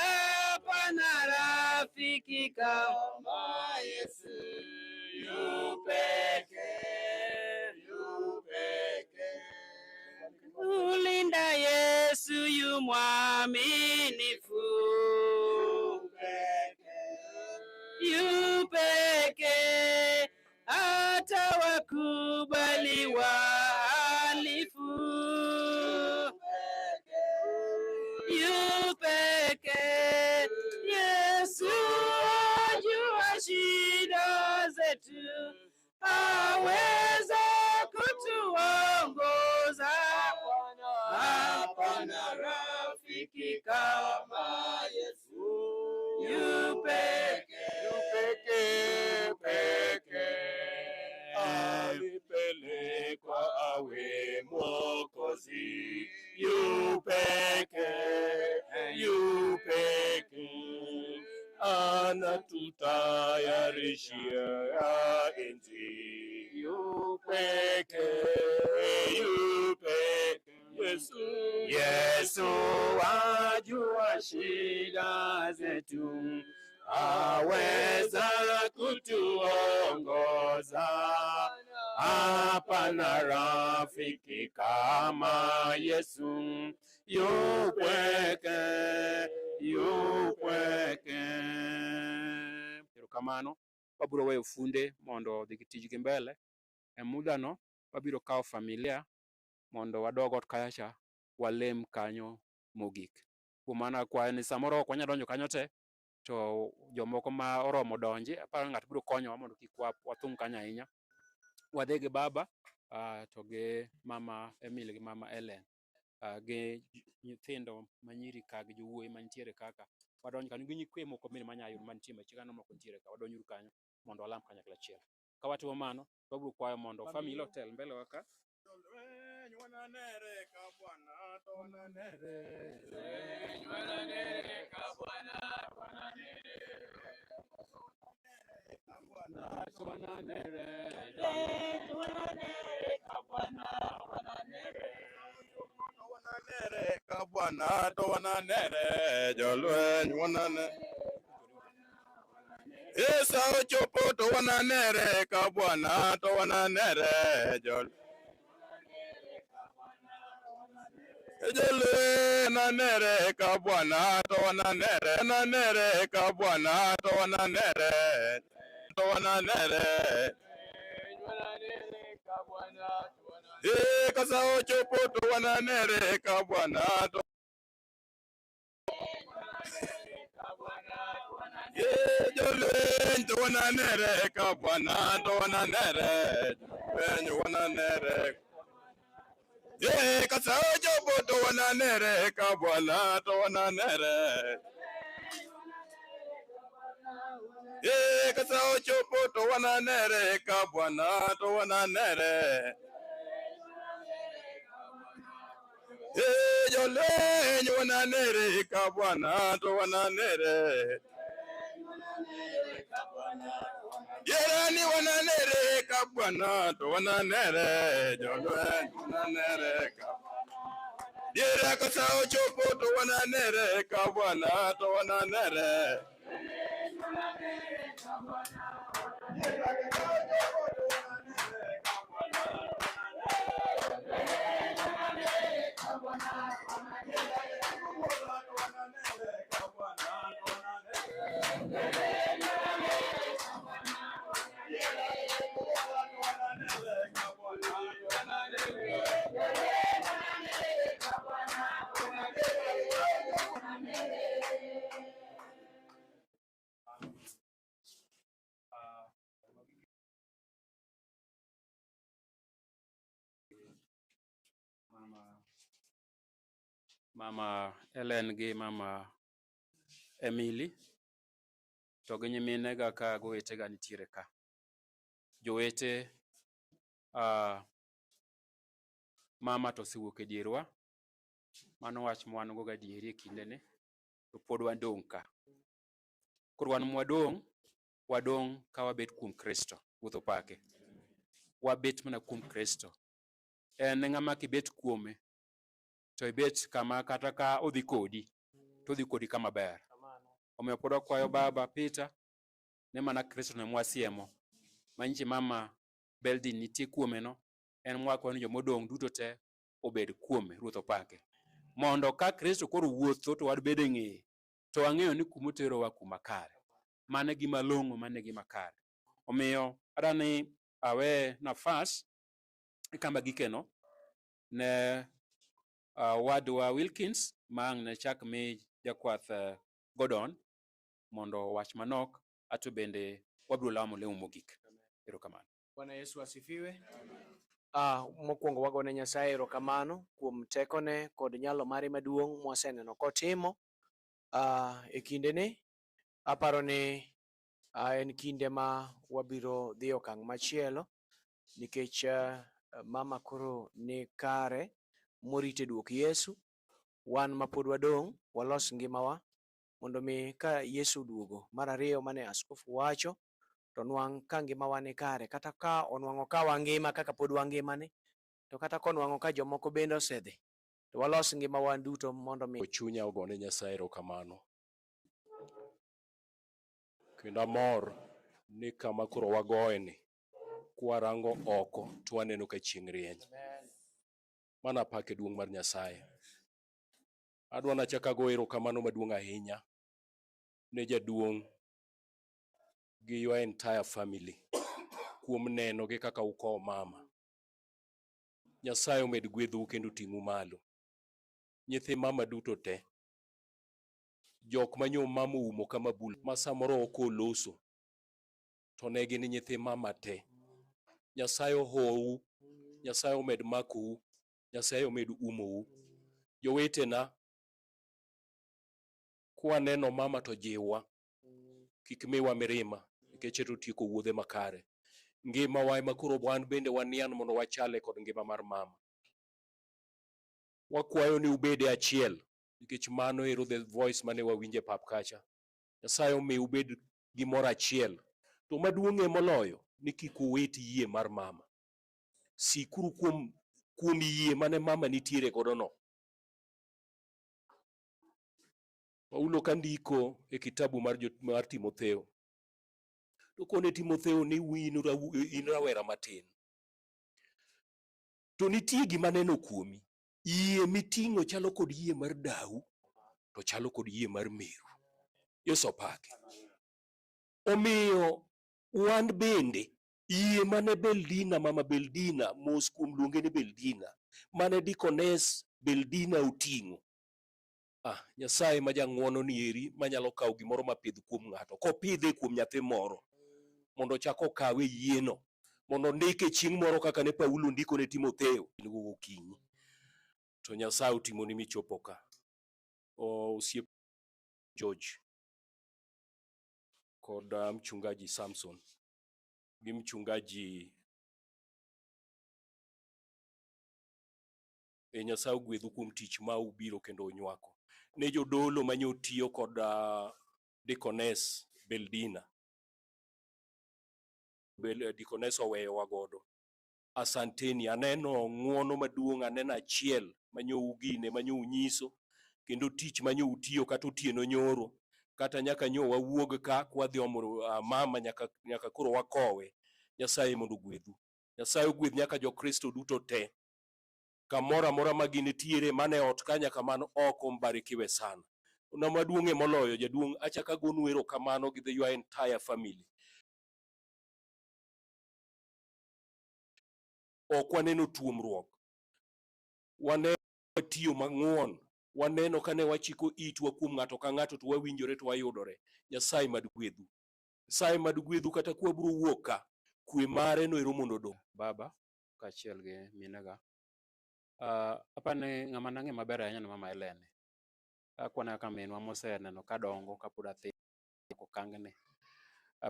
Hapana rafiki kama Yesu. Yu pekee, yu pekee. Ulinda Yesu yu mwaminifu. Yu pekee hata wakubali wahalifu. Yu pekee Yesu ajua shida zetu, aweza kutuongoza. Hapana rafiki kama Yesu, yu pekee, yu pekee, pekee. Alipelekwa awe Mwokozi, yu pekee, yu pekee. Anatutayarishia enzi, yu pekee, yu pekee. Yesu, Yesu ajua shida zetu, aweza kutuongoza. Hapana rafiki kama Yesu, yu pekee, yu pekee. Erokamano, wabiro weyo funde mondo odhi gi tijgi mbele. E mudano, wabiro kawo familia mondo wadog ot kacha walem kanyo mogik. Kuom mano akwayo ni samoro ok wanyal donjo kanyo te, to jomoko ma oromo donji, aparo ni ng'ato biro konyowa mondo kik wathung' kanyo ahinya. Wadhi gi baba to gi mama Emily gi mama Ellen gi nyithindo manyiri ka gi jowuoyi mantiere kaka wadonjo kanyo gi nyikwe moko bende manya yudo mantie machiegni aneno moko nitiere ka wadonjuru kanyo mondo walam kanyakla achiel. Ka watimo mano, to wabiro kwayo mondo family otel mbele wa ka. Ka Bwana to wananere jolweny wanane Esa ochopo to wananere ka Bwana to wananere jol Jolweny nanere ka Bwana to wananere nanere ka Bwana to wananere to wananere Kasa ochopo to wananere ka Bwana to Jolweny to wananere ka Bwana to wananere Jopiny wananere. Ye ka sa ochopo to wananere ka Bwana to wananere. Ye ka sa ochopo to wananere ka Bwana to wananere. Ye joleny wananere ka Bwana to wananere. Yerani wananere ka Bwana to wananere. Joleny wananere ka Yera ka sa ochopo to wananere ka Bwana to wananere. Mama Ellen gi mama Emily to gi nyiminega ka gowetega nitiere ka. Jowete mama to osewuok e dierwa, mano wach ma wan go gadieri e kindeni, to pod wadong' ka. Koro wan mwadong', wadong' ka wabet kuom Kristo, Ruoth opake. Wabet mana kuom Kristo. En ng'ama kibet kuome, to ibet kama kata ka odhi kodi, to odhi kodi kama ber. Omiyo pod wakwayo Baba Peter ne mana Kristo ne mwasiemo. Manyiche mama Beldin nitie kuome no, en mwakwayo ni jomodong' duto te obed kuome, Ruoth opake. Mondo ka Kristo koro wuotho to wabed e ng'eye, to wang'eyo ni kumoterowa kuma kare. Mano e gima long'o, mano e gima kare. Omiyo adwa ni awe nafas kama gikeno ne wadwa Wilkins ma ang' ne chak mi jakwath Gordon mondo owach manok ato bende wabiro lamo lemo mogik. Erokamano. Bwana Yesu asifiwe. Mokwongo wagone Nyasaye erokamano kuom tekone kod nyalo mare maduong' mwaseneno kotimo e kindeni. Aparo ni en kinde ma wabiro dhi okang' machielo nikech mama koro ni kare morite duok Yesu. Wan ma pod wadong' walos ngimawa mondo mi ka Yesu oduogo mar ariyo mane askofu wacho to nwang' ka ngimawa ni kare, kata ka onwang'o ka wangima kaka pod wangima ni, to kata konwang'o ka jomoko bende osedhi, to walos ngimawa duto mondo mi Chunya ogone Nyasaye erokamano. Kendo amor ni kama koro wagoye ni, kwarango oko to waneno ka chieng' rieny. Mano apake duong' mar Nyasaye. Adwa nachak ago erokamano maduong' ahinya ne jaduong' gi your entire family kuom neno gi kaka ukowo mama. Nyasaye omed gwedhou kendo oting'u malo. Nyithi mama duto te, jok manyo mama oumo kama bul ma samoro ok oloso, to ne gin nyithi mama te. Nyasaye ohou, Nyasaye omed makou, Nyasaye omed umou. Jowetena, kwaneno mama to jiwwa, kik miwa mirima, nikech ero otieko wuodhe makare. Ngimawa ema koro wan bende wanian mondo wachale kod ngima mar mama. Wakwayo ni ubede achiel, nikech mano ero the voice mane wawinjo e pap kacha. Nyasaye omi ubed gimoro achiel. To maduong'ie moloyo ni kik uwit yie mar mama. Sikuru kuom yie mane mama nitiere godo no. Paulo ka ndiko e kitabu mar Timotheo, to kone Timotheo ni in rawera matin. To nitie gima neno kuomi. Yie miting'o chalo kod yie mar dau, to chalo kod yie mar meru. Yesu opake. Omiyo wan bende yie mane Beldina, mama Beldina, mos kuom luonge ni Beldina, mane Deaconess Beldina oting'o. Nyasaye ma jang'uono ni eri manyalo kawo gimoro mapidh kuom ng'ato, kopidhe kuom nyathi moro, mondo ochak okawe yieno, Mondo ndike chieng' moro kaka ne Paulo ndiko ne Timotheo gokinyi. To Nyasaye otimoni michopo ka. Osiep George kod mchungaji Samson gi mchungaji e Nyasaye ogwedhu kuom tich ma ubiro kendo unywako. Ne jodolo manyo tiyo kod Deaconess Beldina. Deaconess oweyowa godo. Asanteni, aneno ng'uono maduong', aneno achiel manyo ugine, manyo unyiso, kendo tich manyo utiyo kata otieno nyoro, kata nyaka nyo wawuog ka kwadhi omo mama nyaka koro wakowe. Nyasaye mondo ogwedhu. Nyasaye ogwedh nyaka jo-Kristo duto te. Kamoro amora ma gintiere, mana e ot ka nyaka man oko, mbarikiwe sana. Na maduong'e moloyo, jaduong', achako agonu erokamano gi your entire family. Ok waneno tuomruok. Waneno tiyo mang'won. Waneno kane wachiko itwa kuom ng'ato ka ng'ato to wawinjore to wayudore. Nyasaye mad gwedhu. Nyasaye mad gwedhu kata kwabiro wuok ka, kwe mare no ero mondo odong'. Baba kaachiel gi minega. Apani ng'ama nang'e maber ahinya ni mama Ellen. Akwane kaka minwa moseneno kadongo kapod athi okang'ni.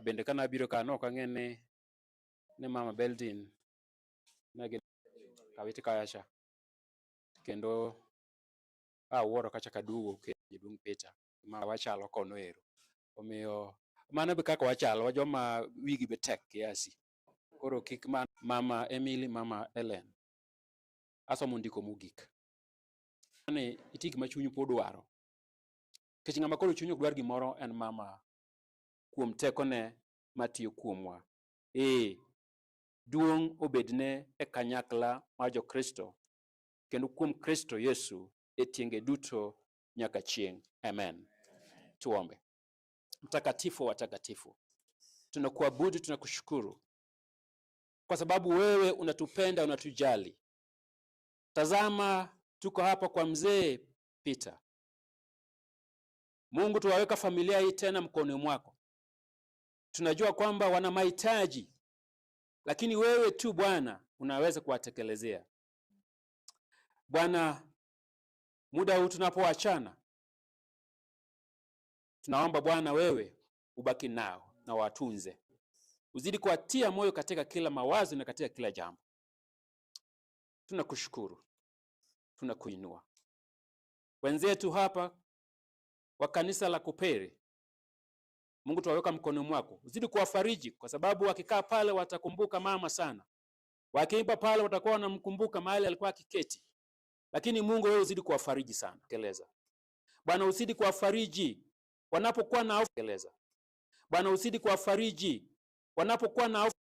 Bende kana abiro ka nok ang'e ni mama Beldin ne gin Kawiti kacha. Kendo awuoro kachako aduogo ke jaduong' Peter ma wachalo kono ero. Omiyo mano be kaka wachalo, wa joma wigi be tek kiasi. Koro kik man mama Emily, mama Ellen. Asomo ndiko mogik. Ni iti gima chunyi pod dwaro. Nikech ng'ama koro chunye ok dwar gimoro en mama kuom tekone matiyo kuomwa. Ee, duong' obedne e kanyakla mar jo-Kristo kendo kuom Kristo Yesu e tienge duto nyaka chieng'. Amen. Tuombe. Mtakatifu wa watakatifu, tunakuabudu, tunakushukuru kwa sababu wewe unatupenda, unatujali. Tazama, tuko hapa kwa mzee Peter. Mungu, tuwaweka familia hii tena mkononi mwako. Tunajua kwamba wana mahitaji, lakini wewe tu Bwana unaweza kuwatekelezea. Bwana, muda huu tunapoachana, tunaomba Bwana wewe ubaki nao na watunze, uzidi kuwatia moyo katika kila mawazo na katika kila jambo. Tunakushukuru, tunakuinua. Wenzetu hapa wa kanisa la Kopere, Mungu tuwaweka mkono mwako, uzidi kuwafariji, kwa sababu wakikaa pale watakumbuka mama sana, wakiimba pale watakuwa wanamkumbuka mahali alikuwa akiketi. Lakini Mungu wewe uzidi kuwafariji sana. Keleza Bwana, uzidi kuwafariji wanapokuwa na hofu. Keleza Bwana, uzidi kuwafariji wanapokuwa na hofu.